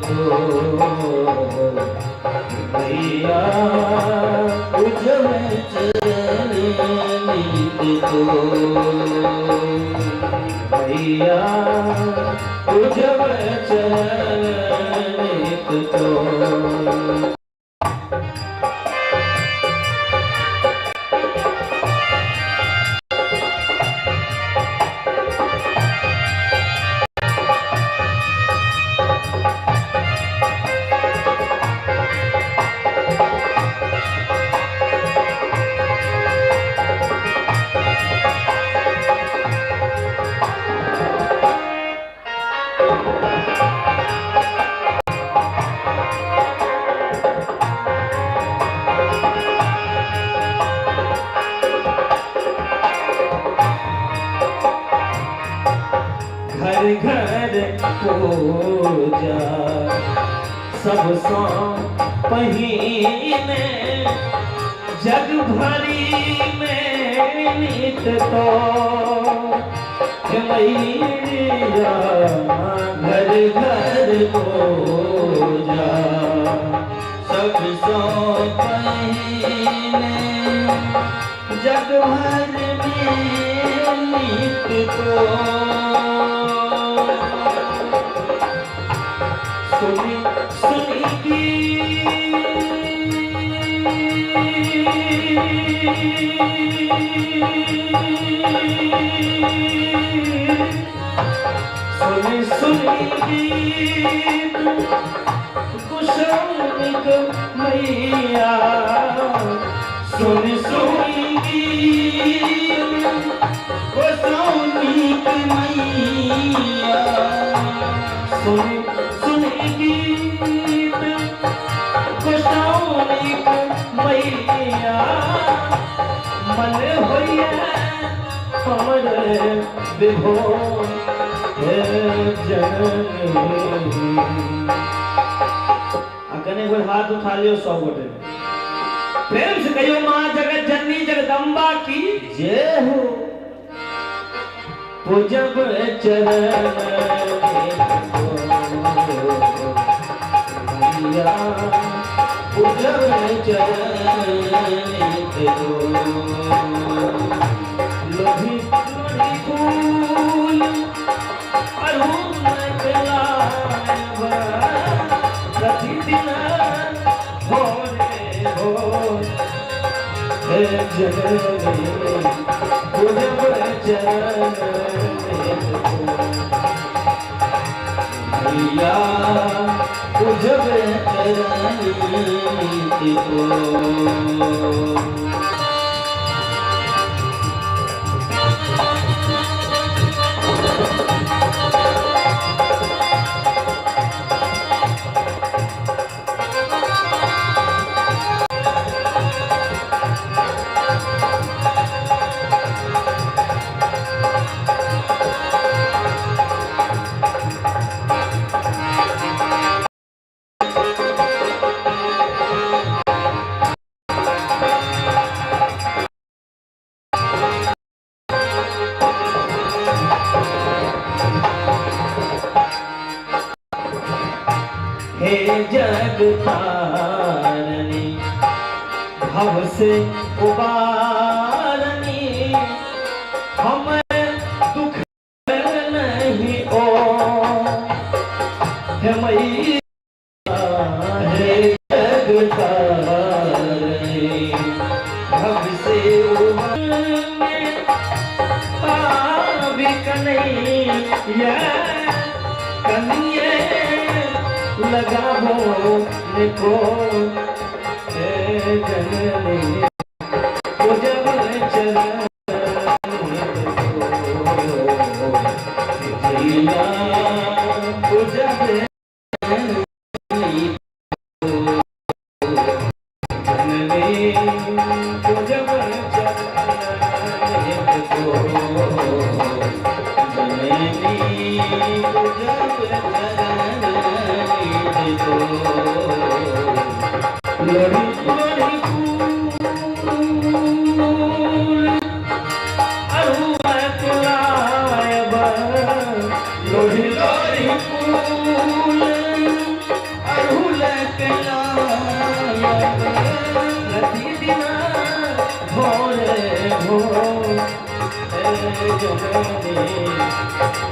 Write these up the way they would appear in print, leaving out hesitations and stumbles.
तो मैया पूजब चरण नित तो मैया पूजब चरण नित तो। घर घर पूजा सबसँ पहिने जग भरी में नित तो मैया घर घर पूजा सबसँ पहिने जग भर में नित तो। सुनी सुनी की सुनी सुनी गीत कुशमिक मैया सुनी सुनी गीत गोसाउनिक मैया सुनी सुनी गीत गोसाउनिक मैया मन होइए हमर विभोर हे जननी। आ कने एक बेर हाथ उठा लियौ सब गोटे प्रेम से कहियो माँ जगत जननी जगदम्बा की जय हो। पूजब चरण मैया पूजब चरण लोभी लोभी फूल अरुण लायब प्रतिदिन भोरे भोर हे जननी पूजब चरण मैया पूजब चरण नित तो। हे जग तारनी भव से उबारनी हम दुख नहीं ओ हे मैया हे जग तारनी भव से उबारनी पावी कन्हैया कन्हैया लगाबो निको हे जननी पूजब चरण मैया पूजब जननी पूजब चरण जननी पूजब चरण नित तो। लोरी लोरी फूल अरुआ लायब लोरी लोरी फूल प्रतिदिन भोरे भोर जननी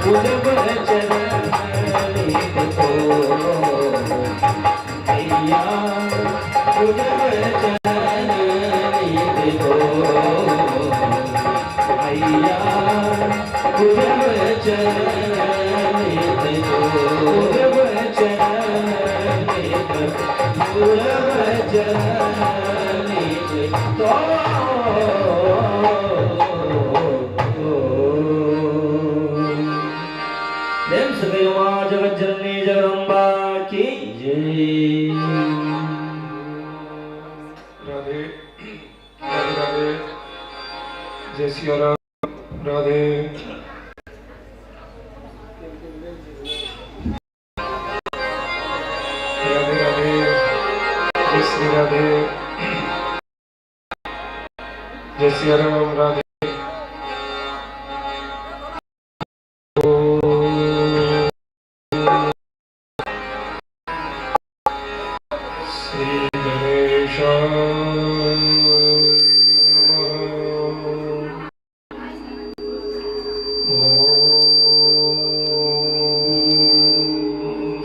पूजब चरण नित तोर मैया पूजब चरण नित तोर मैया पूजब चरण नित तोर पूजब चरण नित पूजब चरण नित तोर। प्रेम से कहियो माँ जगत जननी जगदम्बा की जय। राधे राधे राधे, जय सिया राम, राधे। राधे राधे, जय श्री राधे, जय सिया राम, राधे। ओम श्री गणेशाय नमः। ॐ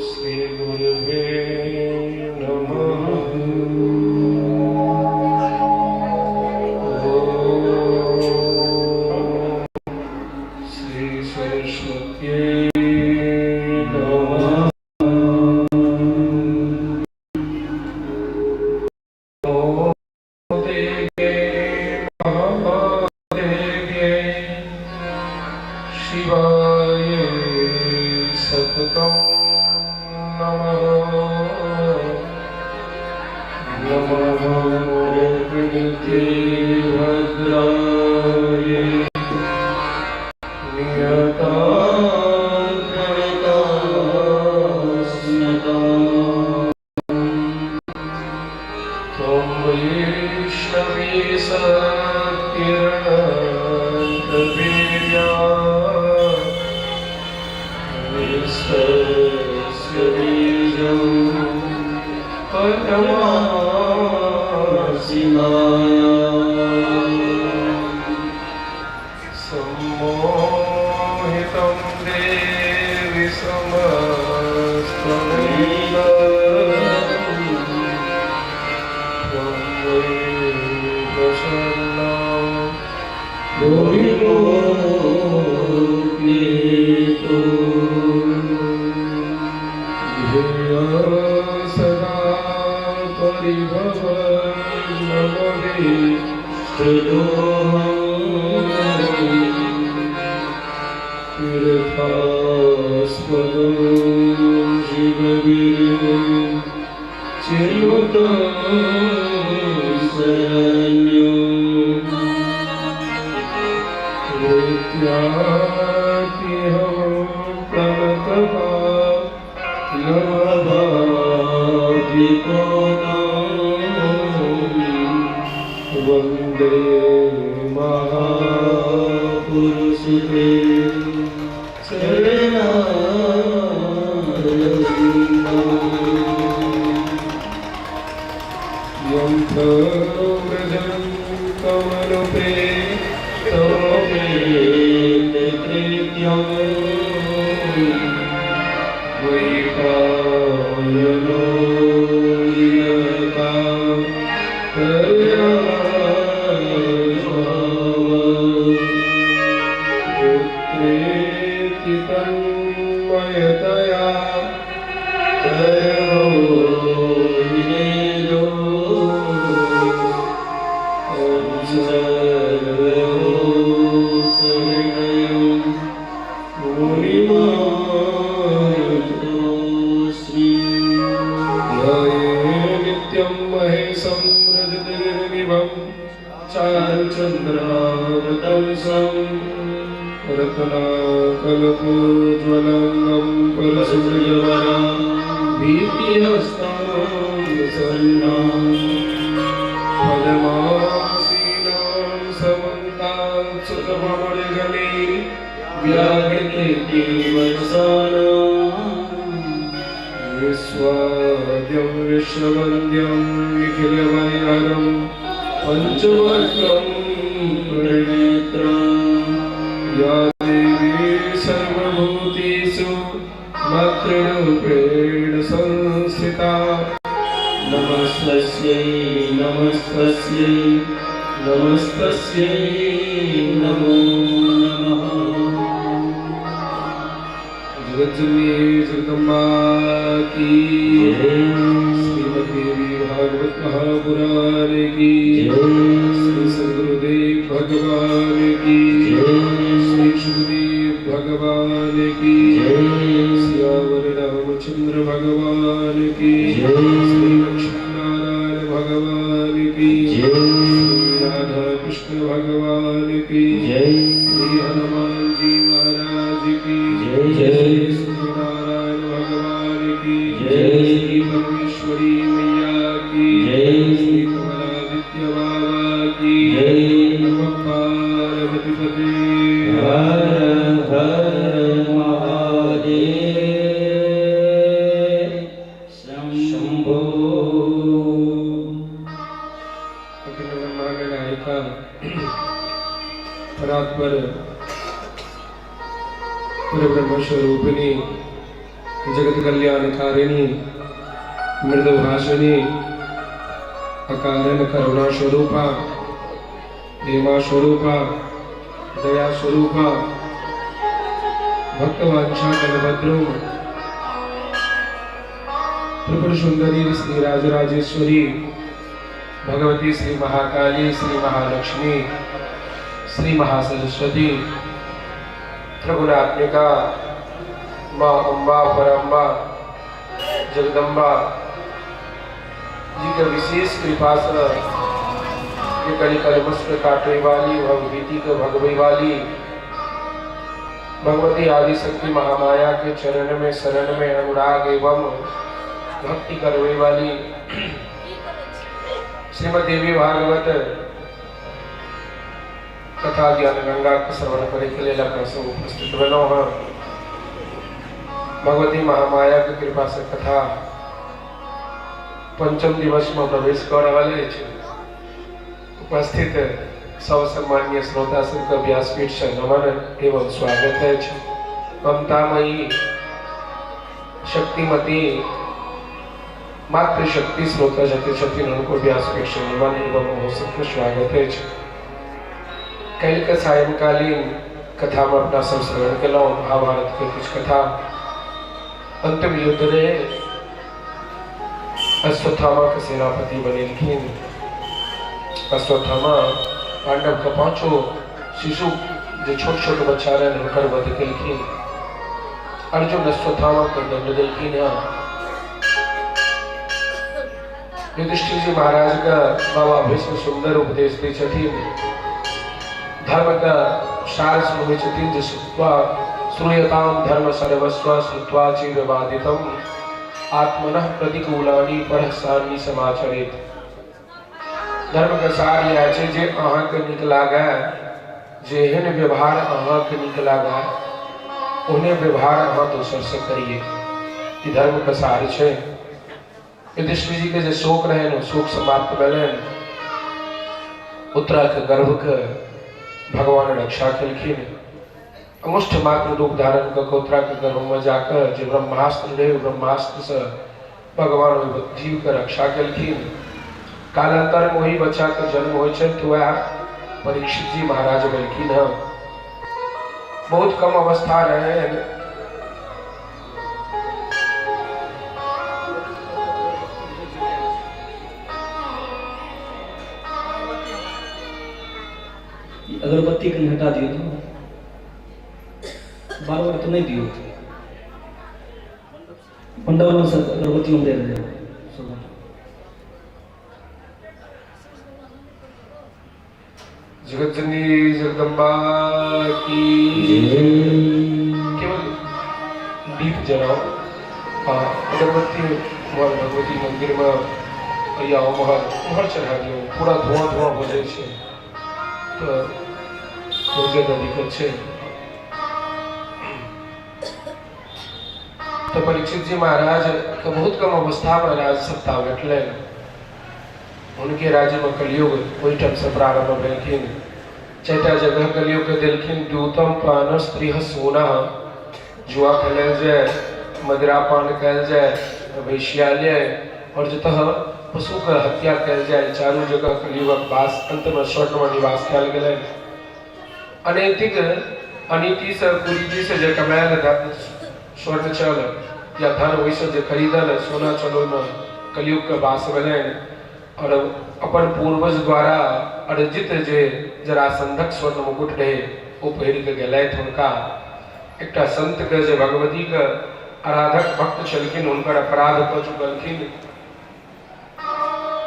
श्री गुरुवे नमः। ॐ श्री सरस्वत्यै नमः। ॐ देव्यै महादेव्यै शिवाय सततं नमः। नमः प्रकृति भद्राय नियता प्रणतास्मता। त्वं वैष्णवी शक्तिरनन्तवीर्या विश्वस्य बीजं परमासि माया। सम्मोहितं देवि समस्तमेव त्वं वै प्रसन्ना विमुक्तिहेतु। ध्येय सदा परिभव नमवे श्रुतोऽहं तीर्थास्पदं शिवगिरिं चिनुतं शरण्यो विद्यातिहं प्रणतपा लवभाविकोनो वन्दे महापुरुषे चरणारविन्दम्। यं व्रजन्तमनुपे कृत्यं द्वैपायनो विनता भाव पुत्रेति तन्मयतया विनेदो ॐ सर्वभूतहृदयं मुनिमानतोऽस्मि। ध्याये नित्यं महेशं रजतगिरिनिभं चारुचन्द्रावतंसं रत्नाकल्पोज्ज्वलङ्गं परशुजवरा भीतिहस्तं सन्नां पद्मासीनां समन्तात् सुतभमणिगणे व्याघ्रकृतिवसाना विश्वाद्यं विश्ववन्द्यं निखिलवैहरं पञ्चवक्त्रं त्रिनेत्रं। या देवी सर्वभूतेषु मातृरूपेण संस्थिता। नमस्तस्यै नमस्तस्यै नमस्तस्यै नमो नमः। जगज्जननी जगदम्बा की जय। श्रीमद् देवी भागवत महापुराण की जय। श्री सद्गुरुदेव भगवान की जय। श्री सुखदेव भगवान की जय। सियावर रामचंद्र भगवान की जय। श्री लक्ष्मी नारायण भगवान की जय। श्री राधा कृष्ण भगवान की जय। श्री हनुमान जी महाराज की जय। जय। श्री सूर्य नारायण भगवान की जय। श्री परमेश्वरी मैया की जय। श्री कमलादित्य बाबा की जय। नमः पार्वती पते। हर हर महादेव शंभो। अखिल ब्रह्मांड नायिका परात्पर परब्रह्म स्वरूपिणी जगत कल्याणकारिणी मृदुभाषिणी अकारण करुणा स्वरूपा प्रेमा स्वरूपा दया स्वरूपा भक्तवांछा कलभद्रुम त्रिपुर सुंदरी श्री राजराजेश्वरी भगवती श्री महाकाली श्री महालक्ष्मी श्री महासरस्वती त्रिगुणात्मिका माँ अम्बा परम्बा जगदम्बा जी के विशेष कृपा से ये कली कलमस के काटे वाली, भगवती के भगवई वाली भगवती आदि शक्ति महामाया के चरण में शरण में अनुराग एवं भक्ति करवे वाली श्रीमद देवी भागवत कथा ज्ञान गंगा के श्रवण करे के लिए अपना सब उपस्थित बनो हैं। भगवती महामाया के कृपा से कथा पंचम दिवस में प्रवेश कर रहल अछि। उपस्थित सब सम्माननीय श्रोता सबके व्यासपीठ से नमन एवं स्वागत अछि। ममतामयी शक्तिमती मातृशक्ति श्रोता जते छथिन हुनको व्यासपीठ से नमन एवं अहूँ सबके स्वागत अछि। काल्हि के सायंकालीन कथा में अपना सब श्रवण केलहुँ महाभारत के कुछ कथा। अंतिम युद्ध रहे, अश्वत्थामा के सेनापति बनेलखिन। अश्वत्थामा पांडव के पांचों शिशु जो छोट छोट बच्चा रहन हुनकर वध केलखिन। अर्जुन अश्वत्थामा के दंड देलखिन हँ। युधिष्ठिर जी महाराज का बाबा भीष्म सुंदर उपदेश दै छथिन, धर्म का सार सुनबै छथिन जे श्रुत्वा श्रूयताम धर्म सर्वस्व श्रुत्वा च विवादितम आत्मनः प्रतिकूलानि परहसानि समाचरेत। धर्म के सार इएह छै जे अहाँके नीक लागए, जेहन व्यवहार अहाँके नीक लागए ओहने व्यवहार अहाँ दोसर से करिए, ई धर्म के सार छै। युधिष्ठिर जी के जे शोक रहनि ओ शोक समाप्त भेलनि। उत्तरा के गर्भ के भगवान रक्षा केलखिन। अंगुष्ठ मात्र रूप धारण कऽ के उत्तरा के गर्भ में जाकर जे ब्रह्मास्त्र रहे ब्रह्मास्त्र से भगवान ओहि जीव के रक्षा केलखिन। कालांतर में वही बच्चा के जन्म होइ छै तऽ वएह परीक्षित जी महाराज भेलखिन हँ। बहुत कम अवस्था रहे। अगरबत्ती कनि हटा दियौ तो बार बार तो नहीं दियो। पंडौल से अगरबत्ती हम दे रहे हैं। जगत जननी जगदम्बा की जय। केवल दीप जलाओ। हाँ, अगरबत्ती उम्हर भगवती मंदिर में या उम्हर उम्हर चढ़ा दियौ, पूरा धुआं धुआं हो जाइ छै तऽ बहुत ज्यादा दिक्कत छै। तऽ परीक्षित जी महाराज के बहुत कम अवस्थामे राज सत्ता भेटलनि। हुनके राज्यमे कलयुग ओहिठामसँ प्रारम्भ भेलखिन। चारिटा जगह कलयुगके देलखिन, द्यूतम पान स्त्रीह सोना, जुआ खेलल जाय, मदिरा पान कयल जाय, वैश्यालय और जतऽ पशुके हत्या कयल जाय, चारू जगह कलयुगक वास अंतमे स्वर्गमे निवास कयल गेलनि। अनैतिक अनीतिसँ कुरीतिसँ जे कमायल स्वर्ण छल या धन ओहिसँ जे खरीदल सोना छल, ओहिमे कलयुगके वास भेलनि और अपन पूर्वज द्वारा अर्जित जे जरासंधक स्वर्ण मुकुट रहे ओ पहिर कऽ गेलथि। हुनका एकटा संतके जे भगवतीके आराधक भक्त छलखिन, हुनकर अपराध कऽ चुकलखिन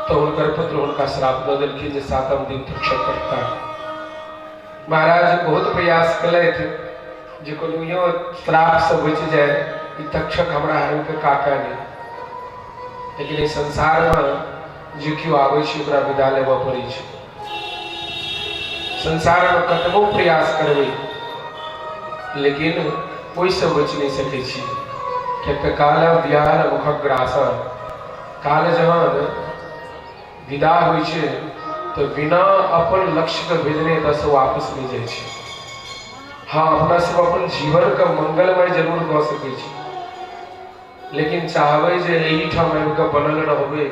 तऽ हुनकर पुत्र हुनका श्राप दऽ देलखिन जे सातम दिन तक्षक कटता। महाराज बहुत प्रयास केलथि जे कोनहियो श्रापसँ बचि जाय, ई तक्षक हमरा आबिके काटय नहि, लेकिन एहि संसारमे जे केओ आबै छै ओकरा विदा लेबऽ पड़ै छै। संसारमे कतबो प्रयास करबै लेकिन ओहिसँ बचि नहि सकै छी, किएक तऽ काल व्याल मुखग्रास, काल जहन विदा होइ छै तऽ बिना अपन लक्ष्यके भेजने एतऽसँ वापस नहि जाइ छै। हँ, अपना सब अपन जीवनके मंगलमय जरूर कऽ सकै छी, लेकिन चाहबै जे एहिठाम आबि कऽ बनल रहबै,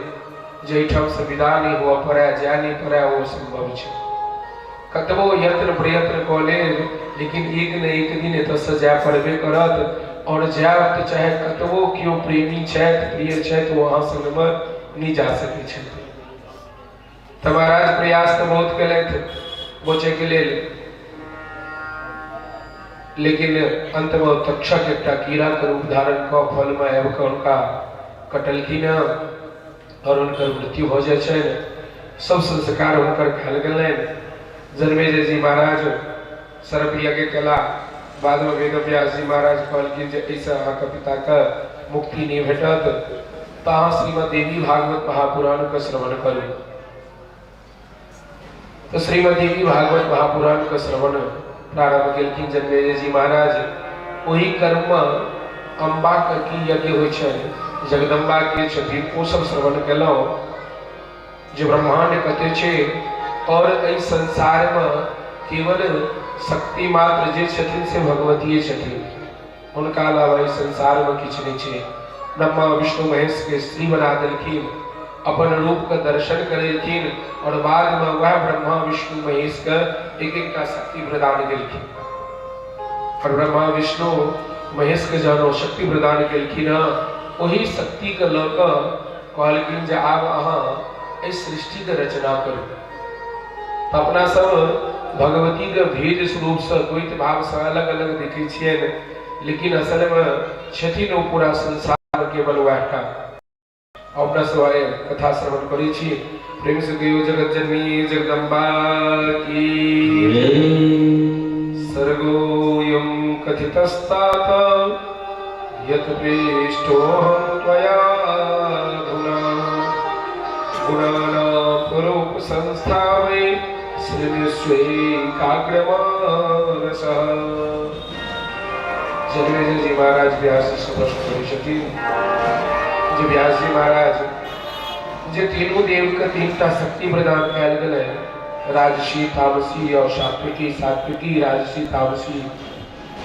जे एहिठामसँ विदा नहि हुअ पड़य, जाय नहि पड़य, ओ असम्भव छै। कतबो यत्न प्रयत्न कऽ लेब लेकिन एक ने एक दिन एतऽसँ जाय पड़बे करत, आओर जायब तऽ चाहे कतबो केओ प्रेमी छथि, प्रिय छथि, ओ अहाँ संगमे नहि जा सकै छथि। तऽ महाराज प्रयास तऽ बहुत केलथि बचैके लेल, लेकिन अंतमे तक्षक एकटा कीड़ाके रूप धारण कऽ फलमे आबि कऽ हुनका कटलखिन हँ आओर हुनकर मृत्यु भऽ जाइ छनि। सब संस्कार हुनकर कयल गेलनि। जन्मेजय जी महाराज सर्प यज्ञ केला। बादमे वेदव्यास जी महाराज कहलखिन जे एहिसँ अहाँके पिताके मुक्ति नहि भेटत, तऽ अहाँ श्रीमद् देवी भागवत महापुराणके श्रवण करू। तऽ श्रीमद् देवी भागवत महापुराणके श्रवण प्रारंभ केलखिन जन्मेजय जी महाराज। ओहि कर्ममे अम्बाके की यज्ञ होइ छनि, जगदम्बा के छथिन, ओ सब श्रवण केलहुँ, जे ब्रह्मांड कते छै और एहि संसारमे केवल शक्ति मात्र जे छथिन से भगवतीये छथिन, हुनका अलावा एहि संसारमे किछु नहि छै। ब्रह्मा विष्णु महेश के स्त्री बना देलखिन, अपन रूप के दर्शन करेलखिन और बादमे वएह ब्रह्मा विष्णु महेश के एक एकटा शक्ति प्रदान केलखिन। और ब्रह्मा विष्णु महेश के जहन ओ शक्ति प्रदान केलखिन हँ, ओहि शक्ति के लऽ कऽ कहलखिन जे आब अहाँ एहि सृष्टिके रचना करू। तऽ अपना सब भगवतीके भेद स्वरूपसँ द्वैत भावसँ अलग अलग देखै छियनि, लेकिन असलमे छथिन ओ पूरा संसारमे केवल वएह टा। अपना सब आइ कथा श्रवण करै छी। प्रेम से कहियो जगत जननी जगदम्बा की। सर्गोऽयं कथितस्तात यत् पृष्टोऽहं त्वयाधुना गुणानां परोपसंस्थावे शृणुष्वैकाग्रमानसः। जन्मेजय जी महाराज व्यास जी सँ प्रश्न करै छथिन जे व्यास जी महाराज, जे तीनू देव के तीनटा शक्ति प्रदान कयल गेलै, राजसी तामसी और सात्विकी, सात्विकी राजसी तामसी,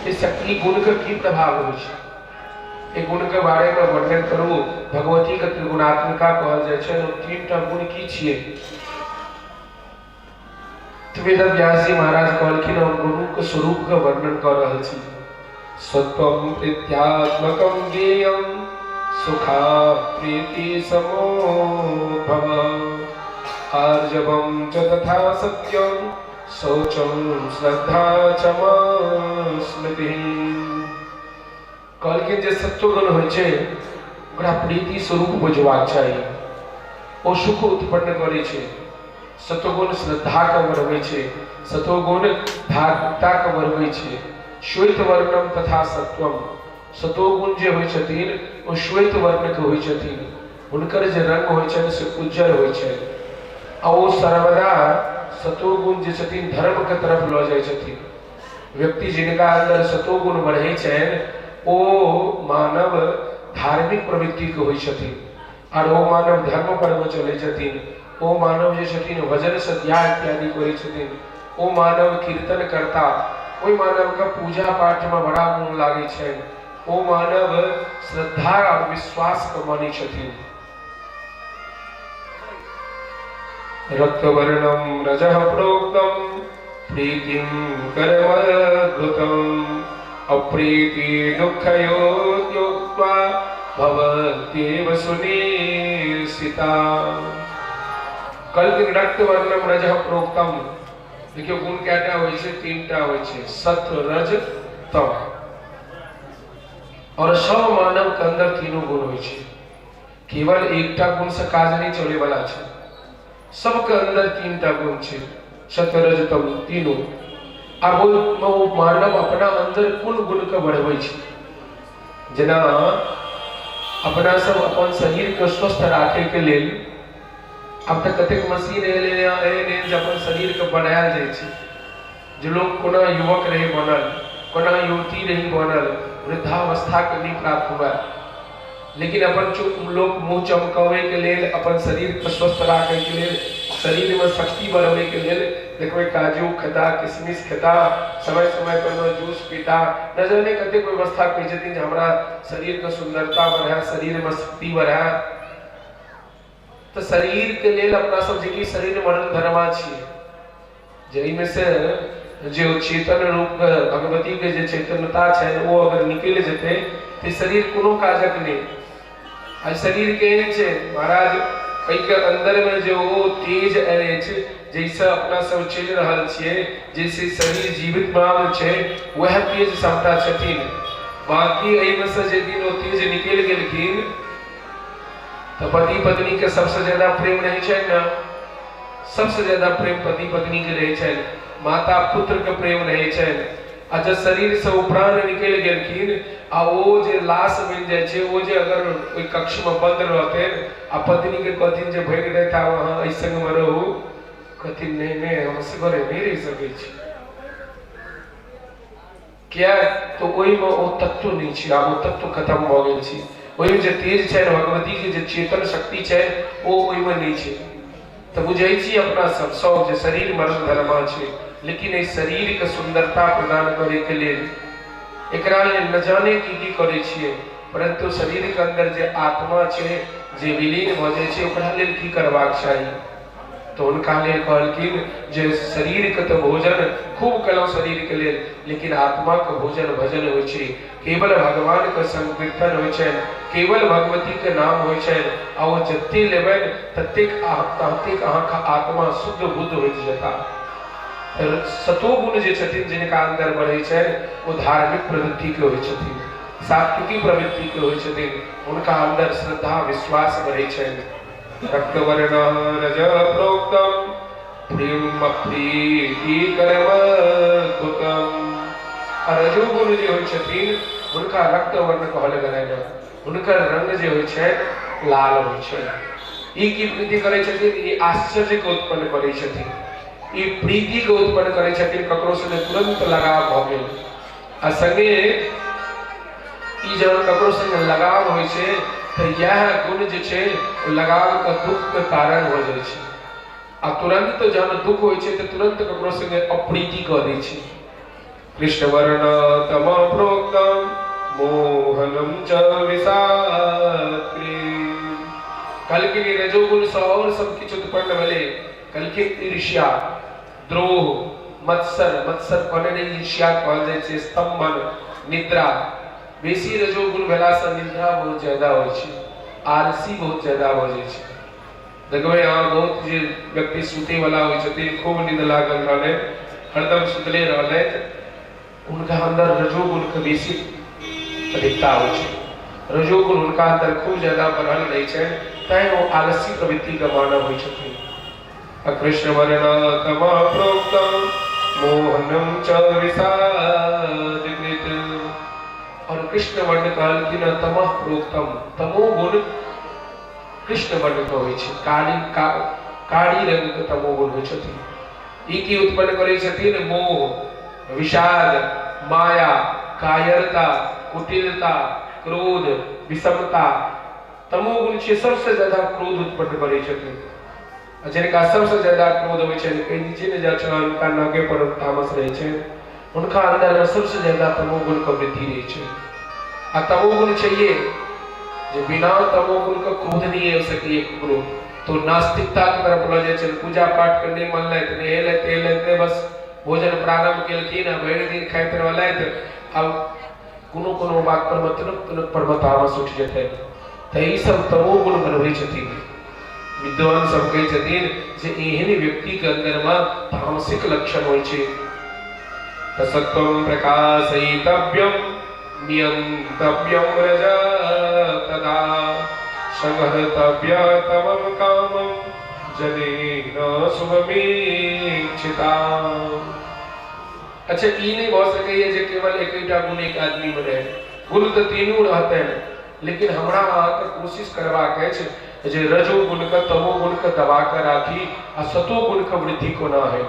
ई शक्ति गुण के की प्रभाव होइ छै, ई गुण के बारे में वर्णन करू। भगवती के त्रिगुणात्मिका कहल जाइ छै, ओ तीनटा गुण की छियै? वेद व्यास जी महाराज कहलखिन, हम गुरु के स्वरूप के वर्णन कऽ रहल छी। सत्वम प्रीत्यात्मकम ज्ञेयम सुखा प्रीति समोद्भव आर्जवम च तथा सत्यम शौचम श्रद्धा च स्मृति। कहलखिन जे सत्वगुण होइ छै ओकरा प्रीति स्वरूप बुझबाक चाही, ओ सुख उत्पन्न करै छै। सत्वगुण श्रद्धाके बढ़बै छै, सत्वगुण धार्मिकताके बढ़बै छै। श्वेत वर्णम तथा सत्वम, सत्वगुण जे होइ छथिन ओ श्वेत वर्णके होइ छथिन, हुनकर जे रंग होइ छनि से उज्जर होइ छनि, आ ओ सर्वदा सतोगुण जे छथिन धर्मके तरफ लऽ जाइ छथिन। व्यक्ति जिनका अन्दर सतोगुण बढ़ै छनि ओ मानव धार्मिक प्रवृत्ति के होइ छथिन आर ओ मानव धर्म पर मे चलै छथिन। ओ मानव जे छथिन भजन सध्या इत्यादि करै छथिन। ओ मानव कीर्तन करता, ओहि मानव के पूजा पाठ में बड़ा मोन लागै छनि। ओ मानव श्रद्धा और विश्वास के मानै छथिन। रक्तवर्णं रजः प्रोक्तं प्रीतिं कर्मद्भुतम् अप्रीति दुःखयोद्योक्त्वा भवत्येव सुनिश्चिता। कल रक्तवर्णम रजः प्रोक्तम। देखियो गुण कएटा होइ छै? तीनटा होइ छै, सत्व रज तम। और सब मानव के अंदर तीनों गुण होइ छै। केवल एकटा गुण से काज नहीं चले वाला छै। सबके अंदर तीनटा गुण छै, सत्व रज तम तीनों। आब ओ मानव अपना अंदर कोन गुण के बढ़बै छै? जेना अपना सब अपन शरीर के स्वस्थ राखे के लेल आब तऽ कतेक मशीन एलै एहन एहन जे अपन शरीर के बनायल जाइ छै। जे लोग कोना युवक रही बनल, कोना युवती रही बनल, वृद्धावस्था के नहि प्राप्त हुए, लेकिन अपन लोग मुँह चमकाबै के लेल, अपन शरीर के स्वस्थ राखे के लेल, शरीर में शक्ति बढ़बै के लेल देखबै काजू खेता, किशमिश खेता, समय समय पर में जूस पीता, न जाने कतेक व्यवस्था करै छथिन जे हमरा शरीर के सुंदरता बढ़े, शरीर में शक्ति बढ़े। तऽ शरीर के लेल अपना सब जे कि शरीर मरण धर्मा छियै, जाहिमे से जे ओ चेतन रूप के भगवती के जे चैतन्यता छनि ओ अगर निकलि जेतै तऽ शरीर कोनो काजक नहि। आ शरीर के एहन छै महाराज, एहिके अंदर में जे ओ तेज अछि जाहिसँ अपना सब चलि रहल छियै, जाहिसँ शरीर जीवित मान छै, वएह तेज सबटा छथिन। बाकी एहिमे से जे दिन ओ तेज निकलि गेलखिन तऽ पति पत्नी के सबसे ज्यादा प्रेम रहै छनि ने, सबसे ज्यादा प्रेम पति पत्नी के रहै छनि, माता पुत्र के प्रेम रहै छनि। आ जब शरीर से ओ प्राण निकलि गेलखिन आ ओ जे लाश बनि जाइ छै, ओ जे अगर ओहि कक्ष में बंद रहथिन आ पत्नी के कहथिन जे भरि राति आब अहाँ एहि संग में रहू, कहथिन नहीं नहीं हम असगरे नहीं रहि सकै छी। किया तो ओहिमे ओ तत्व नहीं छै, आब ओ तत्व खत्म भऽ गेल छै। ओहिमे जे तेज छै भगवती के जे चेतन शक्ति छै ओ ओहिमे नहीं छै। तऽ बुझै छी अपना सब सब जे शरीर मरण धर्मा छै, लेकिन एहि शरीर के सुंदरता प्रदान करे के लेल एकरा लेल न जाने की की करै छियै, परंतु शरीर के अंदर जे आत्मा छै जे विलीन भऽ जाइ छै ओकरा लेल की करबाक चाही? तो हुनका लेल कहलखिन जे शरीर के तऽ भोजन खूब केलहुँ शरीर के लेल, लेकिन आत्मा के भोजन भजन होइ छै। केवल भगवान के संकीर्तन होइ छनि, केवल भगवती के नाम होइ छनि, आ ओ जते लेबनि ततेक ततेक अहाँके आत्मा शुद्ध बुद्ध होइत जेता। सतोगुण जे छथिन जिनका अंदर बढ़ै छनि ओ धार्मिक प्रवृत्ति के होइ छथिन, सात्विकी प्रवृत्ति के होइ छथिन, हुनका अंदर श्रद्धा विश्वास बढ़ै छनि। रक्तवर्ण रज प्रोक्तम प्रेम प्रीति कर्मद्भुतम। आ रजोगुण जे होइ छथिन हुनका रक्तवर्ण कहल गेलनि, हुनकर रंग जे होइ छनि लाल होइ छनि। ई की प्रीति करै छथिन? ई आश्चर्य के उत्पन्न करै छथिन, ई प्रीति के उत्पन्न करै छथिन, ककरो संगे तुरंत लगाव भऽ गेल। आ संगे ई जहन ककरो संगे लगाव होइ छै तऽ इएह गुण जे छै ओ लगाव के दुख के कारण भऽ जाइ छै। आ तुरंत जहन दुख होइ छै तऽ तुरंत ककरो संगे अप्रीति कऽ दै छै। कृष्ण वर्ण तम प्रोक्तम मोहनम च विषाद्रि। कहलखिन ई रजोगुण सँ और सब किछु उत्पन्न भेलै। कहलखिन ईर्ष्या, द्रोह, मत्सर, मत्सर कहने नहि ईर्ष्या कहल जाइ छै, स्तंभन, निद्रा। बेसी रजोगुण भेलासँ निद्रा बहुत ज्यादा होइ छै, आलसी बहुत ज्यादा भऽ जाइ छै। देखबै अहाँ बहुत जे व्यक्ति सुतै वाला होइ छथिन, खूब नींद लागल रहलनि, हरदम सुतले रहलथि, हुनका अंदर रजोगुणके बेसी अधिकता होइ छै। रजोगुण हुनका अंदर खूब ज्यादा बढ़ल रहै छनि, तैं ओ आलसी प्रवृत्तिके मानव होइ छथिन। अकृष्ण वर्ण तम प्रोक्तम मोहनम च विषादकृत। और कृष्ण वर्ण कहलखिन तमः प्रोक्तम, तमो गुण कृष्ण वर्ण के होइ छै, कारी कारी रंग के तमो गुण होइ छथिन। ई की उत्पन्न करै छथिन? मोह, विषाद, माया, कायरता, कुटिलता, क्रोध, विषमता। तमोगुण छै सबसे ज्यादा क्रोध उत्पन्न करै छथिन। आ जिनका सबसे ज्यादा क्रोध होइ छनि, कहि दै छियै ने जे अच्छा हुनका नाके पर तामस रहै छै, हुनका अन्दरमे सबसे ज्यादा तमोगुणके वृद्धि रहै छै। आ तमोगुण छैहे जे बिना तमोगुणके क्रोध नहि आबि सकैए ककरो, तो नास्तिकताके तरफ लऽ जाइ छै। पूजा पाठके नहि मानलथि, नहेलथि हेलथि नहि, बस भोजन प्रारम्भ केलखिन आ भरि दिन खाइत रहलथि। आब कोनो कोनो बात पर तुनक तुनक पर तामस उठि जेतै। तऽ ई सब तमोगुण बनबै छथिन। विद्वान सब कहै छथिन जे एहन व्यक्तिके अन्दरमे तामसिक लक्षण होइ छै। तऽ सत्वं प्रकाशयितव्यं नियन्तव्यं रज तदा संहर्तव्य तमं कामं जनेन शुभमीक्षिता। अच्छा, ई नहि भऽ सकैए जे केवल एकेटा गुण एक आदमीमे रहै। गुण तऽ तीनू रहतै, लेकिन हमरा अहाँके कोशिश करबाक अछि जे रजो गुणके तमो गुणके दबा कऽ राखी आ सतो गुणके वृद्धि कोना होइ।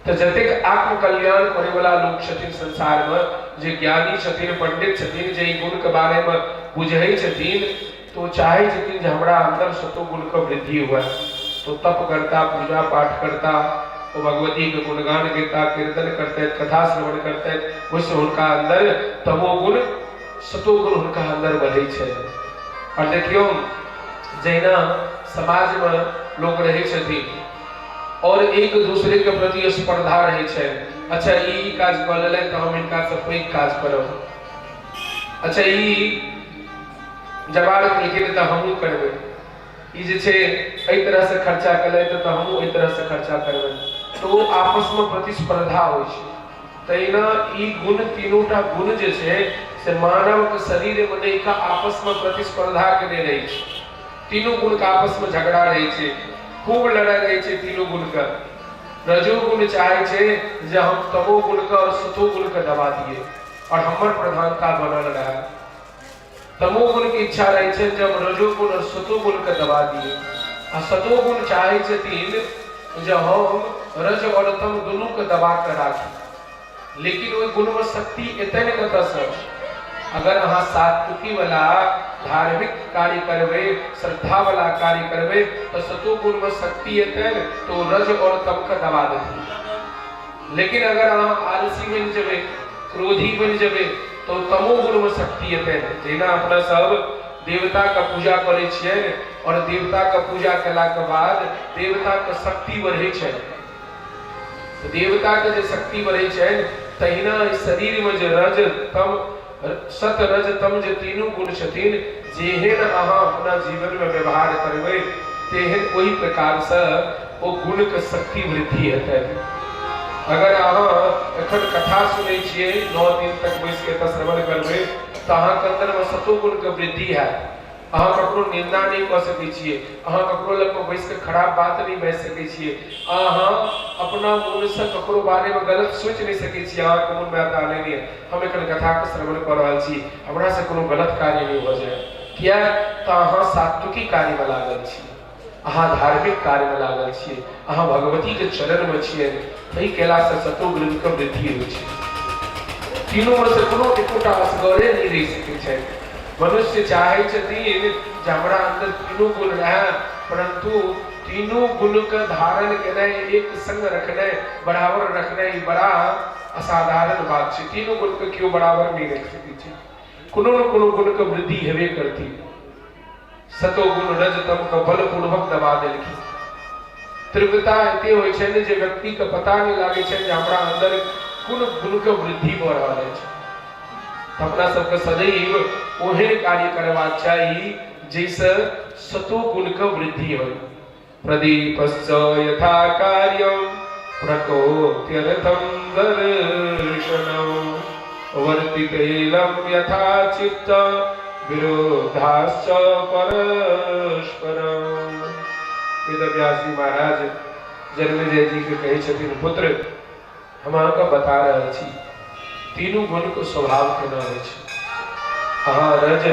तऽ जतेक आत्मकल्याण करैवला लोक छथिन संसारमे, जे ज्ञानी छथिन, पंडित छथिन, जे ई गुणके बारेमे बुझै छथिन, तऽ ओ चाहै छथिन जे हमरा अन्दर सतो गुणके वृद्धि हुए। तो तप करता, पूजा पाठ करता, ओ भगवतीके गुणगान गेता, कीर्तन करतैथ, कथा श्रवण करतैथ, ओहिसँ हुनका अन्दर तमोगुण सतोगुण हुनका अन्दर बढ़ै छै। आओर देखियौ, जहिना समाजमे लोक रहै छथिन और एक दूसरे के प्रति स्पर्धा रहै छै, अच्छा ई काज कऽ लेलथि तऽ हम हिनकासँ पैघ काज करब, अच्छा ई जवार केलखिन तऽ हमहूँ करबै, ई जे छै एहि तरहसँ खर्चा केलथि तऽ हमहूँ एहि तरहसँ खर्चा करबै, तऽ ओ आपसमे प्रतिस्पर्धा होइ छै। तहिना ई गुण तीनूटा गुण जे छै से मानवके शरीरमे रहि कऽ आपसमे प्रतिस्पर्धा केने रहै छै। तीनू गुणके आपसमे झगड़ा रहै छै, खूब लड़ाइ रहै छै तीनू गुणके। रजोगुण चाहै छै जे हम तमो गुणके आओर सतो गुणके दबा दियै आओर हमर प्रधानता बनल रहै। तमो गुणके इच्छा रहै छै जे हम रजोगुण आओर सतोगुणके दबा दियै, आ सतोगुण चाहै छथिन जे हम रज आओर तम दुनूके दबा कऽ राखी। लेकिन ओहि गुणमे शक्ति एतै ने कतऽसँ? अगर अहाँ सात्विकी वाला धार्मिक कार्य करबै, श्रद्धा वाला कार्य करबै, तऽ सतोगुणमे शक्ति एतै ने, तऽ ओ रज आओर तमके दबा देथिन। लेकिन अगर अहाँ आलसी बनि जेबै, क्रोधी बनि जेबै, तऽ ओ तमो गुणमे शक्ति एतै ने। जहिना अपना सब देवताके पूजा करै छियै आओर देवताके पूजा केलाके बाद देवताके शक्ति बढ़ै छै, तऽ देवताके जे शक्ति बढ़ै छै, तहिना एहि शरीरमे जे रज तम सत रज तम जे तीनू गुण छथिन, जेहन अहाँ अपना जीवनमे व्यवहार करबै तेहन ओहि प्रकारसँ ओ गुणके शक्ति वृद्धि हेतै। अगर अहाँ एखन कथा सुनै छियै, 9 दिन तक बैस के एतऽ श्रवण करबै, तऽ अहाँके अन्दरमे सतो गुणके वृद्धि हैत। अहाँ ककरो निंदा नहि कऽ सकै छियै, अहाँ ककरो लगमे बैस कऽ खराब बात नहि बाजि सकै छियै, अहाँ अपना मोनसँ ककरो बारेमे गलत सोचि नहि सकै छियै। अहाँके मोनमे आता नहि नहि हम एखन कथाके श्रवण कऽ रहल छी, हमरासँ कोनो गलत कार्य नहि भऽ जाय। किया तऽ अहाँ सात्विकी कार्यमे लागल छी, अहाँ धार्मिक कार्यमे लागल छियै, अहाँ भगवतीके चरणमे छियै। एहि केलासँ सतोगुणके वृद्धि होइ छै। तीनूमे से कोनो एकोटा असगरे नहि रहि सकै छै। मनुष्य चाहै छथिन जे हमरा अन्दर तीनू गुण रहए, परंतु तीनू गुणके धारण केनाइ, एक संग रखनाइ, बराबर रखनाइ, ई बड़ा असाधारण बात छै। तीनू गुणके केओ बराबर नहि रखि सकै छै, कोनो ने कोनो गुणके वृद्धि हेबे करती। सतोगुण रज तम के बलपूर्वक दबा देलखिन। तीव्रता एते होइ छै ने जे व्यक्तिके पता नहि लागै छै जे हमरा अन्दर कोन गुणके वृद्धि भऽ रहल अछि। तऽ अपना सबके सदैव ओहन कार्य करबाक चाही जाहिसँ सतोगुणके वृद्धि होइ। प्रदीपश्च यथा कार्यं प्रकोप्यर्थं दर्शनम् वर्तितैलं यथा चित्त विरोधाश्च परस्परम्। वेदव्यास जी महाराज जन्मेजय जी के कहै छथिन, पुत्र, हम अहाँके बता रहल छी तीनू गुणके स्वभाव केना होइ छै। अहाँ रज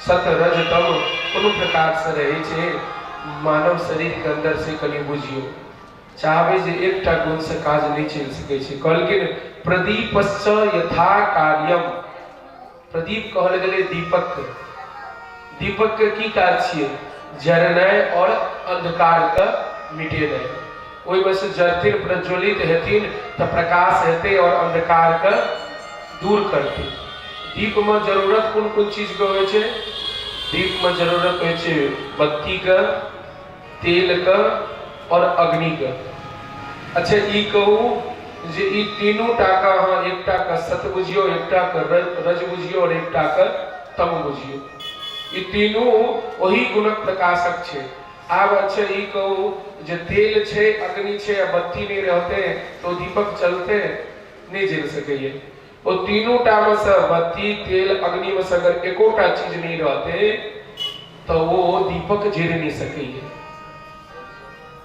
सत रज तम कोनो प्रकारसँ रहै छै मानव शरीरके अन्दर, से कनि बुझियौ। चाहबै जे एकटा गुणसँ काज नहि चलि सकै छै। कहलखिन प्रदीपश्च यथा कार्यम। प्रदीप कहल गेलै दीपक के। दीपक के की काज छियै? जरनाइ और अंधकार के मिटेनाइ। ओहिमे से जरथिन, प्रज्वलित हेथिन तऽ प्रकाश हेतै और अंधकार के दूर करथिन। दीप में जरूरत कोन कोन चीज के होइ छै? दीप में जरूरत होइ छै बत्ती के, तेल के और अग्नि के। अच्छा ई कहू जे ई तीनू टा के अहाँ एकटा के सत बुझियौ, एकटा के रज बुझियौ और एकटा के तम बुझियौ। ई तीनू ओही गुणक प्रकाशक छै। आब अच्छा ई कहू जे तेल छै, अग्नि छै आ बत्ती नहि रहतै तऽ ओ दीपक चलतै? नहि जरि सकैए। ओ तीनू टा मे से बत्ती, तेल, अग्नि मे से अगर एकोटा चीज नहि रहतै तऽ ओ दीपक जरि नहि सकैए।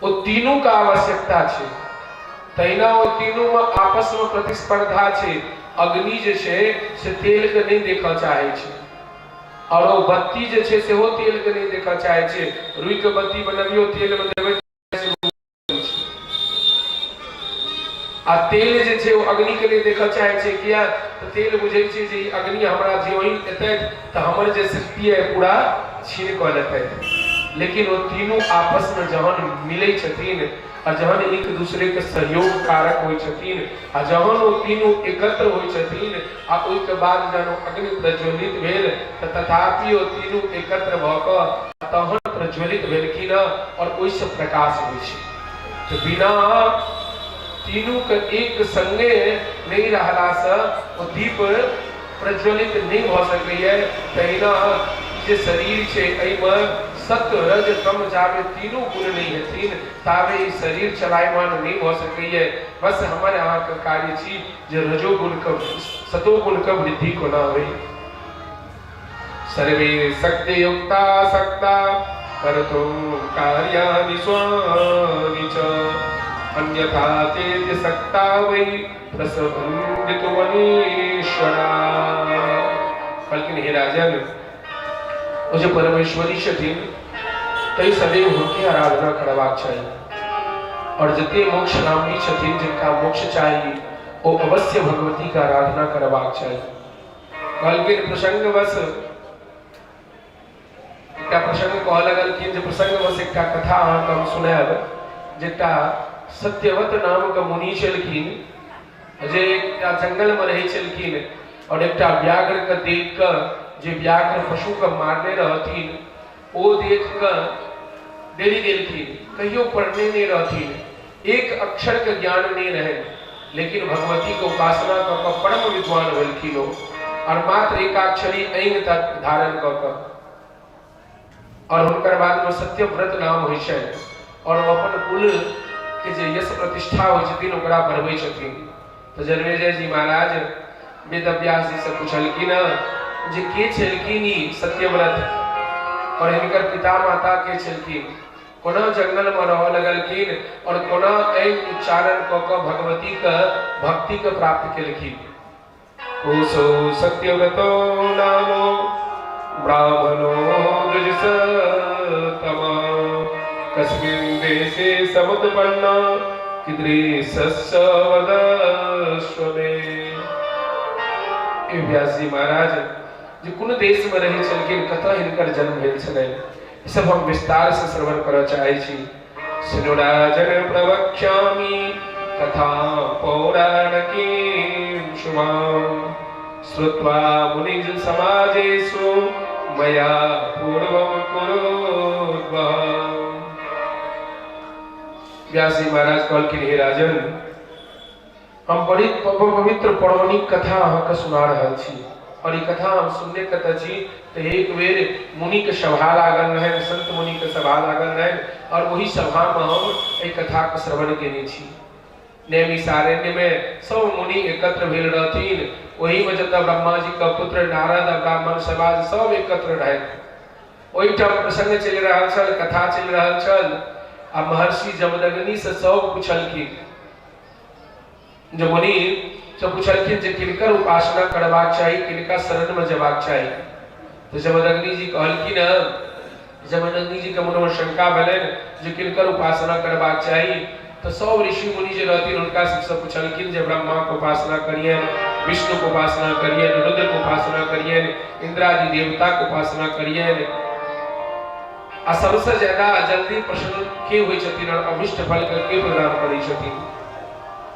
ओ तीनू के आवश्यकता छै। तहिना ओ तीनू मे आपस मे प्रतिस्पर्धा छै। अग्नि जे छै से तेल के नहि देखऽ चाहै छै और ओ बत्ती जे छै सेहो तेल के नहि देखऽ चाहै छै। रुइ के बत्ती बनबियौ, तेल मे देबै आ तेल जे छै ओ अग्नि के नहि देखऽ चाहै छै। किया? तऽ तेल बुझै छै जे ई अग्नि हमरा ज्यों ही एतै तऽ हमर जे शक्ति है पूरा छीन कऽ लेतै। लेकिन ओ तीनू आपस मे जहन मिलै छथिन आ जहन एक दूसरे के सहयोग कारक होइ छथिन आ जहन ओ तीनू एकत्र होइ छथिन आ ओहिके बाद जहन ओ अग्नि प्रज्वलित भेल तऽ तथापि ओ तीनू एकत्र भऽ कऽ तहन प्रज्वलित भेलखिन और ओहिसँ प्रकाश होइ छै। तऽ बिना तीनूके एक संगे नहि रहलासँ ओ दीप प्रज्वलित नहि भऽ सकैए। तहिना ई जे शरीर छै एहिमे सत्व, रज, तम जाबे तीनू गुण नहि हेथिन ताबे ई शरीर चलायमान नहि भऽ सकैए। बस हमर अहाँके कार्य छी जे रजोगुणके सतोगुणके वृद्धि कोना होइ। सर्वे शक्तियुक्ता शक्ता कर्तुं कार्याणि स्वानि च अन्यथा चेत् शक्ता वै प्रसवन्दितुमनीश्वरा। कहलखिन हे राजन, ओ जे परमेश्वरी छथिन तै सदैव हुनके आराधना करबाक चाही और जते मोक्षकामी छथिन, जिनका मोक्ष चाही, ओ अवश्य भगवती के आराधना करबाक चाही। कहलखिन प्रसंगवश एकटा प्रसंग कहऽ लगलखिन जे प्रसंगवश एकटा कथा अहाँके हम सुनायब जे एकटा सत्यवत नामके मुनि छलखिन जे एकटा जंगलमे रहै छलखिन और एकटा व्याघ्रके देख कऽ, जे व्याघ्र पशुके मारने रहथिन, ओ देख कऽ डरि गेलखिन। कहियो पढ़ने नहि रहथिन, एक अक्षर के ज्ञान नहि रहनि, लेकिन भगवती के उपासना कऽ कऽ परम विद्वान भेलखिन ओ और मात्र एकाक्षरी ऐंग तक धारण कऽ कऽ। और हुनकर बाद में सत्यव्रत नाम होइ छनि और ओ अपन कुल के जे यश प्रतिष्ठा होइ छथिन ओकरा बढ़बै छथिन। तऽ जन्मेजय जी महाराज वेदव्यास जी से पुछलखिन जे के छलखिन ई सत्यव्रत और हिनकर पिता माता के छलखिन, कोना जंगल में रहऽ लगलखिन और कोना एहि उच्चारण कऽ कऽ भगवती के भक्ति के प्राप्त केलखिन। कोसौ सत्यव्रतो नामो ब्राह्मणो द्विजसत्तमा कस्मिन् देशे समुत्पन्ना कीदृशस्य वदस्व मे। व्यास जी महाराज जे कोन देश में रहै छलखिन, कतऽ हिनकर जन्म भेल छलनि, ई सब हम विस्तार से श्रवण करऽ चाहै छी। शृणु राजन प्रवक्ष्यामि कथा पौराणिकीं शुभां श्रुत्वा मुनिज समाजेषु मया पूर्वं कुरुद्वः। व्यास जी महाराज कहलखिन हे राजन, हम बड़ी पवित्र पौराणिक कथा अहाँके सुना रहल छी और ई कथा हम सुनने कतऽ छी तऽ एक बेर मुनिके सभा लागल रहनि, संत मुनिके सभा लागल रहनि और ओहि सभामे हम एहि कथाके श्रवण केने छी। नैमिषारण्यमे सब मुनि एकत्र भेल रहथिन, ओहिमे जतऽ ब्रह्माजीके पुत्र नारद आ ब्राह्मण समाज सब एकत्र रहथि, ओहिठाम प्रसंग चलि रहल छल, कथा चलि रहल छल आ महर्षि जमदग्निसँ सब पुछलखिन, जे मुनि से पुछलखिन जे किनकर उपासना करबाक चाही, किनका शरण में जेबाक चाही। तऽ जमदग्नि जी कहलखिन, जमदग्नि जी के मन में शंका भेलनि जे किनकर उपासना करबाक चाही। तऽ सब ऋषि मुनि जे रहथिन हुनका सबसँ पुछलखिन जे ब्रह्मा के उपासना करियनि, विष्णु के उपासना करियनि, रुद्र के उपासना करियनि, इंद्रादि देवता के उपासना करियनि। आ सबसे ज्यादा जल्दी प्रसन्न के होइ छथिन और अभिष्ट फल के प्रदान करै छथिन,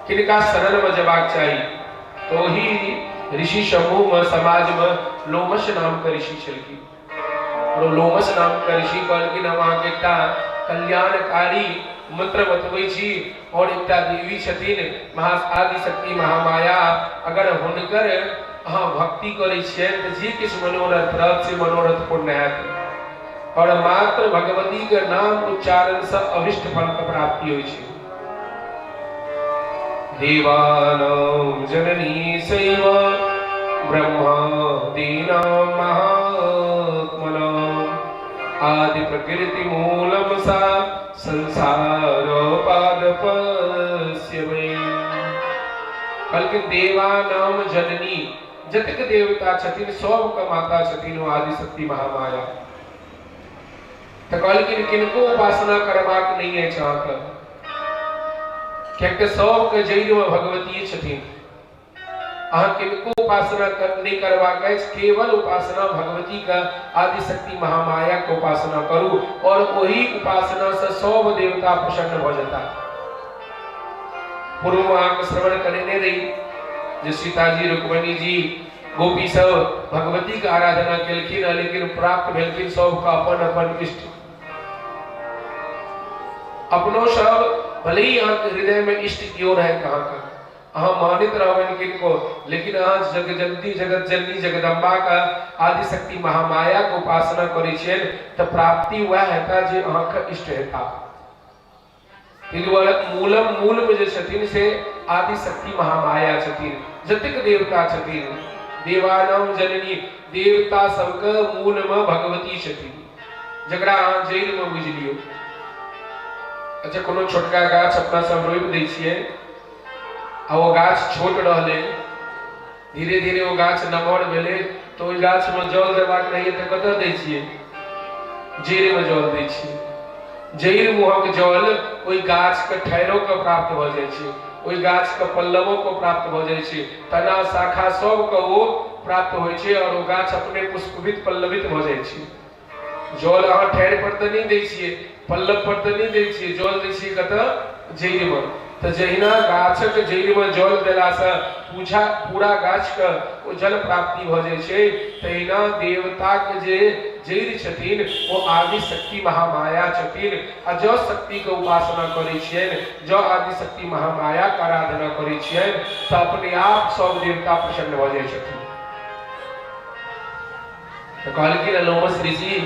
किनका शरण में जबाक चाही? तो ओही ऋषि समूह में समाज में लोमश नाम के ऋषि छलखिन। और लोमश नाम के ऋषि कहलखिन, हम अहाँके एकटा कल्याणकारी मंत्र बतबै छी और एकटा देवी छथिन महा आदिशक्ति महामाया, अगर हुनकर अहाँ भक्ति करै छियनि तऽ जे किछु मनोरथ रहत से मनोरथ पूर्ण हैत। और मात्र भगवती के नाम उच्चारण से अभिष्ट फल के प्राप्ति होइ छै। देवानां जननी शैव ब्रह्मादीनां महात्मनां आदि प्रकृति मूलम सा संसार पादपस्य वै। कहलखिन देवानां जननी, जतेक देवता छथिन सबके माता छथिन ओ आदिशक्ति महामाया। तऽ कहलखिन किनको उपासना करबाक नहि अछि अहाँके, कियाकि तऽ सबके जड़िमे भगवती छथिन। अहाँ किनको उपासना नहि करबाक अछि, केवल उपासना भगवती के आदिशक्ति महामाया के उपासना करू और ओही उपासना से सब देवता प्रसन्न भऽ जेता। पूर्व में अहाँके श्रवण करेने रही जे सीताजी, रुक्मणी जी, गोपी सब भगवती के आराधना केलखिन, लेकिन प्राप्त भेलखिन सबके अपन अपन इष्ट। अपनो सब भले ही अहाँके हृदय में इष्ट केओ रहै, अहाँके अहाँ मानित रहबनि किनको, लेकिन अहाँ जगजनती जगत जननी जगदम्बा का आदिशक्ति महामाया के उपासना करै छियनि तऽ प्राप्ति वएह हेता जे अहाँके इष्ट हेता। ताहि दुआरे मूलम मूल में जे छथिन से आदिशक्ति महामाया छथिन। जतेक देवता छथिन देवानाम जननी, देवता सबके मूल में भगवती छथिन, जकरा अहाँ जड़ि में बुझि लियौ। अच्छा, कोनो छोटका गाछ अपना सब रोपि दै छियै आ ओ गाछ छोट रहलै, धीरे धीरे ओ गाछ नमहर भेलै, तऽ ओहि गाछमे जल देबाक रहैए तऽ कतऽ दै छियै? जड़िमे जल दै छियै। जड़ि मुँहक जल ओहि गाछके ठाइरोके प्राप्त भऽ जाइ छै, ओहि गाछके पल्लवोके प्राप्त भऽ जाइ छै, तना शाखा सबके ओ प्राप्त होइ छै और ओ गाछ अपने पुष्पित पल्लवित भऽ जाइ छै। जल अहाँ ठाढ़ि पर तऽ नहि दै छियै, पल्लव पर तऽ नहि दै छियै, जल दै छियै कतऽ? जड़िमे। तऽ जहिना गाछक जड़िमे जल देलासँ पूछा पूरा गाछके ओ जल प्राप्ति भऽ जाइ छै, तहिना देवताके जे जड़ि छथिन ओ आदिशक्ति महामाया छथिन। आ जँ शक्तिके उपासना करै छियनि, जँ आदिशक्ति महामायाके आराधना करै छियनि, तऽ अपने आप सब देवता प्रसन्न भऽ जाइ छथिन। तऽ कहलखिन लोमस ऋषि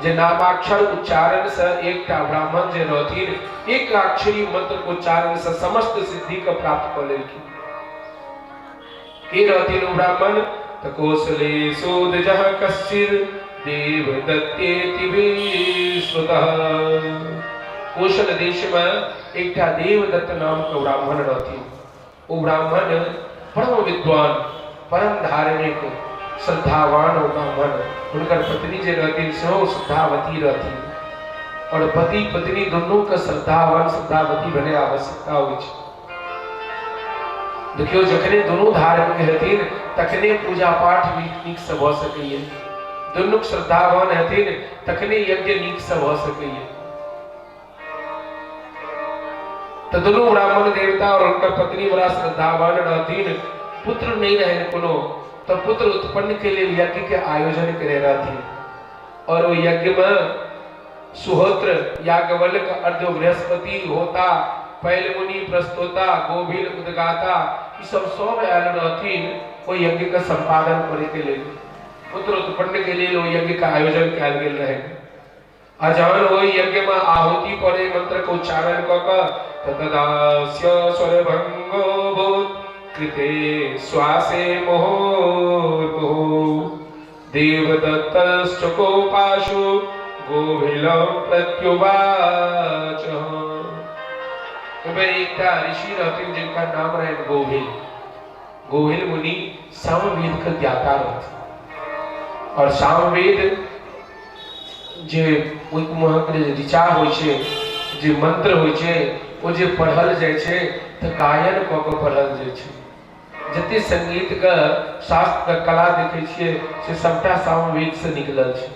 जे नामाक्षर उच्चारण से एकटा ब्राह्मण जे रहथिन, एक अक्षरी मंत्र के उच्चारण से समस्त सिद्धि के प्राप्त कऽ लेलखिन। के रहथिन ओ ब्राह्मण? तऽ कौशले सोदजः कश्चित् देवदत्तेति विश्रुतः। कौशल देश में एकटा देवदत्त नाम के ब्राह्मण रहथिन। ओ ब्राह्मण परम विद्वान, परम धार्मिक, श्रद्धावान ओ ब्राह्मण। हुनकर पत्नी जे रहथिन सेहो श्रद्धावती रहथिन और पति पत्नी दुनू के श्रद्धावान श्रद्धावती भेने आवश्यकता होइ छै। देखियौ, जखने दुनू धार्मिक हेथिन तखने पूजा पाठ नीक नीक से भऽ सकैए। दुनू श्रद्धावान हेथिन तखने यज्ञ नीक से भऽ सकैए। तऽ दुनू ब्राह्मण देवता और हुनकर पत्नी बड़ा श्रद्धावान रहथिन। पुत्र नहीं रहनि कोनो, तऽ पुत्र उत्पन्न के लेल यज्ञ के आयोजन करे रहथिन और ओ यज्ञ में सुहोत्र, याज्ञवल्क्य, अर्ध बृहस्पति, होता, पैल मुनि, प्रस्तोता, गोभिल, उदगाता, ई सब सब आयल रहथिन ओ यज्ञ के संपादन करे के लेल। पुत्र उत्पन्न के लेल ओ यज्ञ के आयोजन कयल गेल रहे। आ जहन ओहि यज्ञ में आहुति पड़े मंत्र के उच्चारण कऽ कऽ तदास्य स्वरभंगो भूत कृते श्वासे मुहुर्मुहु देवदत्तश्च कोपाशु गोभिलं प्रत्युवाच। ओहिमे एकटा ऋषि रहथिन जिनका नाम रहनि गोभिल। गोभिल मुनि सामवेद के ज्ञाता रहथिन और सामवेद जे ओहि महक जे ऋचा होइ छै, जे मंत्र होइ छै, ओ जे पढ़ल जाइ छै तऽ गायन कऽ कऽ पढ़ल जाइ छै। जते संगीत के शास्त्र के कला देखै छियै से सबटा सामवेद से निकलल छै।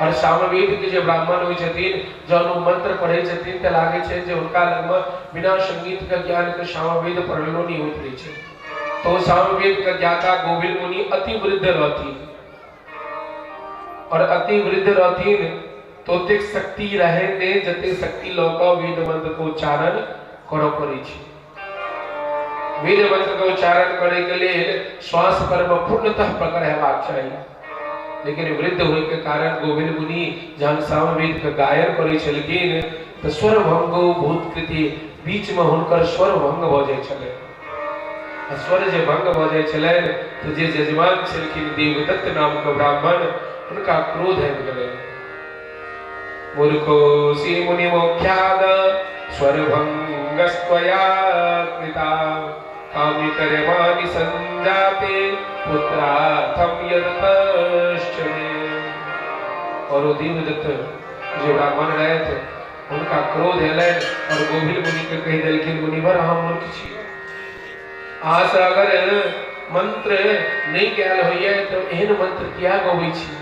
और सामवेद के जे ब्राह्मण होइ छथिन, जहन ओ मंत्र पढ़ै छथिन तऽ लागै छै जे हुनका लगमे बिना संगीत के ज्ञान के सामवेद पढ़लो नहि होइत रहै छै। तो सामवेद के ज्ञाता गोविल मुनि अति वृद्ध रहथिन और अति वृद्ध रहथिन तो ओतेक शक्ति रहै ने जतेक शक्ति लऽ कऽ वेद मंत्र के उच्चारण करऽ पड़ै छै। वेद मंत्र के उच्चारण करे के लेल श्वास पर में पूर्णतः पकड़ हेबाक चाही, लेकिन वृद्ध होय के कारण गोविंद मुनि जहन सामवेद के गायन करै छलखिन तऽ स्वर भंगो भूत कृति, बीच में हुनकर स्वर भंग भऽ जाइ छलै। आ स्वर जे भंग भऽ जाइ छलनि तऽ जे जजमान छलखिन देवदत्त नाम के ब्राह्मण, हुनका क्रोध आबि गेलनि। मूर्खोऽसि मुनि मोक्षाद स्वरभंगस्त्वया कृता काम्य कर्माणि संजाते पुत्रार्थम यदतश्च मे। और ओ देवदत्त जे ब्राह्मण रहथि हुनका क्रोध एलनि और गोभिल मुनि के कहि देलखिन, मुनिवर अहाँ मूर्ख छी, अहाँ से अगर मंत्र नहि गायल होइए तऽ एहन मंत्र किया गबै छी?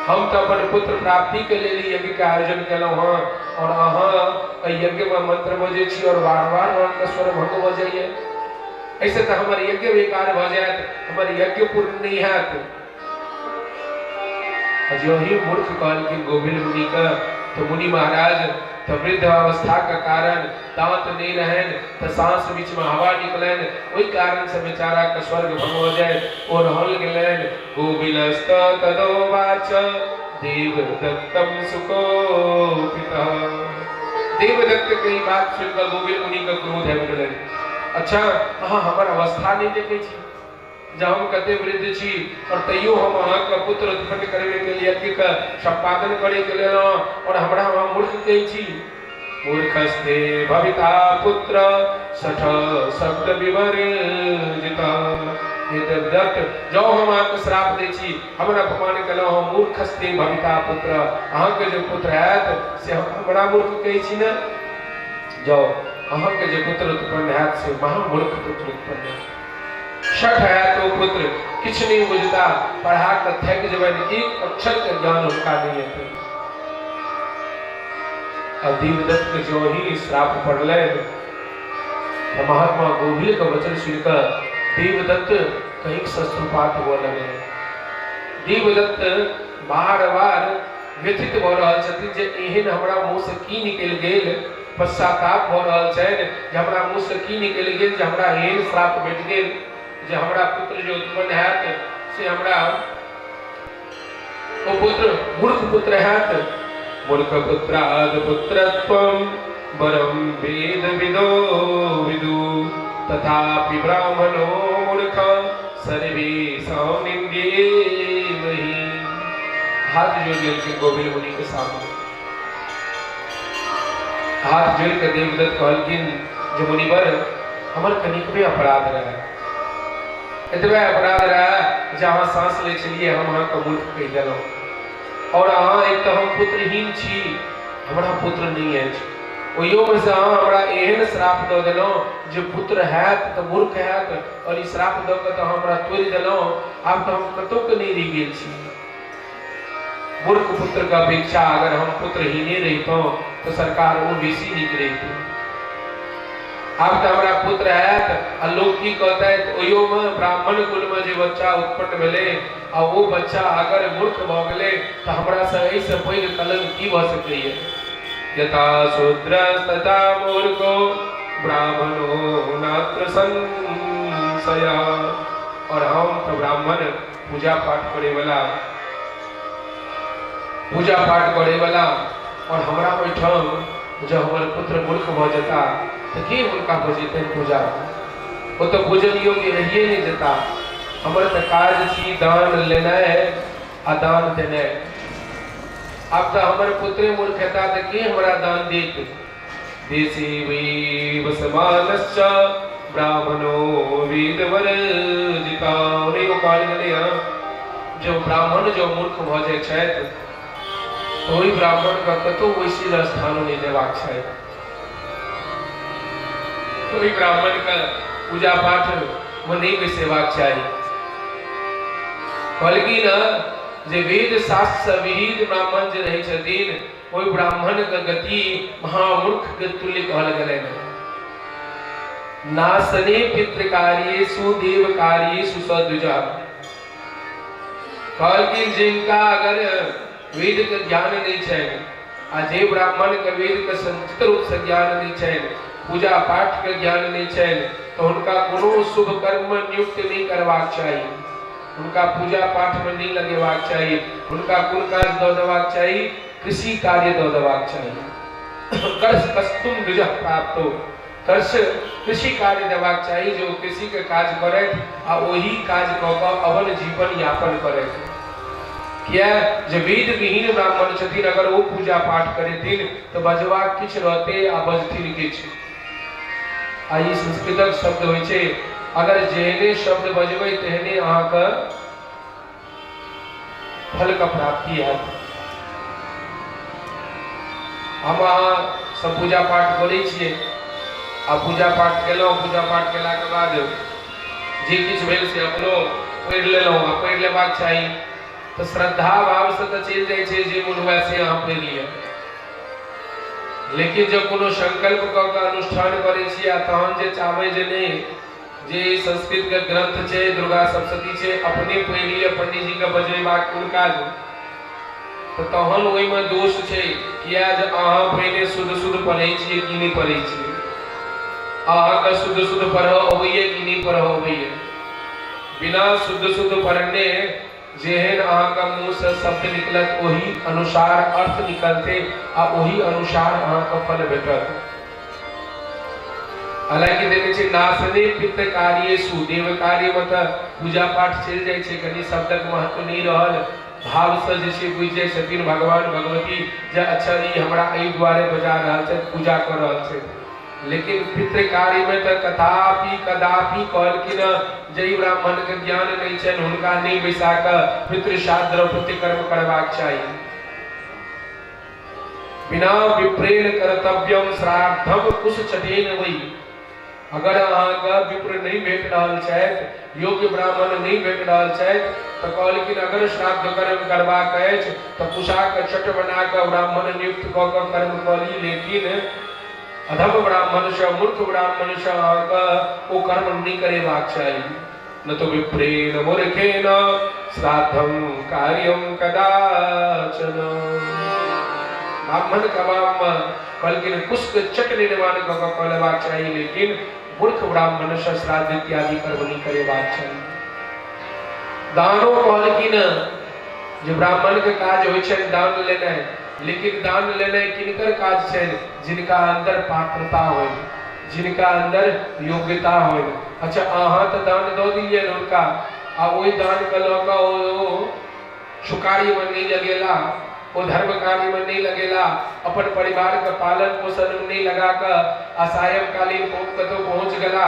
हम तऽ अपन पुत्र प्राप्ति के लेल यज्ञ के आयोजन केलहुँ हँ और अहाँ एहि यज्ञ में मंत्र बजै छी और बार बार अहाँके स्वर भंग भऽ जाइए, एहिसँ तऽ हमर यज्ञ बेकार भऽ जायत, हमर यज्ञ पूर्ण नहि हैत। जो ही मूर्ख कहलखिन गोविंद मुनि के, तो मुनि महाराज तो वृद्ध अवस्था के कारण दांत नहीं रहन, तो सांस बीच में हवा निकलन, ओहि कारण से बेचारा के स्वर्ग भंग हो जाए। ओ रहल गेलन गोविलस्त तदोवाच देवदत्तम सुकोपितः। देवदत्त के ई बात सुनकर गोविंद मुनि के क्रोध आबि गेलन। अच्छा अहाँ हमर अवस्था नहीं देखे छी जे हम कते वृद्ध छी और तैयो हम अहाँके पुत्र उत्पन्न करबे के लिए यज्ञ के संपादन करे के लेल और हमरा अहाँ मूर्ख कहै छी। मूर्खस्ते भविता पुत्र सठ शब्द विवर्जित। हे देवदत्त, जँ हम अहाँके श्राप दै छी, हमर अपमान केलहुँ, हम मूर्खस्ते भविता पुत्र, अहाँके जे पुत्र हैत से हमरा मूर्ख कहै छी ने, जँ अहाँके जे पुत्र उत्पन्न हैत से महामूर्ख पुत्र उत्पन्न हैत। छठ है तो पुत्र किछु नहीं बुझता, पढ़ा के थक जेबनि, एक अक्षर के ज्ञान हुनका नहीं हेतै। आ देवदत्त के जो ही श्राप पड़लनि तऽ महात्मा गोभिल के वचन सुनिकऽ देवदत्त कहीं शस्त्रोपात हुअ लगलै। देवदत्त बार बार व्यथित भऽ रहल छथिन जे एहन हमरा मुँह से की निकलि गेल, पश्चाताप भऽ रहल छनि जे हमरा मुँहसँ की निकलि गेल जे हमरा एहन श्राप भेट गेल जे हमरा पुत्र जे उत्पन्न हैत से हमरा ओ पुत्र मूर्ख पुत्र हैत। मूर्ख पुत्राद पुत्रत्वं वरं वेद विदो विदु तथापि ब्राह्मणो मूर्ख सर्वेषां निन्द्येमहि। हाथ जोड़ लेलखिन गोविंद मुनि के सामने, हाथ जोड़ के देवदत्त कहलखिन जे मुनिवर हमर कनिकबे अपराध रहे, एतबे अपराध रहे जे अहाँ सांस लै छलियै हम अहाँके मूर्ख कहि देलहुँ, और अहाँ एक तऽ हम पुत्रहीन छी, हमरा पुत्र नहि अछि, ओहियोमे से अहाँ हमरा एहन श्राप दऽ देलहुँ जे पुत्र हैत तऽ मूर्ख हैत, और ई श्राप दऽ कऽ तऽ अहाँ हमरा तोड़ि देलहुँ, आब तऽ हम कतहुके नहि रहि गेल छी। मूर्ख पुत्र के अपेक्षा अगर हम पुत्रहीने रहितहुँ तऽ सरकार ओ बेसी नीक रहितै। आब तऽ हमरा पुत्र हैत आ लोक की कहतै, ओहियोमे ब्राह्मण कुलमे जे बच्चा उत्पन्न भेलै आ ओ बच्चा अगर मूर्ख भऽ गेलै तऽ हमरासँ एहिसँ पैघ कलंक की भऽ सकैए। यथा शूद्र तथा मूर्खो ब्राह्मणो नात्र संशय। और हम तऽ ब्राह्मण पूजा पाठ करे वाला, पूजा पाठ करे वाला, और हमरा ओहिठाम जब हमर पुत्र मूर्ख भऽ जेता तऽ के हुनका बजेतनि पूजा, ओ तऽ पूजन योग्य रहिए नहि जेता। हमर तऽ काज छी दान लेनाइ आ दान देनाइ, आब तऽ हमर पुत्रे मूर्ख हेता तऽ के हमरा दान देत। देशे वै वसमानश्च ब्राह्मणो वेदवर्जिता। नहि ओ कहल गेलै हँ जो ब्राह्मण जो मूर्ख भऽ जाइ छथि तऽ ओहि ब्राह्मणके कतहु वैसी स्थान नहि देबाक छै, ओहि ब्राह्मणके पूजा पाठ मे नहि बैसेबाक चाही। कहलखिन जे वेद शास्त्र से विहित ब्राह्मण जे रहै छथिन ओहि ब्राह्मण के गति महामूर्ख के तुल्य कहल गेलै। नासने पितृकार्येषु देवकार्येषु सद्विजः। कहलखिन जिनका अगर वेद के ज्ञान नहीं छै आ जे ब्राह्मण के वेद के संचित रूप से ज्ञान नहीं छै, पूजा पाठ के ज्ञान नहीं छै, तो हुनका कोनो शुभ कर्म में नियुक्त नहीं करबाक चाही, हुनका पूजा पाठ में नहीं लगेबाक चाही, हुनका कोन काज दऽ देबाक चाही, कृषि कार्य दऽ देबाक चाही। कर्ष कस्तुम द्विजः प्राप्तो, कर्ष कृषि कार्य देबाक चाही जे ओ कृषि के काज करथि आ ओही काज कऽ कऽ अपन जीवन यापन करथि। किया जे वेद विहीन ब्राह्मण छथिन, अगर ओ पूजा पाठ करेथिन तऽ बजबाक किछु रहतै आ बजथिन किछु। आ ई संस्कृतक शब्द होइ छै, अगर जेहने शब्द बजबै तेहने अहाँके फल के प्राप्ति हैत। हम अहाँ सब पूजा पाठ करै छियै आ पूजा पाठ केलहुँ, पूजा पाठ केलाके बाद जे किछु भेल से अपनो पढ़ि लेलहुँ आ पढ़ि लेबाक चाही। तऽ श्रद्धा भावसँ तऽ चलि जाइ छै, जे मोन हुए से अहाँ पढ़ि लिअ, लेकिन जब कोनो संकल्प कऽ कऽ अनुष्ठान करै छी आ तहन जे चाहबै जे नहि, जे ई संस्कृत के ग्रंथ छै, दुर्गा सप्तशती छै, अपने पढ़ि लिअ, पंडीजी के बजेबाक कोन काज, तऽ तहन ओहिमे दोष छै। किया जे अहाँ पहिने शुद्ध शुद्ध पढ़ै छियै कि नहि पढ़ै छियै, अहाँके शुद्ध शुद्ध पढ़ऽ अबैए कि नहि पढ़ऽ अबैए। बिना शुद्ध शुद्ध पढ़ने जेहन अहाँके मुँहसँ शब्द निकलत ओही अनुसार अर्थ निकलतै आ ओही अनुसार अहाँके फल भेटत। हालांकि देखै छियै नासने पित्त कार्येषु, देव कार्यमे तऽ पूजा पाठ चलि जाइ छै, कनि शब्दक महत्व नहि रहल, भावसँ जे छै बुझि जाइ छथिन भगवान भगवती जे अच्छा ई हमरा एहि दुआरे बजा रहल छथि, पूजा कऽ रहल छथि। लेकिन पितृ कार्यमे तऽ कथापि कदापि कहलखिन जाहि ब्राह्मणके ज्ञान नहि छनि हुनका नहि बैसा कऽ पितृश्राद्ध और पितृकर्म करबाक चाही। बिना विप्रेण कर्तव्यम श्राद्धम कुश चटेन वही। अगर अहाँके विप्र नहि भेट रहल छथि, योग्य ब्राह्मण नहि भेट रहल छथि, तऽ कहलखिन अगर श्राद्ध कर्म करबाक अछि तऽ कुशाके चट बना कऽ ब्राह्मण नियुक्त कऽ कऽ कर्म कऽ ली, लेकिन अधम ब्राह्मण सँ मूर्ख ब्राह्मण सँ अहाँके ओ कर्म नहि करेबाक चाही। न तो विप्रेण मूर्खेण श्राद्धम कार्यम कदाचन। ब्राह्मण के अभावमे कहलखिन कुशके चट निर्माण कऽ कऽ कऽ लेबाक चाही, लेकिन मूर्ख ब्राह्मण सँ श्राद्ध इत्यादि कर्म नहि करेबाक चाही। दानो कहलखिन जे ब्राह्मण के काज होइ छनि दान लेनाइ, लेकिन दान लेनाइ किनकर काज छनि? जिनका अंदर पात्रता होइ, जिनका अंदर योग्यता होइ। अच्छा अहाँ तऽ दान दऽ दिलियनि हुनका आ ओहि दानके लऽ कऽ ओ सुकार्यमे नहि लगेला, ओ धर्म कार्यमे नहि लगेला, अपन परिवारके पालन पोषणमे नहि लगा कऽ आ सायंकालीन कतहु पहुँच गेला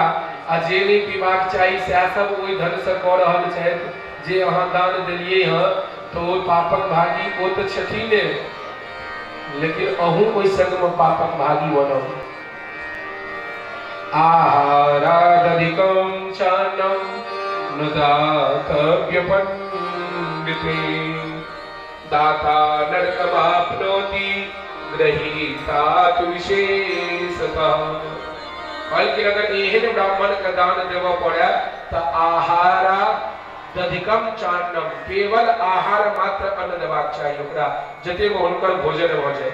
आ जे नहि पीबाक चाही सएह सब ओहि धनसँ कऽ रहल छथि जे अहाँ दान देलियै हँ, तऽ ओ पापक भागी ओ तऽ छथिन ने, लेकिन अहूँ ओहि संगमे पापक भागी बनब। आहारादधिकं चान्नं न दातव्य पण्डिते, दाता नरकमाप्नोति ग्रहीता तु विशेषतः। कहलखिन अगर एहन ब्राह्मण के दान देबऽ पड़े तऽ आहारा दधिकम चान्नम, केवल आहार मात्र अन्न देबाक चाही ओकरा, जतेमे हुनकर भोजन भऽ जाय।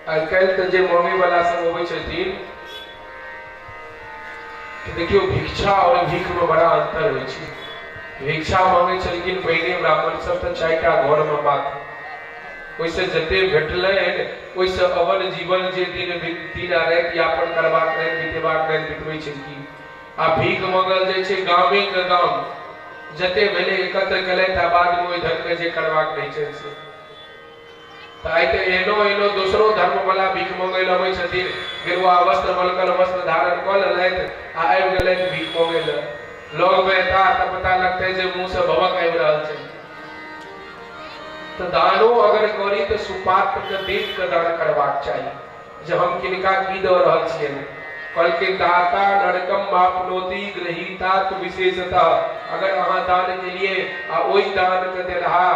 आइ काल्हि तऽ जे मम्मी वाला सब अबै छथिन तऽ देखियौ भिक्षा और भीख में बड़ा अंतर होइ छै। भिक्षा मांगै छलखिन पहिने ब्राह्मण सब तऽ 4टा घर में मात्र, ओहिसँ जते भेटलनि ओहिसँ अपन जीवन जे दिन दिन आ राति यापन करबाक रहनि बितेबाक रहनि बितबै छलखिन। आ भीख मांगल जाइ छै गामे के गाम, जते भेलै एकत्र केलथि आ बादमे ओहि धनके जे करबाक रहै छनि से। तऽ आइ तऽ एहनो एहनो दोसरो धर्मवला भीख मांगै लए अबै छथिन, गेरुआ वस्त्र मलकल वस्त्र धारण कऽ लेलथि आ आबि गेलथि भीख मांगै लए। लगमे एता तऽ पता लगतै जे मुँहसँ भभक आबि रहल छै। तऽ दानो अगर करी तऽ सुपात्र के देख कऽ दान करबाक चाही जे हम किनका की दऽ रहल छियनि। कहलकै दाता नरकम मापनोति ग्रहीता तु विशेषतः। अगर अहाँ दान केलिए आ ओहि दान के देलहा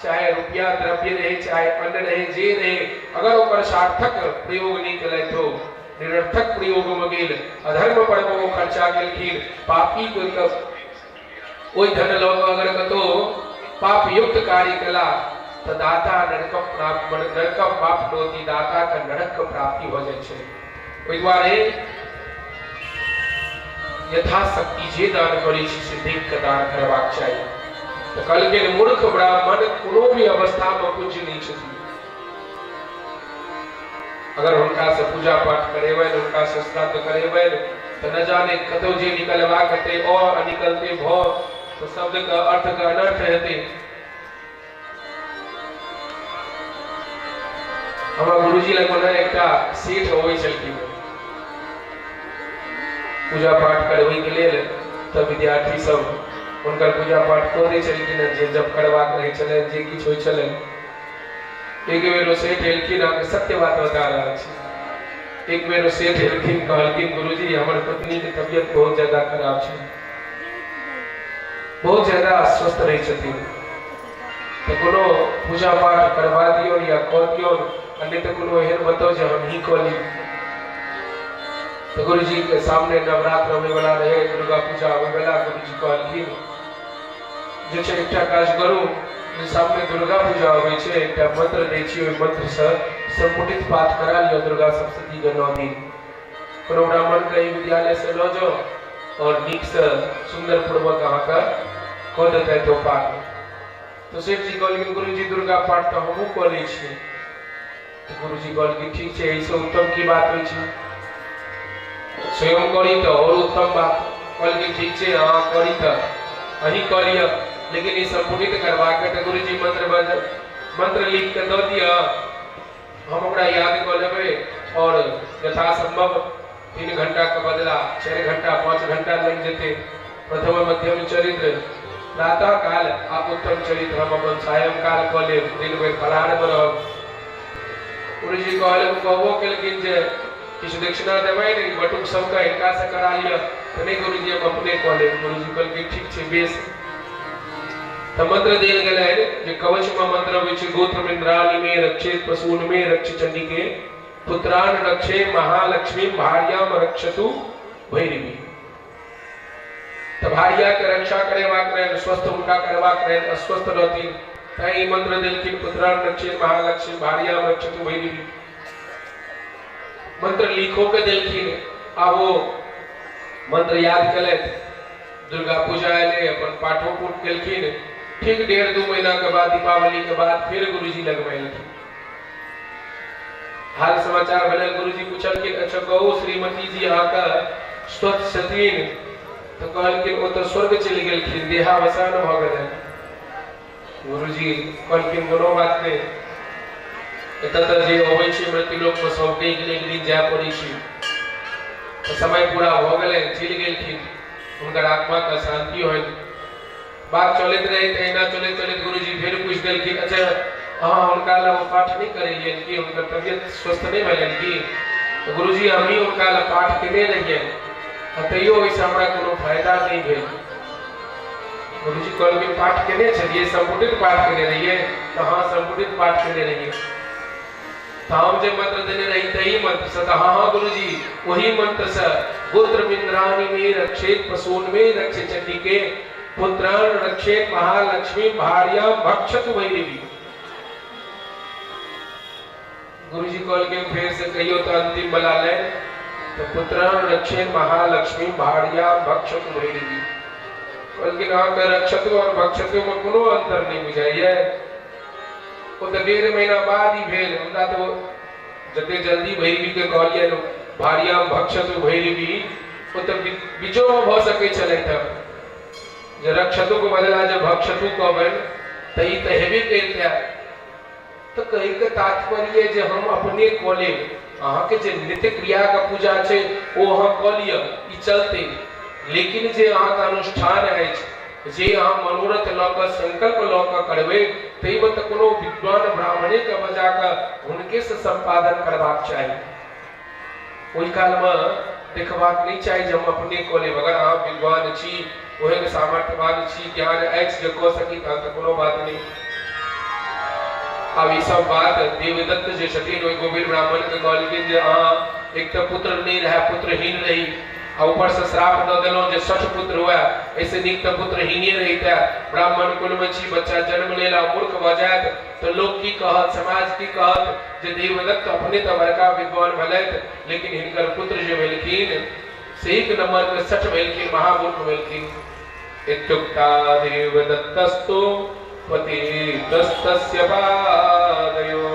चाहे रुपया द्रव्य रहे चाहे अन्न रहे जे रहे, अगर ओकर सार्थक प्रयोग नहीं केलथि हो, निरर्थक प्रयोग में गेल, अधर्म पर ओ खर्चा केलखिन, पापी के ओहि धन लऽ कऽ अगर कतौ पाप युक्त कार्य केला तऽ दाता नरकम प्राप्त नरकम प्राप्नोति, दाता के नरक के प्राप्ति हो जाइ छै। ओहि दुआरे यथाशक्ति जे दान करै छी से देख के दान करबाक चाही। तऽ कहलखिन मूर्ख ब्राह्मण कोनो भी अवस्था में पूज्य नहीं छथिन। अगर हुनका से पूजा पाठ करेबनि, हुनका से श्राद्ध करेबनि तऽ न जाने कतौ जे निकलबाक हेतै अ निकलतै भ, तऽ शब्द के अर्थ के अनर्थ हेतै। हमरा गुरुजी लग ने एकटा सेठ अबै छलखिन पूजा पाठ करबै के लेल, तऽ विद्यार्थी सब हुनकर पूजा पाठ कऽ दै छलखिन, जे जप करबाक रहै छलनि, जे किछु होइ छलनि। एक बेर ओ सेठ एलखिन, अहाँके सत्य बात बता रहल छी। एक बेर ओ सेठ एलखिन, कहलखिन गुरुजी हमर पत्नी के तबियत बहुत ज्यादा खराब छै, बहुत ज्यादा अस्वस्थ रहै छथिन, तऽ कोनो पूजा पाठ करवा दियौ या कऽ दियौ, आ नहि तऽ कोनो एहन बताउ जे हम ही कऽ ली। तऽ गुरुजी के सामने नवरात्र अबै वाला रहे, दुर्गा पूजा अबै वाला। गुरुजी कहलखिन जे छै एकटा काज करू, जे सामने दुर्गा पूजा अबै छै, एकटा मंत्र दै छी, ओहि मंत्र से संपुटित पाठ करा लिअ दुर्गा सप्तशती के 9 दिन। कोनो ब्राह्मण के एहि विद्यालय से लऽ जाउ और नीक से सुंदर पूर्वक अहाँके कऽ देतै ओ पाठ। तऽ सेठ जी कहलखिन गुरुजी दुर्गा पाठ तऽ हमहूँ कऽ लै छियै। तऽ गुरुजी कहलखिन ठीक छै, एहिसँ उत्तम की बात होइ छै, स्वयं करी तऽ और उत्तम बात। कहलखिन ठीक छै, अहाँ करी तऽ अहीं कऽ लिअ, लेकिन ई संपुटित करबाक तऽ गुरुजी मंत्र लिख के दऽ दिअ, हम ओकरा याद कऽ लेबै और यथासंभव 3 घंटा के बदला 4 घंटा 5 घंटा लागि जेतै। प्रथम मध्यम चरित्र प्रातः काल आ उत्तम चरित्र हम अपन सायंकाल कऽ लेब, दिन भरि फलाहार मे रहब। गुरुजी कहबो केलखिन जे किछु दक्षिणा देबै ने बटुक सबके, हिनका से करा लिअ। तऽ नहि गुरुजी हम अपने कऽ लेब। गुरुजी कहलखिन ठीक छै बेस। तऽ मंत्र देल गेलै जे कवच में मंत्र अबै छै गोत्र इंद्राणी में रक्षे पशुन में रक्ष चंडिके पुत्रान रक्षे महालक्ष्मी भार्याम रक्षतु भैरवी। तऽ भार्या के रक्षा करेबाक रहनि, स्वस्थ हुनका करबाक रहनि, अस्वस्थ रहथिन, तैं ई मंत्र देलखिन पुत्रान रक्षे महालक्ष्मी भार्याम रक्षतु भैरवी। मंत्र लिखो के देलखिन, आब वो मंत्र याद केलथि। दुर्गा पूजा एलै, अपन पाठो पूठ केलखिन। ठीक 1.5-2 महीना के बाद दीपावली के बाद फिर गुरुजी लगमे एलखिन। हाल समाचार भेलै, गुरुजी पूछलखिन अच्छा कहू श्रीमती जी अहाँके स्वस्थ छथिन? तऽ कहलखिन ओ तऽ स्वर्ग चलि गेलखिन, देहावसान भऽ गेलनि। गुरुजी कहलखिन कोनो बात नहि, एतऽ तऽ जे अबै छै मृत्युलोकमे सबके एक ने एक दिन जाय पड़ै छै। तऽ समय पूरा भऽ गेलनि, चलि गेलखिन, हुनकर आत्माके शान्ति होनि। बात चलैत रहै तऽ एना चलैत चलैत गुरुजी फेर पूछि देलखिन अच्छा अहाँ हुनका लए ओ पाठ नहि करेलियनि कि, हुनकर तबियत स्वस्थ नहि भेलनि कि? तऽ गुरुजी हमही हुनका लए पाठ केने रहियनि आ तैयो ओहिसँ हमरा कोनो फायदा नहि भेल। गुरुजी कहलखिन पाठ केने छलियै, संपुटित पाठ केने रहियै? तऽ हाँ संपुटित पाठ केने रहियै। तऽ हम जे मंत्र देने रही तही मंत्र से? तऽ हाँ हाँ गुरुजी वही मंत्र से गोत्र इंद्राणी में रक्षेत पशून में रक्षे चंडिके पुत्रान रक्षेत महालक्ष्मी भार्याम भक्षतु भैरवी। गुरुजी कहलखिन फेर से कहियो तऽ अंतिम वाला लाइन। तऽ पुत्रान रक्षेत महालक्ष्मी भार्याम भक्षतु भैरवी। कहलखिन अहाँके रक्षतु और भक्षतु में कोनो अंतर नहीं बुझाइए। ओ तऽ 1.5 महीना बाद ही भेल, हमरा तऽ जते जल्दी भैरवी के कहलियनि भार्याम भक्षतु भैरवी, ओ तऽ बीचोमे भऽ सकै छलै। तऽ जे रक्षतु के बदला जे भक्षतु कहबनि तऽ ई तऽ हेबे करितै। तऽ कहैके तात्पर्य जे हम अपने कऽ लेब, अहाँके जे नित्य क्रियाके पूजा छै ओ अहाँ कऽ लिअ, ई चलतै, लेकिन जे अहाँके अनुष्ठान अछि, जे अहाँ मनोरथ लऽ कऽ संकल्प लऽ कऽ करबै, ताहिमे तऽ कोनो विद्वान ब्राह्मणेके बजा कऽ हुनकेसँ सम्पादन करबाक चाही। ओहि कालमे देखबाक नहि चाही जे हम अपने कऽ लेब। अगर अहाँ विद्वान छी, ओहन सामर्थ्यवान छी, ज्ञान अछि जे कऽ सकी, तहन तऽ कोनो बात नहि। आब ई सब बात देवदत्त जे छथिन ओहि गोविल ब्राह्मण के कहलखिन जे अहाँ एक तऽ पुत्र नहि रहए, पुत्रहीन रही, आ ऊपर से श्राप दऽ देलहुँ जे 60 पुत्र हुए, एहिसँ नीक तऽ पुत्रहीने रहितै। ब्राह्मण कुलमे छी, बच्चा जन्म लेल आ मूर्ख भऽ जायत तऽ लोक की कहत, समाज की कहत जे देवदत्त अपने तऽ बड़का विद्वान भेलथि, लेकिन हिनकर पुत्र जे भेलखिन से एक नंबर के 60 भेलखिन, महामूर्ख भेलखिन। इत्युक्ता देवदत्तस्तु पतितस्तस्य पादयो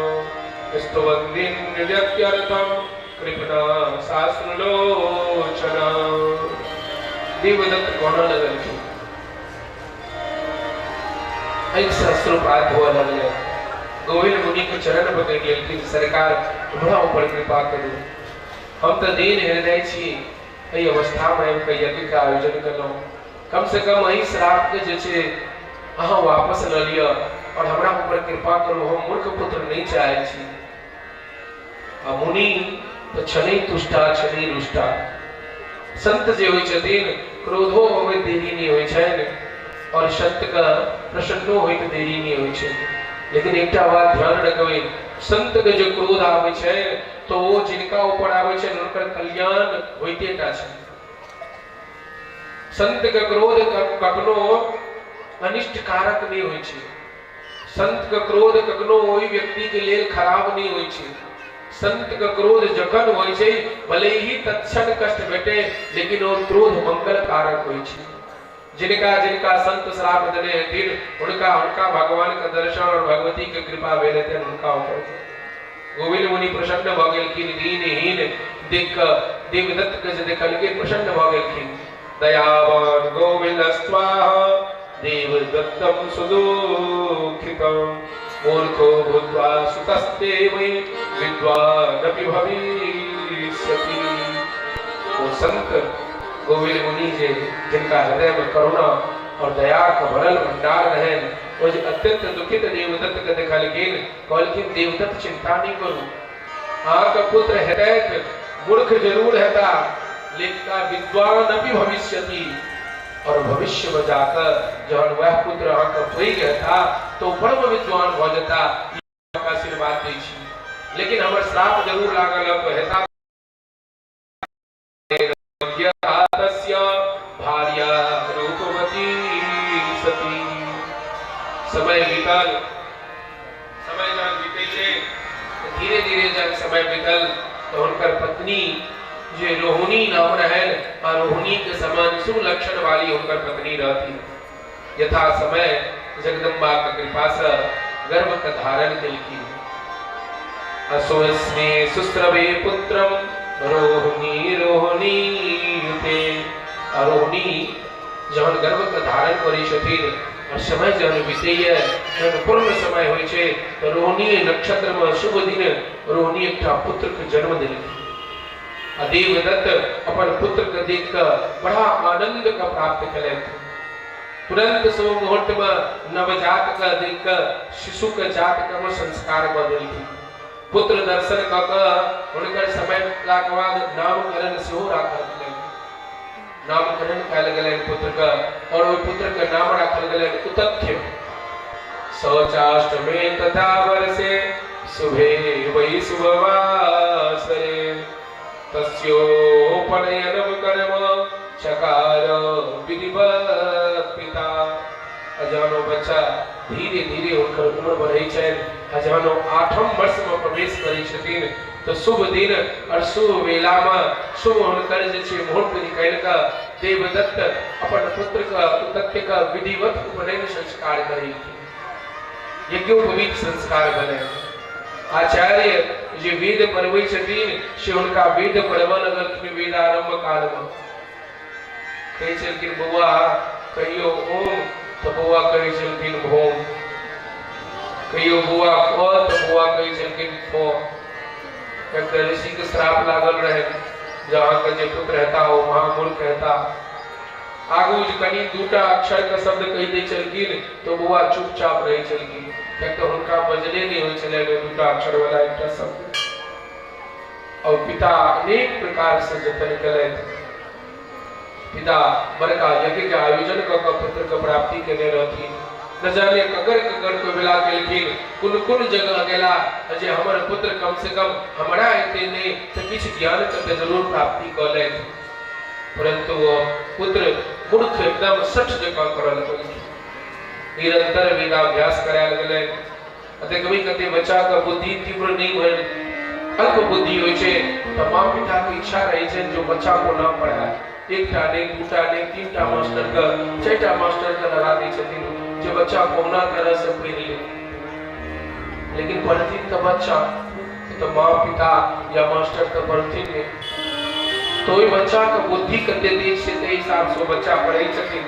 स्तुवन्ति निजत्यर्थं कृपणा साश्रुलोचना। देवदत्त कोना लगलखिन, एक सहस्रोपात हुआ लगलै। गोविंद मुनि के चरण पकड़ि लेलखिन, सरकार हमरा ऊपर कृपा करू, हम तऽ दीन हृदय छी, एहि अवस्थामे आबि कऽ यज्ञके आयोजन केलहुँ, कम से कम एहि श्रापके जे छै अहाँ वापस लऽ लिअ और हमरा ऊपर कृपा करू, हम मूर्ख पुत्र नहि चाहै छी। आ मुनि तऽ छनै तुष्टा छनै रुष्टा, संत जे होइ छथिन क्रोधो अबैत देरी नहि होइ छनि और संतके प्रसन्नो होइत देरी नहि होइ छनि। लेकिन एकटा बात ध्यान रखबै, संतके जे क्रोध आबै छै तऽ ओ जिनका ऊपर आबै छनि हुनकर कल्याण होइते टा छनि। संत के क्रोध कखनो अनिष्ट कारक नहि होइ छै, संत के क्रोध कखनो ओहि व्यक्ति के लेल खराब नहि होइ छै। संत के क्रोध जखन होइ छै भले ही तत्क्षण कष्ट भेटे, लेकिन ओ क्रोध मंगल कारक होइ छै। जिनका जिनका संत श्राप देने हेथिन हुनका हुनका भगवान के दर्शन और भगवती के कृपा भेल हेतनि हुनका ऊपर। गोविंद मुनि प्रसन्न भऽ गेलखिन, दीनहीन देख कऽ देवदत्त के जे देखलखिन प्रसन्न भऽ गेलखिन। दयावान गोविंद स्वाहा देवदत्तम सुदुःखितम मूर्खो भूत्वा सुतस्ते वै विद्वानपि भविष्यति। ओ संत गोविंद मुनि जे जिनका हृदय में करुणा और दया के भरल भंडार रहनि, ओ जे अत्यंत दुखित देवदत्त के देखलखिन, कहलखिन देवदत्त चिंता नहीं करू, अहाँके पुत्र हेतैत मूर्ख जरूर हेता, लेकिन विद्वान अपि भविष्यति, और भविष्य में जाकर जहन वह पुत्र अहाँके पैघ हेता तो परम विद्वान भऽ जेता, आशीर्वाद दै छी, लेकिन हमर श्राप जरूर लागल हेता। तस्य भार्या रूपवती सती। समय बीतल, समय जहन बीतै छै तऽ धीरे धीरे जहन समय बीतल तऽ हुनकर पत्नी जे रोहिणी नाम रहनि आ रोहिणी के समान शुभ लक्षण वाली हुनकर पत्नी रहथिन, यथा समय जगदम्बा के कृपा से गर्भ के धारण केलखिन। असुस्ने सुस्रवे पुत्रम रोहिणी रोहिणी युते। रोहिणी जहन गर्भ के धारण करै छथिन और समय जहन बीतैया, जहन पूर्ण समय होइ छै तऽ रोहिणी नक्षत्र में शुभ दिन रोहिणी एकटा पुत्र के जन्म देलखिन। आ देवदत्त अपन पुत्र के देख कऽ बड़ा आनंद के प्राप्त केलथि। तुरंत शुभ मुहूर्त में नवजात के देख कऽ शिशु के जात कर्म संस्कार कऽ देलखिन। पुत्र दर्शन कऽ कऽ हुनकर समय बीतलाक बाद नामकरण सेहो राखल गेलनि। नामकरण कयल गेलनि पुत्र के और ओहि पुत्र के नाम राखल गेलनि उतथ्य। शौचाष्टमे तथा वर्षे शुभे वै शुभवासरे तस्योपनयनं कर्म चकार विधिवत पिता। आ जहन ओ बच्चा धीरे धीरे हुनकर उम्र बढ़ै छनि आ जहन ओ 8म वर्ष में प्रवेश करै छथिन तऽ शुभ दिन और शुभ वेला में शुभ हुनकर जे छै मुहूर्त निकालि कऽ देवदत्त अपन पुत्र के उतथ्य के विधिवत उपनयन संस्कार करेलखिन। यज्ञोपवीत संस्कार भेलै। आचार्य जे वेद पढ़बै छथिन से हुनका वेद पढ़बऽ लगलखिन। वेदारंभ काल में कहै छलखिन बौआ कहियो ओम तऽ बौआ कहै छलखिन भोम, कहियो बौआ क तऽ बौआ कहै छलखिन फो। एक ऋषि के श्राप लागल रहे जे अहाँके जे पुत्र हेता ओ महामूर्ख हेता। आगू जे कनि दूटा अक्षर के शब्द कहि दै छलखिन तऽ बौआ चुपचाप रहै छलखिन, किएक तऽ हुनका बजले नहि होइ छलनि ओ दूटा अक्षर वाला एकटा शब्द। और पिता अनेक प्रकार से जतन केलथि। पिता बड़का यज्ञ के आयोजन कऽ कऽ पुत्र के प्राप्ति केने रहथिन। न जाने ककर ककर कोबिला केलखिन, कोन कोन जगह गेला जे हमर पुत्र कम से कम हमरा एते नहि तऽ किछु ज्ञान के तऽ जरूर प्राप्ति कऽ लेथि। परंतु वो पुत्र मूर्ख एकदम सठ जकाँ करऽ लगलखिन। निरंतर वेदाभ्यास करायल गेलै। देखबै कते बच्चा के बुद्धि तीव्र नहि भेल, अल्प बुद्धि होइ छै, तऽ माँ पिता के इच्छा रहै छै जो बच्चा को ना पढ़ाए। एकटा नहि, दूटा नहि, तीनटा मास्टर के, चारिटा मास्टर के लगा दै छथिन जे बच्चा कहुना तरह से पढ़ि ले। लेकिन पढ़थिन तऽ बच्चा, तऽ माँ पिता या मास्टर तऽ पढ़थिन नहि। तऽ ओहि बच्चा के बुद्धि कते तेज छै ताहि हिसाब से ओ बच्चा पढ़ै छथिन।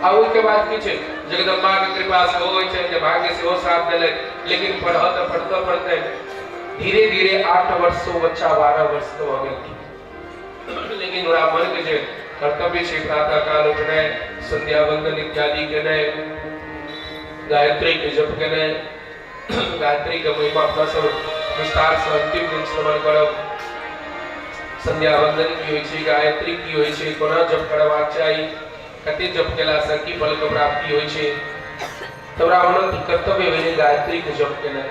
आ ओहिके बाद की छै, जगदम्बा के कृपा सेहो होइ छै जे भाग्य सेहो साथ देलक, लेकिन पढ़ऽ तऽ पढ़ते पढ़ते धीरे धीरे 8 वर्ष से बच्चा 12 वर्ष के भऽ गेलखिन। लेकिन ब्राह्मण के जे कर्तव्य छै, प्रातः काल उठनाइ, संध्या वंदन इत्यादि केनाइ, गायत्री के जप केनाइ, गायत्री के महिमा अपना सब विस्तार से अंतिम दिन श्रवण करब। संध्या वंदन की होइ छै, गायत्री की होइ छै, कोना जप करबाक चाही, कते जप केला से की फल के प्राप्ति होइ छै। तऽ ब्राह्मणक कर्तव्य भेलै गायत्री के जप केनाइ,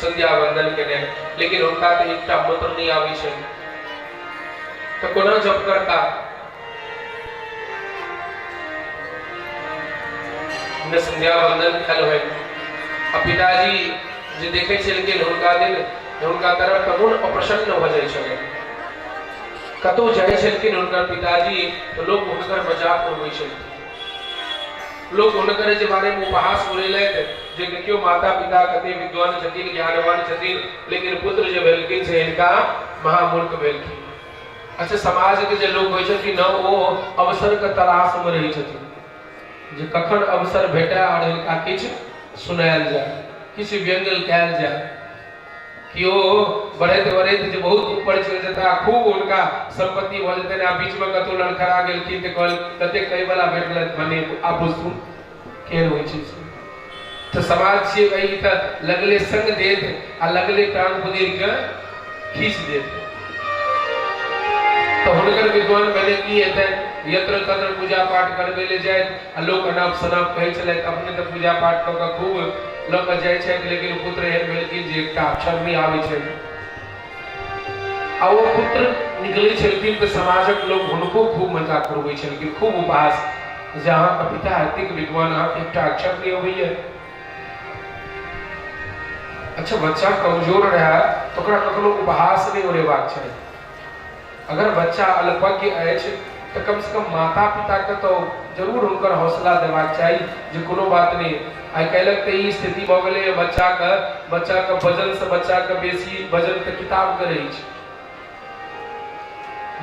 संध्या वंदन केनाइ। लेकिन हुनका तऽ एकटा मंत्र नहि आबै छै, तऽ कोना जप करता? ने संध्या वंदन कयल होइ। आ पिताजी जे देखै छलखिन हुनका दिन, हुनका तरफ तऽ मोन अप्रसन्न भऽ जाइ छलै। कतहु जाइ छलखिन हुनकर पिताजी तऽ लोक हुनकर मजाक उड़बै छलखिन, लोक हुनकर जे बारे में उपहास उड़ेलथि जे देखियौ माता पिता कते विद्वान छथिन, ज्ञानवान छथिन, लेकिन पुत्र जे भेलखिन से हिनका महामूर्ख भेलखिन। अच्छा, समाज के जे लोक होइ छथिन ने, ओ अवसर के तलाश में रहै छथिन जे कखन अवसर भेटय और हिनका किछु सुनायल जाय, किछु व्यंग्य कयल जाय कि ओ बढ़ैत बढ़ैत जे बहुत ऊपर चलि जेता, खूब हुनका संपत्ति भऽ जेतनि, आ बीच में कतहु लड़खड़ा गेलखिन तऽ कहल कते कहै वाला भेटलथि, भने आब बुझू केहन होइ छै से। तऽ समाज छियै कही तऽ लगले संग देत आ लगले टांग पकड़ि कऽ खींच देत। तऽ हुनकर विद्वान भेलै की हेतनि, यत्र तत्र पूजा पाठ करबै ले जाइत आ लोक अनाप शनाप कहै छलथि। अपने तऽ पूजा पाठ कऽ कऽ खूब लऽ कऽ जाइ छथि, लेकिन पुत्र एहन भेलखिन जे एकटा अक्षर नहि आबै छनि। आ ओ पुत्र निकलै छलखिन तऽ समाजक लोक हुनको खूब मजाक उड़बै छलखिन, खूब उपहास जे अहाँके पिता एतेक विद्वान, अहाँके एकटा अक्षर नहि अबैया। अच्छा, बच्चा कमजोर रहै तऽ ओकरा कखनो उपहास नहि उड़ेबाक चाही। अगर बच्चा अल्पज्ञ अछि तऽ कम से कम माता पिता के तऽ जरूर हुनकर हौसला देबाक चाही जे कोनो बात नहि। आइ काल्हिक तऽ ई स्थिति भऽ गेलैए बच्चाके वजनसँ बच्चाके बेसी वजन तऽ किताबके रहै छै।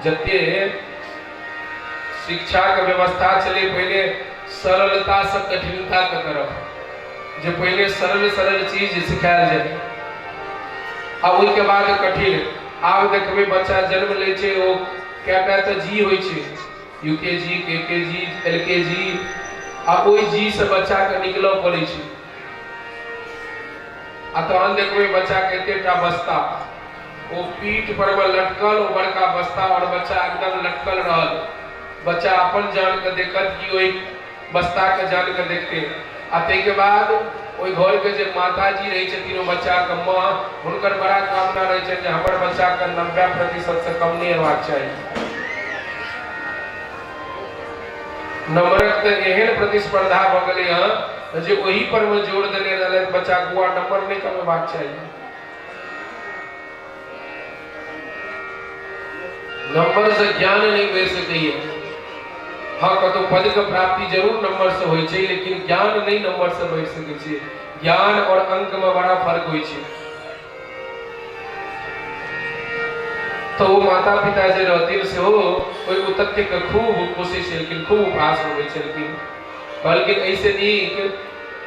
जते शिक्षाके व्यवस्था छलै पहिले सरलतासँ कठिनताके तरफ, जे पहिले सरल सरल चीज सिखायल जाय आ ओहिके बाद कठिन। आब देखबै बच्चा जन्म लै छै, ओ कएटा तऽ जी होइ छै, यूकेजी, केकेजी, एलकेजी, आ ओहि जी से बच्चाके निकलऽ पड़ै छै। आ तहन देखबै बच्चाके एतेटा बस्ता, ओ पीठ पर मे लटकल, ओ बड़का बस्ता, और बच्चा एकदम लटकल रहल। बच्चा अपन जान के देखत कि ओहि बस्ता के जान के देखते? आ ताहिके बाद ओहि घर के जे माताजी रहै छथिन, ओ बच्चा के माँ, हुनकर बड़ा कामना रहै छनि जे हमर बच्चा के 90% से कम नहि हेबाक चाही। नंबरक तऽ एहन प्रतिस्पर्धा भऽ गेलै हँ जे ओहि पर मे जोर देने रहलथि बच्चा के नंबर नहि कमेबाक चाही। नंबर से ज्ञान नहीं बढ़ि सकैए। हाँ, कतौ पद के प्राप्ति जरूर नंबर से होइ छै, लेकिन ज्ञान नहीं नंबर से बढ़ि सकै छै। ज्ञान और अंक में बड़ा फर्क होइ छै। तो ओ माता पिता जे रहथिन सेहो ओहि उतथ्य के खूब कोशिश छलखिन, खूब उपहास होबै छलखिन। कहलखिन ऐसे नीक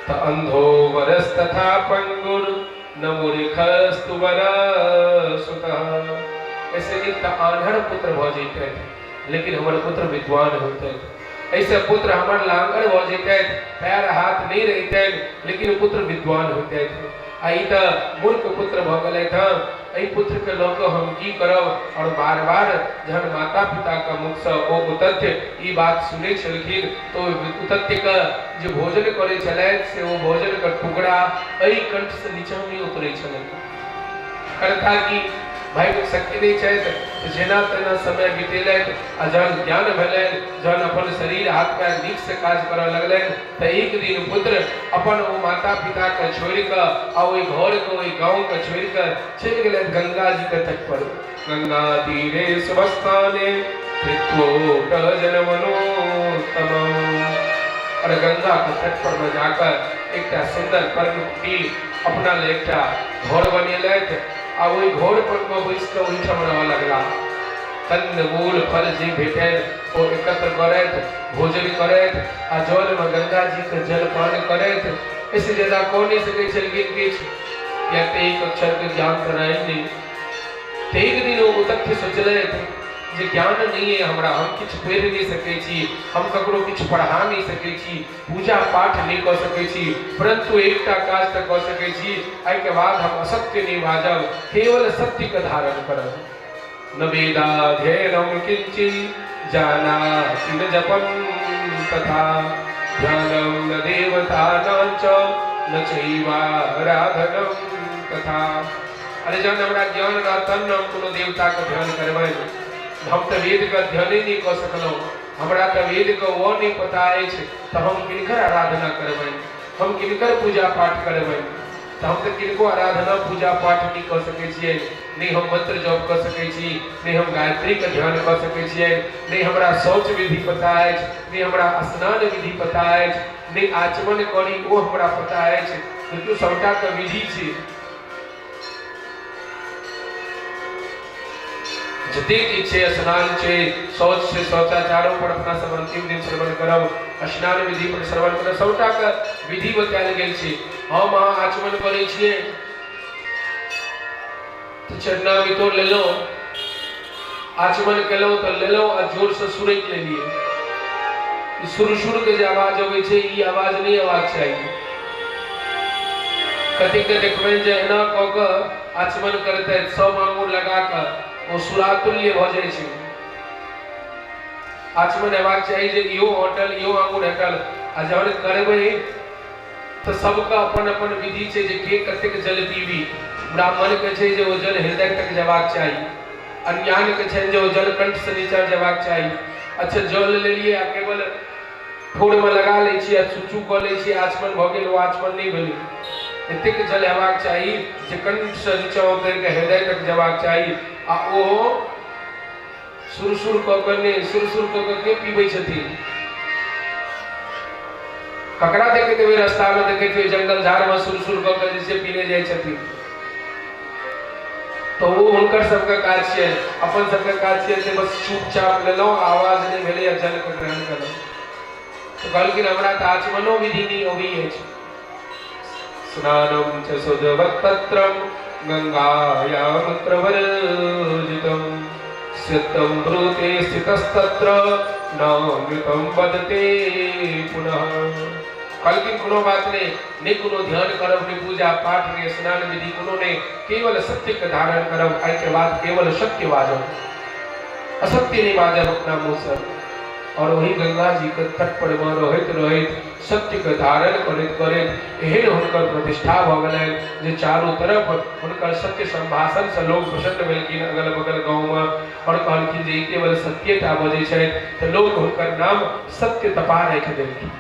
तऽ अंधो वरस तथा पंगुर न मूर्खस्तु वरसुतः। ऐसे नीक तऽ आन्हर पुत्र भऽ जैतथि, लेकिन हमर पुत्र विद्वान होतथि। ऐसे पुत्र हमर लांगर भऽ जैतथि, पैर हाथ नहीं रहितनि, लेकिन पुत्र विद्वान होतथि। आ ई तऽ मूर्ख पुत्र भऽ गेलथि हँ, एहि पुत्रके लऽ कऽ हम की करब। और बार बार जहन माता पिताके मुखसँ ओ उतथ्य ई बात सुनै छलखिन तऽ ओहि उतथ्यके जे भोजन करै छलथि से ओ भोजनके टुकड़ा एहि कंठसँ नीचा नहि उतरै छलनि। करता की, भाइके शक्ति नहि छथि तऽ जेना तेना समय बितेलथि आ जहन ज्ञान भेलनि, जहन अपन शरीर हाथ पैर नीकसँ काज करऽ लगलनि तऽ एक दिन पुत्र अपन ओ माता पिताके छोड़ि कऽ आ ओहि घरके ओहि गाँवके छोड़ि कऽ चलि गेलथि गंगा जीके तट पर। गंगा तीरे शुभस्थाने त्रिकोट जनमनोत्तम। और गंगा के तट पर में जाकर एकटा सुंदर पर्णकुटीर अपना ले एकटा घर बनेलथि आ ओहि घर पर में बैस कऽ ओहिठाम रहऽ लगला। कंद मूल फल जे भेटनि ओ एकत्र करैत, भोजन करैत आ जलमे गंगा जीके जलपान करैत। एहिसँ ज्यादा कऽ नहि सकै छलखिन किछु, किएक तऽ एक अक्षरके ज्ञान तऽ रहनि नहि। तऽ एक दिन ओ तथ्य सोचलथि जे ज्ञान नहि अइ हमरा, हम किछु पढ़ि नहि सकै छी, हम ककरो किछु पढ़ा नहि सकै छी, पूजा पाठ नहि कऽ सकै छी, परंतु एकटा काज तऽ कऽ सकै छी, एहिके बाद हम असत्य नहि बाजब, केवल सत्यके धारण करब। न वेदाध्ययनं किञ्चित् जानाति न जपं तथा ध्यानं न देवतानां च न चैवाराधनं तथा। अरे जहन हमरा ज्ञान रहत तहन ने हम कोनो देवताके ध्यान करबनि। हम तऽ वेदके अध्ययने नहि कऽ सकलहुँ, हमरा तऽ वेदके ओ नहि पता अछि, तऽ हम किनकर आराधना करबनि, हम किनकर पूजा पाठ करबनि? तऽ हम तऽ किनको आराधना पूजा पाठ नहि कऽ सकै छियै, नहि हम मंत्र जप कऽ सकै छी, नहि हम गायत्रीके ध्यान कऽ सकै छियै, नहि हमरा शौच विधि पता अछि, नहि हमरा स्नान विधि पता अछि, नहि आचमन करी ओ हमरा पता अछि। देखियौ, सबटा तऽ विधि छै। जतेक ई छै, स्नान छै, शौच छै, शौचाचारो पर अपना सब अंतिम दिन श्रवण करब, स्नान विधि पर श्रवण करब, सबटा के विधि बतायल गेल छै। हम अहाँ आचमन करै छियै तऽ चरणामृतो लेलहुँ, आचमन केलहुँ तऽ लेलहुँ आ जोरसँ सुरकि लेलियै। ई सुर सुर के जे आवाज अबै छै, ई आवाज नहि अयबाक चाही। कतेकके देखबनि जे एना कऽ कऽ आचमन करतथि, सब आङ्गुर लगा कऽ, ओ सुरातुल्य भऽ जाइ छै। आचमन हेबाक चाही जे इहो हटल, इहो आङ्गुर हटल। आ जहन करबै तऽ सबके अपन अपन विधि छै जे के कतेक जल पीबी। ब्राह्मणके छै जे ओ जल हृदय तक जेबाक चाही, अज्ञानके छनि जे ओ जल कंठसँ नीचा जेबाक चाही। अच्छा, जल लेलियै आ केवल ठोरमे लगा लै छियै आ चू चू कऽ लै छियै, आचमन भऽ गेल, ओ आचमन नहि भेलै। एतेक जल हेबाक चाही जे कंठसँ नीचा उतरि कऽ हृदय तक जेबाक चाही, आ ओहो सुर सुर कऽ कऽ नहि। सुर सुर कऽ कऽ के पीबै छथिन? ककरा देखैत हेबै रस्तामे, देखैत हेबै जंगल झाड़मे सुर सुर कऽ कऽ जे छै पीने जाइ छथिन, तऽ ओ हुनकर सबके काज छियनि। अपन सबके काज छियनि जे बस चुपचाप लेलहुँ, आवाज नहि भेलै आ जलके ग्रहण केलहुँ। तऽ कहलखिन हमरा तऽ आचमनो विधि नहि अबै अछि। स्नानं च सुजवत्तत्रं गङ्गायां प्रवर्जितं सिद्धं ब्रूते स्थितस्तत्र नामृतं वदते पुनः। कहलखिन कोनो बात नहि, नहि कोनो ध्यान करब, नहि पूजा पाठ, नहि स्नान विधि, कोनो नहि, केवल सत्यके धारण करब। एहिके बाद केवल सत्य बाजब, असत्य नहि बाजब अपना मुँहसँ। और वही गंगा जी के तट पर मे रहैत रहैत सत्य के धारण करैत करैत एहन हुनकर प्रतिष्ठा भऽ गेलनि जे चारू तरफ हुनकर सत्य संभाषण से लोग प्रसन्न भेलखिन अगल बगल गाँव में, और कहलखिन जे ई केवल सत्ये टा बजै छथि, तऽ लोग हुनकर नाम सत्य तपा राखि देलखिन।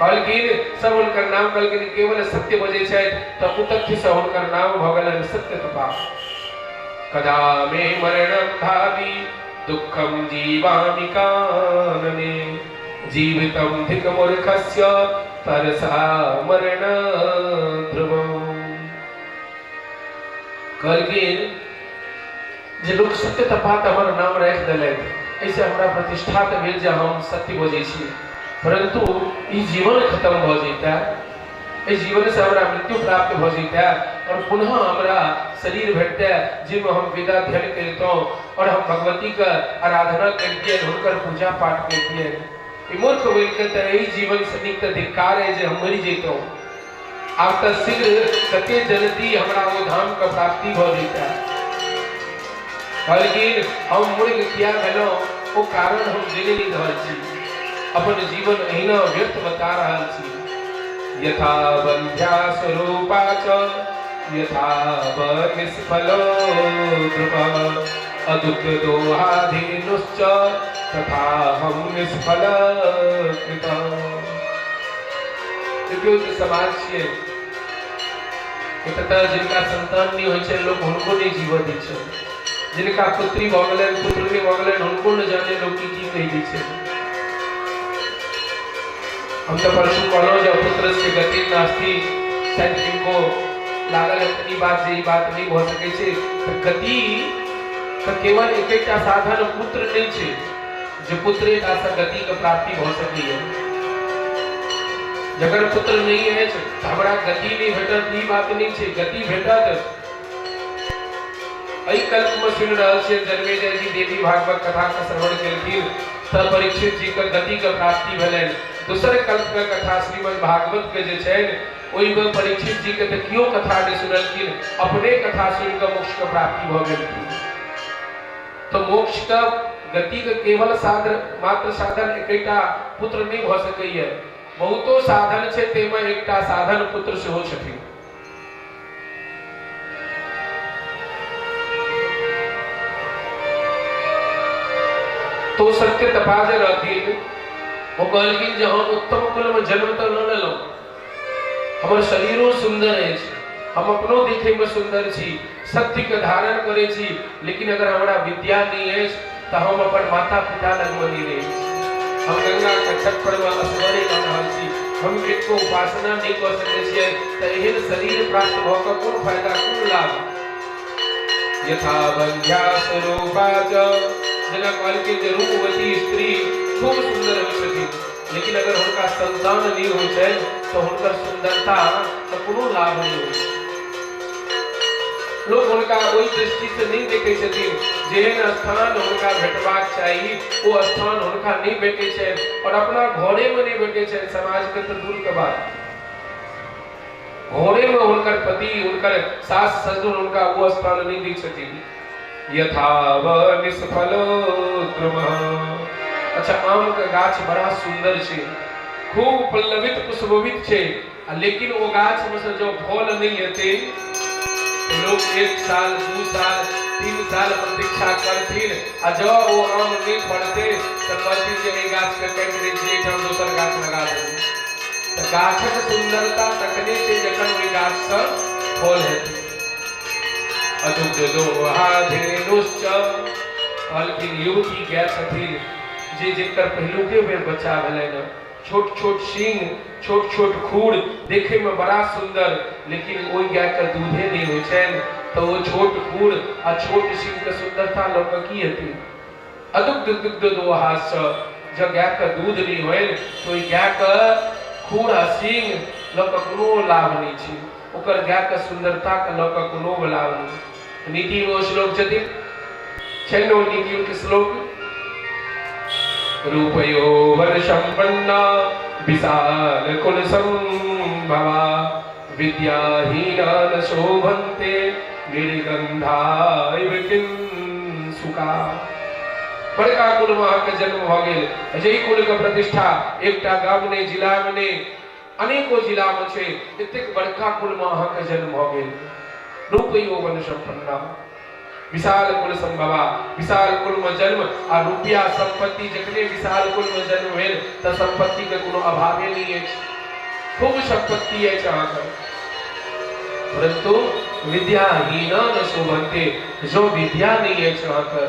कहलखिन सब हुनकर नाम, कहलखिन केवल सत्य बजै छथि, तऽ उतथ्य से हुनकर नाम भऽ गेलनि सत्य तपा। कदा मे मरणं भावि दुःखं जीवामि कानने जीवितं धिक मूर्खस्य तरसा मरण ध्रुवम्। कहलखिन जे लोक सत्य तपा तऽ हमर नाम राखि देलथि, एहिसँ हमरा प्रतिष्ठा तऽ भेल जे हम सत्य बजै छी, परन्तु ई जीवन खत्म भऽ जैतै, एहि जीवनसँ हमरा मृत्यु प्राप्त भऽ जैतै और पुनः हमरा शरीर भेटतै जाहिमे हम वेदाध्ययन करितहुँ और हम भगवतीके आराधना करितियनि, हुनकर पूजा पाठ करितियनि। ई मूर्ख बनिके तऽ एहि जीवनसँ नीक तऽ धिक्कार अइ जे हम मरि जैतहुँ। आब तऽ शीघ्र कते जल्दी हमरा ओ धाम के प्राप्ति भऽ जेतै। कहलखिन हम मूर्ख किया भेलहुँ ओ कारण हम जानि नहि रहल छी, अपन जीवन अहिना व्यर्थ बता रहल छी। यथा बन्ध्या स्वरूपा च यथा निष्फलो ध्रुव अदुग्ध दोहाधेनुश्च तथा हम निष्फल कृत। देखियौ जे समाज छियै एतऽ जिनका संतान नहि होइ छै लोक हुनको नहि जीवऽ दै छै, जिनका पुत्री भऽ गेलनि पुत्र नहि भऽ गेलनि हुनको नहि जाने लोक की की कहि दै छै। हम तऽ परसू कहलहुँ जे पुत्र से गति नास्ति, शायद किनको लागल है ई बात जे ई बात नहि भऽ सकै छै। तऽ गति के केवल एकेटा साधन पुत्र नहि छै जे पुत्रेटा से गति के प्राप्ति भऽ सकैए। जकर पुत्र नहि अछि तऽ हमरा गति नहि भेटत ई बात नहि छै, गति भेटत। एहि कल्प में सुनि रहल छियै जन्मेजय जी देवी भागवत कथा के श्रवण केलखिन तऽ परीक्षित जी के गति के प्राप्ति भेलनि। दोसर कल्प के कथा श्रीमद् भागवत के जे छनि ओहिमे परीक्षित जी के तऽ केओ कथा नहि सुनलखिन, अपने कथा सुनि कऽ मोक्ष के प्राप्ति भऽ गेलखिन। तऽ मोक्ष के गति के केवल साधन मात्र साधन एकेटा पुत्र नहि भऽ सकैए, बहुतो साधन छै ताहिमे एकटा साधन पुत्र सेहो छथिन। तो सत्य तपा जे रहथिन ओ कहलखिन जे हम उत्तम कुल में जन्म तऽ लऽ लेलहुँ, हमर शरीरो सुन्दर अछि, हम अपनो देखे में सुन्दर छी, सत्य के धारण करै छी, लेकिन अगर हमरा विद्या नहि अछि तऽ हम अपन माता पिता लग में नहि रहै छी, हम गंगा के तट पर में असगरे रह रहल छी, हम किनको उपासना नहि कऽ सकै छियै, तऽ एहन शरीर प्राप्त भऽ कऽ कोन फायदा कोन लाभ। यथा बन्ध्या स्वरूपा च, जेना कहलखिन जे रूपवती स्त्री खूब सुन्दर होइ छथिन, लेकिन अगर हुनका संतान नहि होइ छनि तऽ हुनकर सुन्दरता के कोनो लाभ नहि होइ छै। लोक हुनका ओहि दृष्टि से नहि देखै छथिन, जेहन स्थान हुनका भेटबाक चाही ओ स्थान हुनका नहि भेटै छनि, और अपना घरे में नहि भेटै छनि, समाज के तऽ दूर के बात। घरे में हुनकर पति हुनकर सास ससुर हुनका ओ स्थान नहि दै छथिन। यथा व निष्फलो द्रुमः। अच्छा आम के गाछ बड़ा सुंदर छै, खूब पल्लवित पुष्पवित छै, आ लेकिन ओ गाछ में से जो फल नहीं हेतै लोग 1 साल 2 साल 3 साल प्रतीक्षा करथिन, आ जब ओ आम नहीं फड़तै तऽ कहथिन जे एहि गाछ के काटि दै छियै, एहिठाम दोसर गाछ लगा देबै। तऽ गाछक सुंदरता तखने छै जखन ओहि गाछ से फल हेतै। अदुग्ध दोहाधेनुश्च, कहलखिन युवती गाय छथिन जे जिनकर पहिलुके बेर बच्चा भेलनि, छोट छोट सींग छोट छोट खूर देखे में बड़ा सुंदर, लेकिन ओहि गाय के दूधे नहीं होइ छनि तऽ ओ छोट खूर आ छोट सींग के सुंदरता लऽ कऽ की हेतै। अदुग्ध दुग्ध दोहास, जब गाय के दूध नहीं होल तो ओहि गाय के खूर आ सींग लऽ कऽ कोनो लाभ नहीं छै, ओकर गाय के सुंदरता के लऽ कऽ कोनो लाभ नहीं। नीति में ओ श्लोक छथिन, छनि ओ नीति के श्लोक, रूपयो वन संपन्ना विशाल कुल संभवा विद्याहीना न शोभन्ते निर्गंधा इव किंसुका। बड़का कुल में अहाँके जन्म भऽ गेल, जाहि कुल के प्रतिष्ठा एकटा गाम नहि जिला में नहि अनेको जिला में छै, एतेक बड़का कुल में अहाँके जन्म भऽ गेल। रूप यौवन संपन्ना विशाल कुल संभवा, विशाल कुल में जन्म आ रुपया संपत्ति, जखने विशाल कुल में जन्म भेल तऽ संपत्ति के कोनो अभावे नहीं अछि, खूब संपत्ति अछि अहाँके, परंतु विद्याहीन न शोभन्ते, जो विद्या नहीं अछि अहाँके,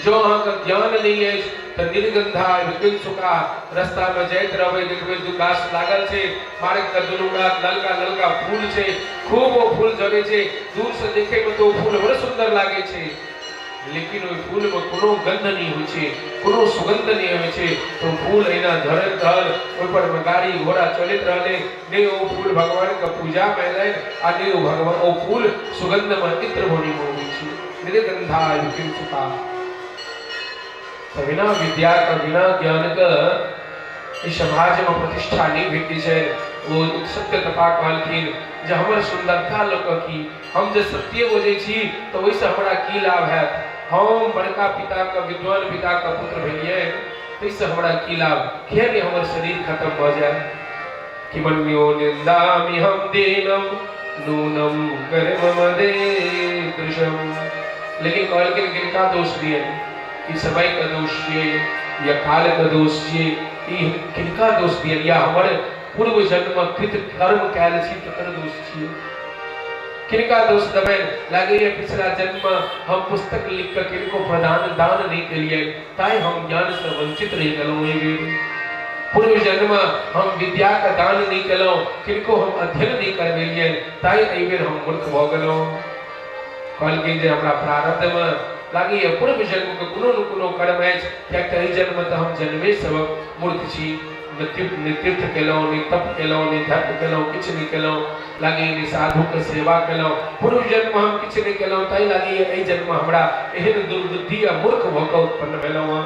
जो अहाँके ज्ञान नहीं अछि तऽ निर्गंधा विकिंसुका रास्ता में जाइत रहबै देखबै दू गाछ लागल छै, मार्ग के दुनू कात ललका ललका फूल छै, खूब ओ फूल झरे छै, दूर से देखे में तो ओ फूल बड़ सुंदर लागे छै, लेकिन ओहि फूल में कोनो गंध नहीं होइ छै, कोनो सुगंध नहीं होइ छै, तो फूल एना झरैत रहल, ओहि पर में गाड़ी घोड़ा चलैत रहलै, नहि ओ फूल भगवान के पूजा में एलनि आ नहि ओ भगवान ओ फूल सुगंध में इत्र भरि होइ छै। निर्गंधा विकिंसुका। तो बिना विद्या का बिना ज्ञान का इस समाज में प्रतिष्ठा नहीं भेटी छै। ओ सत्य तपा कहलखिन जे हमर सुन्दरता लऽ कऽ की, हम जे सत्ये बजै छी तऽ ओहिसँ हमरा की लाभ हैत? हम बड़का पिताके, विद्वान पिताके पुत्र भेलियै, ताहिसँ हमरा की लाभ? किए नहि हमर शरीर खत्म भऽ जाय? कि मन्यो निन्दामि हम दीनम नूनम कर्म मदे दृशम। लेकिन कहलखिन किनका दोष दियनि? ई समयके दोष छियै या कालके दोष छियै? ई किनका दोष दियनि? या हमर पूर्व जन्म कृत कर्म कयल छी तकर दोष छियै? किनका दोष देबनि? लागैए पिछला जन्म हम पुस्तक लिख कऽ किनको प्रदान दान नहि केलियै, ताहि हम ज्ञानसँ वंचित रहि गेलहुँ। एहि बेर पूर्व जन्म हम विद्याके दान नहि केलहुँ, किनको हम अध्ययन नहि करबेलियनि, ताहि एहि बेर हम मूर्ख भऽ गेलहुँ। कहलखिन जे हमरा प्रारब्धमे लागैए पूर्व जन्मके कोनो ने कोनो कर्म अछि, किएक तऽ एहि जन्ममे तऽ हम जन्मे सबक मूर्ख छी। नहि तीर्थ केलहुँ, नहि तप केलहुँ, नहि धर्म केलहुँ, किछु नहि केलहुँ। लागैए नहि साधुके सेवा केलहुँ। पूर्व जन्म हम किछु नहि केलहुँ, ताहि लागैए एहि जन्म हमरा एहन दुर्बुद्धि आ मूर्ख भऽ कऽ उत्पन्न भेलहुँ हँ।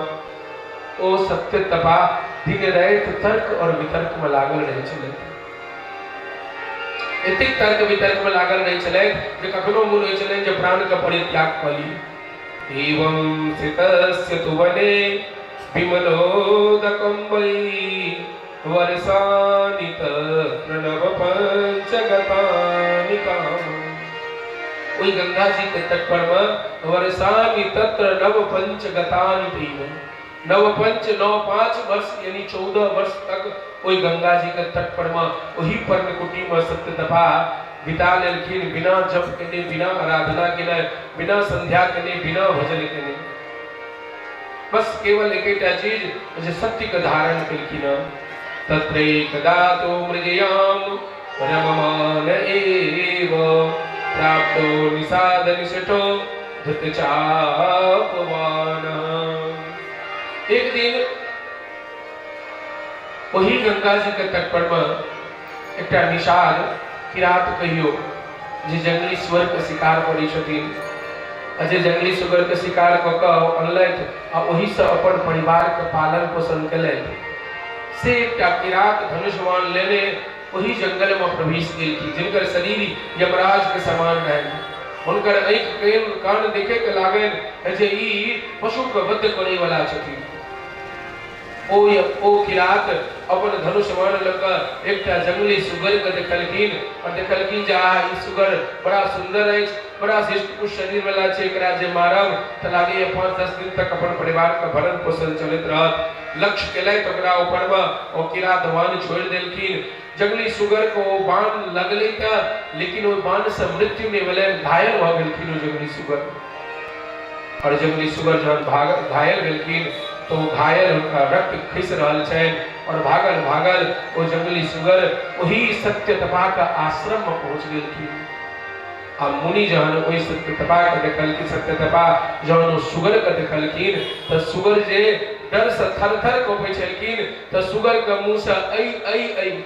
ओ सत्य तपा दिन राति तर्क और वितर्कमे लागल रहै छलथि। एतेक तर्क वितर्कमे लागल रहै छलथि जे कखनो मोन होइ छलनि जे प्राणके परित्याग कऽ ली। एवं स्थितस्य तु वने विमलोदकं वै वर्षाणि तत्र नव पञ्चगतानि काम। ओहि गंगा जी के तट पर में वर्षाणि तत्र नव पंचगतानि तैव, नव पंच नौ पांच वर्ष यानी 14 वर्ष तक ओहि गंगा जी के तट पर में ओही पर्णकुटी में सत्य तपा बिता लेलखिन, बिना जप केने, बिना आराधना केने, बिना संध्या केने, बिना भजन केने, बस केवल एकेटा चीज जे सत्य के धारण केलखिन। तत्रैकदा तो मृगयाम रममान एव प्राप्तो निषाद निषठो धृतचापवान। एक दिन वही गंगा जी के तट पर में एकटा निषाद किरात कहियो जे जंगली सुअर के शिकार करै छथिन, आ जे जंगली सुगर के शिकार कऽ कऽ अनलथि आ ओहिसँ अपन परिवार के पालन पोषण केलथि, से एकटा किरात धनुष बाण लेने ओहि जंगल में प्रवेश केलखिन, जिनकर शरीर यमराज के समान रहनि। हुनकर आँखि कान देखे के लागनि जे ई पशु के वध करे वाला छथिन। ओ ओ किरात अपन धनुष बाण लऽ कऽ एकटा जंगली सुगर के देखलखिन और देखलखिन जे आहा, ई सुगर बड़ा सुंदर अछि, बड़ा हृष्ट-पुष्ट शरीर वाला छै, एकरा जे मारब तऽ लागैए 5-10 दिन तक अपन परिवार के भरण पोषण चलैत रहत। लक्ष्य केलथि ओकरा ऊपर मे, ओ किरात बाण छोड़ि देलखिन। जंगली सुगर के ओ बाण लगलै तऽ, लेकिन ओहि बाण से मृत्यु नहि भेलनि, घायल भऽ गेलखिन ओ जंगली सुगर। और जंगली सुगर जहन घायल भेलखिन तो ओ घायल हुनका रक्त खसि रहल छनि और भागल भागल ओ जंगली सुगर ओही सत्य तपा के आश्रम में पहुंच गेलखिन। आ मुनि जहन ओहि सत्य तपा के देखलखिन, सत्य तपा जहन ओ सुगर के देखलखिन तऽ सुगर जे डर से थर थर कँपै छलखिन, तऽ सुगर के मुँह से ऐ ऐ ऐ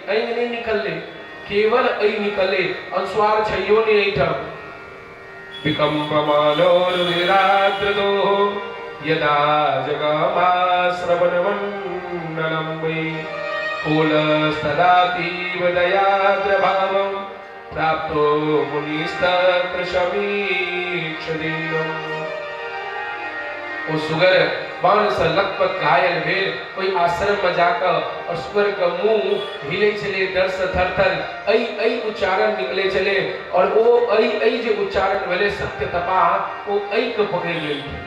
ऐ नहि निकललै, केवल ऐ निकललै, अनुस्वार छैयो नहि एहिठाम। विकम्पमानोरुधिराद्रदोः यदा जगामाश्रवणमण्डलं वै कुलस्तदातीव दयाद्रभावं प्राप्तो मुनिस्तत्र समीक्षदीनम्। ओ सुगर बाण से लथपथ घायल भेल ओहि आश्रम में जाकऽ और सुगर के मुंह हिले छलै डर से थर थर, ऐ ऐ उच्चारण निकले छलै और ओ ऐ ऐ जे उच्चारण भेलै, सत्य तपा ओ ऐ के पकड़ि लेलखिन।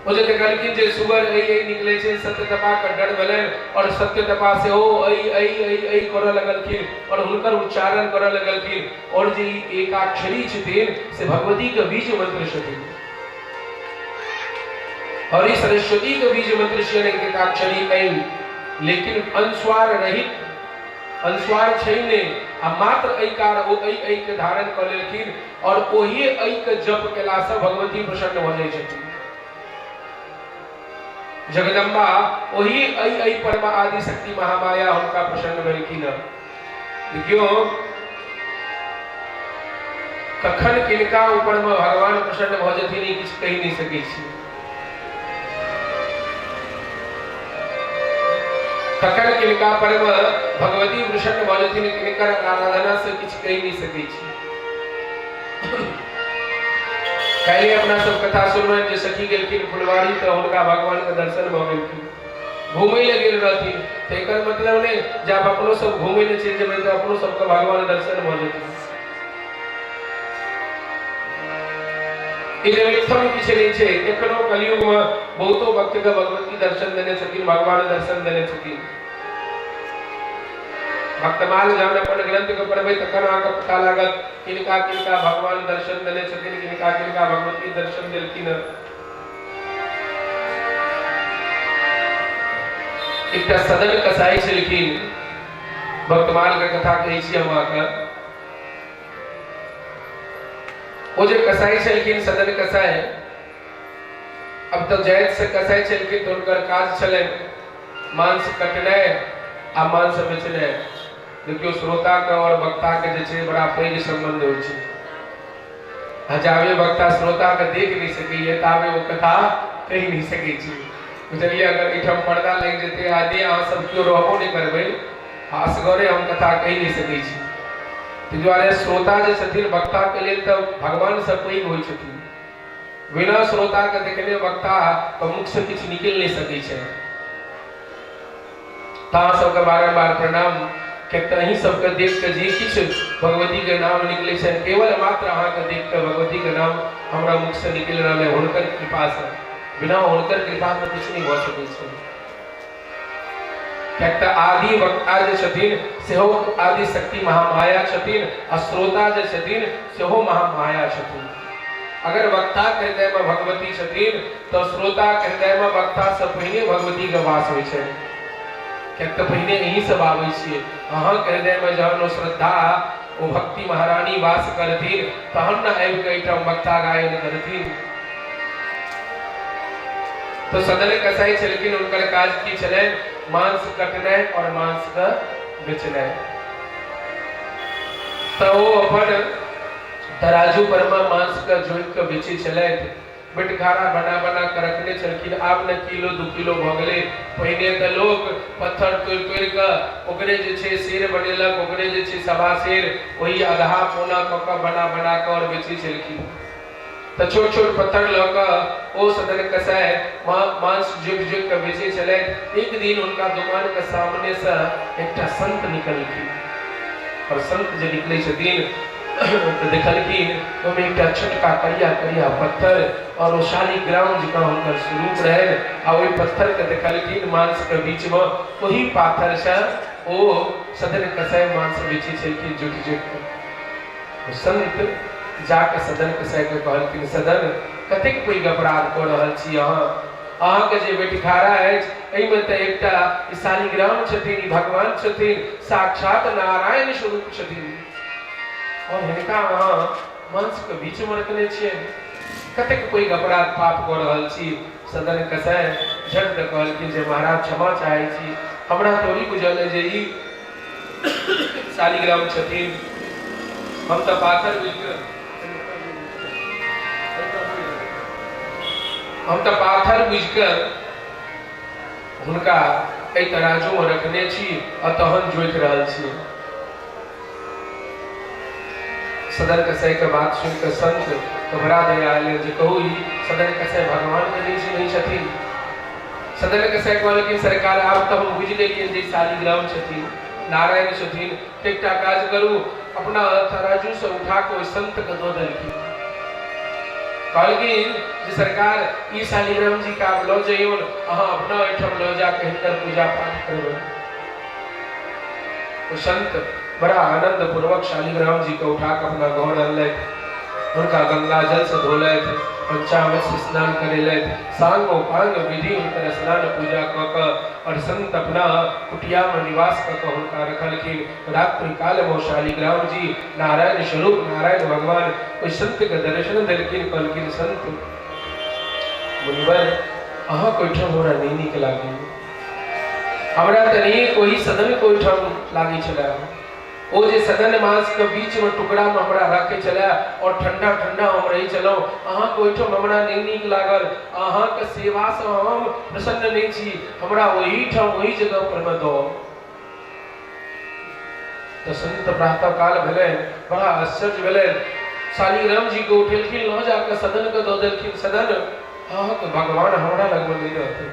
ओ जे देखलखिन जे सुगर ऐ ऐ निकले छै, सत्य तपा के डर भेलनि और सत्य तपा सेहो ऐ ऐ ऐ ऐ करऽ लगलखिन और हुनकर उच्चारण करऽ लगलखिन। और जे ई एकाक्षरी छथिन से भगवती के बीज मंत्र छथिन और ई सरस्वती के बीज मंत्र छियनि एकाक्षरी ऐ, लेकिन अनुस्वार रहित, अनुस्वार छै नहि, आ मात्र ऐकार ओ ऐ ऐ के धारण कऽ लेलखिन और ओही ऐ के जप केलासँ भगवती प्रसन्न भऽ जाइ छथिन। जगदम्बा ओही ऐ ऐ परम आदि शक्ति महामाया हुनका प्रसन्न भेलखिन। देखियो कखन किनका ऊपर में भगवान प्रसन्न भऽ जेथिन, ई किछु कहि नहि सकै छी। कखन किनका पर मे भगवती प्रसन्न भऽ जेथिन, किनकर आराधना से किछु कहि नहि सकै छी। काल्हि अपना सब कथा सुनलनि जे सखी गेलखिन फुलवारी तऽ हुनका भगवान के दर्शन भऽ गेलखिन। घूमै लए गेल रहथिन तऽ एकर मतलब नहि जे आब अपनो सब घूमै लए चलि जेबै तऽ अपनो सबके भगवान दर्शन भऽ जेथिन। ई निमित्तम किछु नहि छै। एखनो कलयुग मे बहुतो भक्त के भगवती दर्शन देने छथिन, भगवान दर्शन देने छथिन। भक्तमाल जहन अपन ग्रंथ के पढ़बै तखन अहाँके पता लागत किनका किनका भगवान दर्शन देने छथिन, किनका किनका भगवती दर्शन देलखिन। एकटा सदन कसाई छलखिन, भक्तमाल के कथा कहै छी हम अहाँके। ओ जे कसाई छलखिन सदन कसाई, अब तऽ जाति से कसाई छलखिन तऽ हुनकर काज छलनि मांस कटनाइ आ मांस बेचनाइ। देखियौ, श्रोता के और वक्ता के जे छै बड़ा पैघ संबंध होइ छै। आ जाबे वक्ता श्रोता के देख नहि सकैए ताबे ओ कथा कहि नहि सकै छै, बुझलियै? अगर एहिठाम पर्दा लागि जेतै आ नहि अहाँ सब केओ रहबो नहि करबै आ असगरे हम कथा कहि नहि सकै छी। ताहि दुआरे श्रोता जे छथिन वक्ताके लेल तऽ भगवानसँ पैघ होइ छथिन। बिना श्रोताके देखने वक्ता के मुखसँ किछु निकलि नहि सकै छै। तऽ अहाँ सबके बारम्बार प्रणाम, किएक तऽ अहीं सबके देख कऽ जे किछु भगवतीके नाम निकलै छनि, केवल मात्र अहाँके देख कऽ भगवतीके नाम हमरा मुखसँ निकलि रहल है हुनकर कृपासँ। बिना हुनकर कृपाके किछु नहि भऽ सकै छै। किएक तऽ आदि वक्ता जे छथिन सेहो आदि शक्ति महामाया छथिन आ श्रोता जे छथिन सेहो महामाया छथिन। अगर वक्ताके हृदयमे भगवती छथिन तऽ श्रोताके हृदयमे वक्तासँ पहिने भगवतीके वास होइ छै। किएक तऽ पहिने अहीं सब आबै छियै। अहाँके हृदयमे जहन ओ श्रद्धा ओ भक्ति महारानी वास करथिन तहन ने आबि कऽ एहिठाम वक्ता गायन करथिन। तो सदन कसाई छलखिन, हुनकर काज की छलनि? मांस कटनाइ और मांस के बेचनाइ। तऽ ओ अपन तराजू पर मे मांस के जोखि के बेचै छलथि। बटखारा बना बना के रखने छलखिन। आब ने किलो 2 किलो भऽ गेलै, पहिने तऽ लोक पत्थर तोड़ि तोड़ि कऽ ओकरे जे छै शेर बनेलक, ओकरे जे छै सवा शेर, ओही अधहा पौना कऽ कऽ बना बना कऽ आओर बेचै छलखिन। तऽ छोट छोट पत्थर लऽ कऽ ओ सदन कसाय मांस जोखि जोखि कऽ बेचै छलथि। एक दिन हुनका दोकान के सामने से एकटा संत निकलखिन और संत जे निकलै छथिन तऽ देखलखिन ओहिमे एकटा छोटका करिया करिया पत्थर और ओ शालिग्राम जकाँ हुनकर स्वरूप रहनि। आ ओहि पत्थर के देखलखिन मांस के बीच मे, ओहि पाथर से ओ सदन कसाय मांस बेचै छलखिन जोखि जोखि कऽ। ओ संत जाकऽ सदन कसाइके कहलखिन, सदन, कतेक पैघ अपराध कऽ रहल छी अहाँ। अहाँके जे बेटिखारा अछि एहिमे तऽ एकटा ई शालिग्राम छथिन, ई भगवान छथिन, साक्षात नारायण स्वरूप छथिन और हिनका अहाँ मांसके बीचमे रखने छियनि। कतेक पैघ अपराध पाप कऽ रहल छी। सदन कसाइ झट दऽ कहलखिन जे महाराज, क्षमा चाहै छी, हमरा थोड़ी बुझल अइ जे ई शालिग्राम छथिन। हम तऽ पाथर बुझि कऽ हम तऽ पाथर बुझि कऽ हुनका एहि तराजूमे रखने छी आ तहन जोति रहल छी। सदन कसाई के बात सुनि कऽ संत के बड़ा दया आयल जे कहू ई सदन कसाई भगवान के नहि चिन्है छथिन। सदन कसाई कहलखिन, सरकार, आब तऽ हम बुझि गेलियै जे शालिग्राम छथिन, नारायण छथिन। तऽ एकटा काज करू, अपना तराजूसँ उठा कऽ ओहि संतके दऽ देलखिन। कहलखिन जे सरकार, ई शालिग्राम जी के आब लऽ जइयौन, अहाँ अपना ओहिठाम लऽ जा कऽ हिनकर पूजा पाठ करबै। ओ संत बड़ा आनंद पूर्वक शालिग्राम जी के उठा कऽ अपना घर अनलथि, हुनका गंगा जल से धोलथि, पंचामृत से स्नान करेलथि, सांग उपांग विधि हुनकर स्नान पूजा कऽ कऽ और संत अपना कुटिया में निवास कऽ कऽ हुनका रखलखिन। रात्रि काल में शालिग्राम जी नारायण स्वरूप नारायण भगवान ओहि संत के दर्शन देलखिन। कहलखिन, संत मुनिवर, अहाँके ओहिठाम हमरा नहि नीक लागल, हमरा तऽ नीक ओहि सदन के ओहिठाम लागै छलै। ओ जे सदन मांस के बीच में टुकड़ा में हमरा राखै छलै और ठंडा ठंडा हम रहै छलहुँ, अहाँके ओहिठाम हमरा नहि नीक लागल, अहाँके सेवासँ हम प्रसन्न नहि छी, हमरा ओहिठाम ओहि जगह पर मे दऽ। तऽ संत प्रातः काल भेलनि, बड़ा आश्चर्य भेलनि। शालिग्राम जी के उठेलखिन, लऽ जाकऽ सदन के दऽ देलखिन। सदन अहाँके भगवान हमरा लगमे नहि रहतै।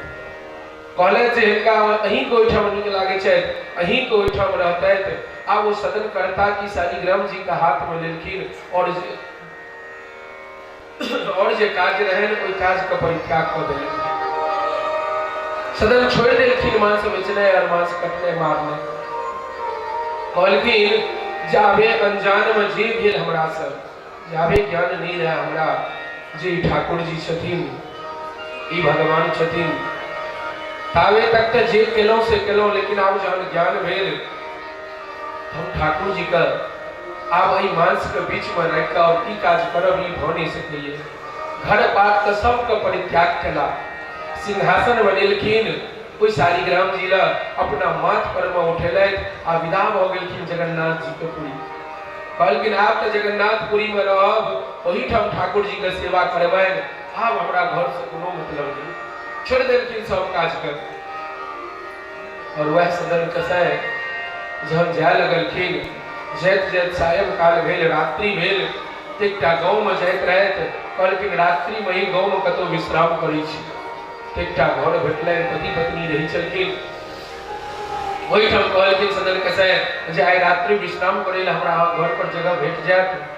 कहलथि जे हिनका अहीँके ओहिठाम नीक लागै छथि, अहीँके ओहिठाम रहतथि। आब ओ सदन करता कि शालिग्राम जी के हाथमे लेलखिन और जे काज रहनि ओहि काजके परित्याग कऽ देलखिन। सदन छोड़ि देलखिन मांस बेचनाइ और मांस कटनाइ मारनाइ। कहलखिन जाबे अनजानमे जे भेल हमरासँ, जाबे ज्ञान नहि रहए हमरा जे ई ठाकुर जी छथिन, ई भगवान छथिन, ताबे तक तऽ जे केलहुँ से केलहुँ, लेकिन आब जहन ज्ञान भेल हम ठाकुर जीके आब एहि मांसके बीचमे राखि कऽ आओर की काज करब, ई भऽ नहि सकैए। घर पातके सबके परित्याग केला, सिंहासन बनेलखिन, ओहि शालिग्राम जी लए अपना माथ परमे उठेलथि आ विदा भऽ गेलखिन जगन्नाथ जीके पुरी। कहलखिन आब तऽ जगन्नाथपुरीमे रहब, ओहिठाम ठाकुर जीके सेवा करबनि, आब हमरा घरसँ कोनो मतलब नहि। छोड़ि देलखिन सब काजके। और वएह सदन कसाय जहन जाय लगलखिन, जाइत जाइत सायं काल भेल, रात्रि भेल, एकटा गाँवमे जाइत रहथि। कहलखिन रात्रिमे ही गाँवमे कतहु विश्राम करै छी। एकटा घर भेटलनि, पति पत्नी रहै छलखिन ओहिठाम। कहलखिन सदन कसाय जे आइ रात्रि विश्राम करै लए हमरा अहाँ घर पर जगह भेट जायत।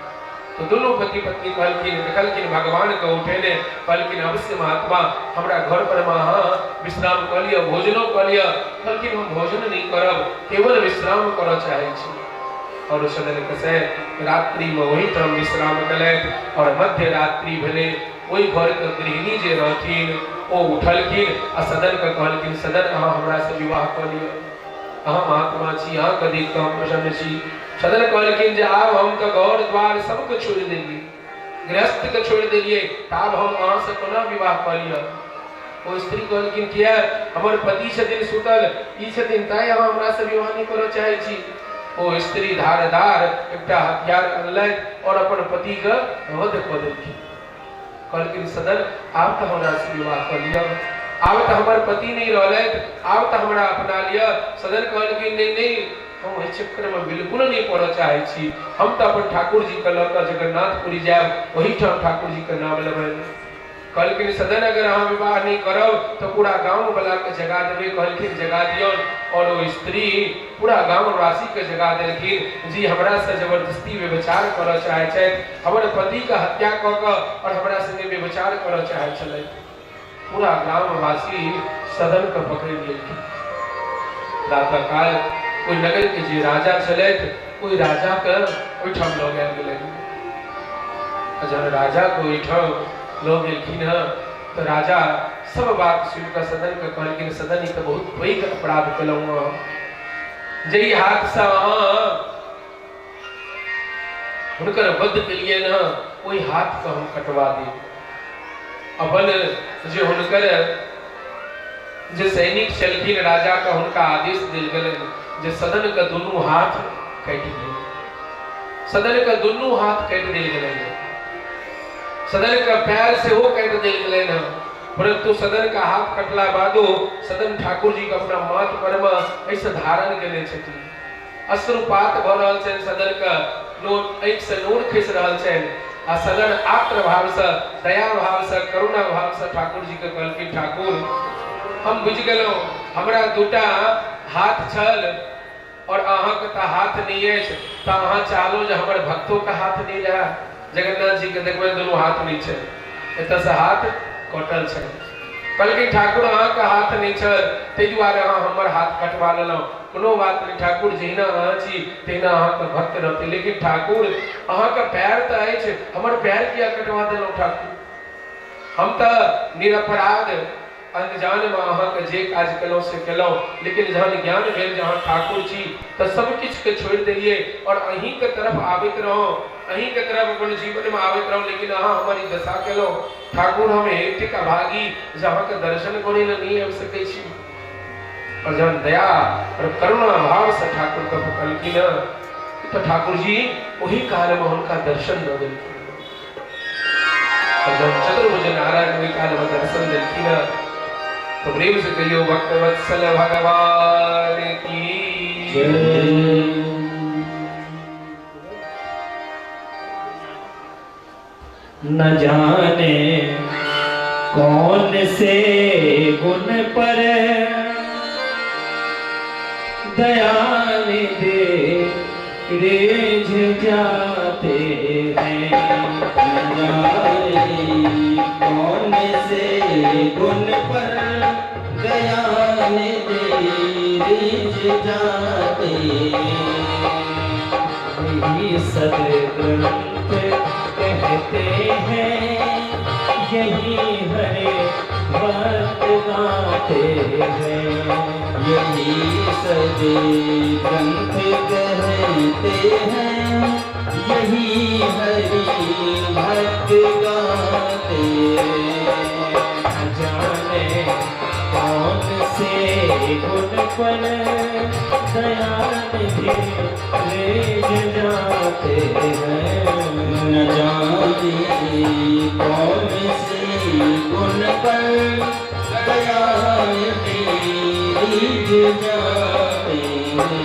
तो दुनू पति पत्नी कहलखिन, देखलखिन भगवान के उठेने, कहलखिन अवश्य महात्मा, हमरा घर पर मे अहाँ विश्राम कऽ लिअ, भोजनो कऽ लिअ। कहलखिन हम भोजन नहि करब, केवल विश्राम करऽ चाहै छी। और सदन कसाय रात्रि मे ओहिठाम विश्राम केलथि और मध्य रात्रि भेलै, ओहि घर के गृहिणी जे रहथिन ओ उठलखिन आ सदन के कहलखिन सदन अहाँ हमरा से विवाह कऽ लिअ, अहाँ महात्मा छी, अहाँके देख कऽ हम प्रसन्न छी। सदन कहलखिन जे आब हम तऽ घर द्वार सबके छोड़ि देलियै, गृहस्थ के छोड़ि देलियै, तऽ आब हम अहाँ से कोना विवाह कऽ लिअ? ओ स्त्री कहलखिन किया, हमर पति छथिन सुतल, ई छथिन, ताहि अहाँ हमरा से विवाह नहि करऽ चाहै छी? ओ स्त्री धारदार एकटा हथियार अनलथि और अपन पतिके वध कऽ देलखिन। कहलखिन सदन आब तऽ हमरा से विवाह कऽ लिअ, आब तऽ हमर पति नहि रहलथि, आब तऽ हमरा अपना लिअ। सदन कहलखिन नहि नहि, हम एहि चक्करमे बिल्कुल नहि पड़ऽ चाहै छी, हम तऽ अपन ठाकुर जीके लऽ कऽ जगन्नाथपुरी जायब, ओहिठाम ठाकुर जीके नाम लेबनि। कहलखिन सदन अगर अहाँ विवाह नहि करब तऽ पूरा गामवलाके जगा देबै। कहलखिन जगा दियौन। और ओ स्त्री पूरा गामवासीके जगा देलखिन जी हमरासँ जबरदस्ती व्यभिचार करऽ चाहै छथि, हमर पतिके हत्या कऽ कऽ और हमरा संगे व्यभिचार करऽ चाहै छलथि। पूरा ग्रामवासी सदनके पकड़ि लेलखिन। प्रातःकाल ओहि नगरके जे राजा छलथि ओहि राजाके ओहिठाम लऽ गेल गेलनि। आ जहन राजाके ओहिठाम लऽ गेलखिन हँ तऽ राजा सब बात सुनि कऽ सदनके कहलखिन सदन ई तऽ बहुत पैघ अपराध केलहुँ अहाँ, जाहि हाथसँ अहाँ हुनकर वध केलियनि हँ ओहि हाथके हम कटवा देब। अपन जे हुनकर जे सैनिक छलखिन राजाके हुनका आदेश देल गेलनि जे सदनके दुनू हाथ काटि दियौ। सदनके दुनू हाथ काटि देल गेलनि, सदनके पैर सेहो काटि देल गेलनि हँ, परंतु सदनके हाथ कटला बादो सदन ठाकुर जी के अपना माथ पर मे एहिसँ धारण केने छथिन। अश्रुपात भऽ रहल छनि सदनके, नोर आँखिसँ नोर खसि रहल छनि आ सदन आर्द्र भावसँ, दया भावसँ, करुणा भावसँ ठाकुर जीके कहलखिन ठाकुर हम बुझि गेलहुँ, हमरा दूटा हाथ छल और अहाँके तऽ हाथ नहि अछि, तऽ अहाँ चाहलहुँ जे हमर भक्तोके हाथ नहि रहए। जगन्नाथ जीके देखबै दुनू हाथ नहि छनि, एतऽसँ हाथ कटल छनि। कहलखिन ठाकुर अहाँके हाथ नहि छल ताहि दुआरे अहाँ हमर हाथ कटवा लेलहुँ। कोनो बात नहि ठाकुर, जहिना अहाँ छी तहिना अहाँके भक्त रहतै, लेकिन ठाकुर अहाँके पैर तऽ अछि, हमर पैर किया कटवा देलहुँ ठाकुर? हम तऽ निरपराध अनजानमे अहाँके जे काज केलहुँ से केलहुँ, लेकिन जहन ज्ञान भेल जे अहाँ ठाकुर छी तऽ सब किछुके छोड़ि देलियै और अहीँके तरफ आबैत रहौं, अहीँके तरफ अपन जीवनमे आबैत रहौं, लेकिन अहाँ हमर ई दशा केलहुँ ठाकुर। हम एतेक अभागी जे अहाँके दर्शन करै लए नहि आबि सकै छी। और जहन दया और करुणा भावसँ ठाकुरके पुकारलखिन हँ तो ठाकुर जी वही काल में उनका दर्शन दऽ देलखिन। जब चतुर्भुज नारायण ओहि काल में दर्शन देलखिन तो प्रेम से कहियो भक्त वत्सल भगवान की जय। न जाने कौन से गुण पर दयानिधि रिझ जाते हैं। न जाने कौन से गुण पर दयानिधि रिझ जाते हैं। यही सदग्रंथ कहते हैं, यही हरे भक्त गाते हैं। यही सदग्रंथ कहते हैं, यही हरि भक्त गाते हैं। न जाने कौन से गुण पर दयानिधि रिझ जाते हैं। न जाने कौन से गुण पर दयानिधि रिझ जाते हैं।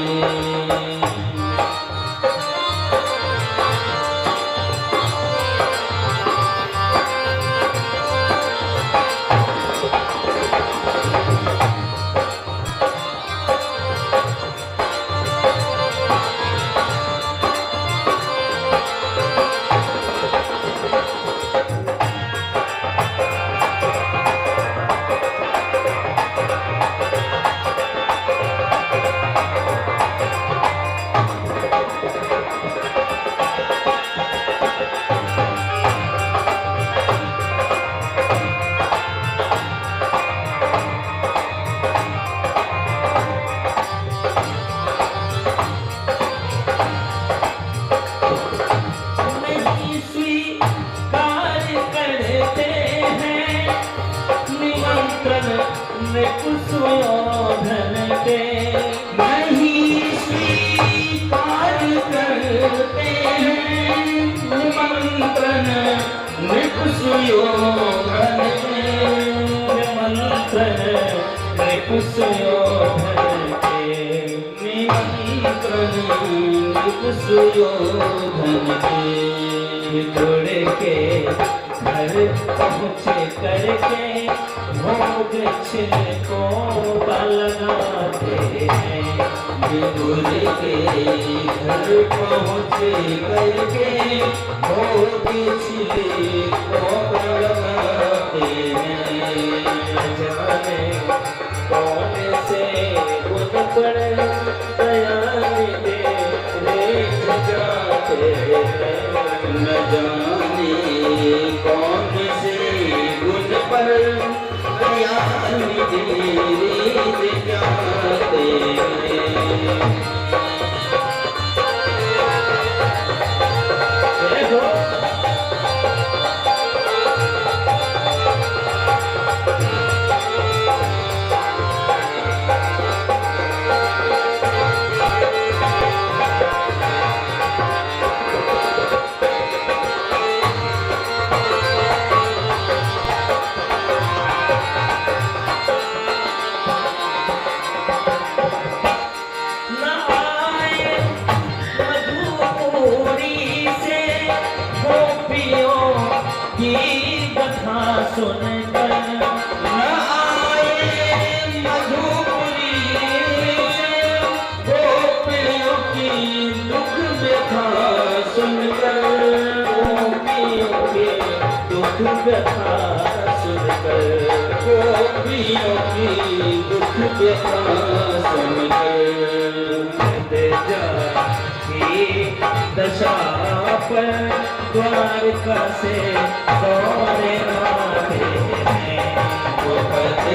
नहीं स्वीकार करते हैं निमंत्रण सुयोधन के। नहीं स्वीकार करते हैं निमंत्रण नृप सुयोधन के। निमंत्रण सुयोधन के। निमंत्रण नृप सुयोधन के। विदुर के घर पहुँचे करके भोग छिलकों का लगाते हैं। विदुर के घर पहुँचे करके भोग छिलकों लगाते हैं। जाने कौन से गुण पर दयानिधि रिझ जाते हैं। न जाने कौन से गुण पर दयानिधि रिझ जाते हैं। जय हो। न आए मधुपुरी से गोपियों की कथा सुनकर। न आए मधुपुरी से गोपियों की दुख व्यथा सुनकर। गोपियों के दुख व्यथा सुनकर। गोपियों की दुख व्यथा सुनकर। की दशा पर द्वारका से दौड़े आते हैं। दुखद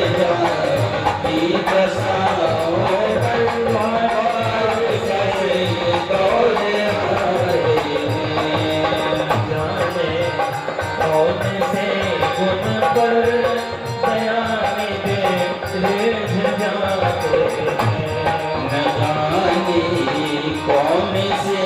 की दशाओं पर द्वारका से दौड़े आते हैं। जाने कौन से गुण पर दयानिधि रिझ जाते हैं। न जाने कौन से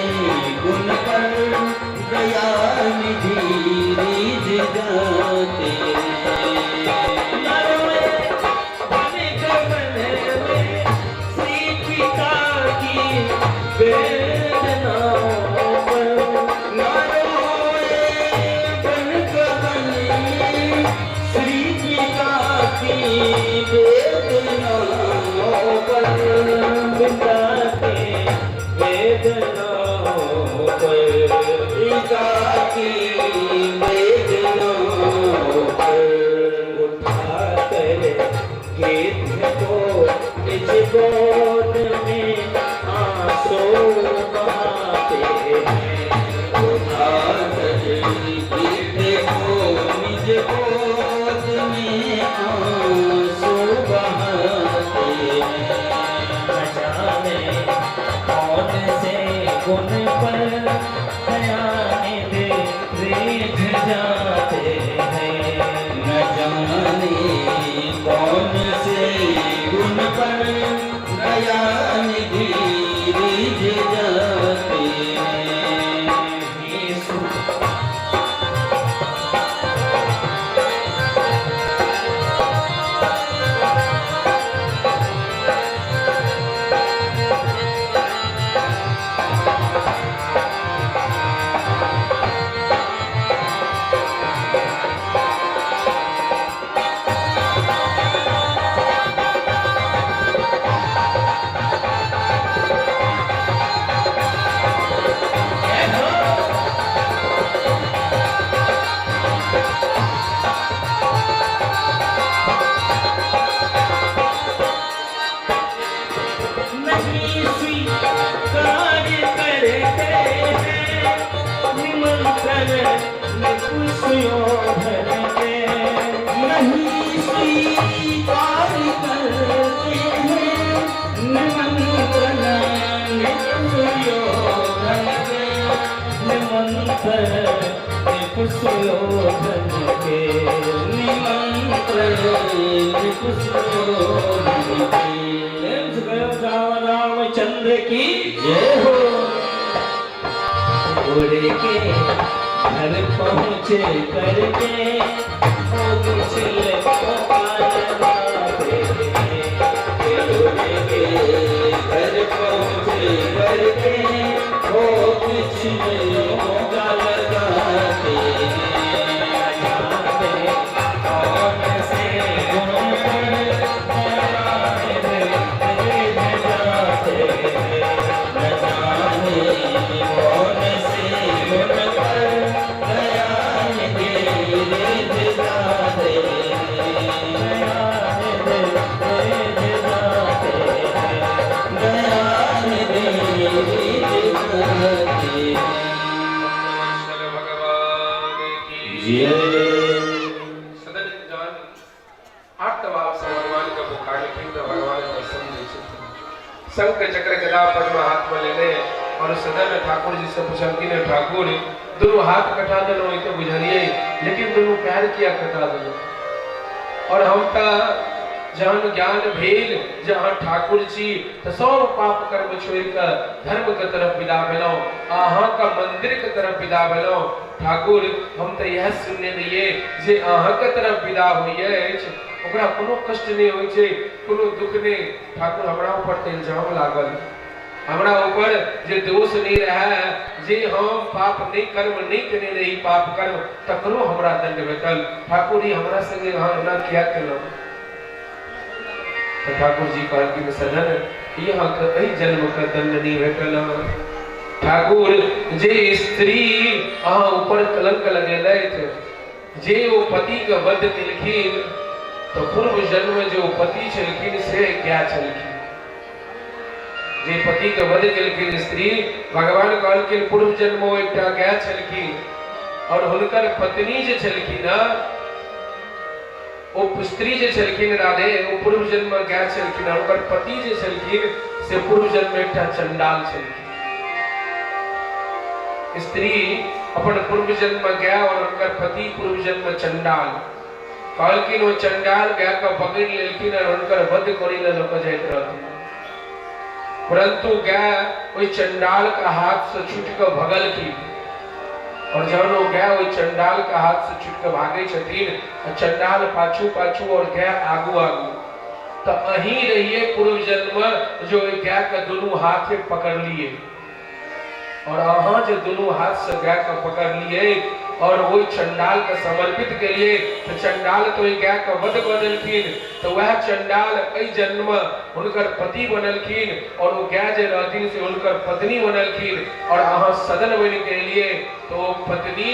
की वेदनाओं पर, पिता की वेदनाओं पर, पिता की वेदनाओं पर। उठा कर गिद्ध को निज गोद में आंसू बहाते हैं। उठा कर गिद्ध को निज गोद में आंसू बहाते हैं। न जाने कौन से गुण पर दयानिधि रिझ जाते हैं। न जाने कौन से गुण पर दयानिधि रिझ जाते हैं। यीशु नहीं स्वीकार करते हैं निमंत्रण निपुष्योधन के। नहीं स्वीकार करते हैं निमंत्रण निपुष्योधन के, निमंत्रण निपुष्योधन के, निमंत्रण निपुष्योधन के। प्रेम से कहो राम रामचंद्र की जय हो। घोड़े के घर पहुँचे करके भोग छिलकों लगाते हैं। घोड़े के घर पहुँचे करके भोग छिलकों का लगाते हैं। जाने कौन से गुण पर दयानिधि रिझ जाते हैं। न जाने कौन से गुण पर दयानिधि रिझ जाते हैं। दयानिधि रिझ जाते हैं। दयानिधि रिझ जाते हैं। वत्सल भगवान की जय। सदन जान आत्मभाव से भगवान का पुकारलखिन तऽ भगवान दर्शन दै छथिन। शंख चक्र गदा पद्म हाथ में लेने और सदन ठाकुर जी से पूछलखिन, ठाकुर दुनू हाथ कटा देलहुँ ई तऽ बुझलियै, लेकिन दुनू पैर किया कटा देलहुँ? और हम तऽ जहन ज्ञान भेल जे अहाँ ठाकुर छी तऽ सब पाप कर्म छोड़ि कऽ धर्म के तरफ विदा भेलहुँ, अहाँके मंदिर के तरफ विदा भेलहुँ। ठाकुर हम तऽ इएह सुनने रहियै जे अहाँके तरफ विदा होइए अछि ओकरा कोनो कष्ट नहि होइ छै, कोनो दुख नहि। ठाकुर हमरा ऊपर तऽ इल्जाम लागल, हमरा ऊपर जे दोष नहि रहए, जे हम पाप नहि कर्म नहि केने रही पाप कर्म, तकरो हमरा दंड भेटल। ठाकुर ई हमरा संगे अहाँ एना किया केलहुँ? तऽ ठाकुर जी कहलखिन, सजन ई अहाँके एहि जन्मके दंड नहि भेटल हँ। ठाकुर जे स्त्री अहाँ ऊपर कलंक लगेलथि, जे ओ पतिके वध केलखिन, तऽ पूर्व जन्म जे ओ पति छलखिन से गाय छलखिन। जे पतिके वध केलखिन स्त्री, भगवान कहलखिन पूर्व जन्म ओ एकटा गाय छलखिन और हुनकर पत्नी जे छलखिन ओ स्त्री जे छलखिन राधे, ओ पूर्व जन्म में गाय छलखिन और हुनकर पति जे छलखिन से पूर्व जन्म में एकटा चंडाल छलखिन। स्त्री अपन पूर्व जन्म में गाय और हुनकर पति पूर्व जन्म में चंडाल। कहलखिन ओ चंडाल गाय के पकड़ि लेलखिन और हुनकर वध करै लए लऽ कऽ जाइत रहथिन, परंतु गाय ओहि चंडाल के हाथ से छूटि कऽ भगलखिन। और जहन ओ गाय ओहि चंडाल के हाथ से छूटि कऽ भागै छथिन, चंडाल पाछू पाछू और गाय आगू आगू, तऽ अहीं रहिए पूर्व जन्म जो ओहि गाय के दुनू हाथे पकड़लिए और अहाँ जे दुनू हाथ से गाय के पकड़लिए और ओहि चंडाल के समर्पित केलिए तऽ चंडाल तऽ ओहि गाय के वध कऽ देलखिन। तऽ वएह चंडाल एहि जन्म हुनकर पति बनलखिन और ओ गाय जे रहथिन से हुनकर पत्नी बनलखिन। और अहाँ सदन बनि के एलिए तऽ ओ पत्नी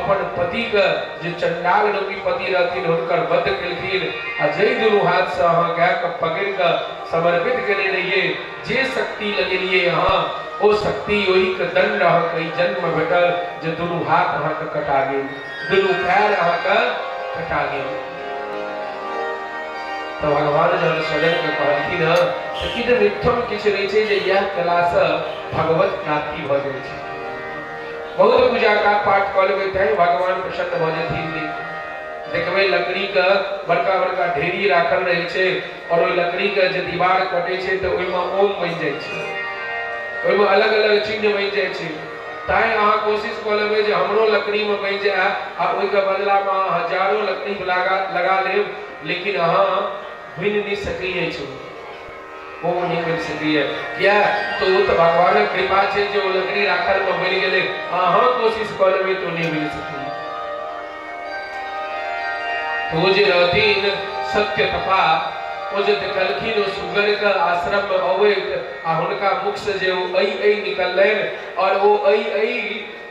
अपन पति के जे चंडाल रूपी पति रहथिन हुनकर वध केलखिन। आ जाहि दुनू हाथ से अहाँ गाय के पकड़ि कऽ समर्पित केने रहिए, जे शक्ति लगेलिए अहाँ, ओ शक्ति ओहि के दंड अहाँके एहि जन्म में भेटल जे दुनू हाथ अहाँके कटा गेल, दुनू पैर अहाँके कटा गेल। तऽ भगवान जहन सजन के कहलखिन हँ तऽ कि तऽ मिथ्यम किछु नहि छै जे इएह कयलासँ भगवत प्राप्ति भऽ जाइ छै। बहुत पूजा का पाठ कऽ लेबै तैं भगवान प्रसन्न भऽ जेथिन नहि। देखबै लकड़ी के बड़का बड़का ढेरी राखल रहै छै और ओहि लकड़ी के जे दीवार कटै छै तऽ ओहिमे ओम बनि जाइ छै, ओहिमे अलग अलग चिन्ह बनि जाइ छै। तैं अहाँ कोशिश कऽ लेबै जे हमरो लकड़ीमे बनि जाय आ ओहिके बदलामे अहाँ हजारो लकड़ी लगा लगा लेब, लेकिन अहाँ बनि नहि सकै अछि, ओ नहि बनि सकैए। किया तऽ ओ तऽ भगवानक कृपा छै जे ओ लकड़ी राखलमे बनि गेलै। अहाँ कोशिश कऽ लेबै तऽ ओ नहि बनि सकैए। तऽ ओ जे रहथिन सत्य तपा, ओ जे देखलखिन ओ सुगर के आश्रम में अबैत आ हुनका मुख से जे ओ ऐ ऐ निकललनि और ओ ऐ ऐ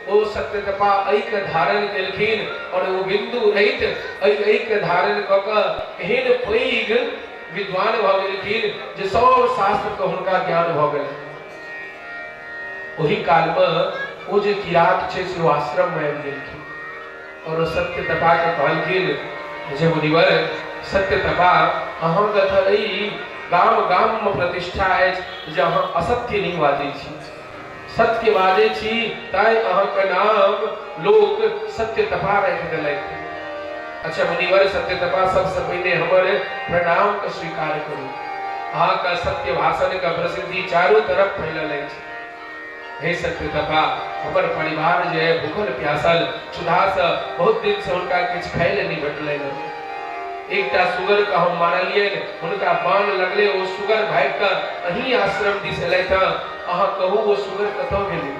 ओ सत्य तपा ऐ के धारण केलखिन और ओ बिंदु रहित ऐ ऐ के धारण कऽ कऽ एहन पैघ विद्वान भऽ गेलखिन जे सब शास्त्र के हुनका ज्ञान भऽ गेलनि। ओहि काल में ओ जे किरात छै से ओ आश्रम में आबि गेलखिन और ओ सत्य तपा के कहलखिन जे मुनिवर सत्य तपा, अहाँके तऽ एहि गाम गाम में प्रतिष्ठा अछि जे अहाँ असत्य नहि बाजै छी, सत्य बाजै छी, तैं अहाँके नाम लोक सत्य तपा राखि देलथि। अच्छा मुनिवर सत्य तपा, सबसँ पहिने हमर प्रणाम के स्वीकार करू। अहाँके सत्य भाषण के प्रसिद्धि चारू तरफ फैलल अछि। हे सत्य तपा, हमर परिवार जे है भूखल प्यासल क्षुधा से बहुत दिन से हुनका किछु खाय ले नहीं भेटलनि। एकटा सुगर के हम मारलियनि, हुनका बाण लगले, ओ सुगर भागि कऽ अहीं आश्रम दिस एलथि। अहाँ कहू ओ सुगर कतऽ गेलै?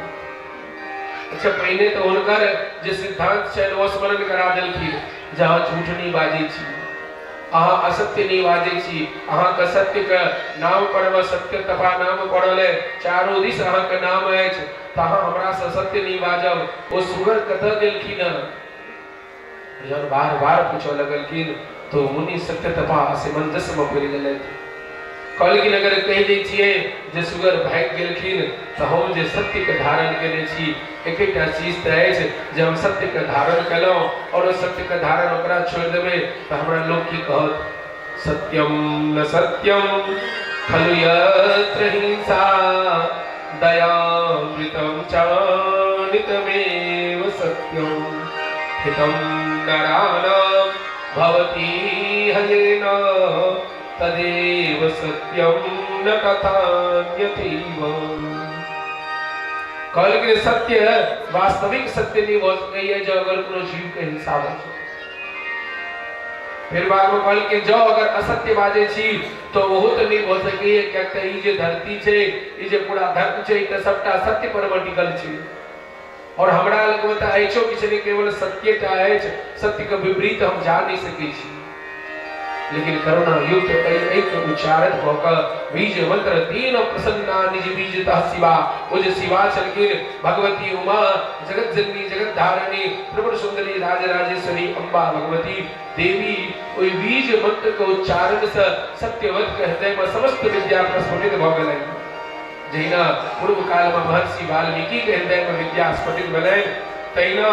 अच्छा पहिने तऽ हुनकर जे सिद्धांत छनि ओ स्मरण करा देलखिन जे अहाँ झूठ नहि बाजै छी, अहाँ असत्य नहि बाजै छी, अहाँके सत्यके नाम पर सत्य तपा नाम पड़ल है, चारू दिस अहाँके नाम अछि, तऽ अहाँ हमरासँ सत्य नहि बाजब। ओ सुगर कतऽ गेलखिन? जहन बार बार पूछऽ लगलखिन तो मुनि सत्य तपा असमंजस में पड़ि गेलथि। कहलखिन अगर कहि दै छियै जे सुगर भागि गेलखिन तऽ हम जे सत्यके धारण केने छी, एकेटा चीज तऽ अछि जे हम सत्यके धारण केलहुँ और ओ सत्यके धारण ओकरा छोड़ि देबै तऽ हमरा लोक की कहत? सत्यम न सत्यम खलु यत्र हिंसा दयामृतम चानितमेव सत्यम हितम नराणाम भवति हयेन तदेव सत्यम न तथान्यथैव। कहलखिन सत्य वास्तविक सत्य नहि भऽ सकैए जँ अगर कोनो जीव के हिंसा भऽ सकै। फिर बाद में कहलखिन जँ अगर असत्य बाजै छी तऽ ओहो तऽ नहि भऽ सकैए, किएक तऽ ई जे धरती छै, ई जे पूरा धर्म छै, ई तऽ सबटा सत्य पर मे टिकल छै और हमरा लग मे तऽ अछियो किछु नहि, केवल सत्यटा अछि, सत्य के विपरीत हम जा नहि सकै छी। लेकिन करुणा युक्त एहि उच्चारित भऽ कऽ बीज मंत्र तीन प्रसन्ना निज बीजतः शिवा, ओ जे शिवा छलखिन भगवती उमा जगत जननी जगत धारिणी त्रिपुर सुंदरी राजराजेश्वरी अम्बा भगवती देवी, ओहि बीज मंत्र के उच्चारण से सत्यवत के हृदय में समस्त विद्या प्रस्फुटित भऽ गेलनि। जहिना पूर्व काल में महर्षि वाल्मीकि के हृदय में विद्या स्फुटित भेलनि, तहिना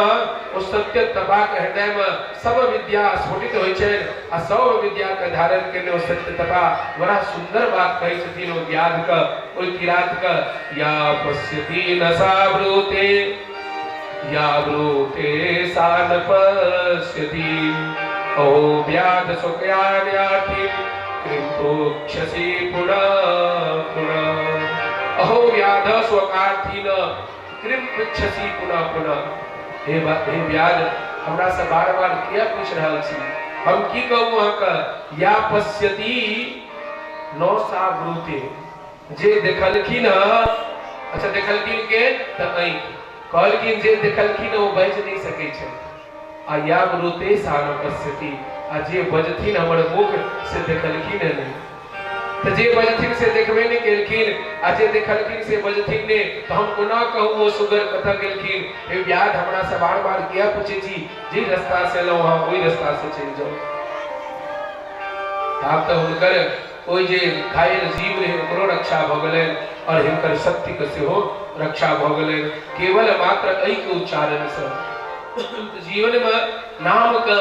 ओ सत्य तपा के हृदय में सब विद्या स्फुटित होइ छनि आ सब विद्या के धारण केने ओ सत्य तपा बड़ा सुंदर बात कहै छथिन ओ व्याध के, ओहि किरात के, या पश्यति न सा ब्रूते या ब्रूते सा न पश्यति अहो व्याध स्वकयान्यार्थी कृतोक्षसि पुनः पुनः। अहो व्याध स्वकार्थी न कृम पृच्छसि पुनः पुनः। हे हे व्याध, हमरा से बार बार किया पूछ रहल छी? हम की कहू अहाँके? या पश्यति न सा ब्रूते, जे देखलखिन। अच्छा देखलखिन के? तऽ आँखि। कहलखिन जे देखलखिन ओ बाजि नहि सकै छथि आ या ब्रूते सानुपस्थिति आ जे बजथिन हमर मुख से देखलखिन नहि। तऽ जे बजथिन से देखबे नहि केलखिन आ जे देखलखिन से बजथिन नहि, तऽ हम कोना कहू ओ सुगर कतऽ गेलखिन? हे व्याध, हमरा से बार बार किया पूछै छी? जे रास्ता से एलहुँ अहाँ ओहि रास्ता से चलि जाउ। आब तऽ हुनकर ओहि जे घायल जीव रहै ओकरो रक्षा भऽ गेलनि आओर हिनकर शक्तिके सेहो रक्षा भऽ गेलनि केवल मात्र एहिके उच्चारणसँ। जीवनमे नामके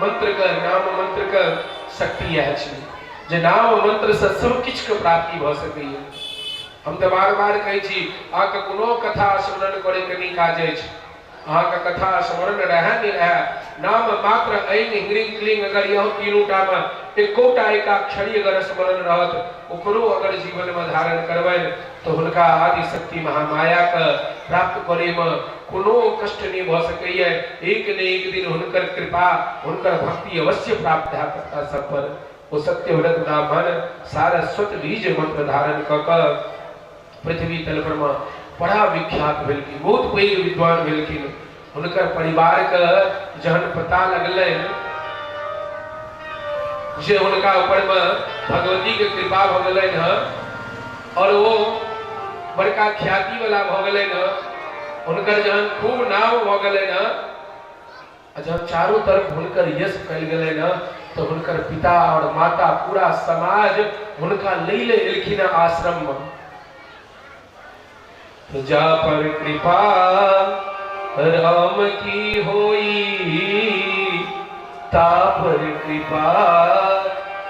मंत्रके, नाम मंत्रके शक्ति इएह छै जे नाम मंत्रसँ सब किछुके प्राप्ति भऽ सकैए। हम तऽ बार बार कहै छी, अहाँके कोनो कथा स्मरण करैके नहि काज अछि। अहाँके कथा स्मरण रहए नहि रहए, नाम मात्र ऐं ह्रीं क्लीं अगर यह तीनूटामे एकोटा एकाक्षरी अगर स्मरण रहत, ओकरो अगर जीवनमे धारण करबनि तऽ हुनका आदिशक्ति महामायाके प्राप्त करैमे कोनो कष्ट नहि भऽ सकैए। एक ने एक दिन हुनकर कृपा, हुनकर भक्ति अवश्य प्राप्त हैत अपना सब पर। ओ सत्यव्रत ब्राह्मण सारस्वत बीज मंत्र धारण कऽ कऽ पृथ्वी तल पर मे बड़ा विख्यात भेलखिन, बहुत पैघ विद्वान भेलखिन। हुनकर परिवारके जहन पता लगलनि जे हुनका ऊपर मे भगवती के कृपा भऽ गेलनि हँ और ओ बड़का ख्याति वाला भऽ गेलनि हँ, हुनकर जहन खूब नाम भऽ गेलनि हँ आ जहन चारू तरफ हुनकर यश फैल गेलनि हँ, तऽ हुनकर पिता और माता पूरा समाज हुनका लै ले एलखिन हँ आश्रम मे। जा पर कृपा राम की होई ता पर कृपा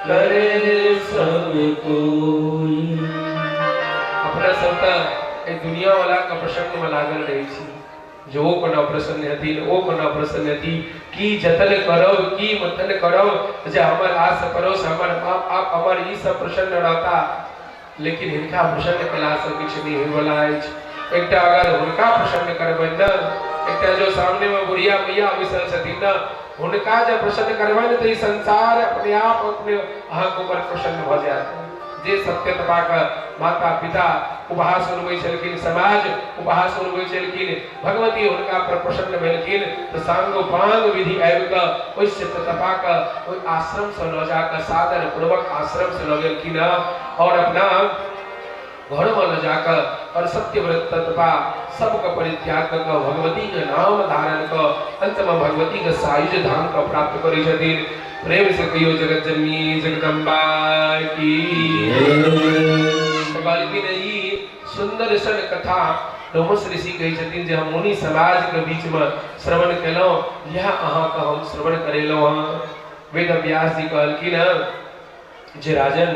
करे सब कोई। अपना सब तऽ एहि दुनिया वाला के प्रसंग में लागल रहै छी जे ओ कोना प्रसन्न हेथिन, ओ कोना प्रसन्न हेथिन, की जतन करब, की मतन करब जे हमर आस पड़ोस, हमर बाप आप, हमर ई सब प्रसन्न रहता। लेकिन हिनका प्रसन्न केलासँ किछु नहि होइवला अछि। एकटा अगर हुनका प्रसन्न करबनि ने, एकटा जो सामनेमे बुढ़िया मैया बैसल छथिन ने, हुनका जब प्रसन्न करबनि तऽ ई संसार अपने आप अपने अहाँके ऊपर प्रसन्न भऽ जायत। जे सत्यतपाके माता पिता उपहास उड़बै छलखिन, समाज उपहास उड़बै छलखिन, भगवती हुनका पर प्रसन्न भेलखिन तऽ सांगोपांग विधि आबि कऽ ओहि सत्यतपाके ओहि आश्रमसँ लऽ जाकऽ सादर पूर्वक आश्रमसँ लऽ गेलखिन हँ और अपना घरमे लऽ जाकऽ और सत्यव्रत तत्पा सबके परित्याग कऽ कऽ भगवतीके नाम धारण कऽ अन्तमे भगवतीके सायुज धामके प्राप्त करै छथिन। प्रेम से कहियो जगत जननी जगदम्बा की। कहलखिन ई सुन्दर सन कथा लोमस ऋषि कहै छथिन जे हम मुनि समाजके बीचमे श्रवण केलहुँ, इएह अहाँके हम श्रवण करेलहुँ हँ। वेद व्यास जी कहलखिन हँ जे राजन,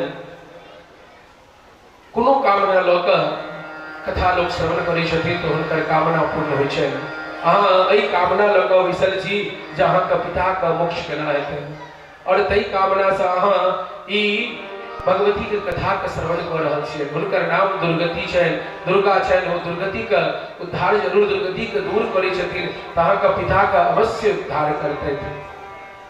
कोनो कामना लऽ कऽ कथा लोक श्रवण करै छथिन तऽ हुनकर कामना पूर्ण होइ छनि। अहाँ एहि कामना लऽ कऽ बैसल छी जे अहाँके पिताके मोक्ष केना हेतै, और ताहि कामनासँ अहाँ ई भगवतीके कथाके श्रवण कऽ रहल छियै। हुनकर नाम दुर्गति छनि, दुर्गा छनि। ओ दुर्गतिके उद्धार जरूर, दुर्गतिके दूर करै छथिन, तऽ अहाँके पिताके अवश्य उद्धार करतथि।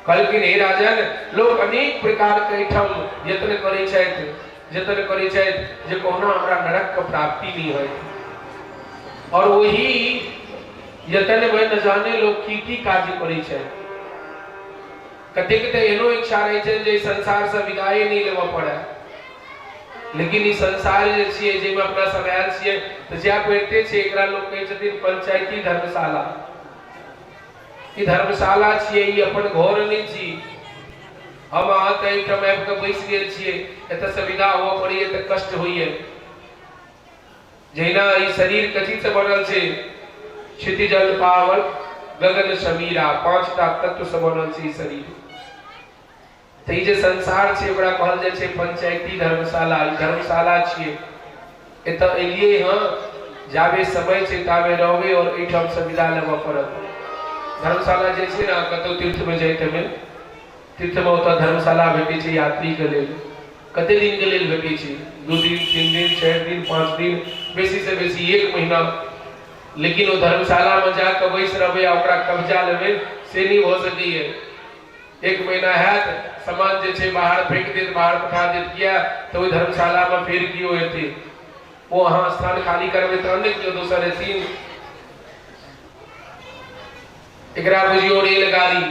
कहलखिन हे राजन, लोक अनेक प्रकारके एहिठाम यत्न करै छथि, जतन करै छथि जे कहुना हमरा नरकके प्राप्ति नहि होय, और ओही यतनमे न जाने लोक की की कार्य करै छथि। कतेक तऽ एहनो इच्छा रहै छनि जे संसारसँ विदाई नहि लेबऽ पड़य, लेकिन ई संसार जे छियै जाहिमे अपना सब आयल छियै तऽ जाय पड़िते छै। एकरा लोक कहै छथिन पंचायती धर्मशाला। ई धर्मशाला छियै, ई अपन घर नहि छी। हम अहाँ तऽ एहिठाम आबि कऽ बैसि गेल छियै, एतऽसँ विदा हुअ पड़ैए तऽ कष्ट होइए। जहिना ई शरीर कथीसँ बनल छै? क्षिति जल पावन गगन समीरा, पांचटा तत्व से बनल छै ई शरीर। तऽ ई जे संसार छै ओकरा कहल जाइ छै पंचायती धर्मशाला। ई धर्मशाला छियै, एतऽ एलियै हँ, जाबे समय छै ताबे रहबै और एहिठामसँ विदा लेबऽ पड़त। धर्मशाला जे छै ने, कतहु तीर्थमे जाइतमे, तीर्थमे ओतऽ धर्मशाला भेटै छै यात्रीके लेल। कते दिनके लेल भेटै छै? 2 दिन, 3 दिन, 4 दिन, 5 दिन, बेसीसँ बेसी 1 महीना। लेकिन ओ धर्मशालामे जाकऽ बैस रहबै आ ओकरा कब्जा लेबै से नहि भऽ सकैए। 1 महीना हैत, सामान जे छै बाहर फेंक देत, बाहर पठा देत। किया? तऽ ओहि धर्मशालामे फेर केओ एतै, ओ अहाँ स्थान खाली करबै तहन ने केओ दोसर एथिन। एकरा बुझियौ रेलगाड़ी।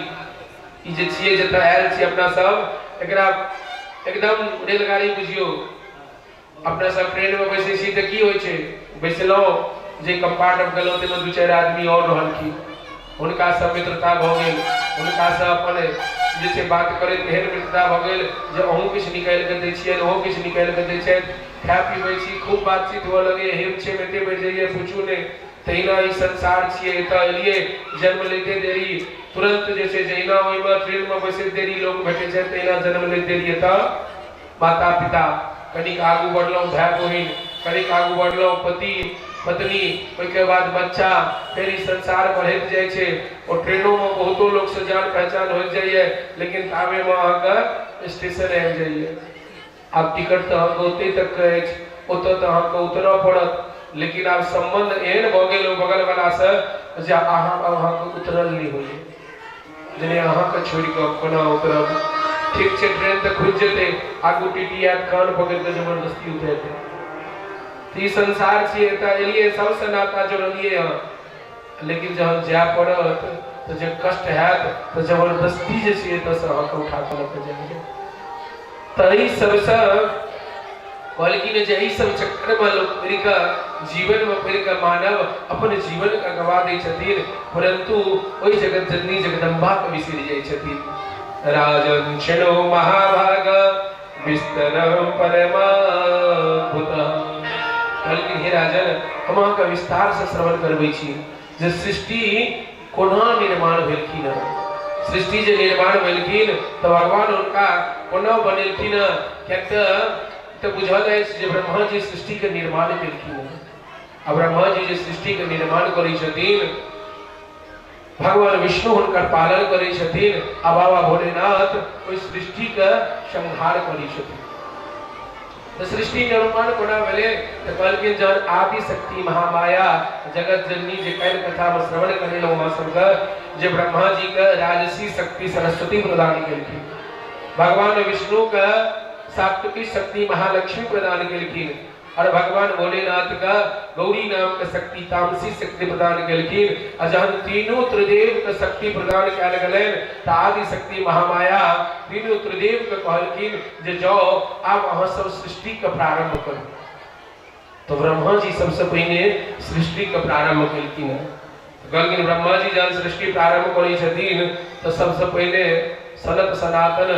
ई जे छियै जतऽ आयल छी अपना सब, एकरा एकदम रेलगाड़ी बुझियौ। अपना सब ट्रेन में बैसै छी तऽ की होइ छै, बैसलहुँ जे कम्पार्टमेंट गेलहुँ ताहिमे दू चारि आदमी आओर रहलखिन, हुनकासँ मित्रता भऽ गेल, हुनकासँ अपन जे छै बात करैत एहन मित्रता भऽ गेल जे अहूँ किछु निकालि कऽ दै छियनि, ओहो किछु निकालि कऽ दै छथि, खाय पीबै छी, खूब बातचीत हुअ लगैए, हेम छेम एते बढ़ि जाइए पूछू नहि। तहिना ई संसार छियै, एतऽ एलियै जन्म लैते देरी तुरन्त जे छै जहिना ओहिमे ट्रेनमे बैसैत देरी लोक भेटै छै, तहिना जन्म लैत देरी एतऽ माता पिता, कनिक आगू बढ़लहुँ भाय बहिन, कनिक आगू बढ़लहुँ पति पत्नी, ओहिके बाद बच्चा, फेर ई संसार बढ़ैत जाइ छै। ओ ट्रेनोमे बहुतो लोकसँ जान पहचान होइत जाइए, लेकिन ताबेमे अहाँके स्टेशन आबि जाइए। आब टिकट तऽ अहाँके ओतहि तकके अछि, ओतऽ तऽ अहाँके उतरऽ पड़त, लेकिन आब सम्बन्ध एहन भऽ गेल ओ बगलवलासँ जे अहाँ आब अहाँके उतरल नहि होइए, जेना अहाँके छोड़ि कऽ कोना उतरब। ठीक छै, ट्रेन तऽ खुजि जेतै, आगू टी टी आयत, कान पकड़ि कऽ जबरदस्ती उतारि देत। तऽ ई संसार छियै, एतऽ एलियै सबसँ नाता जोड़लियै हँ, लेकिन जहन जाय पड़त तऽ जे कष्ट हैत तऽ जबरदस्ती जे छै एतऽसँ अहाँके उठा कऽ लऽ कऽ जायल जायत। तऽ एहि सबसँ कहलखिन जे एहि सब चक्करमे लोक पड़ि कऽ जीवनमे पड़ि कऽ मानव अपन जीवनके गवा दै छथिन, परन्तु ओहि जगत जननी जगदम्बाके बिसरि जाइ छथिन। राजन क्षणो महाभाग विस्तर परमाद्भुत। कहलखिन हे राजन, हम अहाँके विस्तारसँ श्रवण करबै छी जे सृष्टि कोना निर्माण भेलखिन हँ। सृष्टि जे निर्माण भेलखिन तऽ भगवान हुनका कोना बनेलखिन हँ, किएक तऽ बुझल अछि जे ब्रह्मा जी सृष्टिके निर्माण केलखिन हँ। आ ब्रह्मा जी जे सृष्टिके निर्माण करै छथिन, भगवान विष्णु हुनकर पालन करै छथिन आ बाबा भोलेनाथ ओहि सृष्टिके संहार करै छथिन। तऽ सृष्टि निर्माण कोना भेलै तऽ कहलखिन जहन आदि शक्ति महामाया जगत जननी जे काल्हि कथामे श्रवण करेलहुँ अहाँ सबके, जे ब्रह्मा जी के राजसी शक्ति सरस्वती प्रदान केलखिन, भगवान विष्णु के सात्विकी शक्ति महालक्ष्मी प्रदान केलखिन और भगवान भोलेनाथ के गौरी नाम के शक्ति तामसी शक्ति प्रदान केलखिन। आ जहन तीनू त्रिदेव के शक्ति प्रदान कयल गेलनि तऽ आदि शक्ति महामाया तीनू त्रिदेव के कहलखिन जे जाओ आब अहाँ सब सृष्टि के प्रारंभ करू। तो ब्रह्मा जी सबसे पहिने सृष्टि के प्रारंभ केलखिन हँ। कहलखिन ब्रह्मा जी जहन सृष्टि प्रारंभ करै छथिन तऽ सबसे पहिने सनक सनातन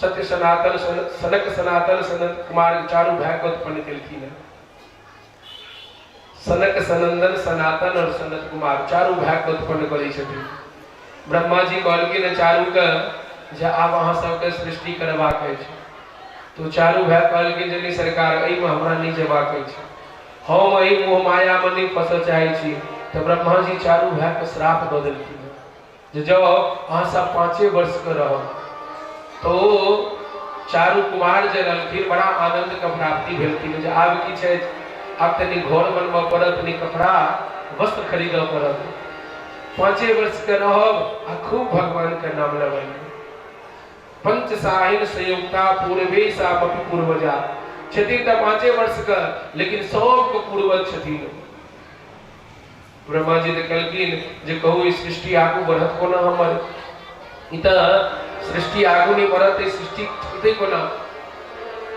सत्य सनातन सनक सनातन सनत कुमार चारू भाय के उत्पन्न केलखिन हँ। सनक सनंदन सनातन और सनत कुमार चारू भाय के उत्पन्न करै छथिन। ब्रह्मा जी कहलखिन चारू के जे आब अहाँ सबके सृष्टि करबाक अछि। तो चारू भाय कहलखिन जे नहि सरकार, एहिमे हमरा नहि जेबाक अछि, हम एहि मोह मायामे नहि फंसऽ चाहै छी। तऽ ब्रह्मा जी चारू भायके श्राप दऽ देलखिन जे जाउ अहाँ सब 5 वर्षके रहब। तो चारू कुमार जे रहलखिन बड़ा आनंद के प्राप्ति भेलखिन जे आब की छै, आब तनी घर बनबऽ पड़त, तनी कपड़ा वस्त्र खरीदऽ पड़त, 5 वर्षके रहब आ खूब भगवान के नाम लेबै। पंचसाहिन संयुक्ता पूर्वे सामपि पूर्वजा छथिन तऽ 5 वर्षके, लेकिन सबके पूर्वज छथिन। ब्रह्मा जी तऽ कहलखिन जे कहू ई सृष्टि आगू बढ़त कोना हमर, ई तऽ सृष्टि आगू नहि बढ़त, ई सृष्टि चलतै कोना।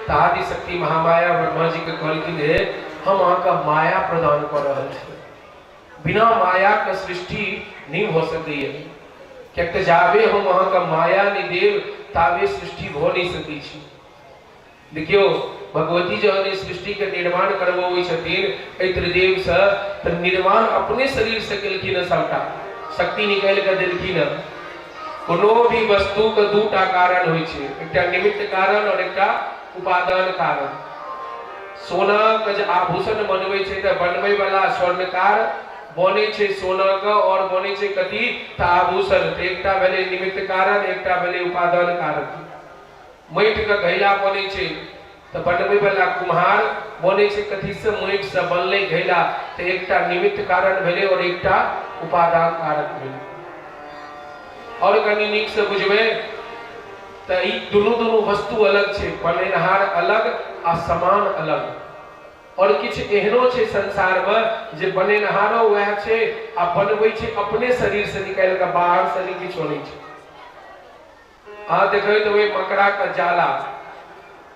तऽ आदि शक्ति महामाया ब्रह्मा जी के कहलखिन हे हम अहाँके माया प्रदान कऽ रहल छी, बिना माया के सृष्टि नहि भऽ सकैए, किएक तऽ जाबे हम अहाँके माया नहि देब ताबे सृष्टि भऽ नहि सकै छी। देखियौ भगवती जहन एहि सृष्टिके निर्माण करबबै छथिन एहि त्रिदेवसँ, तऽ निर्माण अपने शरीरसँ केलखिन हँ, सबटा शक्ति निकालि कऽ देलखिन हँ। कोनो भी वस्तुके 2टा कारण होइ छै, एकटा निमित्त कारण और एकटा उपादान कारण। सोनाके जे आभूषण बनबै छै तऽ बनबै वाला स्वर्णकार बनै छै सोनाके और बनै छै कथी तऽ आभूषण। तऽ एकटा भेलै निमित्त कारण, एकटा भेलै उपादान कारण। माटिके घैला बनै छै तऽ बनबै वाला कुम्हार बनै छै कथीसँ, माटिसँ बनलै घैला। तऽ एकटा निमित्त कारण भेलै और एकटा उपादान कारक भेलै। और कनि नीकसँ बुझबै तऽ ई दुनू दुनू वस्तु अलग छै, बनेनहार अलग आ सामान अलग। और किछु एहनो छै संसारमे जे बनेनहारो वएह छै आ बनबै छै अपने शरीरसँ निकालि कऽ, बाहरसँ नहि किछो नहि छै। अहाँ देखबै तऽ ओहि मकड़ाके जाला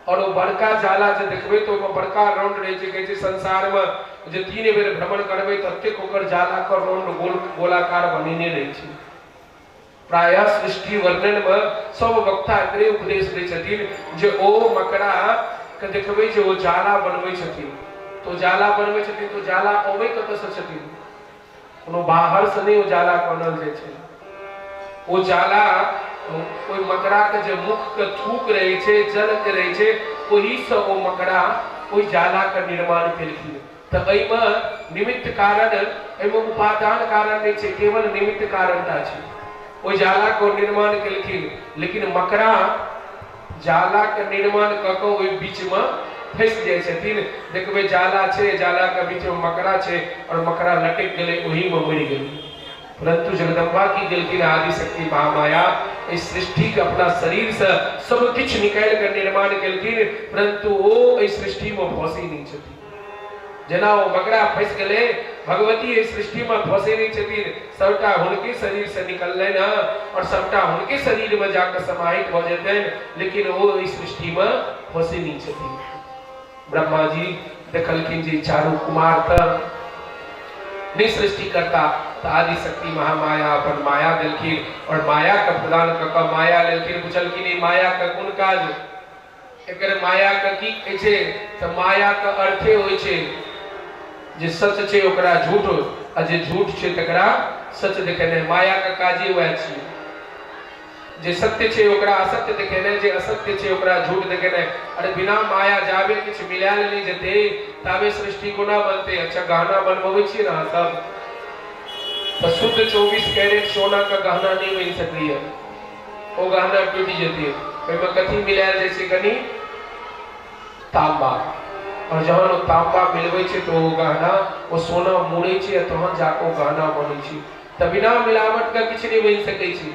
और ओ बड़का जाला जे देखबै तऽ ओहिमे बड़का राउंड रहै छै। कहै छै संसारमे जे 3 बेर भ्रमण करबै ततेक ओकर जालाके राउंड गोल गोलाकार बनेने रहै छै। प्रायः सृष्टि वर्णन में सब वक्ता एकरे उपदेश दै छथिन जे ओ मकड़ा के देखबै जे ओ जाला बनबै छथिन, तो जाला बनबै छथिन तो जाला अबै कतऽसँ छथिन? कोनो बाहरसँ नहि ओ जाला बनल जाइ छै। ओ जाला ओहि मकड़ा के जे मुख के थूक रहै छै, जल के रहै छै, ओहिसँ ओ मकड़ा ओहि जाला के निर्माण केलखिन। तऽ एहिमे निमित्त कारण, एहिमे उपादान कारण नहि छै, केवल निमित्त कारण टा छै। ओहि जाला के निर्माण केलखिन, लेकिन मकड़ा जाला के निर्माण कऽ कऽ ओहि बीचमे फँसि जाइ छथिन। देखबै जाला छै, जाला के बीचमे मकड़ा छै और मकड़ा लटकि गेलै, ओहीमे मरि गेलै। परंतु जगदम्बा की गेलखिन आदिशक्ति महामाया एहि सृष्टि के अपना शरीर से सब किछु निकालि कऽ निर्माण केलखिन, परंतु ओ एहि सृष्टिमे फँसै नहि छथिन। जेना ओ मकड़ा फँसि गेलै, भगवती एहि सृष्टिमे फँसै नहि छथिन। सबटा हुनके शरीरसँ निकललनि हँ और सबटा हुनके शरीरमे जाकऽ समाहित भऽ जेतनि, लेकिन ओ एहि सृष्टिमे फँसै नहि छथिन। ब्रह्मा जी देखलखिन जे चारू कुमार तऽ नहि सृष्टि करता, तऽ आदिशक्ति महामाया अपन माया देलखिन और माया के प्रदान कऽ कऽ माया लेलखिन। पुछलखिन ई माया के कोन काज, एकर माया के की कहै छै? तऽ माया के अर्थे होइ छै जे सच छै ओकरा झूठ आ जे झूठ छै तकरा सच देखेनाइ। माया के काजे वएह छियै, जे सत्य छै ओकरा असत्य देखेनाइ, जे असत्य छै ओकरा झूठ देखेनाइ। अरे बिना माया जाबे किछु मिलायल नहि जेतै ताबे सृष्टि कोना बनतै? अच्छा गहना बनबबै छियै ने अहाँ सब, तऽ शुद्ध 24 कैरेट सोना के गहना नहि बनि सकैया, ओ गहना टूटि जेतै। ओहिमे कथी मिलायल जाइ छै? कनि तांबा। और जहन ओ तांबा मिलबै छै तऽ ओ गहना ओ सोना मुड़ै छै आ तहन जाकऽ ओ गहना बनै छै। तऽ बिना मिलावट के किछु नहि बनि सकै छै।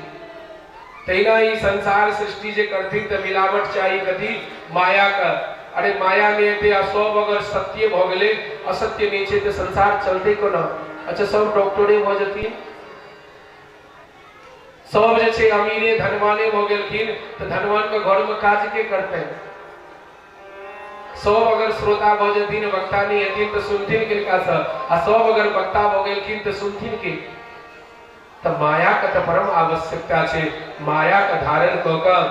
तहिना ई संसार सृष्टि जे करथिन तऽ मिलावट चाही कथी? माया के। अरे माया नहि हेतै आ सब अगर सत्य भऽ गेलै, असत्य नहि छै, तऽ संसार चलतै कोना? अच्छा सब डॉक्टरे भऽ जेथिन, सब जे छै अमीरे धनवाने भऽ गेलखिन तऽ धनवान के घर में काज के करतै? सब अगर श्रोता भऽ जेथिन, वक्ता नहि हेथिन तऽ सुनथिन किनका सँ? आ सब अगर वक्ता भऽ गेलखिन तऽ सुनथिन के? तऽ माया के तऽ परम आवश्यकता छै। माया के धारण कऽ कऽ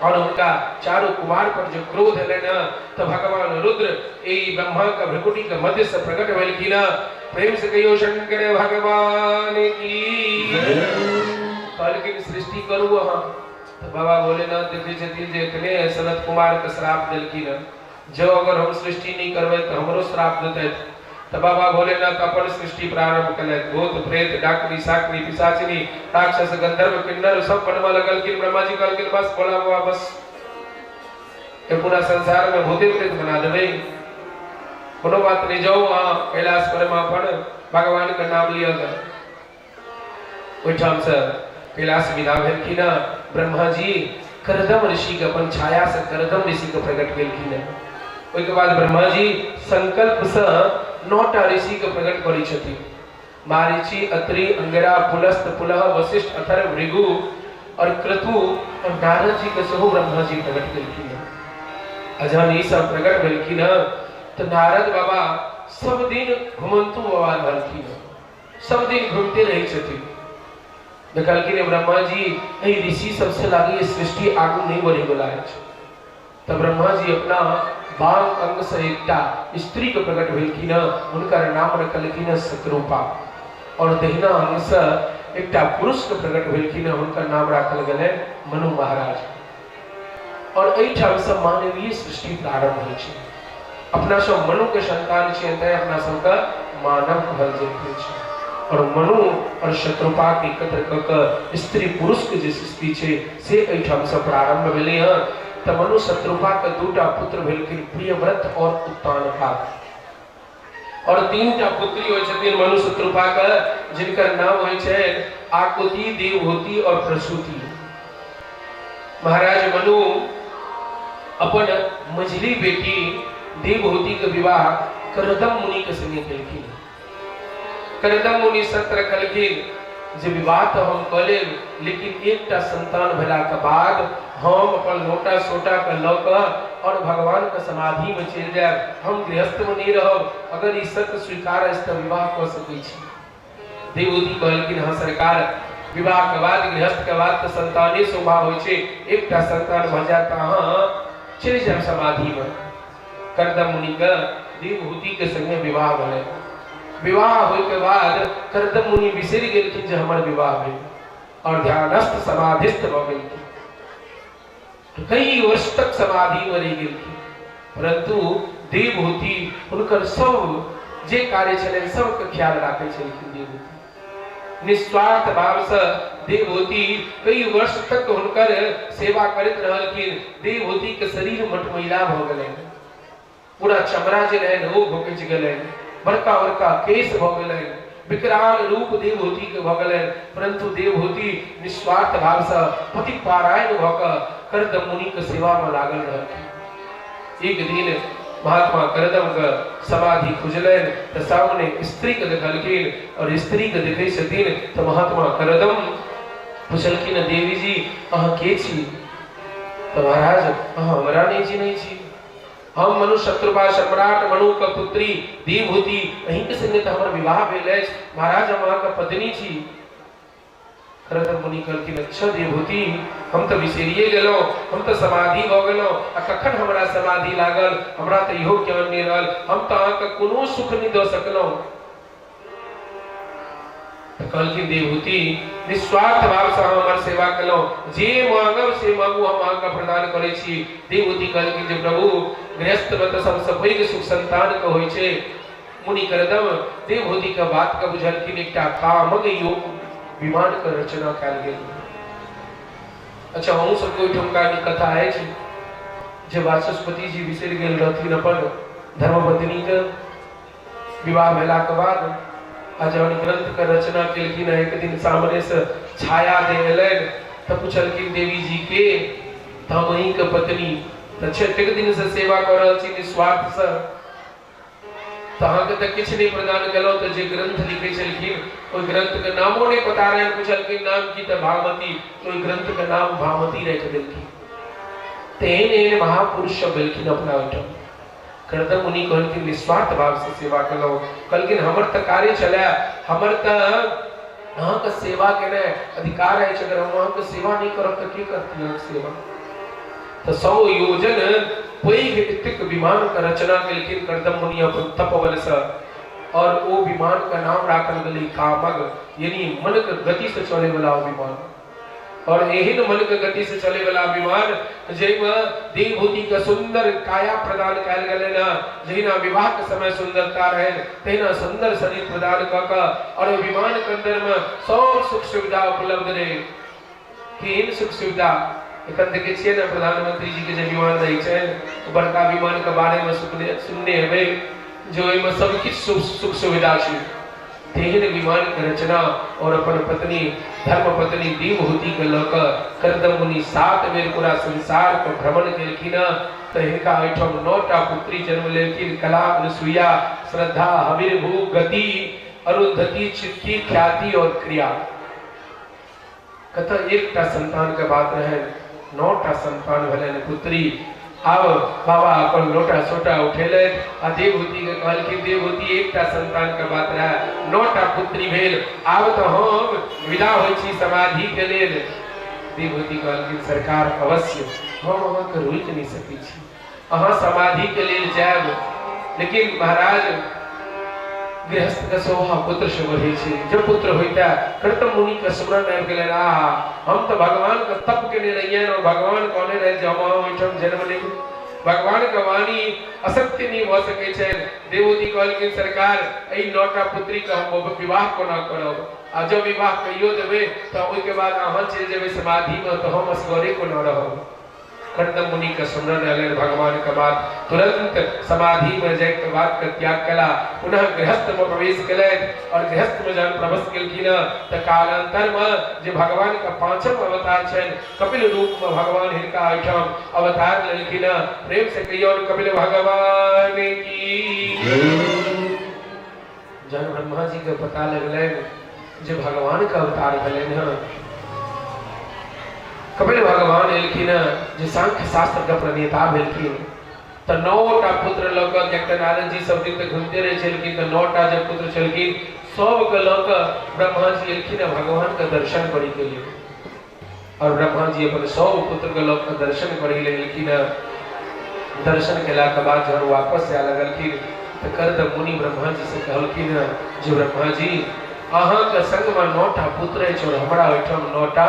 और हुनका चारू कुमार पर जे क्रोध एलनि हँ तऽ भगवान रुद्र एहि ब्रह्मा के भ्रिकुटी के मध्य से प्रकट भेलखिन हँ। प्रेम से कहियो शंकर भगवान की। कहलखिन सृष्टि करू अहाँ। तऽ बाबा भोलेनाथ देखै छथिन जे एखने सनत कुमार के श्राप देलखिन हँ, जँ अगर हम सृष्टि नहि करबै तऽ हमरो श्राप देतथि। तऽ बाबा भोलेनाथ अपन सृष्टि प्रारंभ केलथि। भूत प्रेत डाकनी साकनी पिशाचिनी राक्षस गंधर्व किन्नर सब बनबऽ लगलखिन। ब्रह्मा जी कहलखिन बस भोला बाबा बस, ये पूरा संसार में भूते प्रेत बना देबै, कोनो बात नहीं, जाओ अहाँ कैलाश पर में अपन भगवान के नाम लिअ। ओहिठाम से कैलाश विदा भेलखिन। ब्रह्मा जी करदम ऋषि के अपन छाया से करदम ऋषि के प्रकट केलखिन। ओहिके बाद ब्रह्मा जी संकल्प से 9टा ऋषि के प्रकट करै छथिन। मारीचि, अत्रि, अंगिरा, पुलस्त, पुलह, वशिष्ठ, अथर्व, भृगु और क्रतु और नारद जी के सेहो ब्रह्मा जी प्रकट केलखिन। आ जहन ई सब प्रकट भेलखिन तऽ नारद बाबा सब दिन घुमंतु बाबा रहलखिन, सब दिन घूमते रहै छथिन। देखलखिन ब्रह्मा जी एहि ऋषि सबसे लागैए सृष्टि आगू नहि बढ़ै वाला अछि। तऽ ब्रह्मा जी अपना बाम अंग से एकटा स्त्री के प्रकट भेलखिन, हुनकर नाम रखलखिन शत्रुपा। और दहिना अंग से एकटा पुरुष के प्रकट भेलखिन, हुनकर नाम राखल गेलै मनु महाराज। और एहिठाम से मानवीय सृष्टि प्रारंभ होइ छै। अपना सब मनु के संतान छियै, तैं अपना सबके मानव कहल जाइत अछि। और मनु और शत्रुपा के एकत्र कऽ कऽ स्त्री पुरुष के जे सृष्टि छै से एहिठाम से प्रारंभ भेलै हँ। तऽ मनु शत्रुपा के 2टा पुत्र भेलखिन, प्रियव्रत और उत्तानपाद। और 3टा पुत्री होइ छथिन मनु शत्रुपा के, जिनकर नाम होइ छै आकुति, देवहूति और प्रसूति। महाराज मनु अपन मझली बेटी देवहूति के विवाह करदम मुनि के संगे केलखिन। करदम मुनि शर्त रखलखिन जे विवाह तऽ हम कऽ लेब, लेकिन एकटा संतान भेलाके बाद हम अपन लोटा सोटा के लऽ कऽ और भगवान के समाधि में चलि जायब, हम गृहस्थ में नहीं रहब। अगर ई शर्त स्वीकार अछि तऽ विवाह कऽ सकै छी। देवहूति कहलखिन हँ सरकार, विवाह के बाद गृहस्थ के बाद तऽ संताने शोभा होइ छै, एकटा संतान भऽ जायत तऽ अहाँ चलि जायब समाधि में। करदम मुनि के देवहूति के संगे विवाह भेलै। विवाह होय के बाद करदम मुनि बिसरि गेलखिन जे हमर विवाह भेल और ध्यानस्थ समाधिस्थ भऽ गेलखिन। कई वर्ष तक समाधि में रहि गेलखिन, परंतु देवहूति हुनकर सब जे कार्य छलनि सबके ख्याल राखै छलखिन। देवहूति निस्वार्थ भाव से देवहूति कई वर्ष तक हुनकर सेवा करैत रहलखिन। देवहूति के शरीर मटमैला भऽ गेलनि, पूरा चमड़ा जे रहनि ओ घोकचि गेलनि, बड़का बड़का केश भऽ गेलनि, विकराल रूप देवहूति के भऽ गेलनि। परंतु देवहूति निस्वार्थ भाव से पतिपारायण भऽ कऽ करदम मुनि के सेवा में लागल रहलखिन। एक दिन महात्मा करदम के समाधि खुजलनि तऽ सामने स्त्री के देखलखिन और स्त्री के देखै छथिन तऽ महात्मा करदम पुछलखिन, देवी जी अहाँ के छी? तऽ महाराज अहाँ हमरा नहि चिन्है छी, हम मनु शत्रुपा सम्राट मनु के पुत्री देवहूति, अहीं के संगे तऽ हमर विवाह भेल अछि, महाराज हम अहाँके पत्नी छी। करदम मुनि कहलखिन, अच्छा देवहूति, हम तऽ बिसरिए गेलहुँ, हम तऽ समाधि भऽ गेलहुँ आ कखन हमरा समाधि लागल हमरा तऽ इहो ज्ञान नहि रहल, हम तऽ अहाँके कोनो सुख नहि दऽ सकलहुँ। तऽ कहलखिन, देवहूति निस्वार्थ भावसँ अहाँ हमर सेवा केलहुँ, जे मांगब से मांगू, हम अहाँके प्रदान करै छी। देवहूति कहलखिन जे प्रभु, गृहस्थमे तऽ सबसँ पैघ सुख संतानके होइ छै। मुनि करदम देवहूति के बात के बुझलखिन, एकटा कामक योग विमान के रचना कयल गेल। अच्छा, अहूँ सबके ओहिठामका कथा अछि जे वाचस्पति जी बिसरि गेल रहथिन अपन धर्मपत्नी के विवाह भेला के बाद, आ जहन ग्रंथ के रचना केलखिन, एक दिन सामने से छाया दे एलनि तऽ पुछलखिन देवी जी के, तऽ हम अहीं के पत्नी तऽ एतेक दिन से सेवा कऽ रहल छी निस्वार्थ से, तऽ अहाँके तऽ किछु नहि प्रदान केलहुँ। तऽ जे ग्रंथ लिखै छलखिन ओहि ग्रंथके नामो नहि पता रहनि, पुछलखिन नाम की, तऽ भामती, तऽ ओहि ग्रंथके नाम भामती राखि देलखिन। तऽ एहन एहन महापुरुष सब भेलखिन अपना ओहिठाम। करदम मुनि कहलखिन निस्वार्थ भावसँ सेवा केलहुँ। कहलखिन हमर तऽ कार्य छलए, हमर तऽ अहाँके सेवा केनाइ अधिकार अछि, अगर हम अहाँके सेवा नहि करब तऽ के करती अहाँके सेवा? तऽ 100 योजन पैघ एतेक विमान के रचना केलखिन करदम मुनि अपन तप बल से, और ओ विमान के नाम राखल गेलै कामग, यानी मन के गति से चले वाला ओ विमान। और एहन मन के गति से चले वाला विमान जाहिमे देवभूति के सुंदर काया प्रदान कयल गेलै ने, जहिना विवाह के समय सुंदरता रहे तहिना सुंदर शरीर प्रदान कऽ कऽ, और ओहि विमान के अंदर में सब सुख सुविधा उपलब्ध रहे। केहन सुख सुविधा एखन देखै छियै ने, प्रधानमंत्री जी के जे विमान रहै छनि, बड़का विमान के बारे में सुनने हेबै जे ओहिमे सब किछु सुख सुविधा छै। तेहन विमान के रचना और अपन पत्नी धर्म पत्नी देवहूति के लऽ कऽ करदम मुनि 7 बेर पूरा संसार के भ्रमण केलखिन। तऽ हिनका ओहिठाम 9टा पुत्री जन्म लेलखिन, कला, अनुसुईया, श्रद्धा, हविर्भू, गति, अरुंधति, चित्ती, ख्याति और क्रिया। कतऽ एकटा संतान के बात रहनि, 9टा संतान भेलनि पुत्री। आब बाबा अपन लोटा सोटा उठेलथि आ देवहूति के कहलखिन, देवहूति एकटा संतान के बात रहए, 9टा पुत्री भेल, आब तऽ हम विदा होइ छी समाधि के लेल। देवहूति कहलखिन, सरकार अवश्य, हम अहाँके रोकि नहि सकै छी, अहाँ समाधि के लेल जायब, लेकिन महाराज गृहस्थ के शोभा पुत्र से बढ़ै छै, जब पुत्र होइता। करतम मुनि के स्मरण आबि गेलनि, आहा हम तऽ भगवान के तप केने रहियनि और भगवान कहने रहै जे हम अहाँ ओहिठाम जन्म लेब, भगवान के वाणी असत्य नहि भऽ सकै छनि। देवहूति कहलखिन, सरकार एहि 9टा पुत्री के हम विवाह कोना करब, आ जब विवाह कहियो देबै तऽ ओहिके बाद अहाँ चलि जेबै समाधि में, तऽ हम असगरे कोना रहब? कर्दम मुनि के स्मरण एलनि भगवान के बात, तुरंत समाधि में जाय के बात के त्याग कला, पुनः गृहस्थ में प्रवेश केलथि। और गृहस्थ में जहन प्रवेश केलखिन तऽ कालांतर में जे भगवान के पांचम अवतार छनि कपिल रूप में भगवान हिनका एहिठाम अवतार लेलखिन। प्रेम से कहियौ कपिल भगवान की। जहन ब्रह्मा जी के पता लगलनि जे भगवान के अवतार भेलनि हँ, कपिल भगवान एलखिन जे सांख्य शास्त्र के प्रणेता भेलखिन, तऽ 9टा पुत्र लऽ कऽ, किएक तऽ नारद जी सब दिन तऽ घुमिते रहै छलखिन, तऽ 9टा जे पुत्र छलखिन सबके लऽ कऽ ब्रह्मा जी एलखिन हँ भगवान के दर्शन करै के लेल। और ब्रह्मा जी अपन सब पुत्र के लऽ कऽ दर्शन करै लए एलखिन हँ। दर्शन केला के बाद जहन वापस जाय लगलखिन तऽ कर्दम मुनि ब्रह्मा जी से कहलखिन हँ जे ब्रह्मा जी अहाँके संगमे 9टा पुत्र अछि और हमरा ओहिठाम 9टा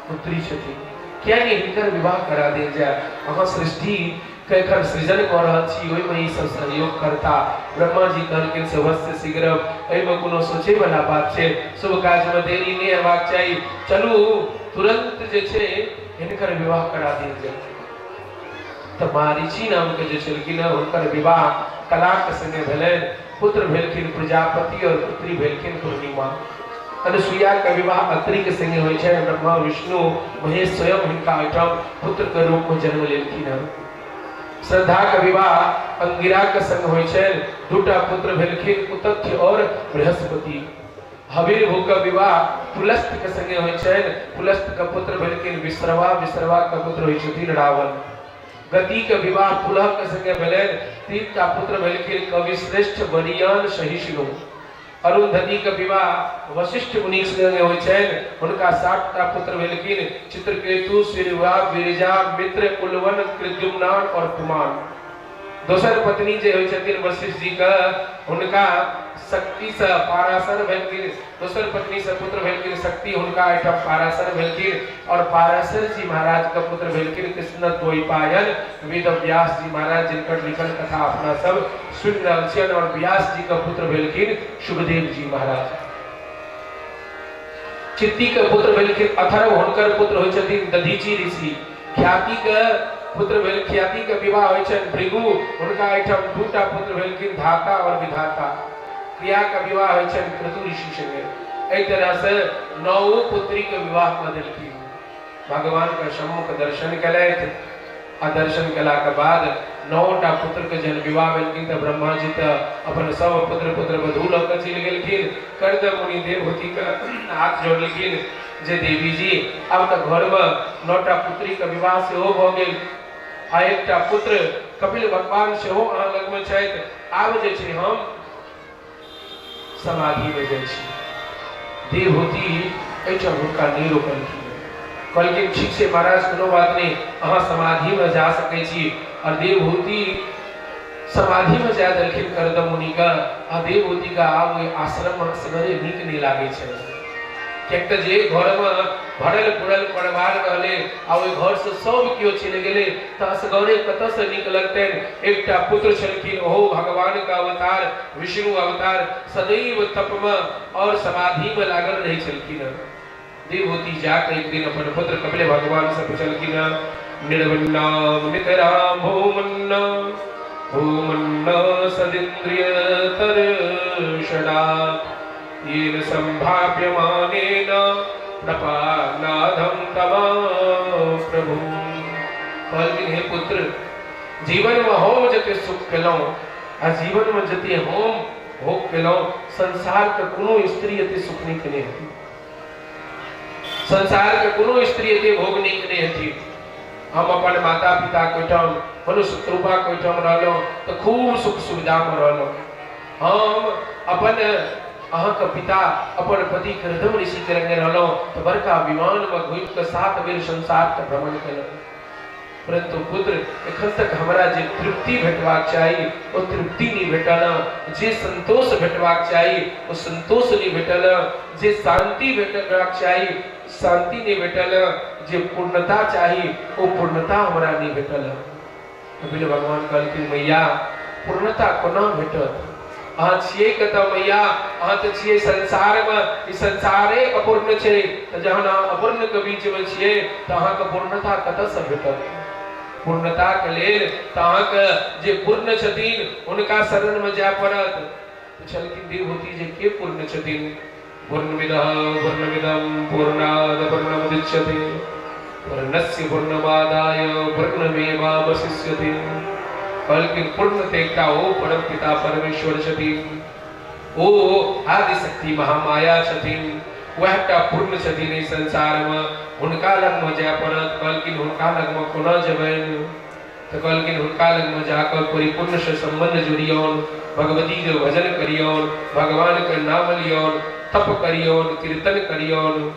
पुत्री छथिन, किया नहि हिनकर विवाह करा देल जाय? अहाँ सृष्टि के एखन सृजन कऽ रहल छी, ओहिमे ई सब सहयोग करता। ब्रह्मा जी कहलखिन शुभस्य शीघ्रम, एहिमे कोनो सोचै वाला बात छै? शुभ काजमे देरी नहि हेबाक चाही, चलू तुरंत जे छै हिनकर विवाह करा देल जाय। तऽ मारीची नामके जे छलखिन हँ हुनकर विवाह कलाके संगे भेलनि, पुत्र भेलखिन प्रजापति और पुत्री भेलखिन पूर्णिमा। अनुसुईया के विवाह अत्रि के संगे होइ छै। ब्रह्मा विष्णु महेश स्वयं हिनका ओहिठाम पुत्र के रूप में जन्म लेलखिन हँ। श्रद्धा के विवाह अंगिरा के संग होइ छै, 2टा पुत्र भेलखिन उतथ्य और बृहस्पति। हविर्भु के विवाह पुलस्त के संगे होइ छै, पुलस्त के पुत्र भेलखिन विश्रवा, विश्रवा के पुत्र होइ छथिन रावण। गति के विवाह पुलह के संगे भेलनि, 3टा पुत्र भेलखिन कविश्रेष्ठ बलियान सहिष्णु। अरुंधति के विवाह वशिष्ठ मुनि संगे होइ छनि, हुनका 7टा पुत्र भेलखिन चित्रकेतु, सिरवा, बिरजा, मित्र, उलवन, कृद्युम्नान और कुमान। दोसर पत्नी जे होइ छथिन वशिष्ठ जी के, हुनका शक्ति से पाराशर भेलखिन। दोसर पत्नी से पुत्र भेलखिन शक्ति, हुनका एहिठाम पाराशर भेलखिन। और पाराशर जी महाराज के पुत्र भेलखिन कृष्ण द्वैपायन वेद व्यास जी महाराज, जिनकर लिखल कथा अपना सब सुनि रहल छियनि। और व्यास जी के पुत्र भेलखिन सुखदेव जी महाराज। चित्ती के पुत्र भेलखिन अथर्व, हुनकर पुत्र होइ छथिन दधीची ऋषि। ख्याति के पुत्र भेल, ख्याति के विवाह होइ छनि भृगु, हुनका एहिठाम 2टा पुत्र भेलखिन धाता और विधाता। क्रिया के विवाह होइ छनि क्रतु ऋषि संगे। एहि तरह से 9 पुत्री के विवाह कऽ देलखिन। भगवान के सम्मुख दर्शन केलथि आ दर्शन केला के बाद 9टा पुत्र के जहन विवाह भेलखिन तऽ ब्रह्मा जी तऽ अपन सब पुत्र पुत्र वधू लऽ कऽ चलि गेलखिन। कर्दम मुनि देवहूति के हाथ जोड़लखिन जे देवी जी आब तऽ घर में 9टा पुत्री के विवाह सेहो भऽ गेल आ 1टा पुत्र कपिल भगवान सेहो अहाँ लग में छथि, आब जे छै हम समाधि में जाइ छी। देवहूति एहिठाम हुनका नहि रोकलखिन, कहलखिन ठीक छै महाराज कोनो बात नहि, अहाँ समाधि में जा सकै छी। और देवहूति समाधि में जाय देलखिन कर्दम मुनि के। आ देवहूति के आब ओहि आश्रम में असगरे नीक नहि लागै छै, किएक तऽ जे घर में भरल पुरल परिवार रहलै आ ओहि घर से सब केओ चलि गेलै तऽ असगरे कतऽ से नीक लगतनि। 1टा पुत्र छलखिन, ओहो भगवान के अवतार विष्णु अवतार, सदैव तप में और समाधि में लागल रहै छलखिन। देवहूति जाके एक दिन अपन पुत्र कपिल भगवान से पुछलखिन, निर्विण्णाम नितराम भूमन्ना भूमन्ना सदिन्द्रिय तर्षणा येन संभाव्यमानेन प्रपानाधम तमा प्रभु। कहलखिन हे पुत्र, जीवन में हम जते सुख केलहुँ आ जीवन में जते हम भोग केलहुँ, संसार के कोनो स्त्री एते सुख नहीं केने हेती, संसार के कोनो स्त्री एते भोग नहीं केने हेती। हम अपन माता पिता के ओहिठाम, मनुष्य कृपा के ओहिठाम रहलहुँ तऽ खूब सुख सुविधा में रहलहुँ। हम अपन अहाँके पिता अपन पति कर्दम ऋषि के रंगे रहलहुँ तऽ बड़का विमान में घुमि कऽ 7 बेर संसार के भ्रमण केलहुँ, परंतु पुत्र एखन तक हमरा जे तृप्ति भेटबाक चाही ओ तृप्ति नहीं भेटल, जे संतोष भेटबाक चाही ओ संतोष नहीं भेटल, जे शांति भेटबाक चाही शांति नहीं भेटल, जे पूर्णता चाही ओ पूर्णता हमरा नहीं भेटल। कपिल भगवान कहलखिन मैया पूर्णता कोना भेटत? अहाँ छियै कतऽ मैया? अहाँ तऽ छियै संसारमे, ई संसारे अपूर्ण छै, तऽ जहन अहाँ अपूर्णके बीचमे छियै तऽ अहाँके पूर्णता कतऽसँ भेटत? पूर्णताके लेल तऽ अहाँके जे पूर्ण छथिन हुनका शरणमे जाय पड़त। पुछलखिन देवहूति जे के पूर्ण छथिन? पूर्णमिदः पूर्णमिदं पूर्णात् पूर्णमुदच्यते पूर्णस्य पूर्णमादाय पूर्णमेवावशिष्यते। कहलखिन पूर्ण तऽ एकटा ओ परम पिता परमेश्वर छथिन, ओ आदिशक्ति महामाया छथिन, वएह टा पूर्ण छथिन एहि संसारमे, हुनका लगमे जाय पड़त। कहलखिन हुनका लगमे कोना जेबनि? तऽ कहलखिन हुनका लगमे जाकऽ परिपूर्णसँ सम्बन्ध जोड़ियौन, भगवतीके भजन करियौन, भगवानके नाम लियौन, तप करियौन, कीर्तन करियौन।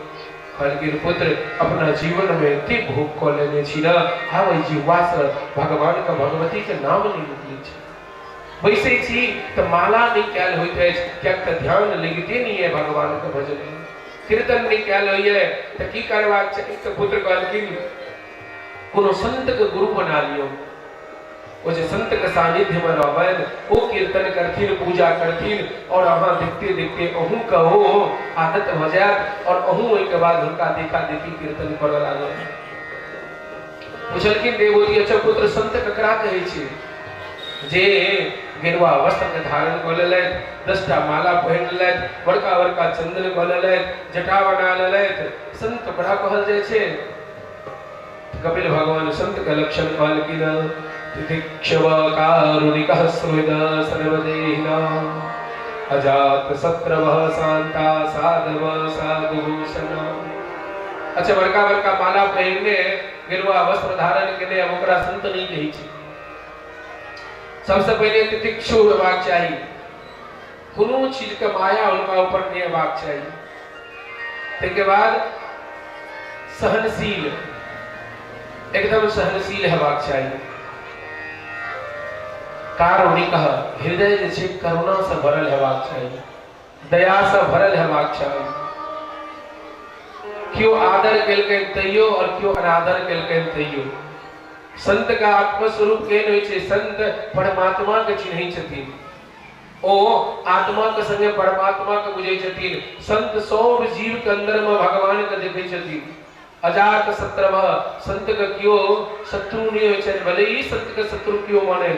कहलखिन पुत्र अपना जीवनमे एते भोग कऽ लेने छी ने, आब एहि जिह्वासँ भगवानके भगवतीके नाम नहि निकलै छै। बैसै छी तऽ माला नहि कयल होइत अछि, किएक तऽ ध्यान लगिते नहि यऽ भगवानके भजनमे, कीर्तन नहि कयल होइए, तऽ की करबाक चाही? तऽ पुत्र कहलखिन कोनो संतके गुरु बना लियौ, ओ जे संतके सानिध्यमे रहबनि ओ कीर्तन करथिन, पूजा करथिन, और अहाँ देखते देखते अहूँके ओ आदत भऽ जायत और अहूँ ओहिके बाद हुनका देखा देखी कीर्तन करऽ लागब। पुछलखिन देवहूति अच्छा पुत्र संत ककरा कहै छै? जे गेरुआ वस्त्र के धारण कऽ लेलथि, 10टा माला पहिर लेलथि, बड़का बड़का चंदन कऽ लेलथि, जटा बना लेलथि, संत ओकरा कहल जाइ छै? कपिल भगवान संत के लक्षण कहलखिन तितिक्षव कारुणिकः सुहृद सर्वदेहिनां अजात शत्रवः शांता साधव साधुभूषण। अच्छा बड़का बड़का माला पहिरने गेरुआ वस्त्र धारण केने अब ओकरा संत नहीं कहै छै। सबसे पहिले तितिक्षु हेबाक चाही, कोनो चीज के माया हुनका ऊपर नहीं हेबाक चाही। ताहिके बाद सहनशील, एकदम सहनशील हेबाक चाही। कारुणिक हृदय जे छै करुणा से भरल हेबाक चाही, दया से भरल हेबाक चाही। केओ आदर केलकनि तैयो और केओ अनादर केलकनि तैयो। संत का आत्मस्वरूप केहन होइ छै? संत परमात्मा के चिन्है छथिन, ओ आत्मा के संगे परमात्मा के बुझै छथिन। संत सब जीव के अंदर में भगवान के देखै छथिन। अजात शत्रव, संत के केओ शत्रु नहीं होइ छनि, भले ही संत के शत्रु केओ माने।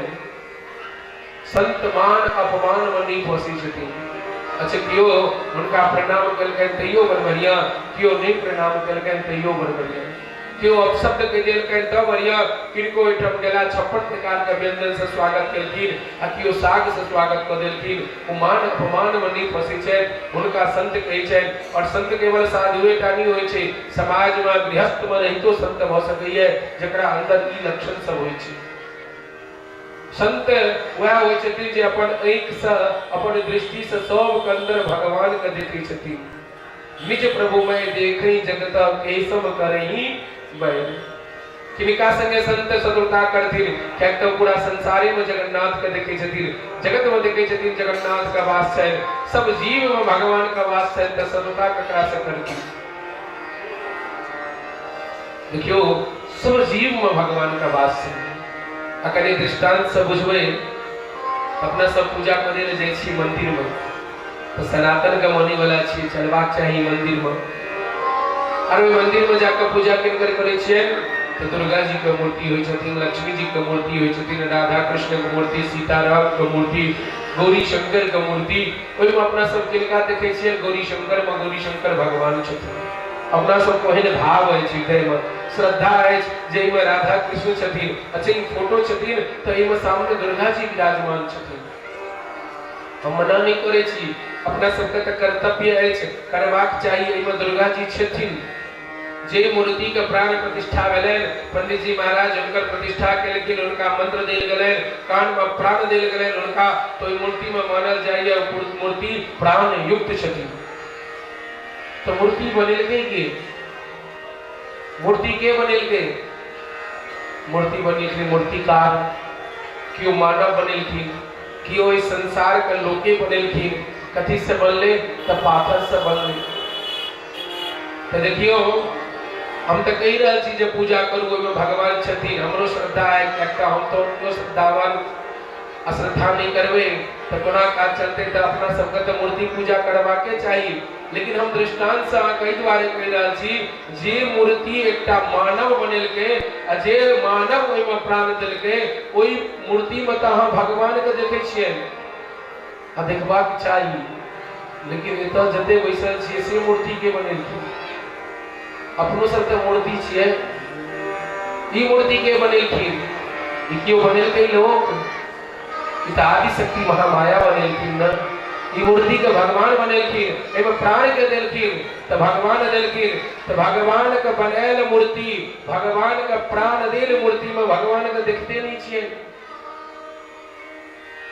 संत मान अपमान में नहीं फंसै छथिन। अच्छा केओ हुनका प्रणाम केलकनि तैयो बड़ बढ़िया, केओ नहीं प्रणाम केलकनि तैयो बड़ बढ़िया, केओ अपशब्द कहि देलकनि तऽ बढ़िया। किनको ओहिठाम गेला 56 प्रकार के व्यंजन से स्वागत केलखिन आ केओ साग से स्वागत कऽ देलखिन, ओ मान अपमान में नहीं फंसै छथि, हुनका संत कहै छनि। और संत केवल साधुए टा नहीं होइ छै, समाज में गृहस्थ में रहितो संत भऽ सकैए जकरा अंदर ई लक्षण सब होइ छै। संत वएह होइ छथिन जे अपन आँखि से अपन दृष्टि से सबके अंदर भगवान के देखै छथिन। निज प्रभु मैं देखई जगत केसम करही बैर। किनका संगे संत शत्रुता करथिन? किएक तऽ पूरा संसारे में जगन्नाथ के देखै छथिन, जगत में देखै छथिन जगन्नाथ के वास छनि, सब जीव में भगवान के वास छनि, तऽ शत्रुता ककरा से करथिन? देखियौ सब जीव में भगवान के वास छनि। आ कनि दृष्टांत से बुझबै, अपना सब पूजा करै लए जाइ छी मंदिर में, तऽ सनातन के मानै वाला छियै, चलबाक चाही मंदिर में। और ओहि मंदिर में जाकऽ पूजा किनकर करै छियै? तऽ दुर्गा जी के मूर्ति होइ छथिन, लक्ष्मी जी के मूर्ति होइ छथिन, राधा कृष्ण के मूर्ति, सीताराम के मूर्ति, गौरी शंकर के मूर्ति। ओहिमे अपना सब किनका देखै छियै? गौरी शंकर में गौरी शंकर भगवान छथिन। अपना सबके ओहन भाव अछि, हृदय में श्रद्धा अछि जे एहिमे राधा कृष्ण छथिन। अच्छा ई फोटो छथिन तऽ एहिमे सामने दुर्गा जी विराजमान छथिन। हम मना नहि करै छी, अपना सबके तऽ कर्तव्य अछि, करबाक चाही। एहिमे दुर्गा जी छथिन। जे मूर्ति के प्राण प्रतिष्ठा भेलनि, पंडित जी महाराज हुनकर प्रतिष्ठा केलखिन, हुनका मंत्र देल गेलनि, कान में प्राण देल गेलनि हुनका, तो ओहि मूर्ति में मानल जाइए मूर्ति प्राण युक्त छथिन। तो मूर्ति बनेलकै के? मूर्ति के बनेलकै? मूर्ति बनेलखिन मूर्तिकार, केओ मानव बनेलखिन, केओ एहि संसार के लोके बनेलखिन। कथी से बनलै? तऽ पाथर से बनलै। तऽ देखियौ हम तऽ कहि रहल छी जे पूजा करू, ओहिमे भगवान छथिन, हमरो श्रद्धा है, किएक तऽ हम तऽ हुनको श्रद्धावान आ श्रद्धा नहि करबै तऽ कोना काज चलतै। तऽ अपना सबके तऽ मूर्ति पूजा करबाके चाही, लेकिन हम दृष्टांत से अहाँके एहि दुआरे कहि रहल छी जे मूर्ति एकटा मानव बनेलकै आ जे मानव ओहिमे प्राण देलकै, ओहि मूर्तिमे तऽ अहाँ भगवानके देखै छियै आ देखबाक चाही, लेकिन एतऽ जते बैसल छियै से मूर्ति के बनेलखिन? अपनो सब तऽ मूर्ति छियै। ई मूर्ति के बनेलखिन? ई केओ बनेलकै लोक? ई तऽ आदिशक्ति महामाया बनेलखिन ने। ई मूर्ति के भगवान बनेलखिन, एहिमे प्राण के देलखिन तऽ भगवान देलखिन। तऽ भगवान के बनायल मूर्ति, भगवान के प्राण देल मूर्ति में भगवान के देखते नहीं छियै।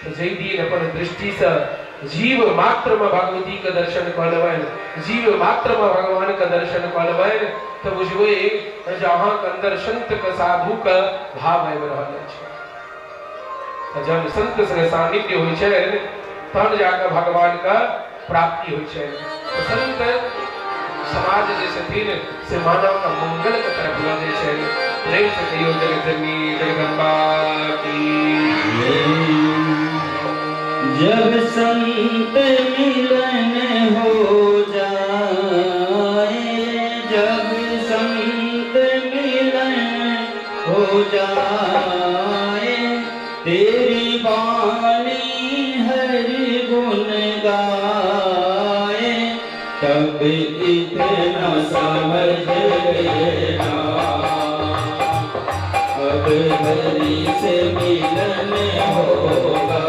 तऽ जाहि दिन अपन दृष्टिसँ जीव मात्रमे भगवतीके दर्शन कऽ लेबनि, जीव मात्रमे भगवानके दर्शन कऽ लेबनि, तऽ बुझबै जे अहाँके अन्दर संतके साधुके भाव आबि रहल अछि। तऽ जहन संत संगे सान्निध्य होइ छनि तहन जाकऽ भगवानके प्राप्ति होइ छनि। तऽ संत समाज जे छथिन से मानवके मंगलके तरफ लऽ जाइ छनि। प्रेम से कहियौ जगत जननी जगदम्बा की। जब संत मिलन हो जाए, जब संत मिलन हो जाए, तेरी वाणी हरि गुण गाए, तब इतना समझ लेना अब हरि से मिलन होगा,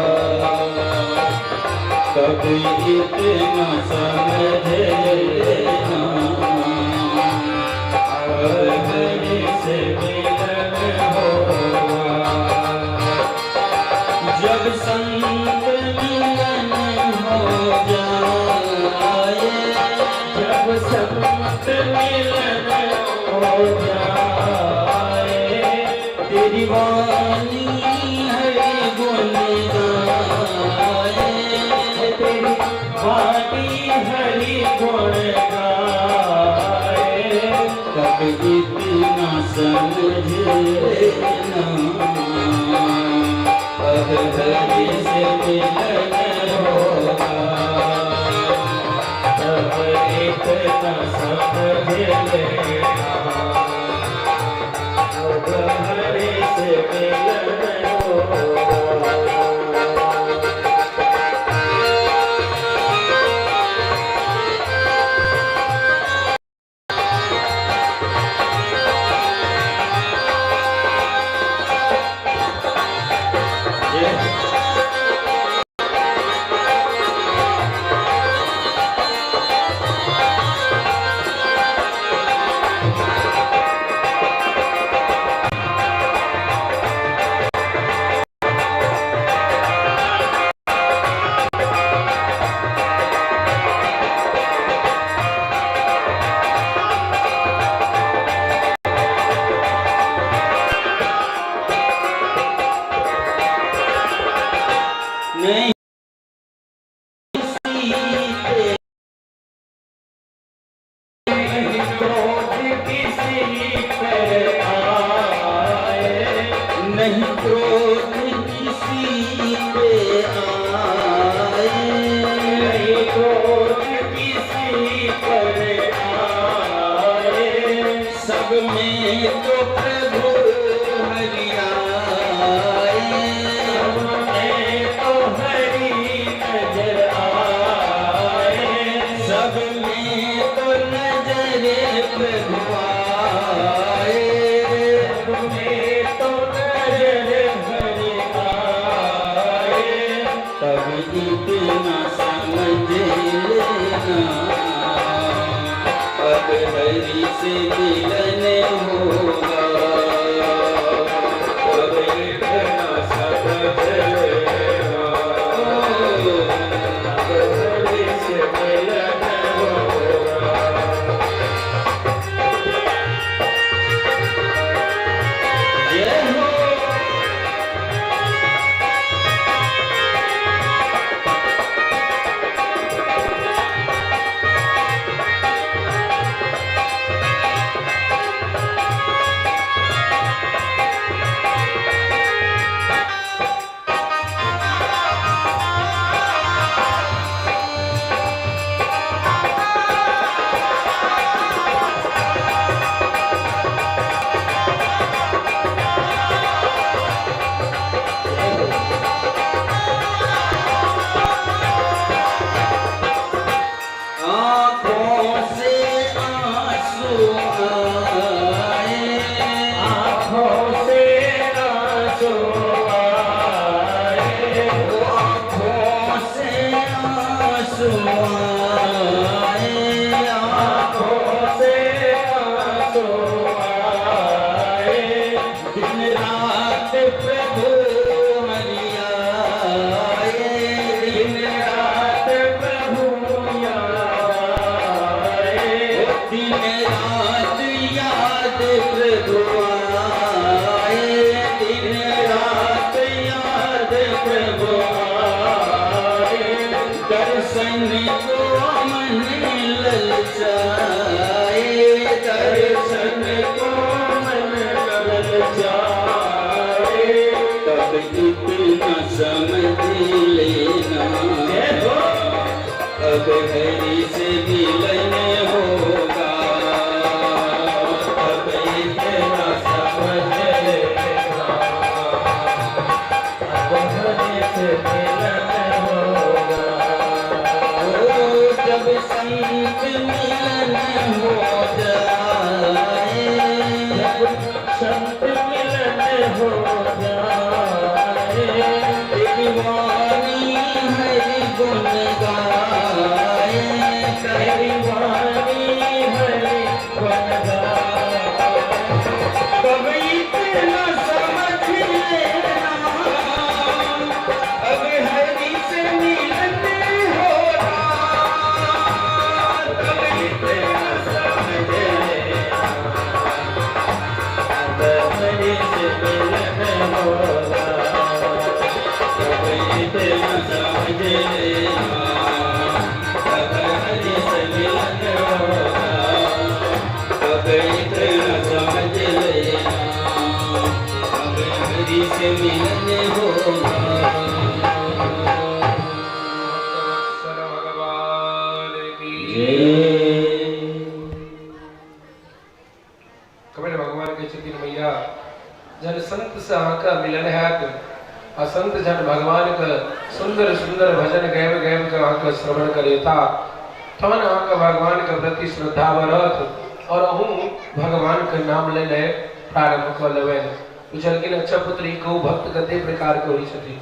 तब इतना समझ लेना अब हरि से मिलन होगा। जब संत मिलन हो जाए, जब संत मिलन हो जाए, तेरी वाणी हरि गुण गाए, तेरी वाणी हरि गुण गाए, तब इतना समझ लेना अब हरि से मिलन होगा, तब इतना समझ लेना अब हरि से मिलन होगा। नहीं सीते नहीं क्रोध किसी पर आए, नहीं क्रोध किसी पे आए, नहीं क्रोध किसी पर आए, सब में तो प्रभु हरि आए, सब में तो हरि नजर आए, सब में तो नजर प्रभु आए, सब में तो नजर हरि आए, तब इतना समझ लेना अब हरि से मिलन होगा, तब इतना समझ लेना अब हरि से मिलन होगा। जय हो। दर्शन को मन ललचाए, दर्शन को मन ललचाए, तब इतना समझ लेना, अब हरि से मिलन होगा, तब इतना समझ लेना, अब हरि से मिलन होगा। ओ जब संत मिलन हो जाए, जब संत मिलन हो जाए, तेरी वाणी हरि गुण गाए, तेरी वाणी हरि गुण गाए, तब इतना समझ लेना, अब हरि से मिलन होगा, तब इतना समझ लेना, अब हरि से मिलन होगा, तब इतना समझ लेना, अब हरि से मिलन होगा, तब इतना समझ लेना, अब हरि से मिलन होगा। भगवान की जय। कपिल भगवान कहै छथिन, मैया, जन संत से अहाँके मिलन हैत आ संत जन भगवान के सुंदर सुंदर भजन गाबि गाबि के अहाँके श्रवण करेता, तहन अहाँके भगवान के प्रति श्रद्धा बढ़त और अहूँ भगवान के नाम लेनाइ प्रारंभ कऽ लेबै। पुछलखिन, अच्छा पुत्र, ई कहू, भक्त कते प्रकार के होइ छथिन?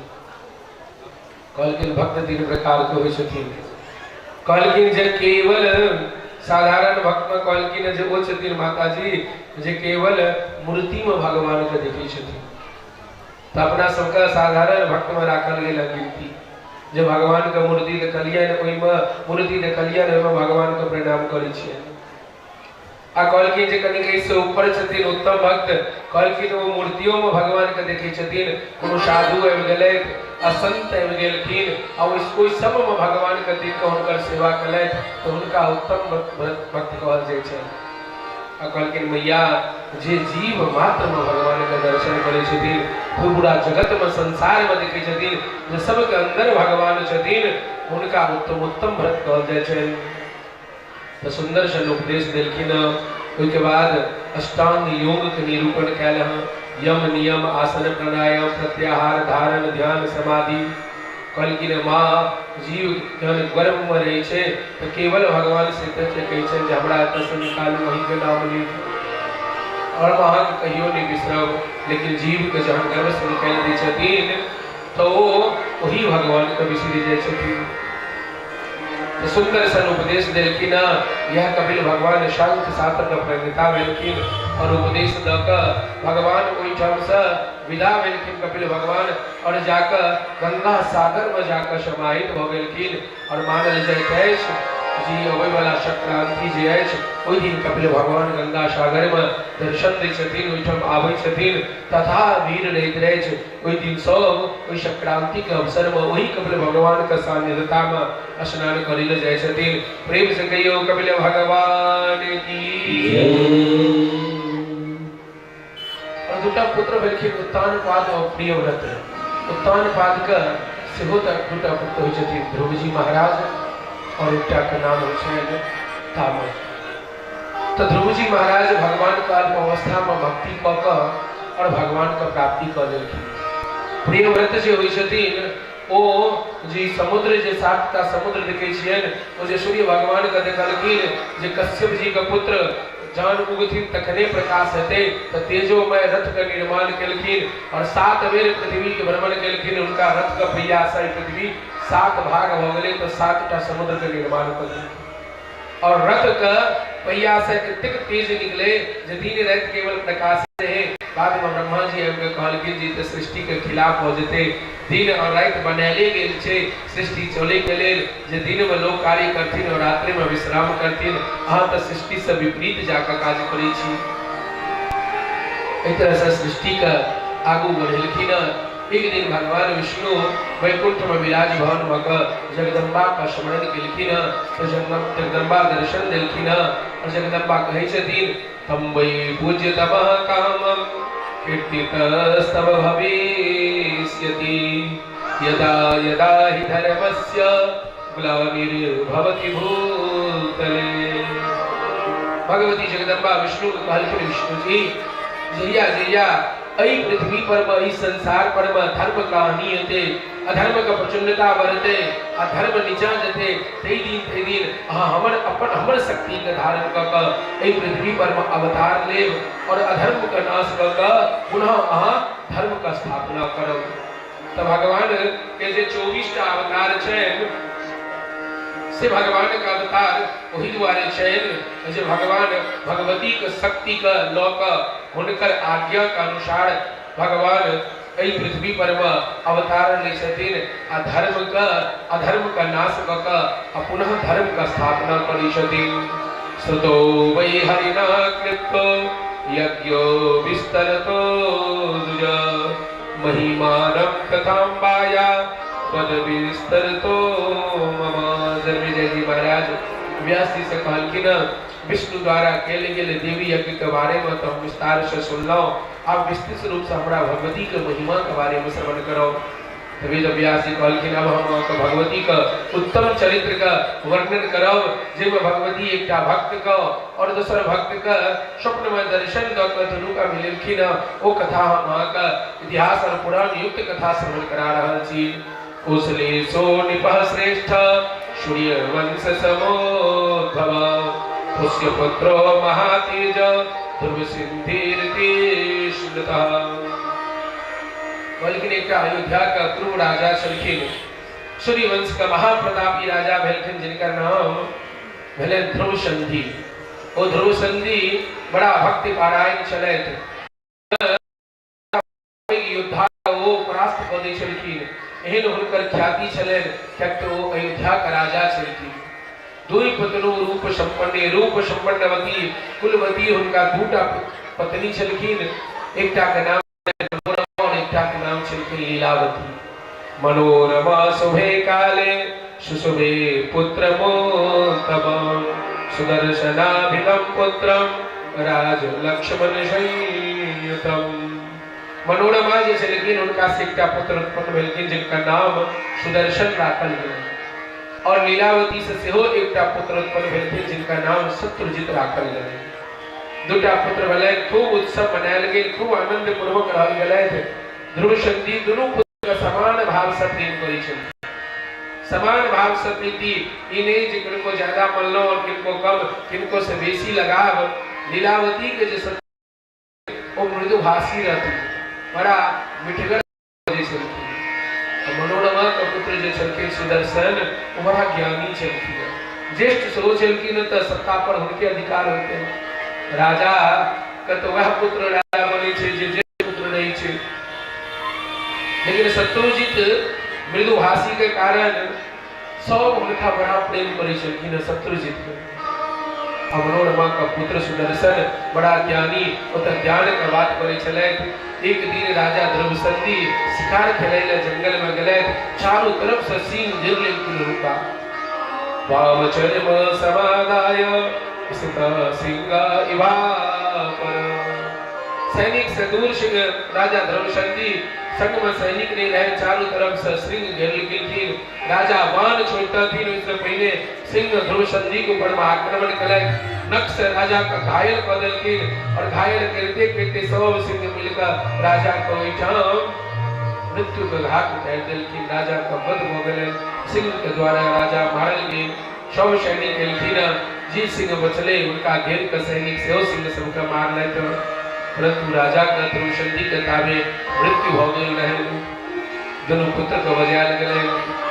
कहलखिन, भक्त तीन प्रकार के होइ छथिन। कहलखिन जे केवल साधारण भक्त में कहलखिन जे ओ छथिन माताजी जे केवल मूर्ति में भगवान के देखै छथिन। तऽ अपना सबके साधारण भक्त में राखल गेल गिनती जे भगवान के मूर्ति देखलियनि, ओहिमे मूर्ति देखलियनि, ओहिमे भगवान के प्रणाम करै छियनि। आ कहलखिन जे कनि एहिसँ ऊपर छथिन उत्तम भक्त। कहलखिन, ओ मूर्तियो में भगवान के देखै छथिन। कोनो साधु आबि गेलथि आ संत आबि गेलखिन आ ओहि सब में भगवान के देख कऽ हुनकर सेवा केलथि, तऽ हुनका उत्तम भक्त कहल जाइ छनि। आ कहलखिन, मैया, जे जीव मात्र में भगवान के दर्शन करै छथिन, पूरा जगत में, संसार में देखै छथिन जे सबके अंदर भगवान छथिन, हुनका उत्तम उत्तम भक्त कहल जाइ छनि। तऽ सुंदर सन उपदेश देलखिन। ओहिके बाद अष्टांग योग के निरूपण कयल हँ, यम नियम आसन प्राणायाम प्रत्याहार धारण ध्यान समाधि। कहलखिन, माँ, जीव जहन गर्भ में रहै छै तऽ केवल भगवान से कहै छनि जे हमरा एतऽसँ निकालू, अहीँके नाम लेब और हम अहाँके कहियो नहि बिसरब। लेकिन जीवके जहन गर्भसँ निकालि दै छथिन तऽ ओ ओही भगवानके बिसरि जाइ छथिन। तऽ सुंदर सन उपदेश देलखिन। यह कपिल भगवान सांख्य शास्त्र के प्रणेता भेलखिन और उपदेश दऽ कऽ भगवान ओहिठामसँ विदा भेलखिन कपिल भगवान और जाकऽ गंगा सागर में जाकऽ समाहित भऽ गेलखिन। और मानल जाइत अछि जे अबै वाला संक्रांति जे अछि, ओहि दिन कपिल भगवान गंगा सागर में दर्शन दै छथिन, ओहिठाम आबै छथिन तथा भीड़ रहैत रहै। ओहि दिन सब ओहि संक्रांति के अवसर में ओहि कपिल भगवान के सान्निध्यता में स्नान करै लए जाइ छथिन। प्रेम से कहियौ, कपिल भगवान की। और दूटा पुत्र भेलखिन, उत्तानपाद और प्रियव्रत। उत्तानपाद के सेहो तऽ दूटा पुत्र होइ छथिन, ध्रुवजी महाराज और एकटा के नाम होइ छनि तामस। तऽ ध्रुवजी महाराज भगवान के अल्प अवस्था में भक्ति कऽ कऽ और भगवान के प्राप्ति कऽ लेलखिन। प्रियव्रत जे होइ छथिन, ओ जे समुद्र, जे सातटा समुद्र देखै छियनि, ओ जे सूर्य भगवान के देखलखिन जे कश्यप जी के पुत्र जहन उगथिन तखने प्रकाश हेतै, तऽ तेजोमय रथ के निर्माण केलखिन और 7 बेर पृथ्वी के भ्रमण केलखिन। हुनका रथ के पहिया से पृथ्वी 7 भाग भऽ गेलै, तऽ 7टा समुद्र के निर्माण कऽ देलखिन और रथ के पहिया से एतेक तेज निकले जे दिन राति केवल प्रकाश रहे। बाद में ब्रह्मा जी आबि कऽ कहलखिन जे ई तऽ सृष्टि के खिलाफ भऽ जेतै, दिन और राति बनायले गेल छै सृष्टि चलै के लेल, जे दिन में लोग कार्य करथिन और रात्रि में विश्राम करथिन, अहाँ तऽ सृष्टि से विपरीत जाकऽ काज करै छी। एहि तरह से सृष्टि के आगू बढ़ेलखिन। एक दिन भगवान विष्णु वैकुंठ में विराज भवन भऽ कऽ जगदम्बा के स्मरण केलखिन तऽ जगदम्बा दर्शन देलखिन और जगदम्बा कहै छथिन तम वै पूज्य तमः कामं कीर्तितस्तव भविष्यति यदा यदा हि धर्मस्य ग्लानिर्भवति भूतले। भगवती जगदम्बा विष्णु के कहलखिन विष्णु जी जहिया जहिया एहि पृथ्वी पर मे एहि संसार पर मे धर्म के हानि हेतै, अधर्म के प्रचंडता बढ़तै आ धर्म नीचा जेतै, ताहि दिन अहाँ हमर अपन हमर शक्ति के धारण कऽ कऽ एहि पृथ्वी पर मे अवतार लेब और अधर्म के नाश कऽ कऽ पुनः अहाँ धर्म के स्थापना करब। तऽ भगवान के जे 24 टा अवतार छनि से भगवान के अवतार ओहि दुआरे छनि जे भगवान भगवती के शक्ति के लऽ कऽ हुनकर आज्ञा के अनुसार भगवान एहि पृथ्वी पर मे अवतार लै छथिन आ धर्म के अधर्म के नाश कऽ कऽ आ पुनः धर्म के स्थापना करै छथिन। श्रुतो वै हरिणा कृतो यज्ञो विस्तरतो द्विज महिमानं कथाम्बाया पद विस्तरतो मम। जन्मेजय जी महाराज व्यास जी से कहलखिन विष्णु द्वारा कयल गेल देवी यज्ञ के बारे में तो हम विस्तार से सुनलहुँ, आब विस्तृत रूप से हमरा भगवती के महिमा के बारे में श्रवण करो। वेद व्यास जी कहलखिन अब हम अहाँके भगवती के उत्तम चरित्र के वर्णन करब जाहिमे भगवती एकटा भक्त के और दोसर भक्त के स्वप्न में दर्शन दऽ कऽ दुनू के मिलेलखिन। ओ कथा हम अहाँके इतिहास और पुराण युक्त कथा श्रवण करा रहल छी। कुशलेशो निपः श्रेष्ठ सूर्यवंश समुद्भव पुष्य पुत्रो महातेज ध्रुव सिद्धिरिति स्मृतः। कहलखिन एकटा अयोध्या के क्रूर राजा छलखिन, सूर्यवंश के महाप्रतापी राजा भेलखिन जिनकर नाम भेलनि ध्रुव संधि। ओ ध्रुव संधि बड़ा भक्ति पारायण छलथि। योद्धा ओ परास्त कऽ दै छलखिन, एहन हुनकर ख्याति छलनि किएक तऽ ओ अयोध्या के राजा छलखिन। दुई पत्नी रूप संपन्न रूप संपन्नवती कुलवती हुनका दूटा पत्नी छलखिन, एकटा के नाम मनोरमा और एकटा के नाम छलखिन लीलावती। मनोरमा शुभे काले सुशुभे पुत्र मोत्तम सुदर्शनाभिधम पुत्रम राज लक्ष्मण संयुतम। मनोरमा जे छलखिन हुनका से एकटा पुत्र उत्पन्न भेलखिन जिनकर नाम सुदर्शन राखल गेल और लीलावती से सेहो एकटा पुत्र उत्पन्न भेलखिन जिनकर नाम शत्रुजित राखल गेल। दूटा पुत्र भेलनि, खूब उत्सव मनायल गेल, खूब आनंद पूर्वक रहल गेलथि। ध्रुव शक्ति दुनू पुत्र के समान भाव से प्रेम करै छलखिन। समान भाव से प्रीति ई नहीं जे किनको ज्यादा मनलो और किनको कम, किनको से बेसी लगाव। लीलावती के जे ओ मृदुभाषी रहती, बड़ा मिठगर बजै छलखिन। मनोरमा के पुत्र जे छलखिन सुदर्शन, ओ बड़ा ज्ञानी छलखिन, ज्येष्ठ सेहो छलखिन, तऽ सत्ता पर हुनके अधिकार होइतनि। राजा के तऽ वएह पुत्र राजा बनै छै जे ज्येष्ठ पुत्र रहै छै। लेकिन शत्रुजीत मृदुभाषी के कारण सब हुनका बड़ा प्रेम करै छलखिन शत्रुजीत के। आ मनोरमा के पुत्र सुदर्शन बड़ा ज्ञानी, ओतऽ ज्ञान के बात करै छलथि। एक दिन राजा ध्रुवसंधि शिकार खेलै लए जंगल में गेलथि, चारू तरफ से सिंह घेर लेलखिन हुनका। वामचर्म समादाय स्थित सिंह इवापर। सैनिक से दूर सिंह राजा ध्रुवसंधि संग में सैनिक नहीं रहे, चारू तरफ से सिंह घेर लेलखिन। राजा बाण छोड़तथिन ओहिसँ पहिने सिंह ध्रुव संधि के ऊपर में आक्रमण केलथि, नख से राजा के घायल कऽ देलखिन और घायल करिते करिते सब सिंह मिलकर राजा के ओहिठाम मृत्यु के घाट उतारि देलखिन। राजा के वध भऽ गेलनि, सिंह के द्वारा राजा मारल गेल। सब सैनिक एलखिन, जे सिंह बचले हुनका घेर के सैनिक सेहो सिंह सबके मारलथि, परंतु राजा के ध्रुव संधि के ताबे मृत्यु भऽ गेल रहनि। दुनू पुत्र के बजायल गेलनि,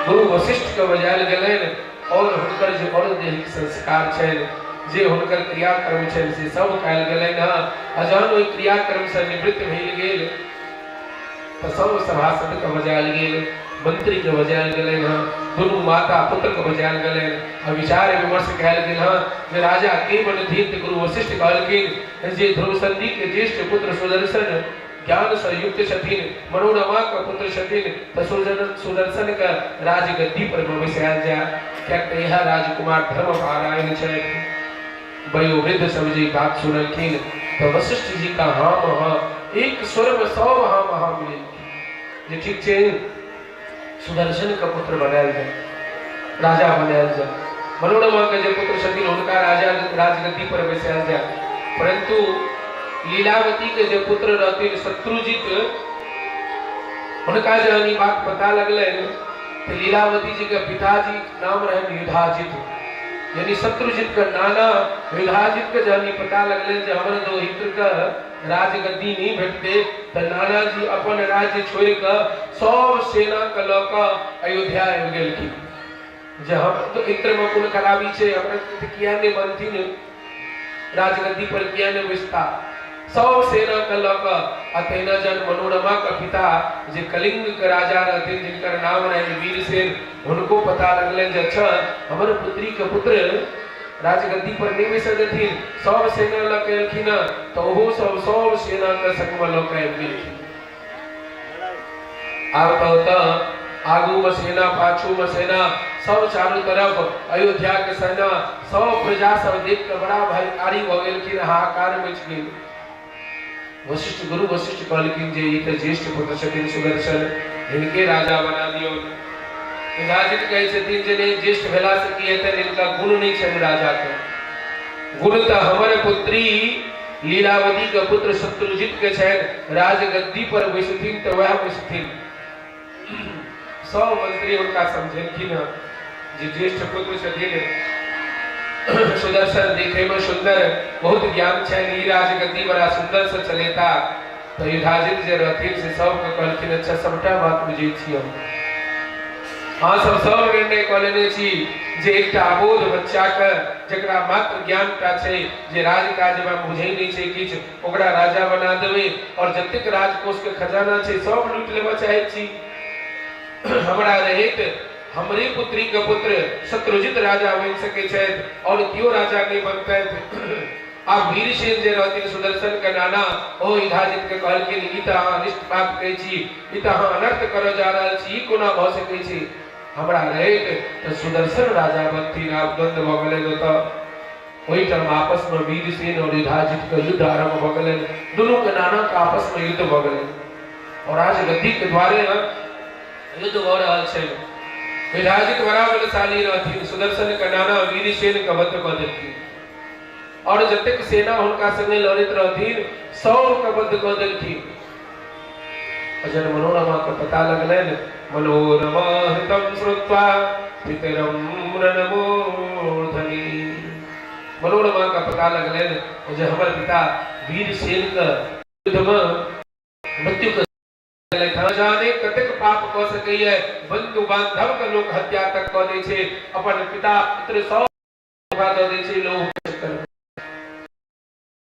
गुरु वशिष्ठ के बजायल गेलनि और हुनकर जे और दैहिक संस्कार छनि, जे हुनकर क्रियाकर्म छनि से सब कयल गेलनि हँ। आ जहन ओहि क्रियाकर्म से निवृत्त भेल गेल तऽ सब सभासद के बजायल गेल, मंत्री के बजायल गेलनि हँ, दुनू माता पुत्र के बजायल गेलनि आ विचार विमर्श कयल गेल हँ जे राजा के बनथिन। तऽ गुरु वशिष्ठ कहलखिन जे ध्रुव संधि के ज्येष्ठ पुत्र सुदर्शन ज्ञान से युक्त छथिन, मनोरमा के पुत्र छथिन, तऽ सुदर्शन के राजगद्दी पर बैसायल जाय, किएक तऽ इएह राजकुमार धर्मपारायण छथि। वयोवृद्ध सब जे बात सुनलखिन तऽ वशिष्ठ जी का हाँ हाँ एक स्वर में सब हाँ हाँ मिलेलखिन जे ठीक छै, सुदर्शन के पुत्र बनायल जाय, राजा बनायल जाय। मनोरमा के जे पुत्र छथिन हुनका राजा राजगद्दी पर बैसायल जाय। परंतु लीलावती के जे पुत्र रहथिन शत्रुजीत, हुनका जहन ई बात पता लगलनि तऽ लीलावती जी के पिताजी नाम रहनि युधाजित, यानी शत्रुजीत के नाना युधाजित के जहन ई पता लगलनि जे हमर दौहित्र के राजगद्दी नहि भेटतै, तऽ नानाजी अपन राज्य छोड़ि कऽ सब सेना के लऽ कऽ अयोध्या आबि गेलखिन जे हम दौहित्र मे कोन खराबी छै, हमरा किया नहि बनथिन राजगद्दी पर, किया नहि बैसता। सब सेना के लऽ कऽ आ तहिना जहन मनोरमा के पिता जे कलिंग के राजा रहथिन जिनकर नाम रहनि वीरसेन, हुनको पता लगलनि जे अच्छा हमर पुत्री के पुत्र राजगद्दी पर नहि बैसऽ देथिन, सब सेना लऽ कऽ एलखिन हँ, तऽ ओहो सब सब सेना के संग मे लऽ कऽ आबि गेलखिन। आब तऽ ओतऽ आगू मे सेना, पाछू मे सेना, सब चारू तरफ अयोध्या के सेना, सब प्रजा सब देख कऽ बड़ा भयकारी भऽ गेलखिन, हाहाकार मचि गेल। वशिष्ठ गुरु वशिष्ठ कहलखिन जे ई तऽ ज्येष्ठ पुत्र छथिन सुदर्शन, हिनके राजा बना दियौ। युधाजित कहै छथिन जे नहि, ज्येष्ठ भेला से की हेतनि, हिनका गुण नहि छनि राजा के, गुण तऽ हमर पुत्री लीलावती के पुत्र शत्रुजित के छनि, राजगद्दी पर बैसथिन तऽ वएह बैसथिन। सब मंत्री हुनका समझेलखिन हँ जे ज्येष्ठ पुत्र छथिन सुदर्शन, देखे में सुंदर, बहुत ज्ञान छनि, ई राजगद्दी बड़ा सुंदर से चलेता। तऽ युधाजित जे रहथिन से सबके कहलखिन अच्छा सबटा बात बुझै छी हम, अहाँ सब सब निर्णय कऽ लेने छी जे एकटा अबोध बच्चाके जकरा मात्र ज्ञान टा छै, जे राजकाजमे बुझै नहि छै किछु, ओकरा राजा बना देबै और जतेक राजकोष के खजाना छै सब लूटि लेबऽ चाहै छी। हमरा रहैत हमरे पुत्री के पुत्र शत्रुजित राजा बनि सकै छथि और केओ राजा नहि बनतथि। आब वीरसेन जे रहथिन सुदर्शन के नाना, ओ युधाजित के कहलखिन ई तऽ अहाँ अनिष्ट बात कहै छी, ई तऽ अहाँ अनर्थ करऽ जा रहल छी, ई कोना भऽ सकै छै? हमरा रहैत तऽ सुदर्शन राजा बनथिन। आब द्वंद्व भऽ गेलनि ओतऽ। ओहिठाम आपस में वीरसेन और युधाजित के युद्ध आरंभ भऽ गेलनि, दुनू के नाना के आपस में युद्ध भऽ गेलनि और राजगद्दी के द्वारे युद्ध भऽ रहल छै। युधाजित बड़ा बलशाली रहथिन, सुदर्शन के नाना वीरसेन के वध कऽ देलखिन और जतेक सेना हुनका संगे लड़ैत रहथिन सबके वध कऽ देलखिन। जन मनोरमा के पता लगलनि, मनोरमा हृतम श्रुत्वा पितरम रणमूर्धनि। मनोरमा के पता लगलनि जे हमर पिता वीरसेन के युद्ध में मृत्यु के जाने कतेक पाप कऽ सकैए, बंधु बांधव के लोक हत्या तक कऽ दै छै, अपन पिता पुत्र सब धोखा दऽ दै छै लोभ के चक्कर में।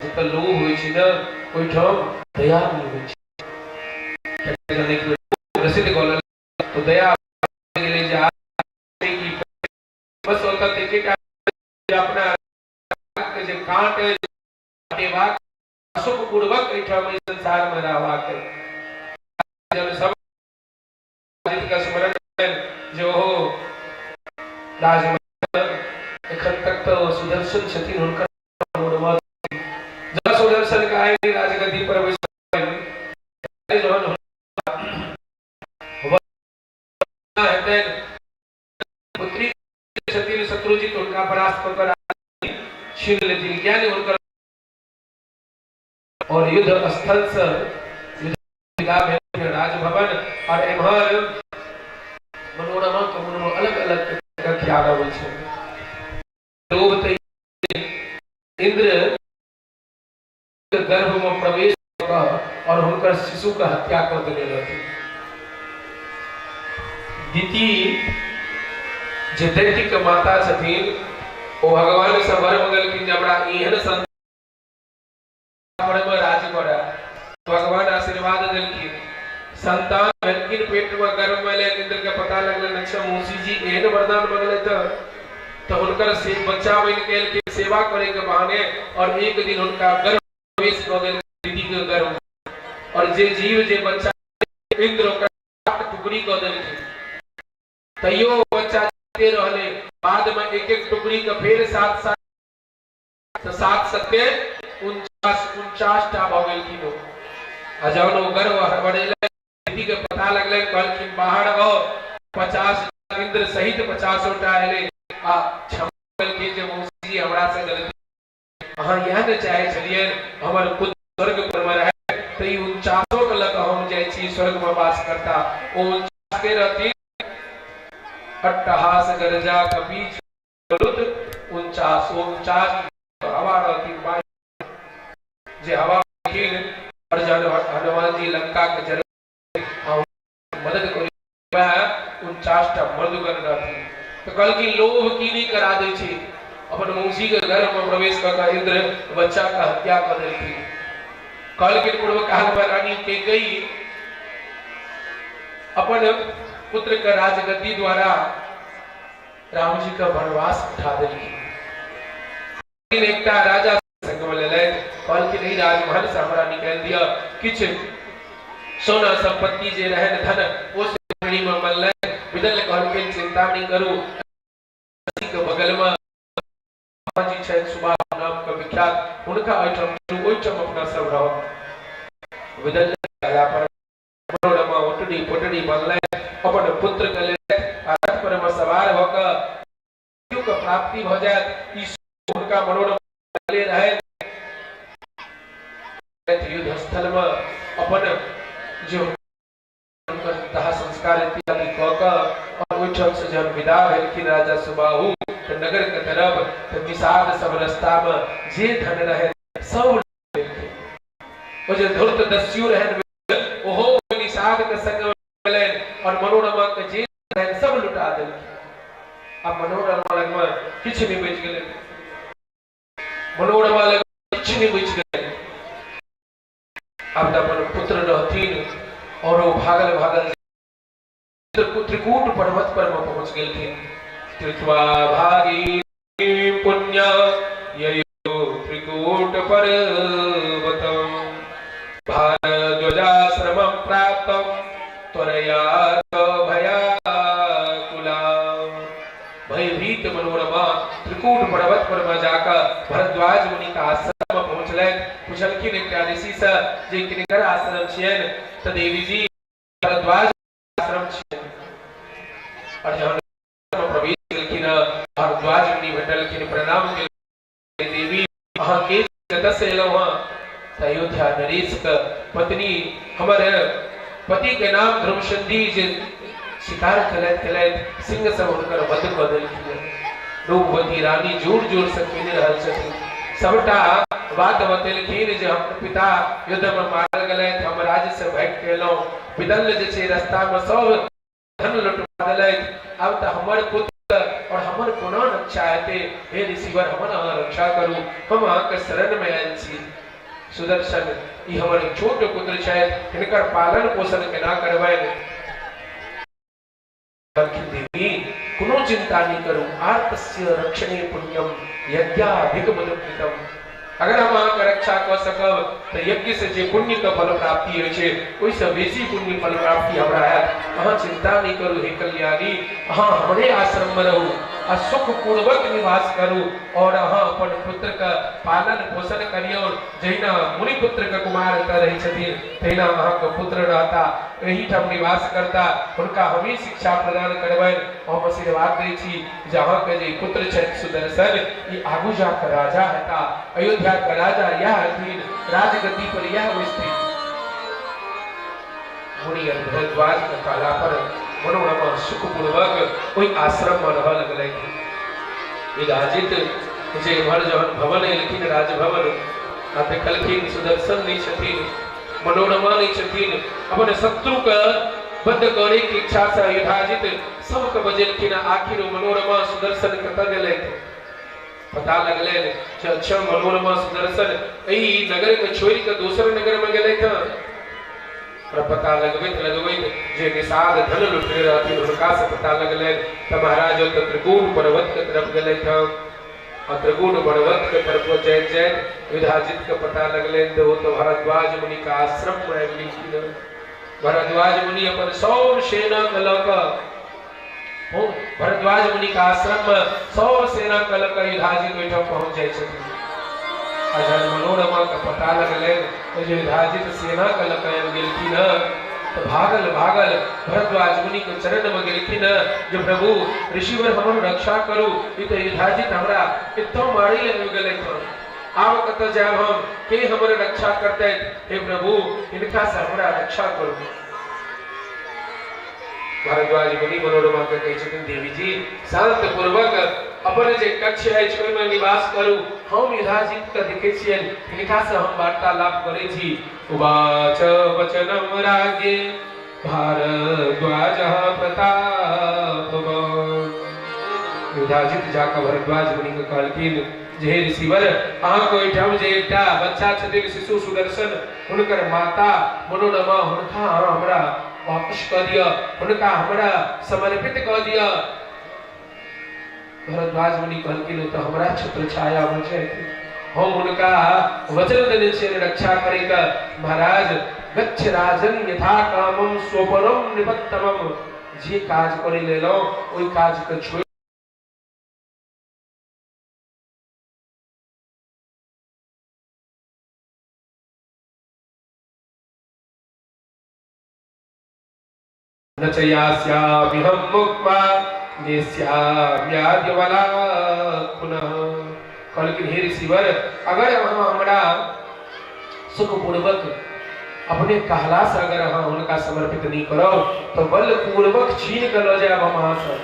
जतऽ लोभ होइ छै ने ओहिठाम दया नहि होइ छै। प्रसिद्ध कऽ लेलक तऽ दया गेलै जे बस ओतऽ तऽ एकेटा अपना के जे काँट अछि हटेबाक, सुखपूर्वक एहिठाम एहि संसारमे रहबाक जब सब के स्मरण जे ओहो राजमहल एखन तक तऽ सुदर्शन छथिन, हुनकर जब सुदर्शन के आइ राजगद्दी पर बैसल जहन हेतनि पुत्री छथिन शत्रुजीत, हुनका परास्त कऽ कऽ छीन लेथिन, किया नहि हुनकर और युद्ध स्थल से विदा भेल राजभवन और एम्हर मनोरमा के मन में अलग अलग के ख्याल अबै छै। लोभ तऽ इंद्र गर्भ में प्रवेश कऽ और हुनकर शिशु के हत्या कऽ देने रहथिन। दिति जे दैत्य के माता छथिन ओ भगवान से वर मंगलखिन जे हमरा एहन संतान में राज करए। भगवान आशीर्वाद देलखिन, संतान भेलखिन, पेट में गर्भ में एलनि। इंद्र के पता लगलनि अच्छा मौसी जी एहन वरदान मंगले तऽ हुनकर से बच्चा बनि के एलखिन सेवा करे के बहाने और एक दिन हुनका गर्भ प्रवेश कऽ गेल दीदी के गर्भ और जे इंद्र ओकरा सात टुकड़ी कऽ देलखिन। तैयो बच्चा जीते रहलै। बाद में एक एक टुकड़ी के फेर सात सात, तऽ सात सत्ते 49, 49 टा भऽ गेलखिन ओ। आ जहन ओ गर्व हड़बड़ेलै, दीदी के पता लगलै, कहलखिन बाहर आउ। 50 इंद्र सहित 50 टा एलै आ क्षमा कहलखिन जे मौसी जी, हमरा से गलती, अहाँ इएह ने चाहै छलियै हमर पुत्र स्वर्ग पर मे रहै, तऽ ई 49 के लऽ कऽ हम जाइ छी, स्वर्ग मे वास करता। ओ 49 के रहथिन। अट्टहास गरजा कपीच 49, ओ 49 हवा रहथिन, वायु जे हवा रहथिन। और जहन हनुमान जी लंका के जर मदद करी, वएह 49 टा मर्दगण रहथिन। तऽ कहलखिन लोभ की नहि करा दै छै। अपन मौसी के गर्भ में प्रवेश कऽ कऽ इंद्र बच्चा के हत्या कऽ देलखिन। कहलखिन पूर्व काल में रानी कैकेयी अपन पुत्र के राजगद्दी द्वारा राम जी के वनवास पठा देलखिन। एकटा राजा संग में लेलथि, कहलखिन एहि राजमहल से हमरा निकालि दिअ। किछु सोना संपत्ति जे रहनि धन, ओ से में मनलनि। विदल कहलखिन चिंता नहि करू, के बगल में जी छथि सुभाष नाम के विख्यात, हुनका ओहिठाम चलू, ओहिठाम अपना सब रहब। विदल कहला पर मनोरमा उटनी पुटनी बनलनि, अपन पुत्र के लेलथि आ रथ पर में सवार भऽ कऽ के प्राप्ति भऽ जायत ई हुनका मनोरमा रहै। युद्ध स्थल में अपन जे हुनकर दाह संस्कार इत्यादि कऽ कऽ और ओहिठाम से जहन विदा भेलखिन राजा सुबाहु तऽ नगर के तरफ, तऽ निषाद सब रास्ता में जे धन रहे सब लेलखिन। ओ जे धूर्त दस्यु रहन, ओहो निषाद के संग गेलनि और मनोरमा के जे रहनि सब लुटा देलखिन। आब मनोरमा लगमे किछु नहि बचि गेलै। मनोरमा लग किछु नहि बचि गेलै। आब तऽ अपन पुत्र रहथिन और ओ भागल भागल त्रिकूट पर्वत पर में पहुंच गेलखिन। तीर्थवा भागी पुण्य ययो त्रिकूट पर्वतम भारद्वजाश्रमं प्राप्तं त्वरया भयाकुला। भयभीत मनोरमा त्रिकूट पर्वत पर में जाकर भरद्वाज मुनि का आश्रम में पहुंचलथि। पुछलखिन एकटा ऋषि से जे किनकर आश्रम छियनि? तऽ देवी जी, भरद्वाज आश्रम छियनि। और जहन प्रवेश केलखिन, भरद्वाज मुनि भेटलखिन, प्रणाम केलखिन, देवी अहाँ के कतऽ से एलहुँ हँ? तऽ अयोध्या नरेश के पत्नी, हमर पति के नाम ध्रुवसंधि, जे शिकार खेलैत खेलैत सिंह सब हुनकर वध कऽ देलखिन। रूपवती रानी जोर जोर से कहि रहल छथिन। सबटा बात बतेलखिन जे हमर पिता युद्ध में मारल गेलथि, हम राज्य से भागि के एलहुँ, विदल जे छै रास्ता में सब धन लुटवा देलथि, आब तऽ हमर पुत्र और हमर कोना रक्षा हेतै? हे ऋषिवर, हमर अहाँ रक्षा करू, हम अहाँके शरण में आयल छी। सुदर्शन ई हमर छोट पुत्र छथि, हिनकर पालन पोषण केना करबनि? कहलखिन देवी, कोनो चिंता नहि करू, आर्तस्य रक्षणे पुण्यम यज्ञाधिक मधुकृतम। अगर हम अहाँके रक्षा कऽ सकब तऽ यज्ञ से जे पुण्य के फल प्राप्ति होइ छै, ओहिसँ बेसी पुण्य फल प्राप्ति हमरा हैत। अहाँ चिंता नहि करू हे कल्याणी, अहाँ हमरे आश्रम में रहू आ सुखपूर्वक निवास करू और अहाँ अपन पुत्र के पालन पोषण करियौ। जहिना मुनिपुत्र के कुमार एतऽ रहै छथिन, तहिना अहाँके पुत्र रहता, एहिठाम निवास करता, हुनका हमही शिक्षा प्रदान करबनि। हम आशीर्वाद दै छी जे अहाँके जे पुत्र छथि सुदर्शन, ई आगू जा कऽ राजा हेता, अयोध्या के राजा इएह हेथिन, राजगद्दी पर इएह बैसथिन। मुनि भरद्वाज के कहला पर मनोरमा सुखपूर्वक ओहि आश्रम में रहऽ लगलथि। विराजित जे एम्हर जहन भवन एलखिन राजभवन आ देखलखिन सुदर्शन नहि छथिन, मनोरमा नहि छथिन, अपन शत्रु के बद्ध करे के इच्छा से युधाजित सबके बजेलखिन। आखिर ओ मनोरमा सुदर्शन कतऽ गेलथि? पता लगलनि जे अच्छा, मनोरमा सुदर्शन एहि नगर के छोड़ि के दोसर नगर में गेलथि हँ। और पता लगबैत लगबैत जे निषाद धन लुटने रहथिन, हुनका से पता लगलनि तऽ महाराज ओतऽ त्रिकूट पर्वत के तरफ गेलथि हँ। आ त्रिकूट पर्वत के तरफ जाइत जाइत युधाजित के पता लगलनि तऽ ओ तऽ भरद्वाज मुनि के आश्रम में आबि गेलखिन हँ। भरद्वाज मुनि अपन सब सेना के लऽ कऽ, भरद्वाज मुनि के आश्रम में सब सेना के लऽ कऽ युधाजित ओहिठाम पहुँच जाइ छथिन। आ जहन मनोरमा के पता लगलै जे युधाजित सेना के लऽ कऽ आबि गेलखिन हँ, तऽ भागल भागल भरद्वाज मुनि के चरण में गेलखिन हँ जे प्रभु ऋषिवर हमर रक्षा करू, ई तऽ युधाजित हमरा एतऽ मारै लए आबि गेलै हँ, आब कतऽ जायब हम, के हमर रक्षा करतै, हे प्रभु हिनका से हमरा रक्षा करू। भरद्वाज मुनि मनोरमा के कहै छथिन, देवी जी शांत पूर्वक अपन जे कक्ष अछि ओहिमे निवास करू, हम युधाजित के देखै छियनि, हिनका से हम वार्तालाप करै छी। उवाच वचनम रागे भारद्वाज प्रतापवान। युधाजित जाकऽ भरद्वाज मुनि के कहलखिन जे हे ऋषिवर, अहाँके ओहिठाम जे एकटा बच्चा छथिन शिशु सुदर्शन, हुनकर माता मनोरमा, हुनका अहाँ हमरा वापस कऽ दिअ, हुनका हमरा समर्पित कऽ दिअ। भरद्वाज मुनि कहलखिन, ओ तऽ हमरा छत्र छाया मे छथि, हम हुनका वचन देने छियनि रक्षा करैके। महाराज गच्छ राजन यथा कामम स्वपरम निपत्तमम, जे काज करै लेलहुँ ओहि काज के छोड़ि न च यास्याम्यहं मुक्त्वा नेष्याम्याद्यबलात् पुनः। कहलखिन, हे ऋषिवर, अगर अहाँ हमरा सुखपूर्वक अपने कहला से अगर अहाँ हुनका समर्पित नहीं करब तो बलपूर्वक छीन के लऽ जायब हम अहाँ से।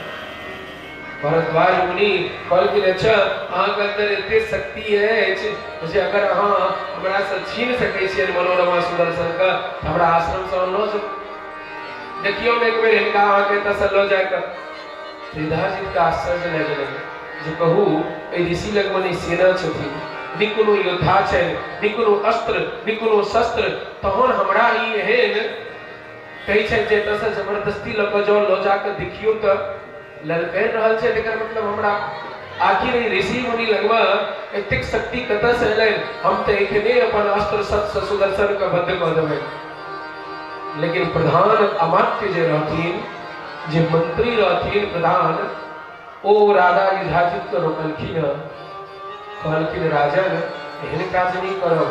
भरद्वाज मुनि कहलखिन, अच्छा अहाँके अंदर एते शक्ति अछि जे अगर अहाँ हमरा से छीन सकै छियै मनोरमा सुदर्शन के, हमरा आश्रम से लऽ जाउ, देखियौ ने एक बेर हिनका अहाँके एतऽ लऽ जाके। युधाजित के आश्चर्य लागि गेलै जे कहू एहि ऋषि लगमे नहि सेना छथिन, नहि कोनो योद्धा छनि, नहि कोनो अस्त्र, नहि कोनो शस्त्र, तहन हमरा ई एहन कहै छथि जे एतऽसँ जबरदस्ती लऽ कऽ जाउ, लऽ जाकऽ देखियौ तऽ ललकरि रहल छै, एकर मतलब हमरा आखिर ई ऋषि मुनि लगमे एतेक शक्ति कतऽसँ एलनि, हम तऽ एखने अपन अस्त्र शस्त्र सुदर्शन के बद्ध कऽ देबै। लेकिन प्रधान अमात्य जे रहथिन, जे मंत्री रहथिन प्रधान, ओ राजा युधाजित के रोकलखिन, कहलखिन राजन एहन काज नहि करब,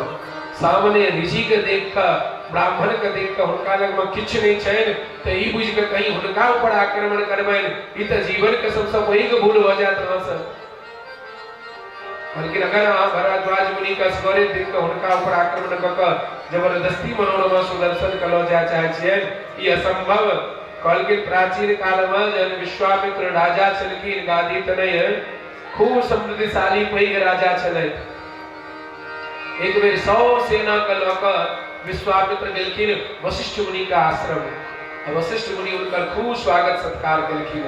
सामने ऋषि के देख कऽ, ब्राह्मण के देख कऽ हुनका लगमे किछु नहि छनि तऽ ई बुझि कऽ कहीं हुनका ऊपर आक्रमण करबनि, ई तऽ जीवन के सबसँ पैघ भूल भऽ जायत अहाँसँ। कहलखिन अगर अहाँ भरद्वाज मुनि के असगरे देख कऽ हुनका ऊपर आक्रमण कऽ कऽ जबरदस्ती मनोरमा सुदर्शन के लऽ जाय चाहै छियनि, ई असंभव। कहलखिन प्राचीन काल मे जहन विश्वामित्र राजा छलखिन, गादी तनय खूब समृद्धिशाली पैघ राजा छलथि, एक बेर 100 सेना के लऽ कऽ विश्वामित्र गेलखिन वशिष्ठ मुनि के आश्रम, आ वशिष्ठ मुनि हुनकर खूब स्वागत सत्कार केलखिन।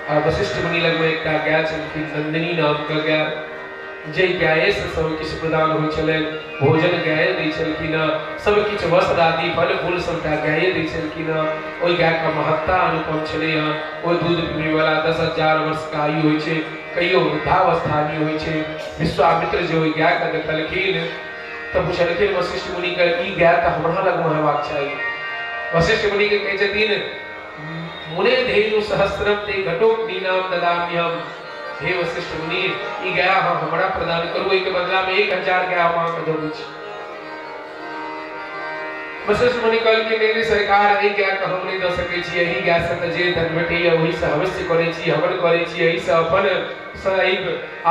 आ वशिष्ठ मुनि लगमे एकटा गाय छलखिन, नंदिनी नाम के गाय, जे गाये से सब किछु प्रदान होइ छलनि, भोजन गाये दै छलखिन, सब किछु वस्त्र आदि फल फूल सबटा गाये दै छलखिन। ओहि गायके महत्ता अनुपम छलै हँ। ओहि दूध पीबैवला 10,000 वर्षके आयु होइ छै, कहियो वृद्धावस्था नहि होइ छै। विश्वामित्र जे ओहि गायके देखलखिन तऽ पुछलखिन वशिष्ठ मुनिके, ई गाय तऽ हमरा लगमे हेबाक चाही। वशिष्ठ मुनिके कहै छथिन, मुने धेनु सहस्रम ते घटोग्नि नाम ददाम्यहम। हे वशिष्ठ मुनि, ई गाय अहाँ हमरा प्रदान करू, एहिके बदलामे 1000 गाय हम अहाँके दऽ दै छी। वशिष्ठ मुनि कहलखिन, नहीं नहीं सरकार, एहि गायके हम नहि दऽ सकै छी, एहि गायसँ तऽ जे धन भेटैए ओहिसँ हवस्य करै छी, हवन करै छी, एहिसँ अपन सँ एहि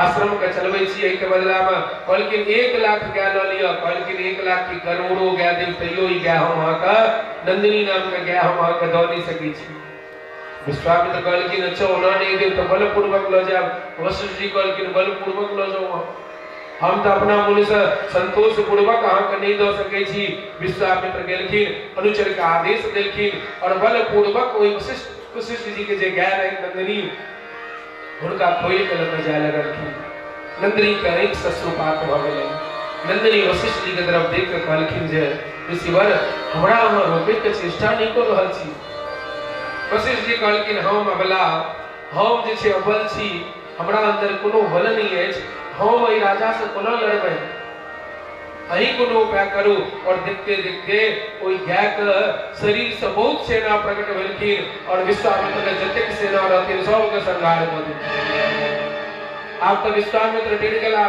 आश्रमके चलबै छी, एहिके बदलामे। कहलखिन 1 लाख गाय लऽ लिअ। कहलखिन 1 लाख की करोड़ो गाय देब तैयो ई गाय हम अहाँके, नंदिनी नामके गाय हम अहाँके दऽ नहि सकै छी। विश्वामित्र कहलखिन, अच्छा ओना नहि देब तऽ बलपूर्वक लऽ जायब। वशिष्ठ जी कहलखिन, बलपूर्वक लऽ जाउ अहाँ, हम तऽ अपना मोनसँ संतोष पूर्वक अहाँके नहि दऽ सकै छी। विश्वामित्र गेलखिन, अनुचर के आदेश देलखिन और बलपूर्वक ओहि वशिष्ठ वशिष्ठ जी के जे गाय रहै नंदिनी, हुनका खोलि कऽ लऽ कऽ जाय लगलखिन। नंदिनी के आँखि से अश्रुपात भऽ गेलनि। नंदिनी वशिष्ठ जी के तरफ देख कऽ कहलखिन जे ऋषिवर, हमरा अहाँ रोकै के चेष्टा नहि कऽ रहल छी। वशिष्ठ जी कहलखिन, हम अबला, हम जे छै अबल छी, हमरा अंदर कोनो बल नहि अछि, हम एहि राजा से कोना लड़बै? अहीं कोनो उपाय करू। और देखते देखते ओहि गाय के शरीर से बहुत सेना प्रकट भेलखिन और विश्वामित्र के जतेक सेना रहथिन सबके संहार कऽ देलखिन। आब तऽ विश्वामित्र डरि गेला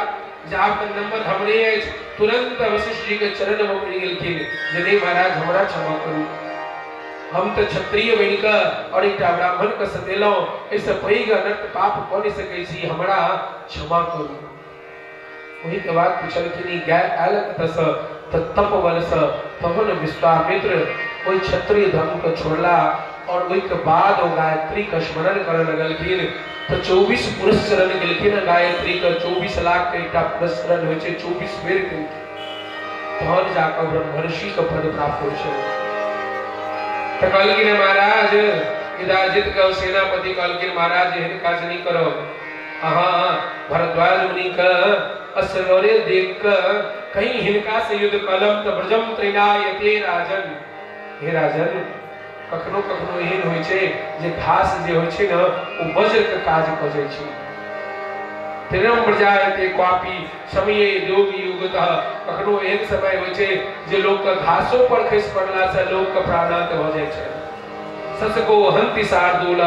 जे आब तऽ नंबर हमरे अछि। तुरंत वशिष्ठ जी के चरण में पड़ि गेलखिन जे नहीं महाराज, हमरा क्षमा करू, हम तऽ क्षत्रिय बनि कऽ और एकटा ब्राह्मण के सतेलहुँ, एहिसँ पैघ अनर्थ पाप कऽ नहि सकै छी, हमरा क्षमा करू। ओहि के बाद पुछलखिन ई गाय आयल कतऽसँ? तऽ तपबलसँ। तहन विश्वामित्र ओहि क्षत्रिय धर्म के छोड़ला और ओहि के बाद ओ गायत्री के स्मरण करऽ लगलखिन। तऽ 24 पुरस्चरण गेलखिन गायत्री के, 24 लाख के एकटा पुरस्चरण होइ छै, 24 बेर गेलखिन, तहन जाकऽ ब्रह्मर्षि के पद प्राप्त होइ छै। तऽ कहलखिन महाराज युधाजित के सेनापति कहलखिन महाराज एहन काज नहि करब, अहाँ भरद्वाज मुनि के असगरे देख कऽ कहीं हिनका से युद्ध कलम तऽ ब्रजम त्रिनायते राजन। हे राजन, कखनो कखनो एहन होइ छै जे घास जे होइ छै ने ओ वज्र के काज कऽ जाइ छै। त्रिनम ब्रजायते क्वापी समय योग युगतः। कखनो एहन समय होइ छै जे लोक के घासो पर खसि पड़ला से लोक के प्राणांत भऽ जाइ छै। ससको हंति शार्दूल।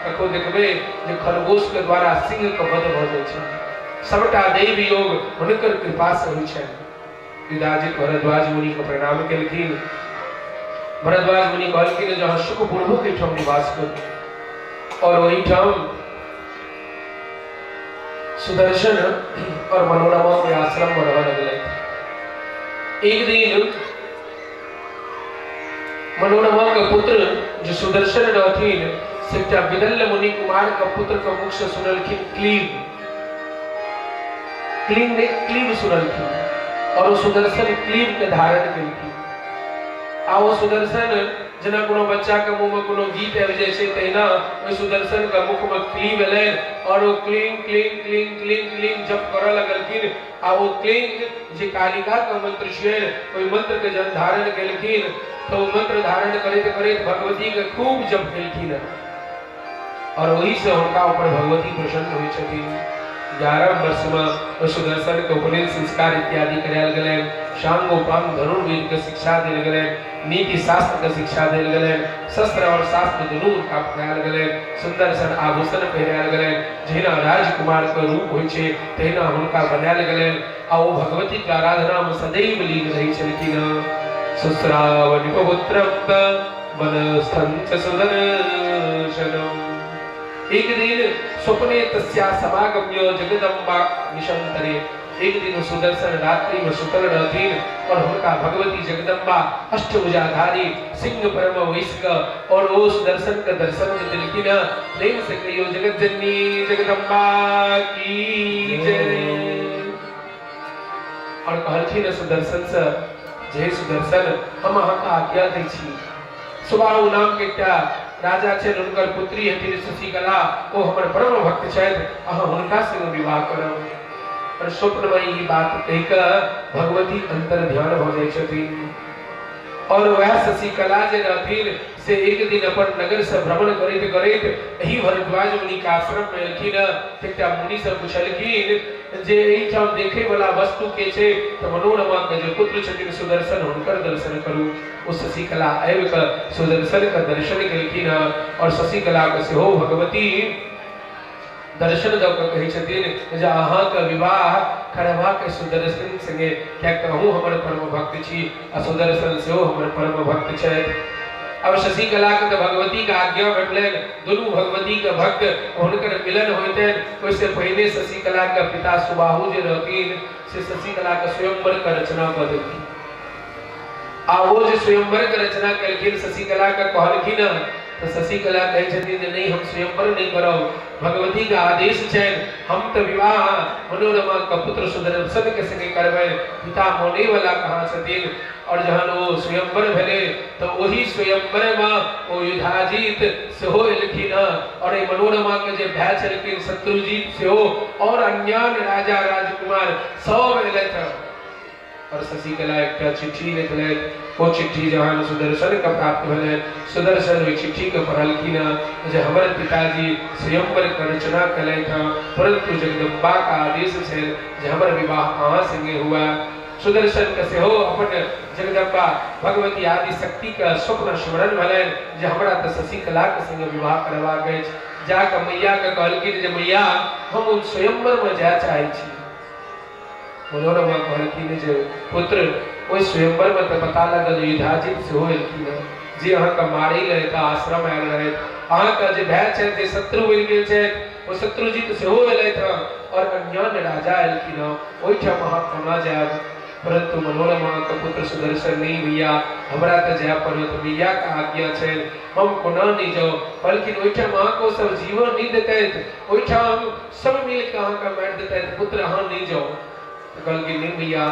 कखनो देखबै जे खरगोश के द्वारा सिंह के वध भऽ जाइ छै। सबटा दैव योग हुनकर कृपा से होइ छै। युधाजित भरद्वाज मुनि के प्रणाम केलखिन। भरद्वाज मुनि कहलखिन जे अहाँ सुखपूर्वक एहिठाम निवास करू। और ओहिठाम सुदर्शन और मनोरमा के आश्रम में रहऽ लगलथि। एक दिन मनोरमा के पुत्र जो सुदर्शन रहथिन से एकटा विदल्ल मुनि कुमार के पुत्र के मुख से सुनलखिन क्लीव, क्लीव ने क्लीव सुनलखिन और ओ सुदर्शन क्लीव के धारण केलखिन। आ ओ सुदर्शन जेना कोनो बच्चा के मुंह में कोनो गीत आबि जाइ छै तहिना ओहि सुदर्शन के मुख में क्लीव एलनि और ओ क्लीं क्लीं क्लीं क्लीं क्लीं जप करऽ लगलखिन। आ ओ क्लीं जे कालिका के मंत्र छियनि ओहि मंत्र के जहन धारण केलखिन तऽ ओ मंत्र धारण करैत करैत भगवती के खूब जप केलखिन और ओहि से हुनका ऊपर भगवती प्रसन्न होइ छथिन। 11 वर्ष में ओहि सुदर्शन के उपनयन संस्कार इत्यादि करायल गेलनि, शांगोपांग धनुर्वेद के शिक्षा देल गेलनि, नीति शास्त्र के शिक्षा देल गेलनि, शस्त्र और शास्त्र दुनू हुनका पढ़ायल गेलनि, सुंदर सन आभूषण पहिरायल गेलनि, जहिना राजकुमार के रूप होइ छै तहिना हुनका बनायल गेलनि आ ओ भगवती के आराधना में सदैव लीन रहै छलखिन। सुश्राव निपपुत्रम वनस्थं च सुदर्शनम। एक दिन स्वप्ने तस्या समागम्य जगदम्बा निशंतरे। एक दिन सुदर्शन रात्रि में सुतल रहथिन और हुनका भगवती जगदम्बा अष्टभुजाधारी सिंह परम वैश्य और ओ सुदर्शन के दर्शन जे देलखिन। प्रेम से कहियो जगत जननी जगदम्बा की जय। और कहलखिन सुदर्शन से, जय सुदर्शन, हम अहाँके आज्ञा दै छी। सुबाहु नाम के एकटा राजा छनि, हुनकर पुत्री हेथिन शशिकला, ओ हमर परम भक्त छथि, अहाँ हुनका संग विवाह करब। और स्वप्न में ई बात कहि कऽ भगवती अंतर ध्यान भऽ जाइ छथिन। और वएह शशिकला जे रहथिन से एक दिन अपन नगर से भ्रमण करैत करैत एहि भरद्वाज मुनि के आश्रम में एलखिन। एकटा मुनि से पुछलखिन जे एहिठाम देखे वाला वस्तु के छै? तऽ मनोरमा के जे पुत्र छथिन सुदर्शन, हुनकर दर्शन करू। ओ शशिकला आबि कऽ सुदर्शन के दर्शन केलखिन और शशिकला के सेहो भगवती दर्शन दऽ कऽ कहै छथिन जे अहाँके विवाह करबाक सुदर्शन संगे, किएक तऽ अहूँ हमर परम भक्त छी आ सुदर्शन सेहो हमर परम भक्त छथि। आब शशिकलाके तऽ भगवतीके आज्ञा भेटलनि, दुनू भगवतीके भक्त, हुनकर मिलन होइतनि ओहिसँ पहिने शशिकलाके पिता सुबाहु जे रहथिन से शशिकलाके स्वयंवरके रचना कऽ देलखिन। आ ओ जे स्वयंवरके रचना केलखिन शशिकलाके कहलखिन तऽ शशिकला कहै छथिन जे नहि, हम स्वयंवर नहि करब, भगवतीके आदेश छनि, हम तऽ विवाह मनोरमा के पुत्र सुदर्शन के संगे करबै, पिता मोने वाला कहाँ छथिन। और जहन ओ स्वयंवर भेलै तऽ ओहि स्वयंवरमे ओ युधाजित सेहो एलखिन और एहि मनोरमा के जे भाय छलखिन शत्रुजीत सेहो और अन्यान्य राजा राजकुमार सब एलथि। और शशिकला एकटा चिट्ठी लिखलथि। ओ चिट्ठी जहन सुदर्शन के प्राप्त भेलनि, सुदर्शन ओहि चिट्ठी के पढ़लखिन जे हमर पिताजी स्वयंवर के रचना केलथि हँ, परंतु जगदम्बा के आदेश छनि जे हमर विवाह अहाँ संगे हुए। सुदर्शन के सेहो अपन जगदम्बा भगवती आदि शक्ति के स्वप्न स्मरण भेलनि जे हमरा तऽ शशिकला के संगे विवाह करबाक अछि। जाकऽ मैया के कहलखिन जे मैया हम ओहि स्वयंवर में जाय चाहै छी। मनोरमा कहलखिन जे पुत्र ओहि स्वयंवर में तऽ पता लगल युधाजित सेहो एलखिन हँ जे अहाँके मारै लए एतऽ आश्रम आयल रहथि। अहाँके जे भाय छथि जे शत्रु बनि गेल छथि ओ शत्रुजीत सेहो एलथि हँ और अन्यान्य राजा एलखिन हँ, ओहिठाम अहाँ कोना जायब? परंतु मनोरमा के पुत्र सुदर्शन नहीं भैया हमरा तऽ जाय पड़त, मैया के आज्ञा छनि, हम कोना नहि जाउ? कहलखिन ओहिठाम अहाँके ओ सब जीवन नहि देतथि, ओहिठाम सब मिल के अहाँके मारि देतथि, पुत्र अहाँ नहि जाउ। तऽ कहलखिन नहीं भैया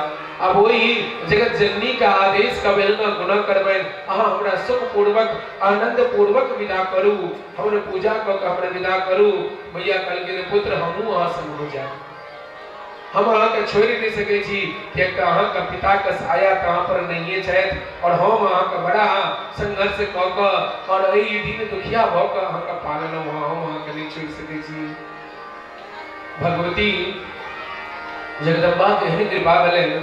आब ओहि जगत जननी के आदेश के अवहेलना कोना करबनि, अहाँ हमरा सुखपूर्वक आनंद पूर्वक विदा करू, हमर पूजा कऽ के हमरा विदा करू। मैया कहलखिन पुत्र हमहूँ अहाँ संग जायब, हम अहाँके छोड़ि नहि सकै छी, किएक तऽ अहाँके पिताके साया तऽ अहाँ पर नहिए छथि और हम अहाँके बड़ा संघर्ष कऽ कऽ और एहि दिन दुखिया भऽ कऽ अहाँके पाललहुँ हँ, हम अहाँके नहि छोड़ि सकै छी। भगवती जगदम्बाके एहन कृपा भेलनि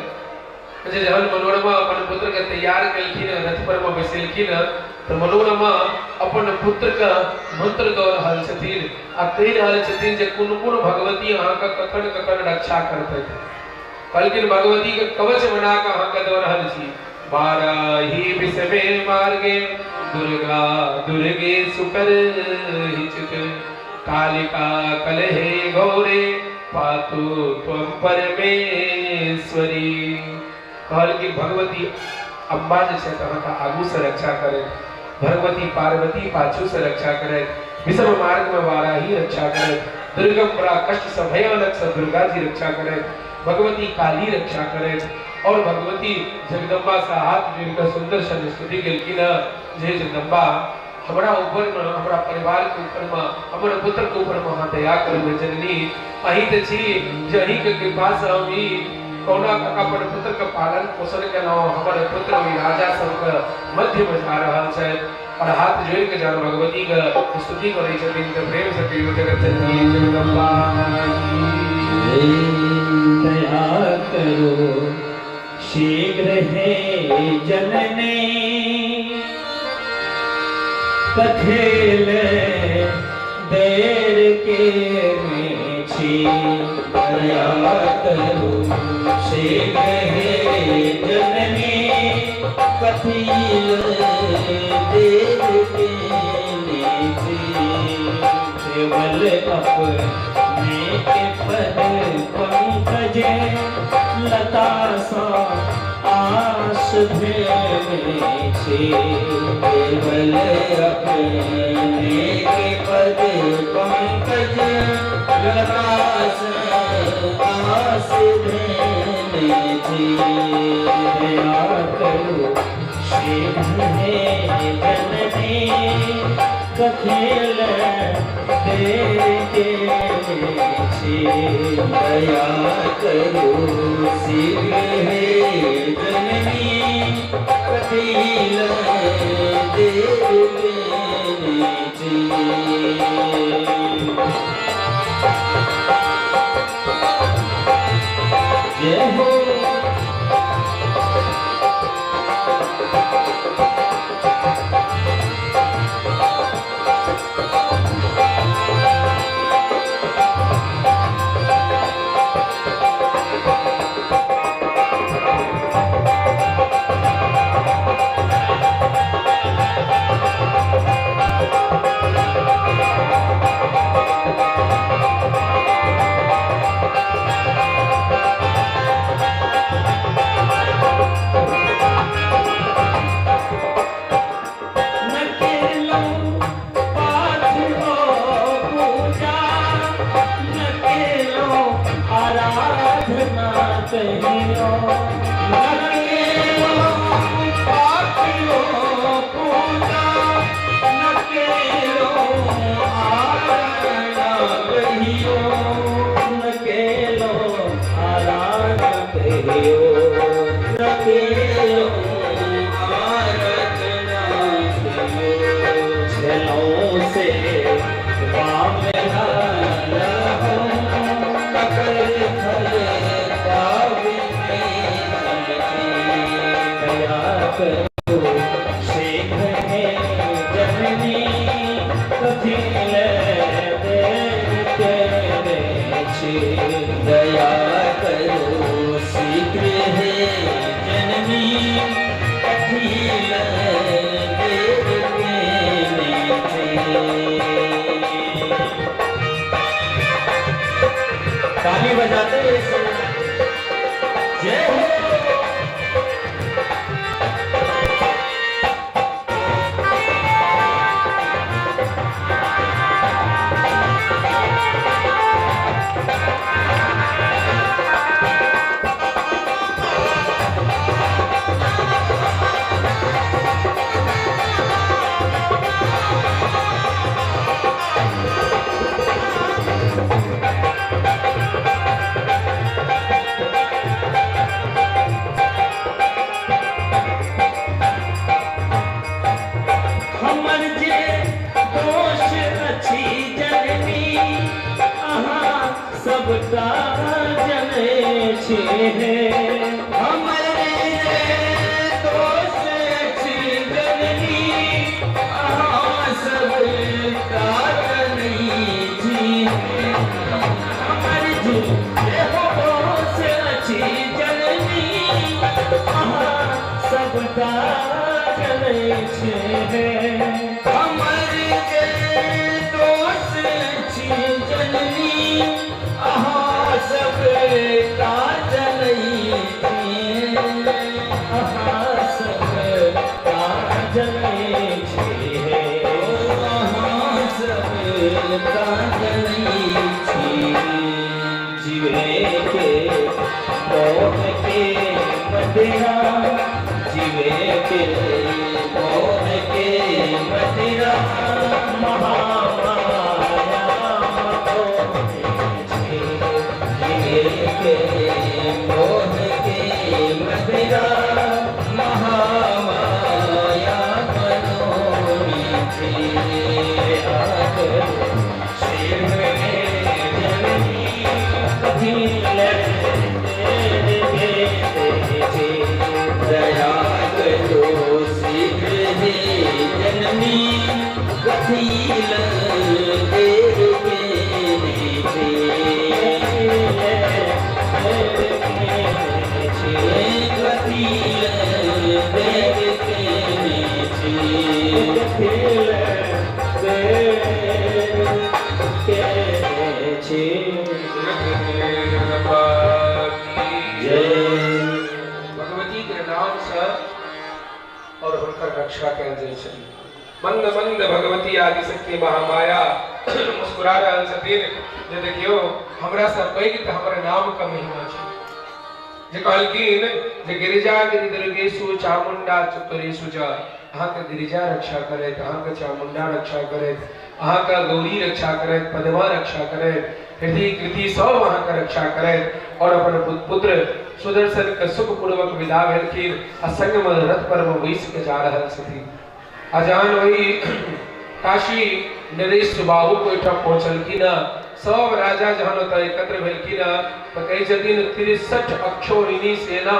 जे जहन मनोरमा अपन पुत्रके तैयार केलखिन, रथ पर मे बैसेलखिन, तऽ मनोरमा अपन पुत्रके मंत्र दऽ रहल छथिन आ कहि रहल छथिन जे कोन कोन भगवती अहाँके कखन कखन रक्षा करतथि। कहलखिन भगवतीके कवच बना कऽ अहाँके दऽ रहल छी। बाराही विषमे मार्गे दुर्गा दुर्गे सुकर हिचित कालिका कलहे गौरे पातु त्वं परमेश्वरी। कहलखिन भगवती अम्बा जे छथि अहाँके आगू से रक्षा करैत, भगवती पार्वती पाछू से रक्षा करैत, विषम मार्ग में वाराही रक्षा करैत, दुर्गम बड़ा कष्ट से भयानक से दुर्गा जी रक्षा करैत, भगवती काली रक्षा करैत और भगवती जगदम्बा से हाथ जोड़िकऽ सुंदर सन स्तुति केलखिन जे जगदम्बा हमरा ऊपर में, हमरा परिवार के ऊपर में, हमर पुत्र के ऊपर में अहाँ दया करू हे जननी। अहीं तऽ छी जे अहीं के कृपा से हम ई कहुना कऽ अपन पुत्र के पालन पोषण केलहुँ, हमर पुत्र ओहि राजा सबके मध्य में जा रहल छथि और हाथ जोड़ि के जहन भगवती के स्तुति करै छथिन तऽ प्रेम से कहियौ जगत जननी जगदम्बा दया करो शीघ्र हे जननी कथेल देर के छी। दया करो शीघ्र हे जननी कथील देर के छी। केवल अपने के पद पंकज लता सा आस भेने छी। केवल अपने के पद पंकज लता सा आस भेने छी। दया करो शीघ्र हे जननी कथेल देर के छी। दया करो शीघ्र हे जननी कथील देर के छी। जय हो। न केलहुँ पाठ ओ पूजा, न केलहुँ आराधना कहियो। न केलहुँ पाठ ओ पूजा, न केलहुँ आराधना कहियो। न केलहुँ आराधना कहियो। न केलहुँ आराधना कहियो। छलहुँ से राम रहूँ ककर फल पाबि नहि। कथी ले देर केने छी। दया करो शीघ्र हे जननी, कथी लय देर केने छी। ताली बजाते हुए जय हो। हमर जे दोष अछि जननी, अहाँ सबटा जनै छी हे। हमर जे दोष अछि जननी, अहाँ सबटा जनै छी। हमर जे दोष अछि जननी, अहाँ सबटा जनै छी हे। हमर जे दोष अछि जननी, अहाँ सबटा जनै छी। अहाँ सबटा जनै छी हे। अहाँ सबटा जनै छी। जीवे के मोह के मदिरा, जीवे के मोह के मदिरा, महामाया मथोने छी। जीवे के मोह के मदिरा, महामाया मनोनी छी। शीघ्र हे जननी, कथी ले देर केने छी। दया करो शीघ्र हे जननी, कथी लय देर केने छी। कथी ले देर केने छी। कथी लय देर केने छी। कथी ले देर केने छी। जय। भगवती के नाम से और हुनकर रक्षा कयल जाइ छनि। मंद मंद भगवती आदिशक्ति महामाया मुस्कुरा रहल छथिन जे देखियौ, हमरा से पैघ तऽ हमर नाम के महिमा छै, जे कहलखिन जे गिरिजा गिरि दुर्गेशु चामुंडा चतुरेशु च। अहाँके गिरिजा रक्षा करैत, अहाँके चामुंडा रक्षा करैत, अहाँके गौरी रक्षा करैत, पद्मा रक्षा करैत, हृदय कृति सब अहाँके रक्षा करैत। और अपन पुत्र सुदर्शन के सुख पूर्वक विदा भेलखिन आ संग में रथ पर में बैस के जा रहल छथिन। आ जहन वही काशी नरेश सुबाहु के ओहिठाम पहुंचलखिन, सब राजा जहन ओतऽ एकत्र भेलखिन तऽ कहै छथिन 63 अक्षौहिणी सेना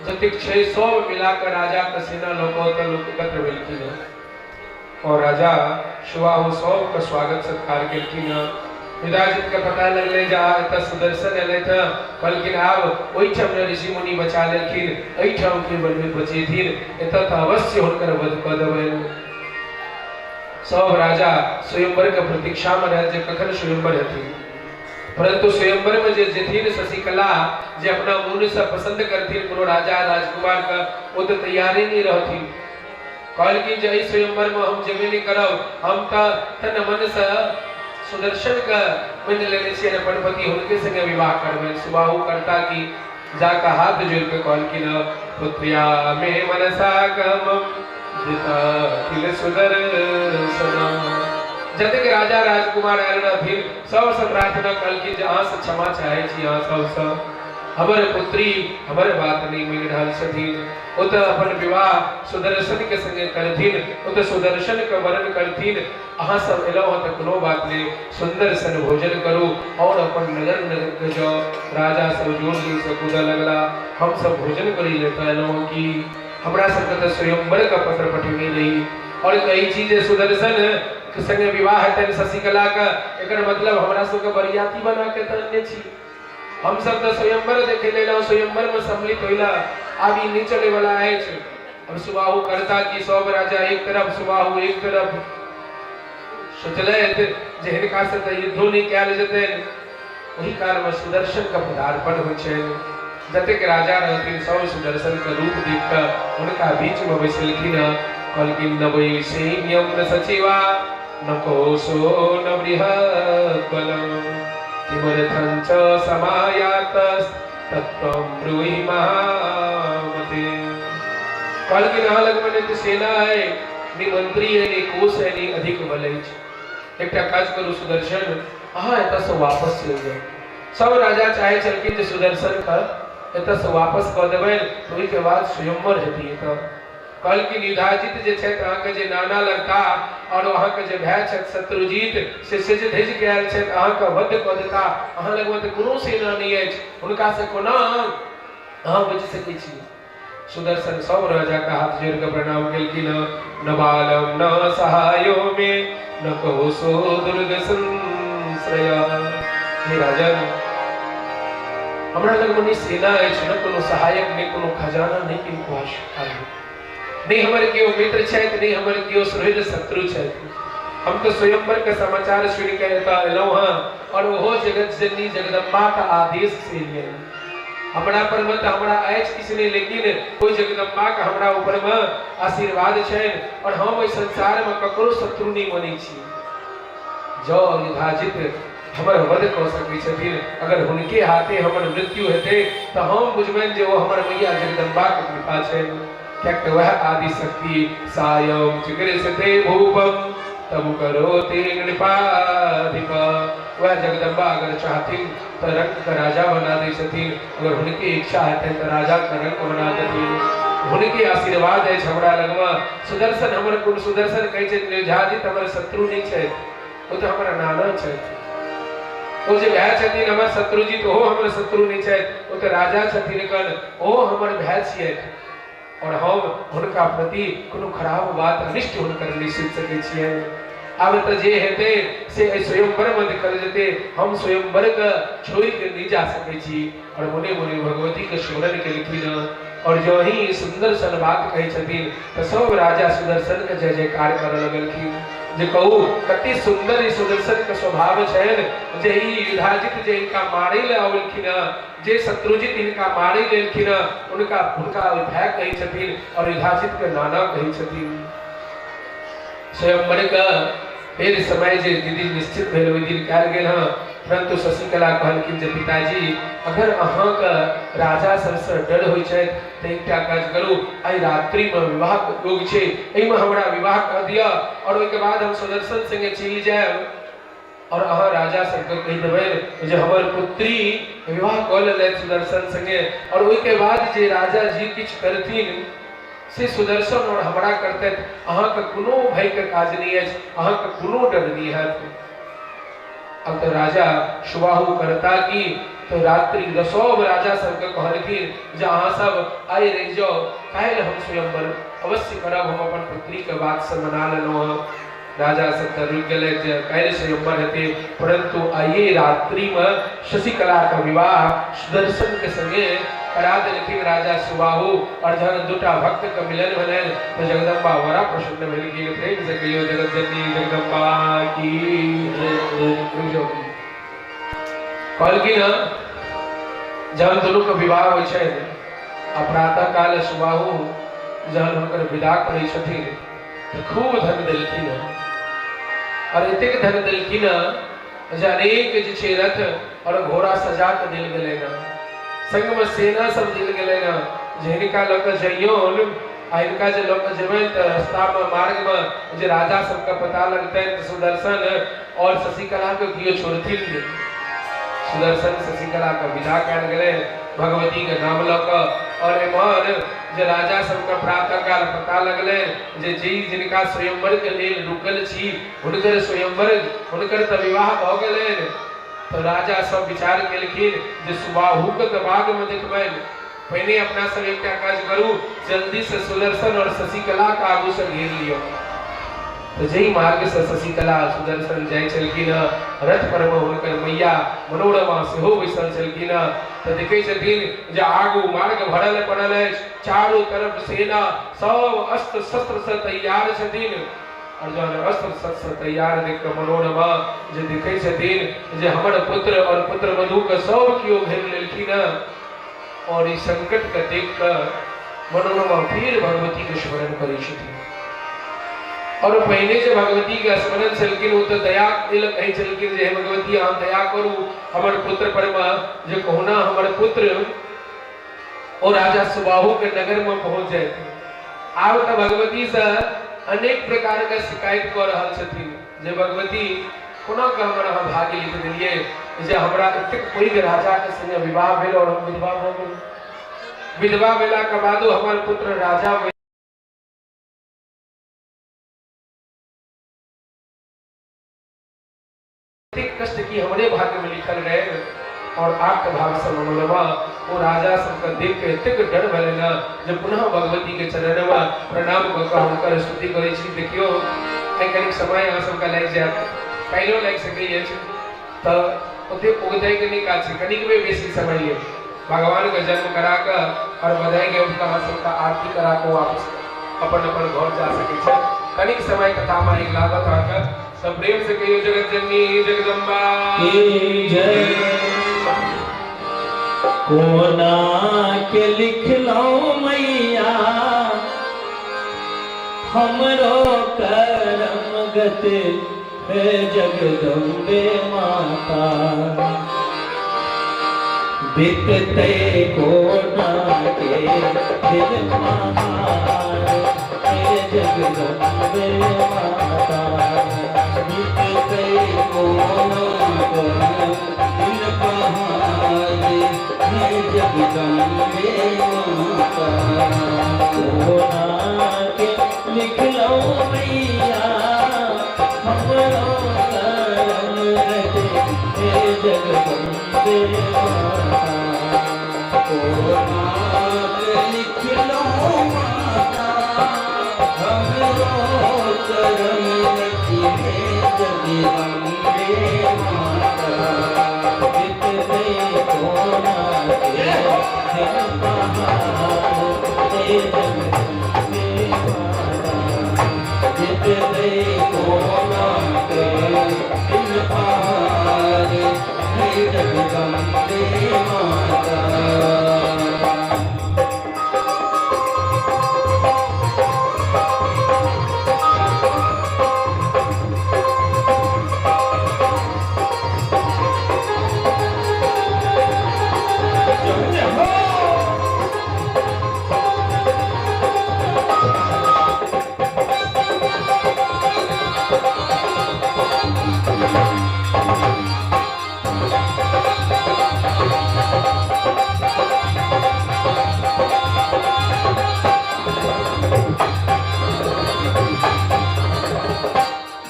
जतेक छै सब मिला कऽ राजा के सेना लऽ कऽ ओतऽ लोक एकत्र भेलखिन। और राजा सुबाहु सबके स्वागत सत्कार केलखिन। युधाजित के पता लगलै जे एतऽ सुदर्शन एलै तऽ कहलखिन आब ओहिठाम ने ऋषि मुनि बचा लेलखिन, एहिठाम के बचेथिन, एतऽ तऽ अवश्य हुनकर वध कऽ देबनि। सब राजा स्वयंवर के प्रतीक्षा में रहल जे कखन स्वयंवर हेथिन। परंतु स्वयंवर में जे जेथिन शशिकला, जे अपना मन से पसंद करथिन कोनो राजा राजकुमार के, ओ तऽ तैयारे नहीं रहथिन। कहलखिन जे एहि स्वयंवर में हम जेबे नहीं करब, हम तऽ तन मन से सुदर्शन के मानि लेने छियै, अपन पति हुनके संगे विवाह करबै। सुबाहु करता की जाके हाथ जोड़ के कहलखिन पुत्रिया मे मनसा गमम अखिल सुदर्शन। जतेक राजा राजकुमार आयल रहथिन सबसँ प्रार्थना कहलखिन जे अहाँ से क्षमा चाहै छी, अहाँ सबसँ हमर पुत्री हमर बात नहीं मानि रहल छथिन, ओ तऽ अपन विवाह सुदर्शन के संगे करथिन, ओ तऽ सुदर्शन के वरण करथिन। अहाँ सब एलहुँ हँ तऽ कोनो बात नहीं, सुंदर सन भोजन करू और अपन नगर नगर के जाओ। राजा सब जोर जोर से कूदऽ लगला, हम सब भोजन करी ले तऽ एलहुँ हँ कि हमरा सबके तऽ स्वयंवर के पत्र पठेने रही और कहै छी जे सुदर्शन संगे विवाह हेतनि शशिकला के, एकर मतलब हमरा सबके बरियाती बना के तऽ अनने छी। हमसब तऽ स्वयंवर देखे लेल एलहुँ, स्वयंवर में सम्मिलित होइला। आब ई नहि चले वाला अछि। अब सुबाहु करता कि सब राजा एक तरफ, सुबाहु एक तरफ। सोचलथि जे हिनका से तऽ युद्धो नहि कयल जेतनि। ओहि काल में सुदर्शन के पदार्पण होइ छनि। जतेक राजा रहथिन सब सुदर्शन के रूप देख कऽ हुनका बीच में बैसलखिन। कहलखिन न वै सैन्यम न सचिवा न कोशो न बृहद्बलम किमर्थं च समायातस्तत्त्वं ब्रूहि महामते। कहलखिन अहाँ लगमे नहि तऽ सेना अइ, नहि मंत्री अइ, नहि कोष अइ, नहि अधिक बल अछि। एकटा काज करू सुदर्शन, अहाँ एतऽसँ वापस चलि जाउ। सब राजा चाहै छलखिन जे सुदर्शन के एतऽसँ वापस कऽ देबनि तऽ ओहिके बाद स्वयंवर हेतै एतऽ। कहलखिन युधाजित जे छथि अहाँके जे नाना लगता और अहाँके जे भाय छथि शत्रुजीत, से सेज धजि के आयल छथि, अहाँके वध कऽ देता। अहाँ लगमे तऽ कोनो सेना नहि अछि, हुनकासँ कोना अहाँ बचि सकै छी? सुदर्शन सब राजा के हाथ जोड़ के प्रणाम केलखिन। न बालम न सहायो मे न कोशो दुर्ग संश्रय। हे राजन, हमरा लगमे नहि सेना अछि, न कोनो सहायक, नहि कोनो खजाना, नहि किनको आश्रय, नहि हमर केओ मित्र छथि, नहि हमर केओ सुहृद शत्रु छथि। हम तऽ स्वयंवर के समाचार सुनि के एतऽ एलहुँ हँ और ओहो जगत जननी जगदम्बा के आदेश से एलियै। हमरा पर मे तऽ हमरा अछि किछु नहि, लेकिन ओहि जगदम्बा के हमरा ऊपर मे आशीर्वाद छनि और हम ओहि संसार मे ककरो शत्रु नहि मानै छी। जँ युधाजित हमर वध कऽ सकै छथिन, अगर हुनके हाथे हमर मृत्यु हेतै तऽ हम बुझबनि जे ओ हमर मैया जगदम्बाक कृपा छनि, किएक तऽ वएह आदिशक्ति सायं चिकित्सते भूपम तब करोति नृपाधिप। वएह जगदम्बा अगर चाहथिन तऽ रंग के राजा बना दै छथिन, अगर हुनके इच्छा हेतनि तऽ राजा के रंग बना देथिन। हुनके आशीर्वाद अछि हमरा लगमे। सुदर्शन हमर कोन सुदर्शन कहै छथि निर्झाजित हमर शत्रु नहि छथि, ओ तऽ हमर नाना छथि। ओ जे भाय छथिन हमर शत्रुजीत, ओहो हमर शत्रु नहि छथि, ओ तऽ राजा छथिन कन, ओहो हमर भाय छियथि और हम हुनका प्रति कोनो खराब बात अनिष्ट हुनकर नहि सोचि सकै छियनि। आब तऽ जे हेतै से एहि स्वयंवरमे देखल जेतै। हम स्वयंवरके छोड़ि कऽ नहि जा सकै छी। और मोने मोने भगवतीके स्मरण केलखिन और जँ ही सुन्दर सन बात कहै छथिन तऽ सब राजा सुदर्शनके जय जयकार करऽ लगलखिन जे कहू कते सुन्दर ई सुदर्शनके स्वभाव छनि जे ई युधाजित जे हिनका मारै लए अबलखिन हँ, जे शत्रुजित हिनका मारै लए एलखिन हँ, हुनका हुनका भाय कहै छथिन और युधाजितके नाना कहै छथिन। स्वयंवरके फेर समय जे दीदी निश्चित भेल ओहि दिन कयल गेल हँ, परंतु शशिकला कहलखिन जे पिताजी, अगर अहाँके राजा सबसँ डर होइ छथि तऽ एकटा काज करू, आइ रात्रिमे विवाहके योग छै, एहिमे हमरा विवाह कऽ दिअ और ओहिके बाद हम सुदर्शन संगे चलि जायब और अहाँ राजा सबके कहि देबै जे हमर पुत्री विवाह कऽ लेलथि सुदर्शन संगे और ओहिके बाद जे राजा जी किछु करथिन से सुदर्शन और हमरा करतथि, अहाँके कोनो भयके काज नहि अछि, अहाँके कोनो डर नहि हैत। अब तऽ राजा सुबाहु करता की तऽ रात्रि सब राजा सबके कहलखिन जे अहाँ सब आइ रहि जाउ, काल्हि हम स्वयंवर अवश्य करब, हम अपन पुत्रीके बात से मना लेलहुँ हँ। राजा सब तऽ रुकि गेलै जे काल्हि स्वयंवर हेतै, परंतु आइए रात्रिमे शशिकलाके विवाह सुदर्शनके संगे करा देलखिन राजा सुबाहु। और जहन दूटा भक्तके मिलन भेलनि तऽ जगदम्बा बड़ा प्रसन्न भेलखिन। प्रेम से कहियो जगत जननी जगदम्बा की जय। कहलखिन जहन दुनूके विवाह होइ छनि आ प्रातः काल सुबाहु जहन हुनकर विदा करै छथिन तऽ खूब धन देलखिन और एतेक धन देलखिन जे अनेक जे छै रथ और घोड़ा सजा कऽ देल गेलै ने, संगमे सेना सब देल गेलै ने जे हिनका लऽ कऽ जइयौन आ हिनका जे लऽ कऽ जेबनि तऽ रस्तामे मार्गमे जे राजा सबके पता लगतनि तऽ सुदर्शन और शशिकलाके केओ छोड़थिन नहि। सुदर्शन शशिकलाके विदा कयल गेलै भगवतीके नाम लऽ कऽ। और एम्हर जे राजा सबके प्रातः काल पता लगलै जे जी जिनका स्वयंवर के लेल रुकल छी हुनकर स्वयंवर हुनकर तऽ विवाह भऽ गेलनि, तऽ राजा सब विचार केलखिन जे सुबाहुके तऽ बादमे देखबनि, पहिने अपना सब एकटा काज करू, जल्दी से सुदर्शन और शशिकला के आगू से घेर लिअ। तऽ जाहि मार्ग से शशिकला सुदर्शन जाइ छलखिन, रथ पर मे हुनकर मैया मनोरमा सेहो बैसल छलखिन। तऽ देखै छथिन जे आगू मार्ग भरल पड़ल अछि, चारू तरफ सेना सब अस्त्र शस्त्र से तैयार छथिन। और जहन अस्त्र शस्त्र से तैयार देख कऽ मनोरमा जे देखै छथिन जे हमर पुत्र और पुत्र वधू के सब केओ घेर लेलखिन, और ई संकट के देख कऽ मनोरमा फिर भगवती के स्मरण करै छथिन। और पहिने जे भगवती के स्मरण छलखिन ओ तऽ दया कहै छलखिन जे हे भगवती अहाँ दया करू हमर पुत्र पर मे, जे कहुना हमर पुत्र ओ राजा सुबाहु के नगर में पहुंच जाए। आब तऽ भगवती से अनेक प्रकार के शिकायत कऽ रहल छथिन जे भगवती कोना के हमर अहाँ भाग्य लिख देलियै जे हमरा एतेक पैघ राजा के संगे विवाह भेल और हम विधवा भऽ गेलहुँ। विधवा भेला के बादो हमर पुत्र राजा एतेक कष्ट की हमरे भाग्य में लिखल रहे। और आर्त भाव से मनोरमा ओ राजा सबके देख के एतेक डर भेलै ने जे पुनः भगवती के चरण में प्रणाम कऽ कऽ हुनकर स्तुति करै छी। देखियौ आइ कनिक समय अहाँ सबके लागि जायत, काल्हिओ लागि सकै अछि, तऽ ओतेक उगतैके नहि काज छै, कनिकबे बेसी समय लेब। भगवान के जन्म करा कऽ और बधाई के अहाँ सबके आरती करा कऽ वापस अपन अपन घर जा सकै छै। कनिक समय कथा में आगि लागत अहाँके। सब प्रेम से कहियो जगत जननी जगदम्बा की जय। कोना के लिखलौं मैया हमरो करम गत हे जगदम्बे माता। बीतते कोना के दिन पहाड़ हे जगदम्बे माता। बीतते कोना के दिन पहाड़ हे जगदम्बे माता। कोना के लिखलौं मैया हमरो करम गत हे जगदम्बे माता। कोना के लिखलौं माता हमरो करम गति हे जगदम्बे माता। बीतते कोना के दिन पहाड़ हे जगदम्बे माता। बीतते कोना के दिन पहाड़ हे जगदम्बे माता।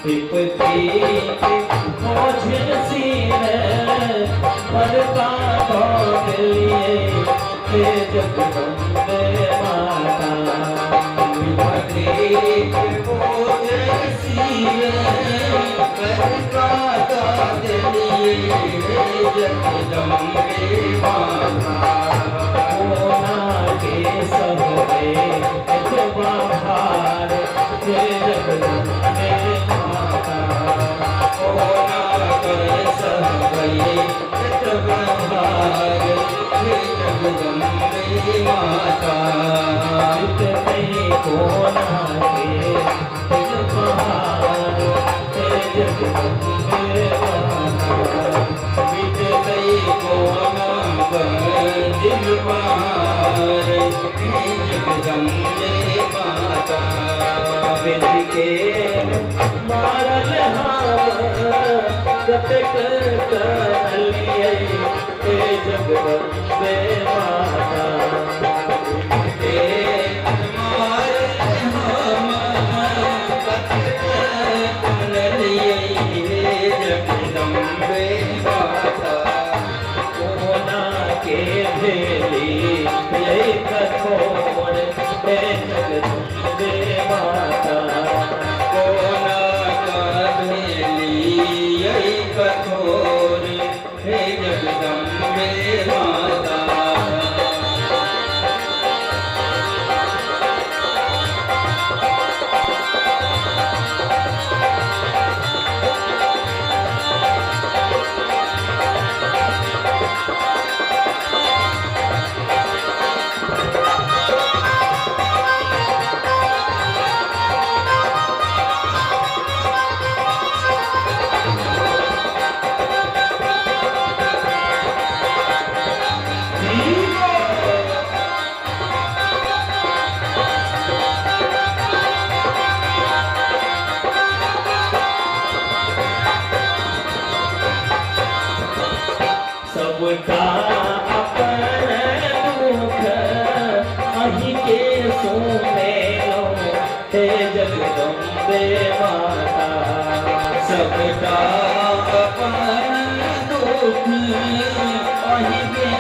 विपत्ति के बोझ सिर बड़का लिए हे जगदम्बे माता। विपत्ति के बोझ सिर बड़का दिलिए हे जगदम्बे माता। कोना के सहबे एतबा भार हे जगदम्बे माता। कोना के सहबै एतबा भार हे जगदम्बे माता। बीतते कोना के दिन पहाड़ हे जगदम्बे माता। बीतते कोना के दिन पहाड़ हे जगदम्बे माता। विधि के मारल हम कतेक कनलियै हे जगदम्बे माता। के मारल हम कतेक कनलियै हे जगदम्बे माता। कोना के भेली यै कठोर हे जगदम्बे माता। कोना सबटा अपन दुख अहीं के सुनेलहुँ हे जगदम्बे माता। सबटा अपन दुख अहीं के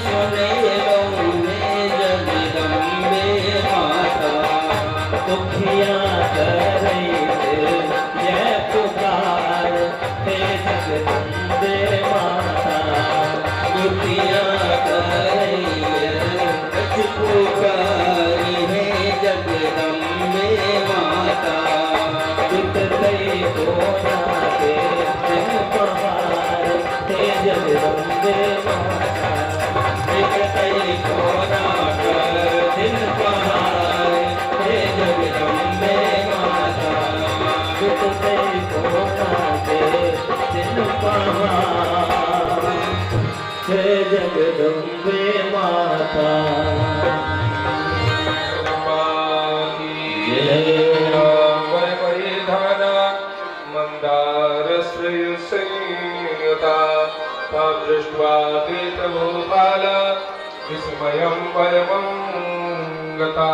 सुनेलहुँ हे जगदम्बे माता। दुखिया करैत जय पुकार हे जगदम्बे माता। दुखिया करैत पुकार हे जगदम्बे माता। बिततै कोना के दिन पहाड़ हे जगदम्बे माता। बिततै कोना के दिन पहाड़ हे जगदम्बे माता। बिततै कोना के दिन पहाड़ हे जगदम्बे माता। मंदार दृष्ट्वा भूपाल विस्मयं परमं गता।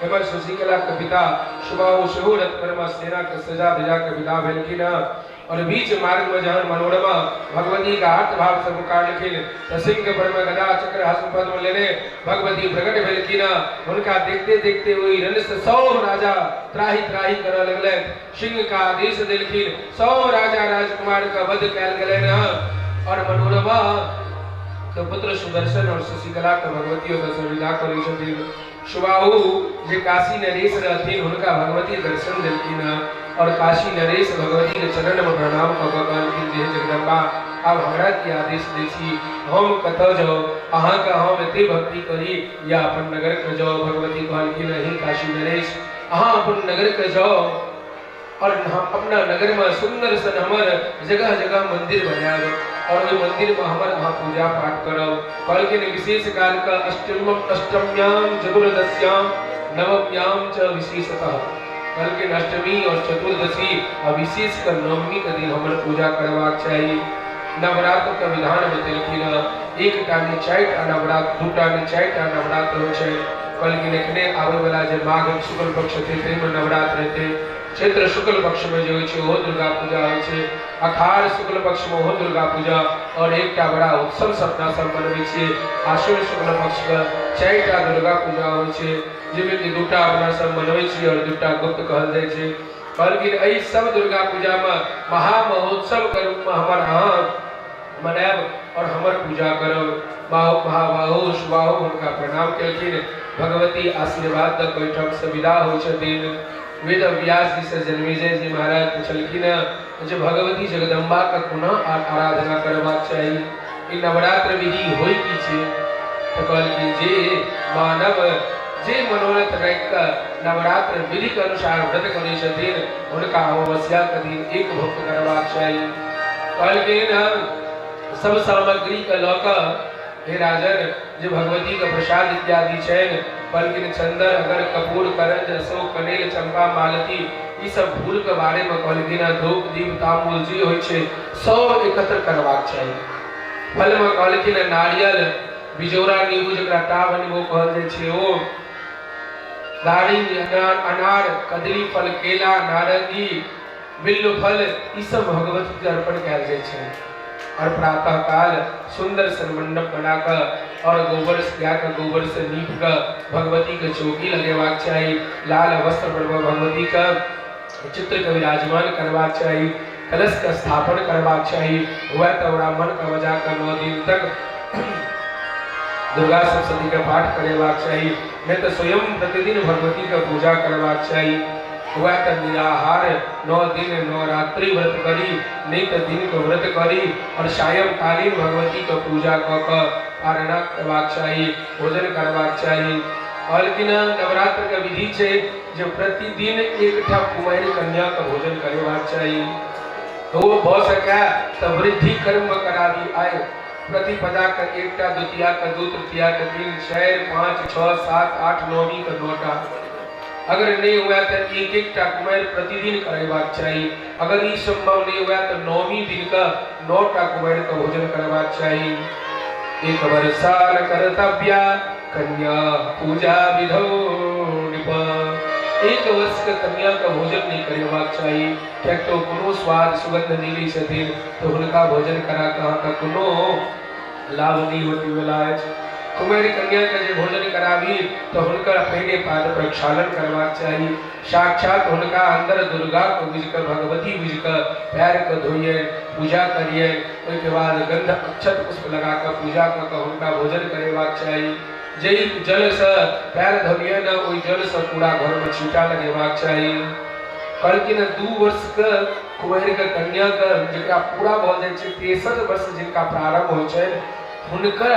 एमहर शशिकला के पिता सुबाहु सेहो रथ पर मे सेना के सजा धजा के विदा भेलखिन और बीच मार्ग में जहन मनोरमा भगवती का आर्त भाव से पुकारलखिन त सिंह पर में गदा चक्र हस्त पद्म लेने भगवती प्रकट भेलखिन। हुनका देखते देखते ओहि रण से सब राजा त्राही त्राही करऽ लगलनि। सिंह का आदेश देलखिन, सब राजा राजकुमार के वध कयल गेलनि और मनोरमा के पुत्र सुदर्शन और शशिकला के भगवती ओतऽ से विदा करै छथिन। सुबाहु जे काशी नरेश रहथिन हुनका भगवती दर्शन देलखिन और काशी नरेश भगवती के चरण में प्रणाम कऽ कऽ कहलखिन जे हे जगदम्बा, आब हमरा की आदेश दै छी, हम कतऽ जाउ, अहाँके हम एते भक्ति करी या अपन नगर के जाउ। भगवती कहलखिन हे काशी नरेश, अहाँ अपन नगर के जाउ और हम अपना नगर में सुंदर सन हमर जगह जगह मंदिर बनायब और ओहि मंदिर में हमर अहाँ पूजा पाठ करब। कहलखिन विशेष काल के अष्टम्याम चतुर्दश्याम नवम्याम च विशेषतः। कहलखिन अष्टमी और चतुर्दशी आ विशेष कर नवमी के दिन हमर पूजा करबाक चाही। नवरात्र के विधान बतेलखिन, एकटा नहि 4टा नवरात्र, 2टा नहि 4टा नवरात्र होइ छै। कहलखिन एखने आबै वाला जे माघ शुक्ल पक्ष हेतै ताहिमे नवरात्र हेतै, चैत्र शुक्ल पक्ष में जे होइ छै ओहो दुर्गा पूजा होइ छै, अखाड़ शुक्ल पक्ष में ओहो दुर्गा पूजा और एकटा बड़ा उत्सव सपना सब मनबै छियै। आश्विन शुक्ल पक्ष के 4टा दुर्गा पूजा होइ छै, जाहिमे कि 2टा अपना सब मनबै छियै और 2टा गुप्त कहल जाइ छै। कहलखिन एहि सब दुर्गा पूजा में महामहोत्सव के रूप में हमर अहाँ मनायब और हमर पूजा करब। महाबाहु सुबाहु हुनका प्रणाम केलखिन। भगवती आशीर्वाद दऽ ओहिठाम से विदा होइ छथिन। वेद व्यास जी से जन्मेजय जी महाराज पुछलखिन जे भगवती जगदम्बा के कोना आराधना करबाक चाही, ई नवरात्र विधि होइ की छै? तऽ कहलखिन जे मानव जे मनोरथ राखि कऽ नवरात्र विधि के अनुसार व्रत करै छथिन हुनका अमावस्या के दिन एक भुक्त करबाक चाही। कहलखिन सब सामग्री के लऽ कऽ हे राजन जे भगवती के प्रसाद इत्यादि छनि, कहलखिन चंदन अगर कपूर करंज अशोक कनेल चंपा मालती ई सब फूल के बारे में कहलखिन धूप दीप तांबुल जे होइ छै सब एकत्र करबाक चाही। फल में कहलखिन नारियल बिजौरा नींबू जकरा टाभ नींबू कहल जाइ छै ओ, दारिम अनार कदली फल केला नारंगी बिल्लु फल ई सब भगवती के अर्पण कयल जाइ छै। और प्रातः काल सुंदर सन मंडप बना कऽ और गोबर से गाय के गोबर से नीप कऽ भगवती के चौकी लगेबाक चाही, लाल वस्त्र पर भगवती के चित्र के विराजमान करबाक चाही, कलश के स्थापन करबाक चाही। वह तऽ ब्राह्मण के बजा कऽ 9 दिन तक दुर्गा सप्तशती के पाठ करेबाक चाही, नहीं तऽ स्वयं प्रतिदिन भगवती के पूजा करबाक चाही। वह तऽ निराहार 9 दिन 9 रात्रि व्रत करी, नहीं तऽ दिन के व्रत करी और सायंकालीन भगवती के पूजा कऽ कऽ पारणा करबाक चाही, भोजन करबाक चाही। कहलखिन नवरात्र के विधि छै जे प्रतिदिन एकटा कुमारि कन्या के भोजन करेबाक चाही। तो वो भऽ सकै तऽ वृद्धि कर्म कराबी आय प्रतिपदा के 1टा, द्वितीया के 2, तृतीया के 3, 4, 5, 6, 7, 8, 9वीं के 9टा। अगर नहि हुए तऽ एक एकटा कुमारि प्रतिदिन करेबाक चाही। अगर ई संभव नहि हुए तऽ नौमी दिन के 9टा कुमारि के भोजन करेबाक चाही। एक वर्षान कर्तव्या कन्या पूजा विधौ नृप। एक वर्ष के कन्या के भोजन नहि करेबाक चाही, किएक तऽ ओ कोनो स्वाद सुगंध नहि लै छथिन, तऽ हुनका भोजन करा कऽ अहाँके कोनो लाभ नहि होइवला अछि। कुमारि कन्या के जे भोजन कराबी तऽ हुनकर पहिने पाद प्रक्षालन करबाक चाही। साक्षात हुनका अंदर दुर्गा को बुझि कऽ, भगवती बुझि कऽ पैर के धोइयनि, पूजा करियनि। ओहिके बाद गंध अक्षत पुष्प लगा कऽ पूजा कऽ कऽ हुनका भोजन करेबाक चाही। जाहि जलसँ पैर धोलियनि ओहि जलसँ पूरा घरमे छींटा लगेबाक चाही। कहलखिन 2 वर्ष के कुमारि के कन्या के जकरा पूरा भऽ जाइ छै, तेसर वर्ष जिनका प्रारंभ होइ छनि हुनकर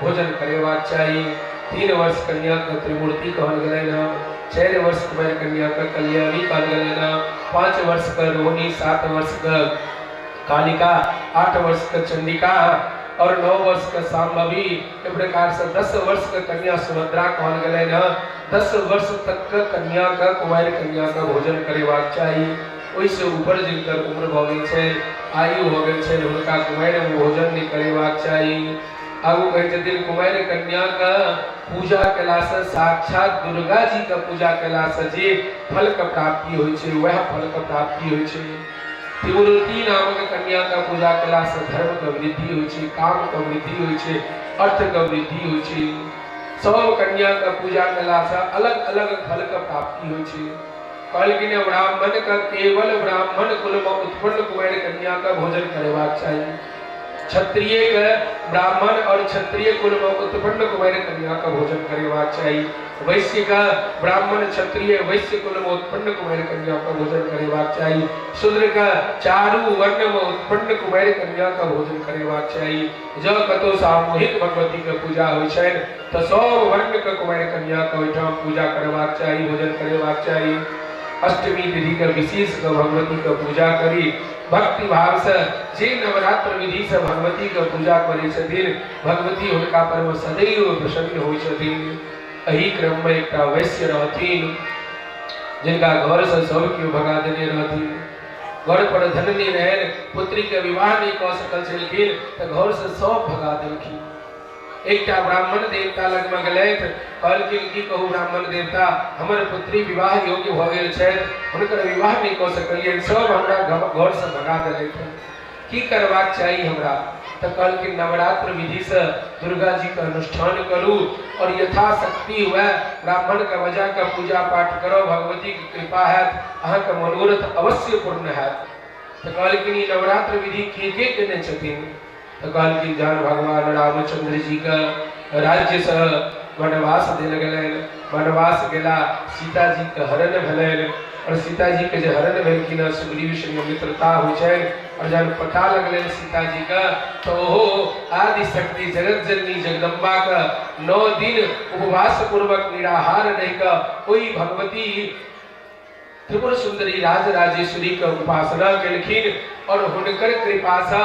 भोजन करेबाक चाही। 3 वर्ष कन्या के त्रिमूर्ति कहल गेलनि हँ, 4 वर्ष कुमारि कन्या के कल्याणी कहल गेलनि हँ, 5 वर्ष के रोहिणी, 7 वर्ष के कालिका, 8 वर्ष के चंडिका और 9 वर्ष के शाम्भवी। एहि प्रकार से 10 वर्ष के कन्या सुभद्रा कहल गेलनि हँ। 10 वर्ष तक के कन्या के, कुमारि कन्या के भोजन करेबाक चाही। ओहिसँ ऊपर जिनकर उम्र भऽ गेल छै, आयु भऽ गेल छै, हुनका कुमारि मे भोजन नहि करेबाक चाही। आगू कहै छथिन कुमारि कन्या के पूजा केलासँ साक्षात दुर्गा जी के पूजा केलासँ जे फल के प्राप्ति होइ छै वएह फल के प्राप्ति होइ छै। त्रिमूर्ति नामक कन्या के पूजा केलासँ धर्म के वृद्धि होइ छै, काम के वृद्धि होइ छै, अर्थ के वृद्धि होइ छै। सब कन्या के पूजा केलासँ अलग अलग फल के प्राप्ति होइ छै। कहलखिन ब्राह्मण के केवल ब्राह्मण कुल में उत्पन्न कुमारि कन्या के भोजन करेबाक चाही। क्षत्रिय के ब्राह्मण और क्षत्रिय कुल में उत्पन्न कुमारि कन्या के भोजन करेबाक चाही। वैश्य के ब्राह्मण क्षत्रिय वैश्य कुल में उत्पन्न कुमारि कन्या के भोजन करेबाक चाही। शूद्र के चारू वर्ण में उत्पन्न कुमारि कन्या के भोजन करेबाक चाही। जँ कतौ सामूहिक भगवती के पूजा होइ छनि तऽ सब वर्ण के कुमारि कन्या के ओहिठाम पूजा करबाक चाही, भोजन करेबाक चाही। अष्टमी विधि के विशेष के भगवती के पूजा करी भक्ति भाव से। जे नवरात्र विधि से भगवती के पूजा करै छथिन भगवती हुनका पर में सदैव प्रसन्न होइ छथिन। एहि क्रम में एकटा वैश्य रहथिन जिनका घर से सब केओ भगा देने रहथिन। घर पर धन नहि रहनि, पुत्री के विवाह नहि कऽ सकल छलखिन तऽ घर से सब भगा देलखिन। एकटा ब्राह्मण देवता लगमे गेलथि, कहलखिन की कहू ब्राह्मण देवता, हमर पुत्री विवाह योग्य भऽ गेल छथि, हुनकर विवाह नहि कऽ सकलियनि, सब हमरा घर से भगा देलथि, की करबाक चाही हमरा? तऽ कहलखिन नवरात्र विधि से दुर्गा जी के अनुष्ठान करू और यथाशक्ति हुए ब्राह्मण के बजा के पूजा पाठ करो, भगवती के कृपा हैत, अहाँके मनोरथ अवश्य पूर्ण हैत। तऽ कहलखिन ई नवरात्र विधि के के केने छथिन? तऽ कहलखिन जहन भगवान रामचंद्र जी के राज्य से वनवास देल गेलनि, वनवास गेला, सीता जी के हरण भेलनि और सीता जी के जे हरण भेलखिन सुग्रीव संग मित्रता होइ छनि और जहन पता लगलनि सीता जी के तऽ ओहो आदि शक्ति जगत जननी जगदम्बा के 9 दिन उपवास पूर्वक निराहार रहि कऽ ओहि भगवती त्रिपुर सुंदरी राज राजेश्वरी के उपासना केलखिन और हुनकर कृपा से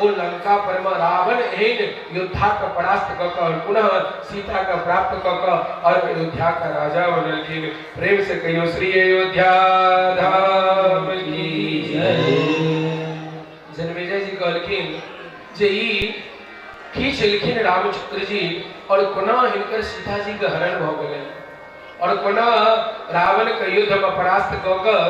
ओ लंका पर में रावण एहन योद्धा के परास्त कऽ कऽ और पुनः सीता के प्राप्त कऽ कऽ और अयोध्या के राजा बनलखिन। प्रेम से कहियो श्री अयोध्या धाम की जय। जन्मेजय जी कहलखिन जे ई की छलखिन रामचंद्र जी और कोना हिनकर सीता जी के हरण भऽ गेलनि और कोना रावण के युद्ध में परास्त कऽ कऽ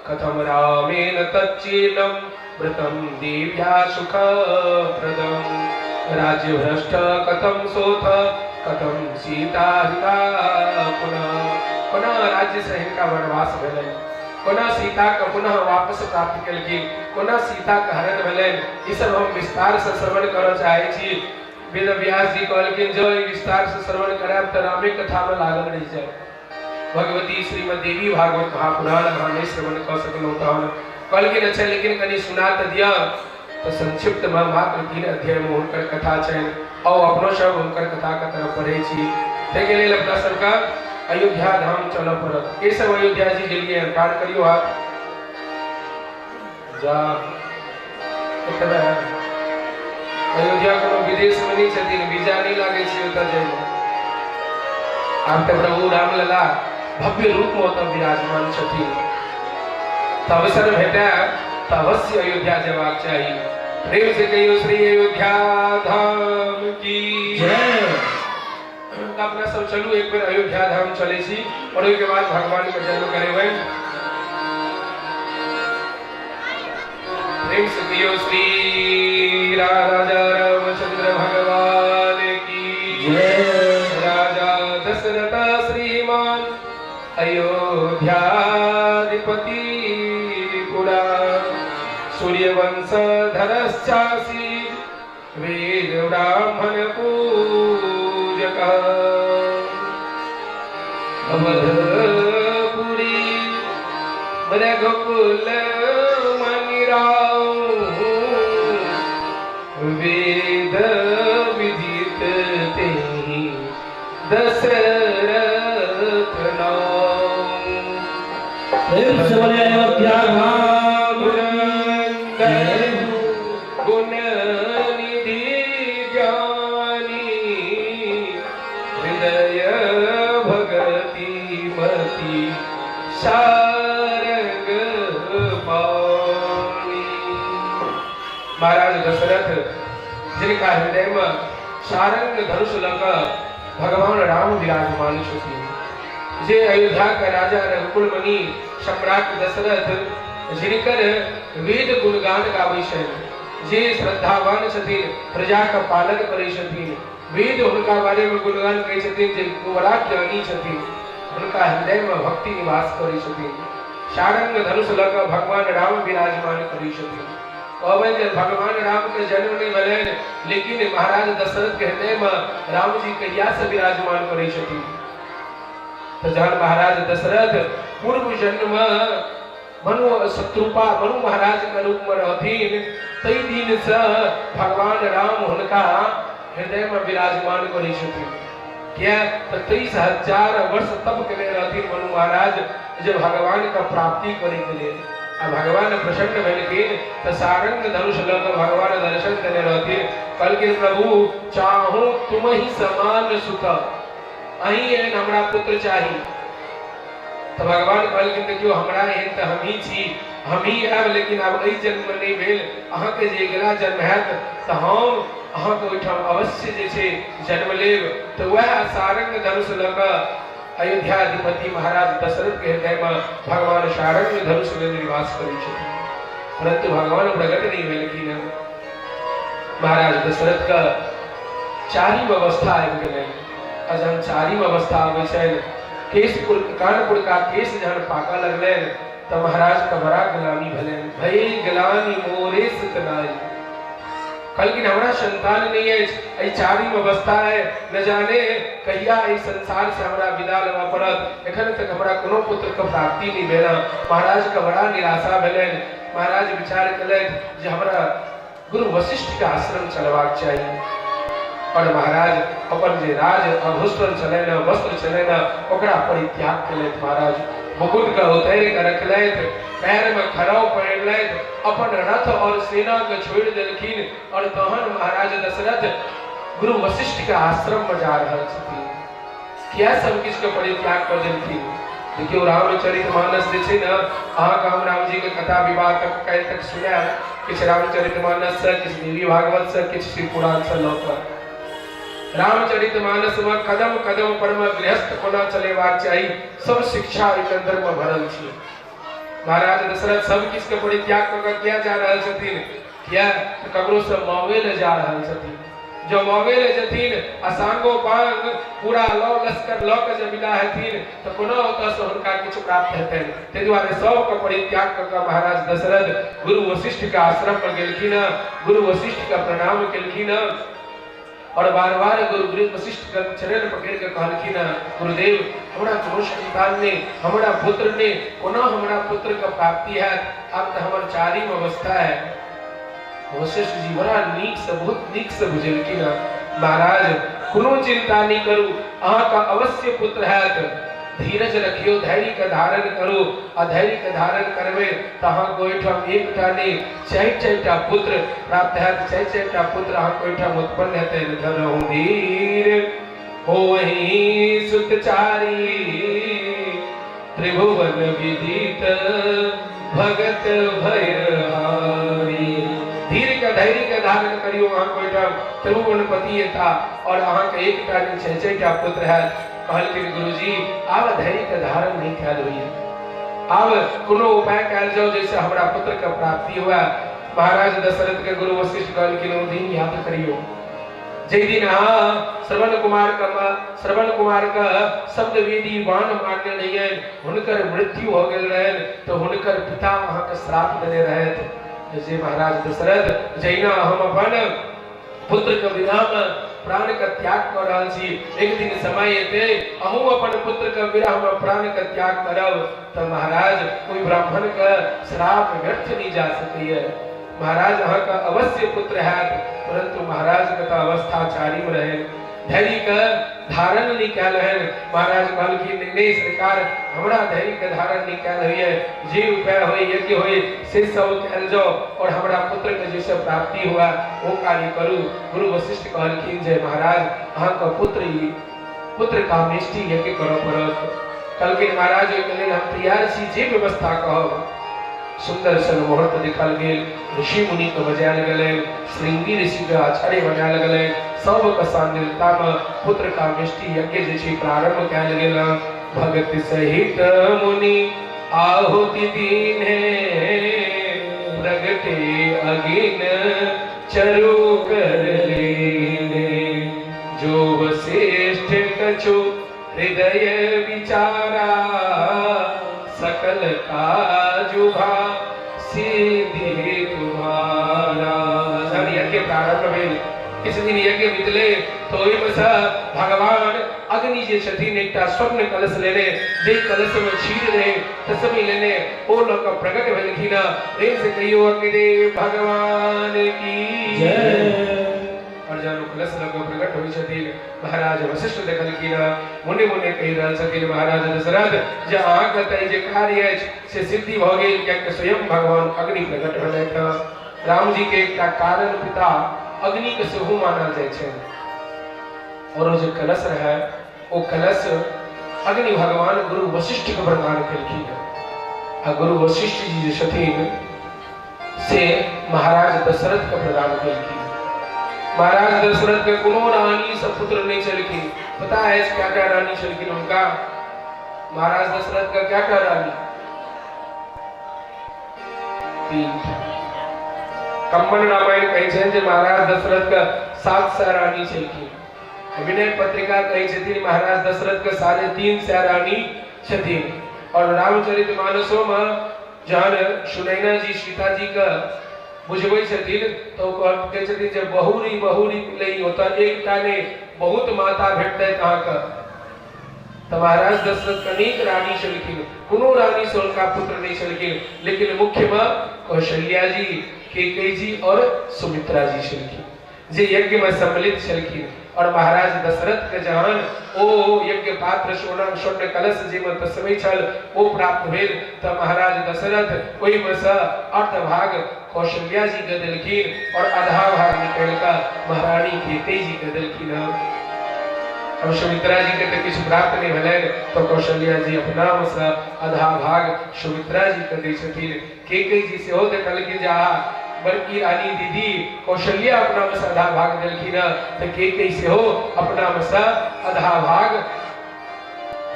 कथम रामेण तच्चिन्नं व्रतं देव्या सुखप्रदं राज्य भ्रष्ट कथम सोथ कथम सीता हिता पुनः। कोना राज्य से हिनका वनवास भेलनि, कोना सीता के पुनः वापस प्राप्त केलखिन, कोना सीता के हरण भेलनि, ई सब हम विस्तार से श्रवण करऽ चाहै छी। वेद व्यास जी कहलखिन जँ ई विस्तार से श्रवण करायब तऽ रामे कथा में लागल रहि जायब। भगवती श्रीमद देवी भागवत महापुराण अहाँ नहि श्रवण कऽ सकलहुँ तहन कहलखिन अच्छा लेकिन कनि सुना तऽ दिअ। तऽ संक्षिप्त में मात्र 3 अध्याय में हुनकर कथा छनि। आउ अपनो सब हुनकर कथा के तरफ बढ़ै छी। ताहिके लेल अपना सबके अयोध्या धाम चलऽ पड़त। के सब अयोध्या जी गेलियै हन? ठाढ़ करियौ हाथ। जा एतबे अयोध्या कोनो विदेश में नहीं छथिन, वीजा नहीं लागै छै ओतऽ जाइमे। आब तऽ प्रभु रामलला भव्य रूप में ओतऽ विराजमान छथिन। तऽ अवसर भेटय तऽ अवश्य अयोध्या जयबाक चाही। प्रेम से कहियो श्री अयोध्या धाम की जय। तऽ अपना सब चलू एक बेर अयोध्या धाम चलै छी और ओहिके बाद भगवान के जन्म करेबै। प्रेम से कहियो श्री राजा रामचंद्र भगवान की जय। राजा दशरथ श्रीमान अयोध्याधिपति पुरा सूर्यवंश धरश्चासी वेद ब्राह्मण पूजक अवधपुरी रघुकुल मनिराम वेद विदित तेहि दशरथ नाम। प्रेम से बोले अयोध्या धाम जय। गुण निधि ज्ञानी हृदय भगति मति सारंग पाणी। महाराज दशरथ जिनका हृदय में सारंग धनुष लऽ कऽ भगवान राम विराजमान छथिन, जे अयोध्या के राजा रघुकुल मणि सम्राट दशरथ जिनकर वेद गुणगान गाबै छनि, जे श्रद्धावान छथिन, प्रजा के पालन करै छथिन, वेद हुनका बारे में गुणगान करै छथिन जे बड़ा ज्ञानी छथिन, हुनका हृदय में भक्ति निवास करै छथिन। सारंग धनुष लऽ कऽ भगवान राम विराजमान करै छथिन। कहबनि जे भगवान राम के जन्म नहि भेलनि, लेकिन महाराज दशरथ के हृदय में राम जी कहिया से विराजमान करै छथिन? तऽ जहन महाराज दशरथ पूर्व जन्म में मनु शत्रुपा मनु महाराज के रूप में रहथिन, ताहि दिन से भगवान राम हुनका हृदय में विराजमान करै छथिन। किया तऽ 23,000 वर्ष तप केने रहथिन मनु महाराज जे भगवान के प्राप्ति करे के लेल। आ भगवान प्रसन्न भेलखिन तऽ सारंग धनुष लऽ कऽ भगवान दर्शन देने रहथिन। कहलखिन प्रभु चाहू तुम ही समान सुत, अहीं एहन हमरा पुत्र चाही। तऽ भगवान कहलखिन देखियौ हमरा एहन तऽ हमही छी, हमही आयब, लेकिन आब एहि जन्म में नहि भेल, अहाँके जे अगिला जन्म हैत तऽ हम अहाँके ओहिठाम अवश्य जे छै जन्म लेब। तऽ वएह सारंग धनुष लऽ कऽ अयोध्याधिपति महाराज दशरथ के हृदय में भगवान सारंग धनुष लेने निवास करै छथिन, परंतु भगवान प्रकट नहीं भेलखिन। महाराज दशरथ के चारिम अवस्था आबि गेलनि। आ जहन चारिम अवस्था आबै छनि, केशपुर कानपुर का केश जहन पाकऽ लगलनि तऽ महाराज के बड़ा ग्लानि भेलनि। भई ग्लानि मोरे सुतनाई, कहलखिन हमरा संतान नहीं अछि, एहि चारिम अवस्था है, न जाने कहिया एहि संसार से हमरा विदा लेबऽ पड़त, एखन तक हमरा कोनो पुत्र के प्राप्ति नहीं भेल। महाराज के बड़ा निराशा भेलनि। महाराज विचार केलथि जे हमरा गुरु वशिष्ठ के आश्रम चलबाक चाही। और महाराज अपन जे राज आभूषण छलनि, वस्त्र छलनि, ओकरा परित्याग केलथि। महाराज मुकुट के उतारि के रखलथि, पैर में खड़ाउ पहिरलथि, अपन रथ और सेना के छोड़ि देलखिन और तहन महाराज दशरथ गुरु वशिष्ठ के आश्रम में जा रहल छथिन। किया सब किछु के परित्याग कऽ देलखिन? देखियौ रामचरित मानस जे छै ने, अहाँके हम रामजी के कथा विवाह तक काल्हि तक सुनायब, किछु रामचरित मानस से, किछु देवी भागवत से, किछु शिव पुराण से लऽ कऽ। रामचरित मानस में कदम कदम पर में गृहस्थ कोना चलेबाक चाही, सब शिक्षा एहि अंदर में भरल छै। महाराज दशरथ सब किछु के परित्याग कऽ कऽ किया जा रहल छथिन? किया तऽ ककरो से मांगे लए जा रहल छथिन। जब मांगे लए जेथिन आ सांगो पांग पूरा लौ लश्कर लऽ कऽ जे विदा हेथिन तऽ कोना ओतऽ से हुनका किछु प्राप्त हेतनि? ताहि दुआरे सबके परित्याग कऽ कऽ महाराज दशरथ गुरु वशिष्ठ के आश्रम पर गेलखिन, गुरु वशिष्ठ के प्रणाम केलखिन और बार बार गुरु वशिष्ठ के चरण पकड़ के कहलखिन, गुरुदेव हमरा कोनो संतान ने, हमरा पुत्र ने, कोना हमरा पुत्र के प्राप्ति हैत? आब तऽ हमर चारिम अवस्था है। वशिष्ठ जी बड़ा नीक से, बहुत नीक से बुझेलखिन, महाराज कोनो चिंता नहीं करू, अहाँके अवश्य पुत्र हैत, धीरज रखियो, धैर्य के धारण करू। आ धैर्य के धारण करबै तऽ अहाँके ओहिठाम एकटा नहि चारि चारिटा पुत्र प्राप्त हैत, चारि चारिटा पुत्र अहाँके ओहिठाम उत्पन्न हेतै। धरहु धीर हो वही सुत चारी। त्रिभुवन विदित भगत भयहारी। धीर के धैर्य के धारण करियो, अहाँके ओहिठाम त्रिभुवनपति एता और अहाँके एकटा नहि छै 6 टा पुत्र हैत। कहलखिन गुरुजी आब धैर्य के धारण नहीं कयल होइए, आब कोनो उपाय कयल जाओ जैसे हमरा पुत्र के प्राप्ति हुए। महाराज दशरथ के गुरु वशिष्ठ कहलखिन ओ दिन याद करियो जै दिन अहाँ श्रवण कुमार के शब्दवेदी बाण मारने रहियनि, हुनकर मृत्यु हो गेल रहनि, तो हुनकर पिता अहाँके श्राप देने रहथि जे महाराज दशरथ जहिना हम अपन पुत्र के विरह में प्राण के त्याग कर रहल छी, एक दिन समय एतै अहूँ अपन पुत्र के विरह में प्राण के त्याग करब, तऽ महाराज कोई ब्राह्मण के श्राप व्यर्थ नहीं जा सकैए। महाराज अहाँके अवश्य पुत्र हैत, परंतु महाराज के तऽ अवस्था चारिम रहे, धैर्य के धारण नहीं कयल हन। महाराज कहलखिन नहीं नहीं सरकार, हमरा धैर्य के धारण नहीं कयल होइए, जे उपाय होय यज्ञ होय से सब कयल जाओ और हमरा पुत्र के जैसे प्राप्ति हुआ ओ कार्य करू। गुरु वशिष्ठ कहलखिन जे महाराज अहाँके पुत्र ई पुत्र कामेष्टि यज्ञ करऽ पड़त। कहलखिन महाराज ओहिके लेल हम तैयार छी, जे व्यवस्था कहब। सुंदर सन मुहूर्त देखल गेल, ऋषि मुनि के बजायल गेलै, श्रृंगी ऋषि के आचार्य बनायल गेलै, सबके सान्निध्यता में पुत्र कामेष्टि यज्ञ जे छै प्रारंभ कयल गेल। भगत सहित मुनि आहुति दीन्हे, प्रगटे अगिन चरु कर लीन्हे, जो वशिष्ठ कछु हृदय विचारा, सकल काजुभा सिद्धि तुम्हारा। सब यज्ञ प्रारंभ भेल, किछु दिन यज्ञ बितले तो ओहिमे से भगवान अग्नि जे छथिन एकटा स्वर्ण कलश लेने, जे कलश में क्षीर रहे तस्मी लेने ओ लऽ कऽ प्रकट भेलखिन। प्रेम से कहियो अग्निदेव भगवान की जय। और जहन ओ कलश लऽ कऽ प्रकट होइ छथिन, महाराज वशिष्ठ देखलखिन, मुने मुने कहि रहल छथिन महाराज दशरथ जे अहाँके तऽ जे कार्य अछि से सिद्धि भऽ गेल, कियाकि स्वयं भगवान अग्नि प्रकट भेलथि। राम जी के एकटा कारण पिता अग्नि के सेहो मानल जाइ छै और ओ जे कलश रहै ओ कलश अग्नि भगवान गुरु वशिष्ठ के प्रदान केलखिन। आ गुरु वशिष्ठ जी जे छथिन से महाराज दशरथ के प्रदान केलखिन। महाराज दशरथ के कोनो रानी से पुत्र नहीं छलखिन। पता है क्या क्या रानी छलखिन उनका? महाराज दशरथ का क्या क्या रानी? 3। कंबन रामायण कहै छै जे महाराज दशरथ के 700 रानी छलखिन। विनय पत्रिका कहै छथिन महाराज दशरथ के 350 रानी छथिन। और रामचरित मानसो में जहन सुनैना जी सीता जी के बुझबै छथिन तो कहै छथिन जे बहुरी बहुरी मिलई होता, एकटा ने बहुत माता भेटतै अहाँके। तो महाराज दशरथ अनेक रानी छलखिन, कोनो रानी से उनका पुत्र नहीं छलखिन, लेकिन मुख्य में कौशल्या जी, केकई जी और सुमित्रा जी छलखिन जे यज्ञ में सम्मिलित छलखिन। और महाराज दशरथ के जहन ओ यज्ञ पात्र सोना स्वर्ण कलश जे में तस्मै छल ओ प्राप्त भेल, त महाराज दशरथ ओहि में से अर्ध भाग कौशल्या जी के देलखिन और आधा भाग निकालि कऽ महारानी केकई जी के देलखिन। अब सुमित्रा जी के तो किछु प्राप्त नहीं भेलनि, तो कौशल्या जी अपना में से आधा भाग सुमित्रा जी के दै छथिन। केकई जी सेहो देखलखिन जे आहा बड़की रानी दीदी कौशल्या अपना में से आधा भाग देलखिन, तो केकई सेहो अपना में से आधा भाग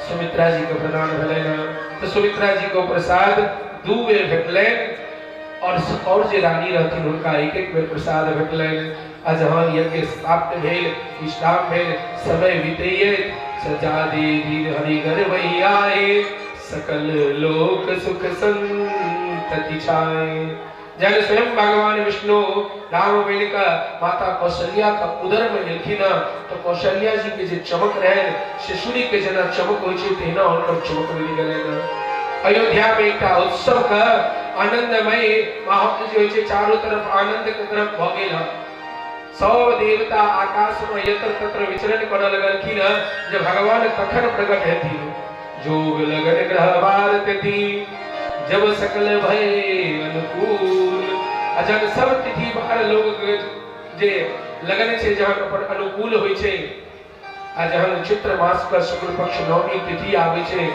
सुमित्रा जी के प्रदान भेलनि। तो सुमित्रा जी को प्रसाद 2 बेर भेटलनि और जे रानी रहथिन हुनका 1-1 बेर प्रसाद भेटलनि। आ जहन यज्ञ समाप्त भेल, विश्राम भेल, समय बीतैये सजा दे दिन हरिगर आए, सकल लोक सुख संतति छाए। जब स्वयं भगवान विष्णु राम बन कऽ माता कौशल्या का उदर में एलखिन, तो कौशल्या जी के जे चमक रहे से सूर्य के जेना चमक होइ छै तहिना हुनकर चमक मिल गेलनि। अयोध्या में एकटा उत्सव का आनंदमय माहौल जे होइ छै, चारों तरफ आनंद के तरफ भऽ गेल। सब देवता आकाश में यत्र तत्र विचरण करऽ लगलखिन जे भगवान कखन प्रकट हेथिन। जोग लगन ग्रह बार तिथि जब सकल भय अनुकूल। आ जब सब तिथि बार लोग जे लगन छै जहन अपन अनुकूल होइ छै, आ जहन चित्र मास के शुक्ल पक्ष नवमी तिथि आबै छै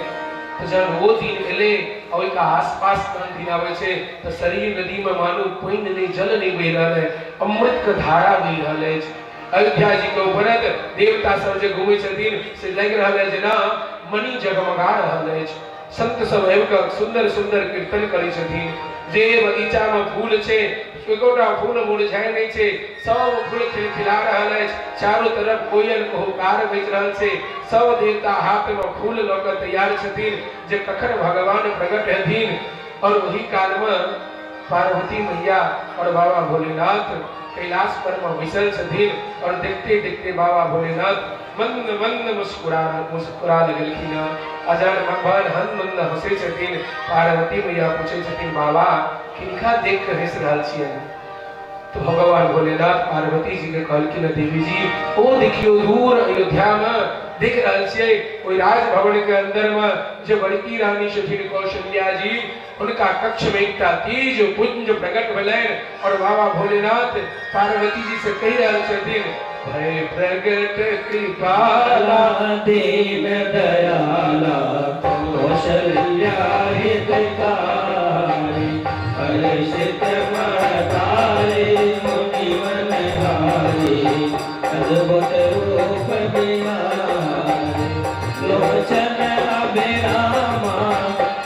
तऽ जहन ओ दिन एलै आ ओहिके आसपास तहन दिन आबै छै तऽ शरीर नदीमे मानू पानि नहि, जल नहि बहि रहल अछि, अमृतके धारा बहि रहल अछि। अयोध्या जी के ऊपर देवता सब जे घूमै छथिन से लागि रहल अछि जेना मणि जगमगा रहल अछि। संत सब आबि कऽ सुन्दर सुन्दर कीर्तन करै छथिन। जे बगीचा मे फूल छै एकोटा फूल मुरझाइ नहि छै, सब फूल खिलखिला रहल अछि। चारू तरफ कोयल कोहकार बाजि रहल छै। सब देवता हाथ मे फूल लऽ कऽ तैयार छथिन जे कखन भगवान प्रकट हेथिन। और ओही काल मे पार्वती मैया और बाबा भोलेनाथ कैलाश पर मे बैसल छथिन और देखते देखते बाबा भोलेनाथ मंद मंद मुस्कुरा मुस्कुरा लगलखिन। आ जहन भगवान हन मंद हंसै छथिन, पार्वती मैया पूछै छथिन, बाबा किनका देख के हंसि रहल छियनि? तो भगवान भोलेनाथ पार्वती जी के कहलखिन, देवी जी ओ देखियो दूर अयोध्या में देख रहल छियै ओहि राजभवन के अंदर में जे बड़की रानी छथिन कौशल्या जी, हुनका कक्ष में एकटा तेज पुंज प्रकट भेलनि और बाबा भोलेनाथ पार्वती जी से कहि रहल छथिन, भय प्रगट कृपाला दीन दयाला कौशल्या हितकारी, हर्षित महतारे मुनि मनहारी, अद्भुत रूप बिहारी, लोचन अभिरामा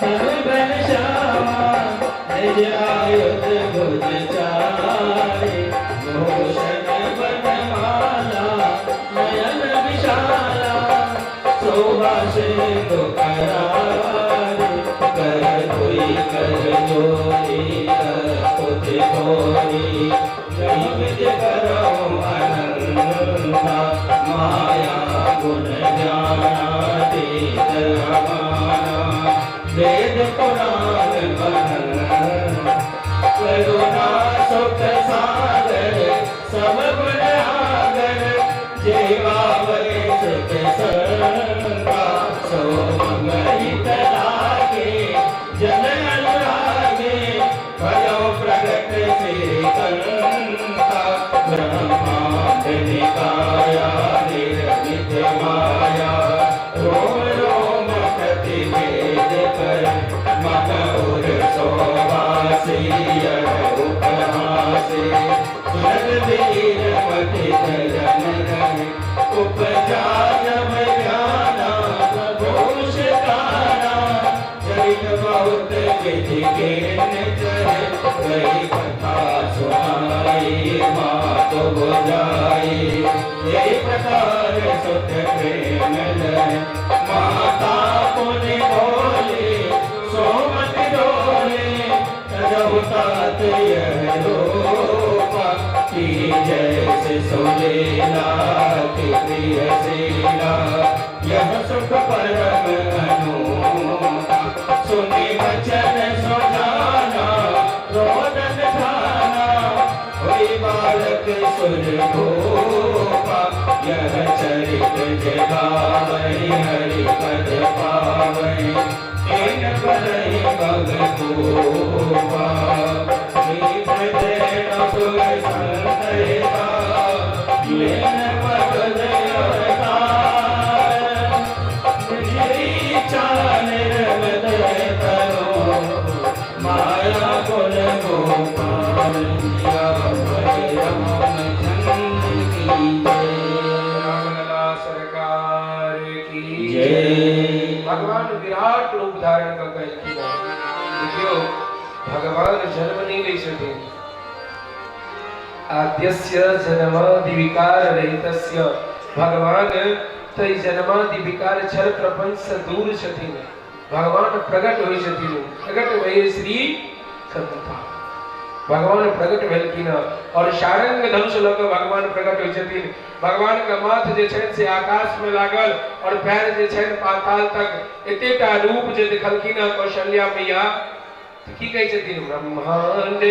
तनु श्यामा, निज आयुध भुज चारे, भूषण बनमाला नयन विशाला, शोभा सिंधु करारे, कर कोई कर जोरी स्तुति गौरी, जय करो अनंता, माया गुण ज्ञानातीत अमाना, वेद पुराण अनंत, करुणा सुख सागर, सब गुण आगर, जेवावरे सुख संता, सो मंगलित लागे, जन अनुरागे, भयो प्रगट श्री कंता, ब्रह्मांड निकाया, निर्मित माया, रोम रोम प्रतिवेद कर, मन उर सोवासी, उपहासे, सुरत वीर पतित जन रहे, उपजा जब ज्ञाना, घोष तारा, चरित बहुत विधि के चरे, कही कथा सुनाई मात बुझाई, यही प्रकार सुत प्रेम लय, माता पुनि बोले सोमत डोले, तजहु तात यह रूपा, की जैसे सुलीला अति प्रिय शीला, यह सुख परम अनूपा, सुनि वचन सुजाना, रोदन ठाना, हुई बालक सुर भूपा, यह चरित जगावै, हरि पद पावै, तीन पदहि भग कूपा, सुर संत हिता, लीन पद अवतार, निज इच्छा निर्मित करो, माया गुण गोपाल, रामचंद्र की जय। रामलला सरकार की जय। भगवान विराट रूप धारण कऽ के एलखिन हँ। देखियौ, भगवान जन्म नहि लै छथिन। आद्यस्य जन्मादि विकार रहितस्य, भगवान तऽ ई जन्मादि विकार छल प्रपंच से दूर छथिन। भगवान प्रकट होइ छथिन, प्रकट भए श्री संता भगवान प्रकट भेलखिन और सारंग धनुष लऽ कऽ भगवान प्रकट होइ छथिन। भगवान के माथ जे छनि से आकाश में लागल और पैर जे छनि पाताल तक। एतेटा रूप जे देखलखिन हँ कौशल्या मैया, तऽ की कहै छथिन? ब्रह्मांड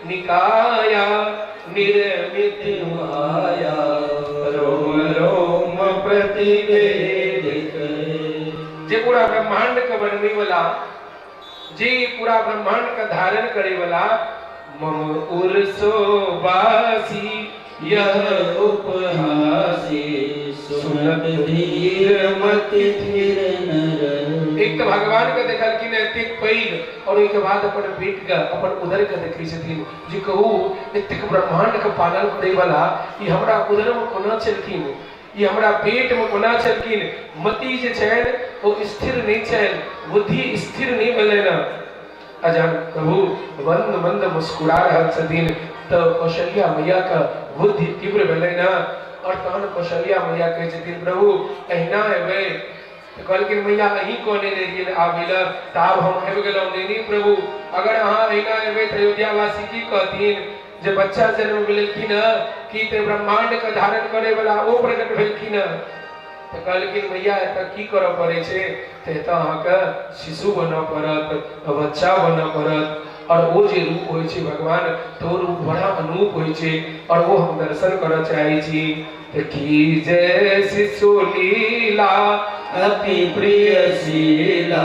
निकाया निर्मित माया, रोम रोम प्रतिवेदित, जे पूरा ब्रह्मांड के बनबै वाला, जे पूरा ब्रह्मांड के धारण करे वाला, मम उर्सो बासी यह उपहासी, सुनत धीर मति धीर नर, एक तऽ भगवान के देखलखिन एतेक पैघ और ओहिके बाद अपन पेट के अपन उदर के देखै छथिन जे कहू एतेक ब्रह्मांड के पालन करे वाला ई हमरा उदर में कोना छलखिन, ई हमरा पेट में कोना छलखिन। मति जे छनि ओ स्थिर नहीं छनि, बुद्धि स्थिर नहीं भेलनि। अजान प्रभु मंद मंद मुस्कुरा रहल छथिन तऽ कौशल्या मैया के बुद्धि तीव्र भेलनि। और तहन कौशल्या मैया कहै छथिन प्रभु अहिना एबै? तऽ कहलखिन मैया अहीं कहने रहियै आबै लए तऽ आब हम आबि गेलहुँ। नहीं नहीं प्रभु, अगर अहाँ अहिना एबै तऽ अयोध्यावासी की कहथिन जे बच्चा जन्म भेलखिन की तऽ ब्रह्मांड के धारण करे वाला ओ प्रकट भेलखिन। तऽ कहलखिन मैया एतऽ की करऽ पड़ै छै? तऽ एतऽ अहाँके शिशु बनऽ पड़त, बच्चा बनऽ पड़त। और ओ जे रूप होइ छै भगवान तऽ ओ रूप बड़ा अनूप होइ छै और ओ हम दर्शन करऽ चाहै छी। तऽ की जय शिशु लीला अति प्रिय शीला,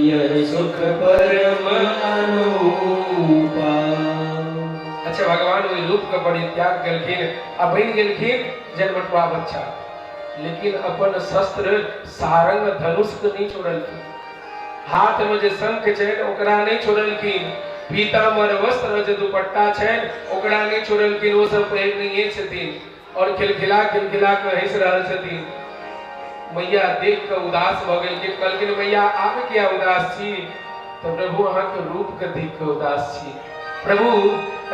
यह सुख परम अनूपा। अच्छा भगवान ओहि रूप के परित्याग केलखिन आ बनि गेलखिन जन्मटुआ बच्चा, लेकिन अपन शस्त्र सारंग धनुष के नहीं छोड़लखिन, हाथ में जे शंख छनि ओकरा नहीं छोड़लखिन, पीताम्बर वस्त्र जे दुपट्टा छनि ओकरा नहीं छोड़लखिन, ओ सब पहिरनहिए छथिन और खिलखिला खिलखिला के हंसि रहल छथिन। मैया देख के उदास भऽ गेलखिन, कहलखिन मैया आब किया उदास छी? तऽ प्रभु अहाँके रूप के देख के उदास छी। प्रभु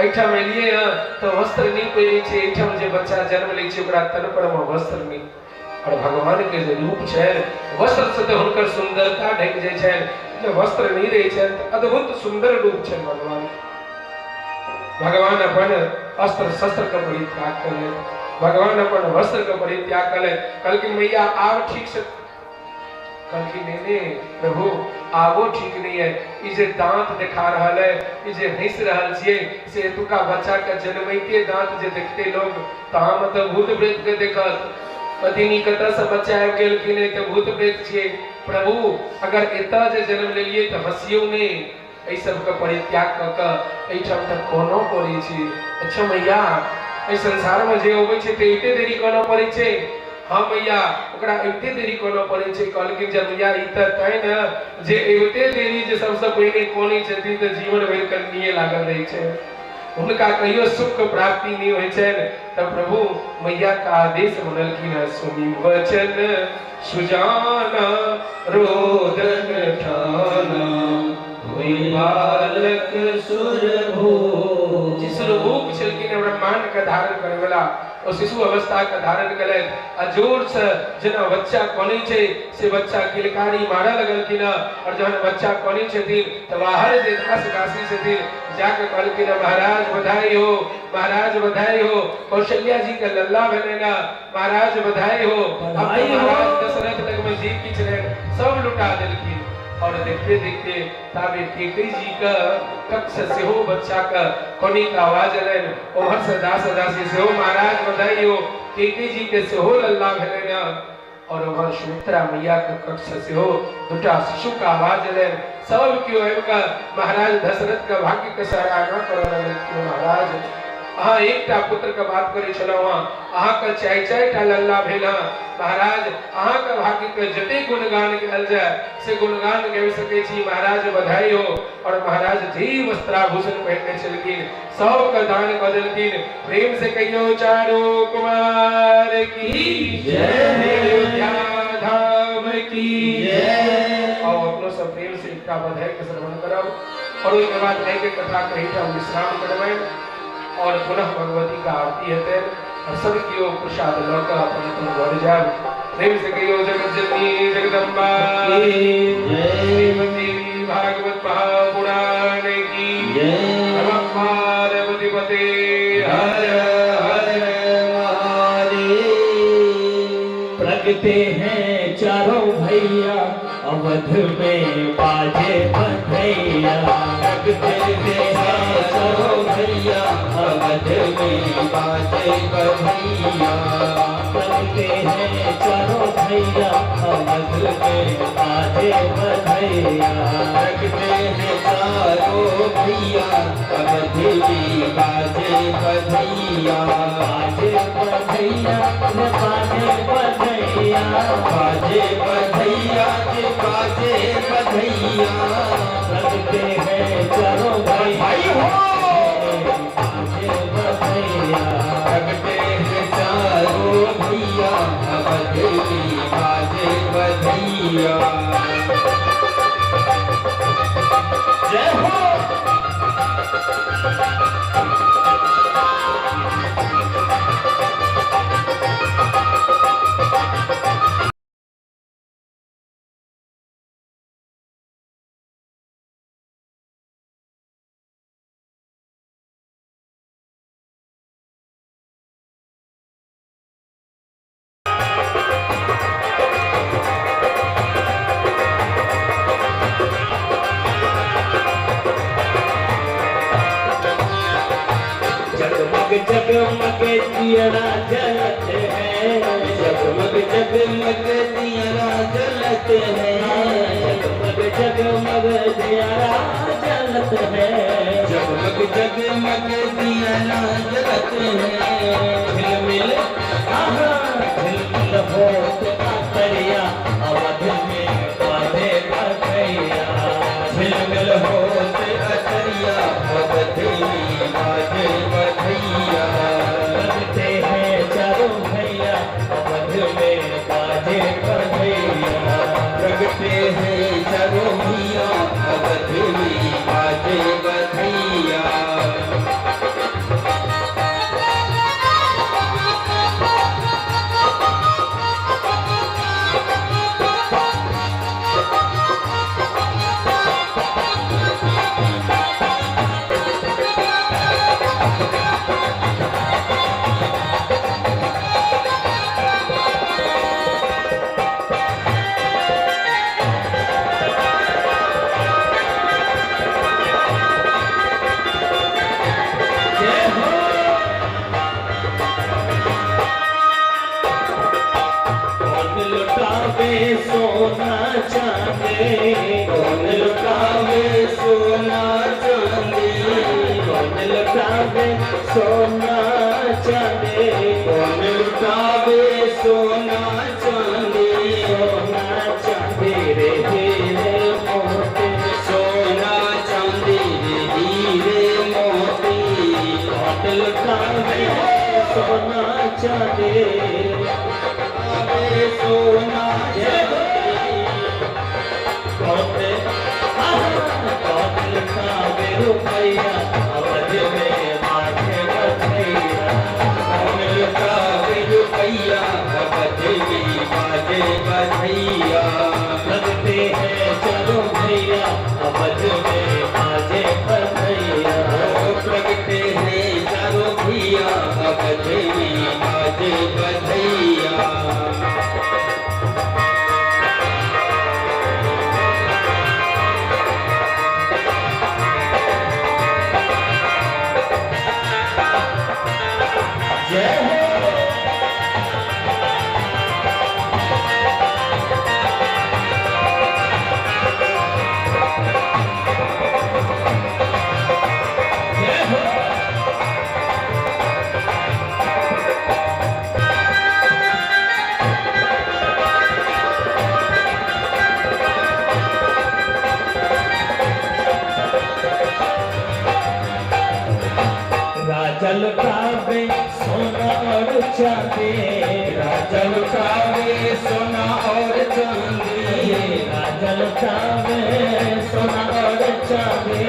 एहिठाम एलियै हँ तऽ वस्त्र नहि पहिरै छै, एहिठाम जे बच्चा जन्म लै छै ओकरा तन पर मे वस्त्र नहि, और भगवान के जे रूप छनि वस्त्र से तऽ हुनकर सुंदरता ढकि जाइ छनि, जे वस्त्र नहि रहै छनि तऽ अद्भुत सुंदर रूप छनि भगवान। भगवान अपन अस्त्र शस्त्र के परित्याग कयलनि, भगवान अपन वस्त्र के परित्याग कयलनि। कहलखिन मैया आब ठीक से? कहलखिन नहीं नहीं प्रभु आबो ठीक नहीं है, ई जे दांत देखा रहल है, ई जे हंसि रहल छियै से एतुका बच्चा के जन्मैते दांत जे देखते लोग तऽ मतलब भूत प्रेत के देखत, पतिनी कतऽ से बच्चा आबि गेलखिन है तऽ भूत प्रेत छियै। प्रभु अगर एतऽ जे जन्म लेलियै तऽ हंसियौ नहि, एहि सबके परित्याग कऽ कऽ एहिठाम तऽ कोनो पड़ै छै। अच्छा मैया एहि संसारमे जे अबै छै तऽ अबिते देरी करऽ पड़ै छै? हाँ मैया ओकरा अबिते देरी करऽ पड़ै छै। कहलखिन जे मैया ई तऽ तैं ने जे अबिते देरी जे सबसँ पहिने कनै छथिन तऽ जीवन भरि कनिए लागल रहै छै, हुनका कहियो सुख के प्राप्ति नहि होइ छनि। तऽ प्रभु मैया के आदेश मनलखिन हँ, सुनि वचन सुजाना रोदन ठाना हुई बालक सुर भूप। जे सुरभूप छलखिन ब्रह्मांड के धारण करे वाला ओ शिशु अवस्था के धारण केलथि आ जोर से जेना बच्चा कनै छै से बच्चा किलकारी मारऽ लगलखिन। और जहन बच्चा कनै छथिन तऽ बाहर जे दास दासी छथिन जाके कहलखिन महाराज बधाई हो, महाराज बधाई हो, कौशल्या जी के लल्ला भेलनि, महाराज बधाई हो। बधाई हो। महाराज दशरथ लग में जे किछु रहनि सब लुटा देलखिन। और देखते देखते ताबे केकई जी के कक्ष सेहो बच्चा के कनी के आवाज एलनि, ओम्हर से दास दासी सेहो महाराज बधाई हो, केकई जी के सेहो लल्ला भेलनि। और ओम्हर सुमित्रा मैया के कक्ष सेहो दूटा शिशु के आवाज एलनि, सब केओ आबि कऽ महाराज दशरथ के भाग्य के सराहना करऽ लगलखिन। महाराज अहाँ एकटा पुत्र के बात करै छलहुँ हँ, अहाँके चारि चारि टा लल्ला भेल हँ, महाराज अहाँके भाग्य के जतेक गुणगान कयल जाय से गुणगान गाबि सकै छी, महाराज बधाई हो। और महाराज जे वस्त्राभूषण पहिरने छलखिन सबके दान कऽ देलखिन। प्रेम से कहियो चारो कुमार की जय, अयोध्या धाम की जय। और अपनो सब प्रेम से एकटा बधाई के श्रवण करब और ओहिके बाद आइ के कथा के एहिठाम विश्राम करबै और पुनः भगवती का आरती हेतै और सब केओ प्रसाद लऽ कऽ अपन अपन घर जायब। प्रेम से कहियो जगत जननी जगदम्बा जय, श्रीमती भागवत महापुराण की जय। नमः पार्वती पते हर हर महादेव। प्रगटे हैं चारों भैया अवध में बाजे बधैया। प्रगटे हैं चारों भैया अवध में बाजे बधैया। प्रगटे हैं चारों भैया अवध में बाजे बधैया। प्रगटे हैं चारों भैया अवध में बाजे बधैया। बाजे बधैया रे बाजे बधैया। बाजे बधैया के बाजे बधैया। प्रगटे हैं चारों भाई हो। बाजे बधैया। प्रगटे हैं चारों भैया अवध में बाजे बधैया। जय हो। जगमग जगमग दियरा जलत है। जगमग जगमग दिया जलत है। जगमग जगमग दियरा जलत है। जगमग जगमग दिया जलत है। झिलमिल आहा झिलमिल होत अतरिया अवध में बाजे बधैया। झिलमिल होत अतरिया अवध में बाजे बधैया। प्रगटे हैं चारों भैया अवध में बाजे बधैया। प्रगटे हैं चारों भैया अवध में बाजे बधैया। जय हो। कौन लुटावे सोना चांदी। कौन लुटावे सोना चांदी। कौन लुटावे सोना चांदी। कौन लुटावे सोना चांदी। सोना चांदी रे हीरे मोती। सोना चांदी रे हीरे मोती। कौन लुटावे सोना चांदी। लुटावे सोना चांदी। कौन कौन लुटावे रुपैया अवध में बाजे बधैया। कौन लुटावे रुपैया अवध में बाजे बधैया। प्रगटे हैं चारों भैया अवध में बाजे बधैया। ओ प्रगटे हैं चारों भैया अवध में बाजे बधैया। जय हो। जय हो। राजा लुटावे सोना और चांदी। राजा लुटावे सोना और चांदी। राजा लुटावे सोना और चांदी।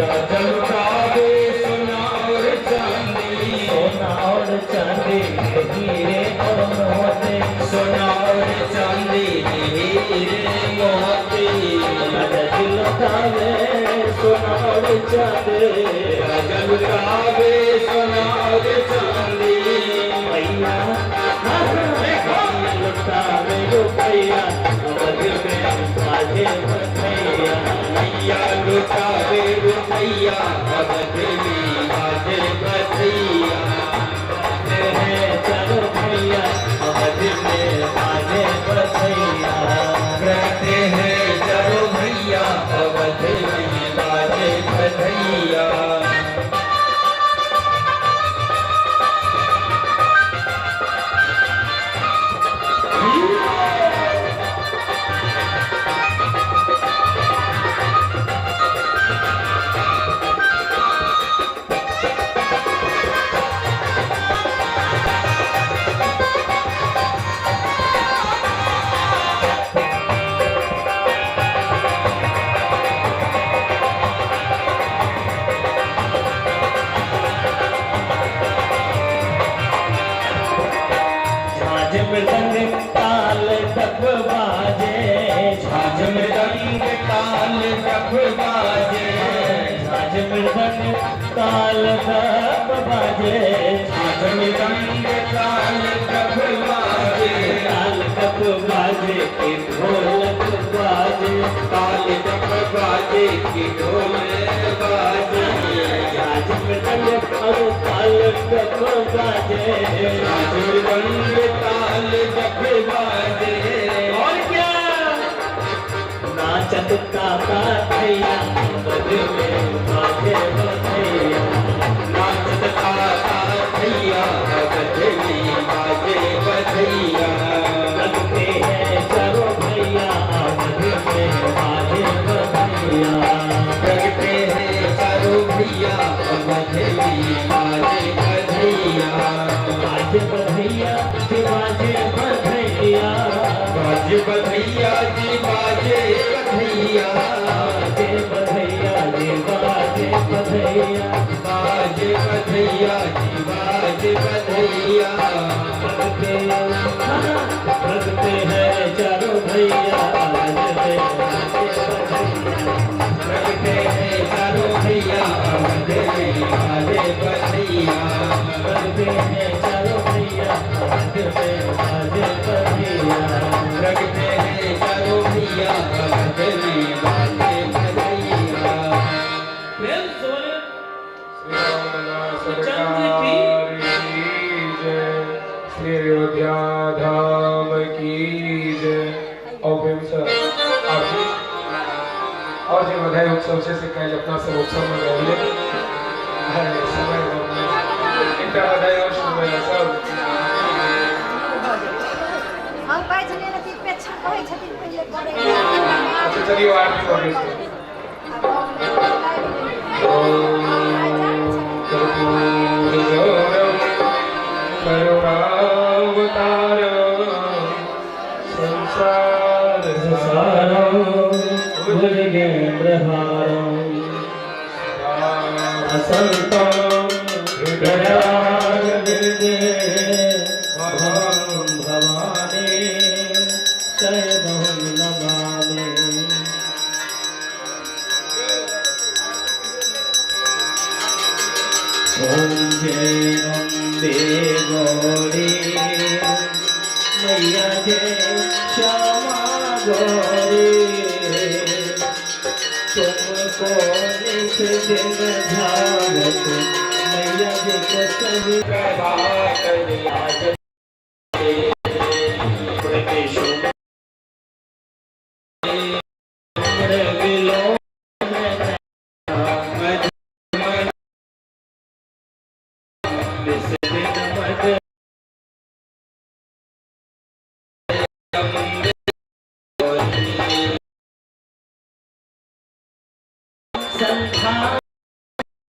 राजा लुटावे सोना और चांदी। सोना और चांदी हीरे और मोती। सोना और चांदी हीरे मोती। राजा जी लुटावे सोना और चांदी। राजा लुटावे सोना और चांदी। भैया भैया लुटावे रुपैया अवध में बाजे बधैया। मैया लुटावे रुपैया अवध में बाजे बधैया। हैं चारों भैया अवध में बाजे बधैया। प्रगटे हैं चारों भैया अवध में बाजे बधैया। डफ बाजे। झांझ मृदंग ताल दप बाजे। झांझ मृदंग ताल डफ बाजे। ताल दप बाजे के ढोलक बाजे। ताल डफ बाजे की ढोल बाजे। झांझ मृदंग और ताल दप बाजे। झांझ मृदंग ताल डफ बाजे। और क्या नाचत ताता थैया अवध में बाजे बधैया। नाचत ताता थैया अवध में बाजे बधैया। लगते हैं चारों भैया अवध में बाजे बधैया। प्रगटे हैं चारों भैया अवध में बाजे बधैया। बाजे बधैया जी बाजे बधैया। बाजे बधैया जी बाजे बधैया। बाजे बधैया जी बाजे बधैया। बाजे बधैया जी बाजे बधैया। प्रगटे प्रगटे हैं चारों भैया अवध में बाजे बधैया। प्रगटे हैं चारों भैया अवध में बाजे बधैया। प्रगटे हैं चारों भैया अवध में बाजे बधैया। प्रगटे हैं चारों भैया अवध में बाजे बधैया। प्रेम से बोले श्री रामलला चंद्र की सरकार की जय, श्री अयोध्या धाम की जय। और प्रेम से आरती और जे बधाई उत्सव से काल्हि अपना सब उत्सव में रहले। अरे समय एकटा बधाई और सुनबै सब। हम कहै छलियै ने कि पेच्छा कहै छथिन पहिले करै। अच्छा चलिए आरती हो गई। कर्पूरगौरं करुणावतारं संसार सारं भुजगेन्द्रहारं असन्तं हृदयारविन्दे भवं भवानी शैवं नमामि। ॐ जय अम्बे गौरी मैया जय श्यामा गौरी। तुमको नित दिन ध्यावत मैया जी को सभी प्रभाकर आज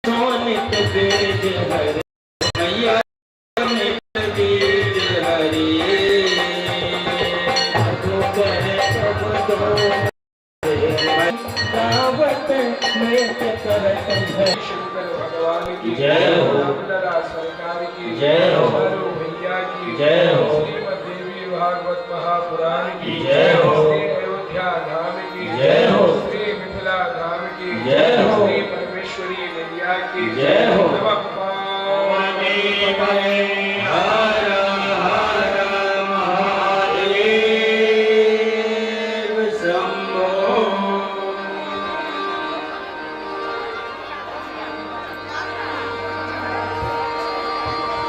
सोनित बीज हरि मैया बीज हरि। मधुकर सब दो गावत नृत्य करत भय। शंकर भगवान की जय हो। रामलला सरकार की जय हो। चारों भैया की जय हो। श्रीमद् देवी भागवत महापुराण की जय हो। श्री अयोध्या धाम की जय हो। श्री मिथिला धाम की जय हो। श्री परमेश्वरी मैया की जय हो। नमः पार्वती पतये। हर हर महादेव शंभो।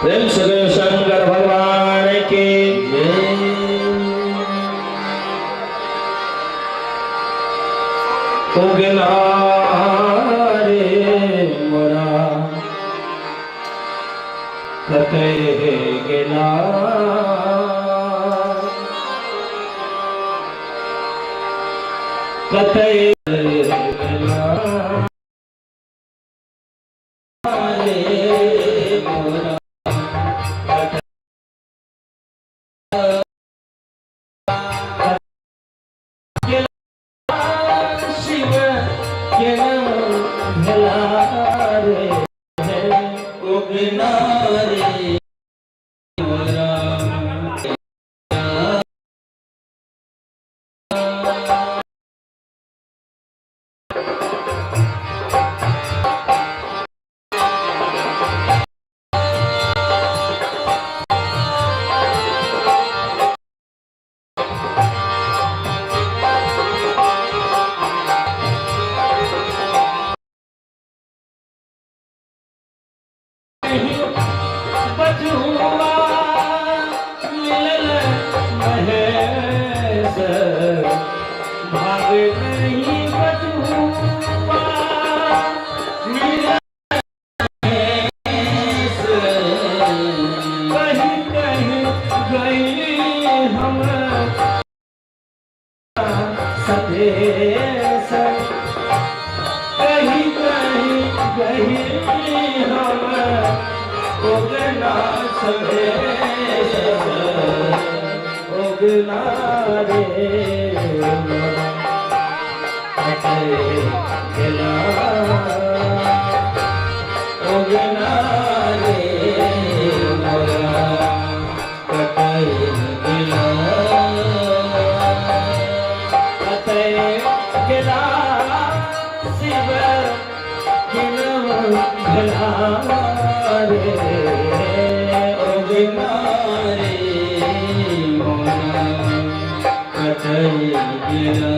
प्रेम से बोलो शंकर भगवान की जय। उगना रे मोरा कतय गेला। कतय गेला रे मोरा। शिव केना भेला रे। उगना रे मोरा। उगना सभेश उगना रे मोरा कतय गेला उगना रे मोरा कतय गेला कतय गेला शिव किनव भला रे उगना रे मोरा कतय गेला।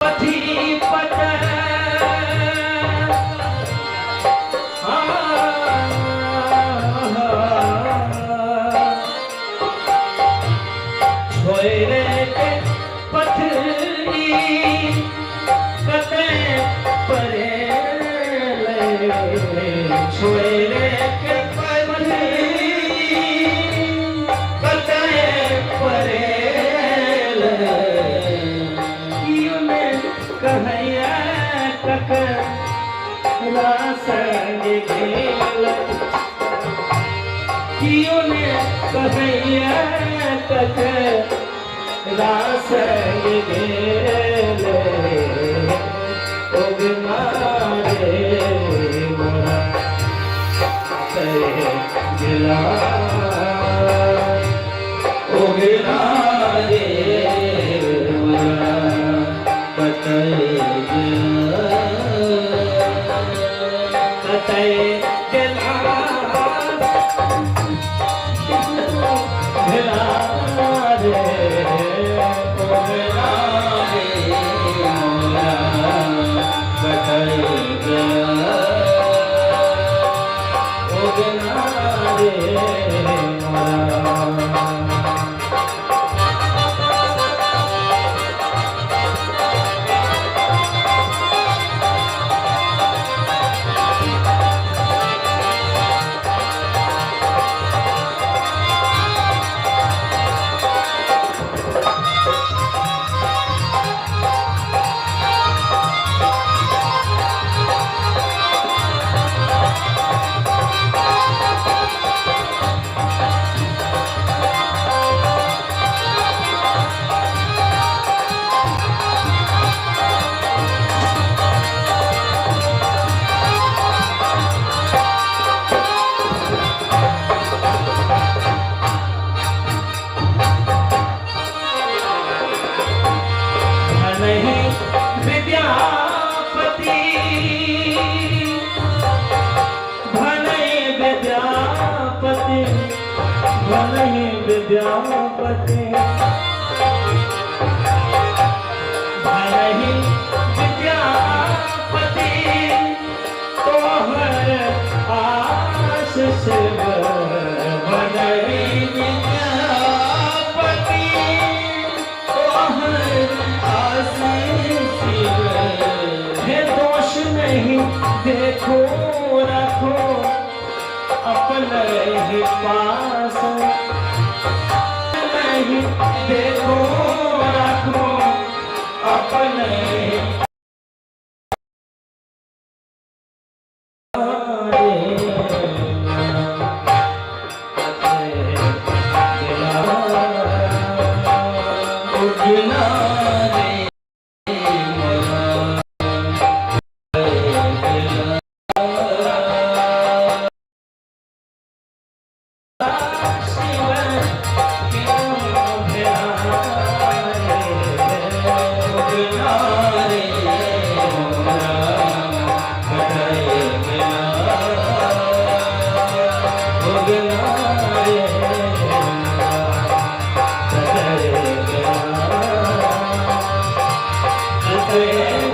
पथी पट छोड़े के पथरी कते परे छोड़े के पथरी कते परे कियो ने कहैया ककरा संग गेल कियो ने कहैया ककरा संग गेल उगना रे मोरा कतय गेला उगना रे मोरा कतय गेला कतय गेला भेला रे उगना रे मोरा कतय गेला उगना रे मोरा। नहीं विद्यापति भनहि विद्यापति भनहि विद्यापति भनहि विद्यापति तोहर आस शिव भनहि विद्यापति तोहर आशीष शिव हे दोष नहीं देखो रखो अपने ही पास नहीं देखो रखो अपने ही उगना रे मोरा शिव उगना रे मोरा कतय गेला उगना रे मोरा कतय गेला। रे।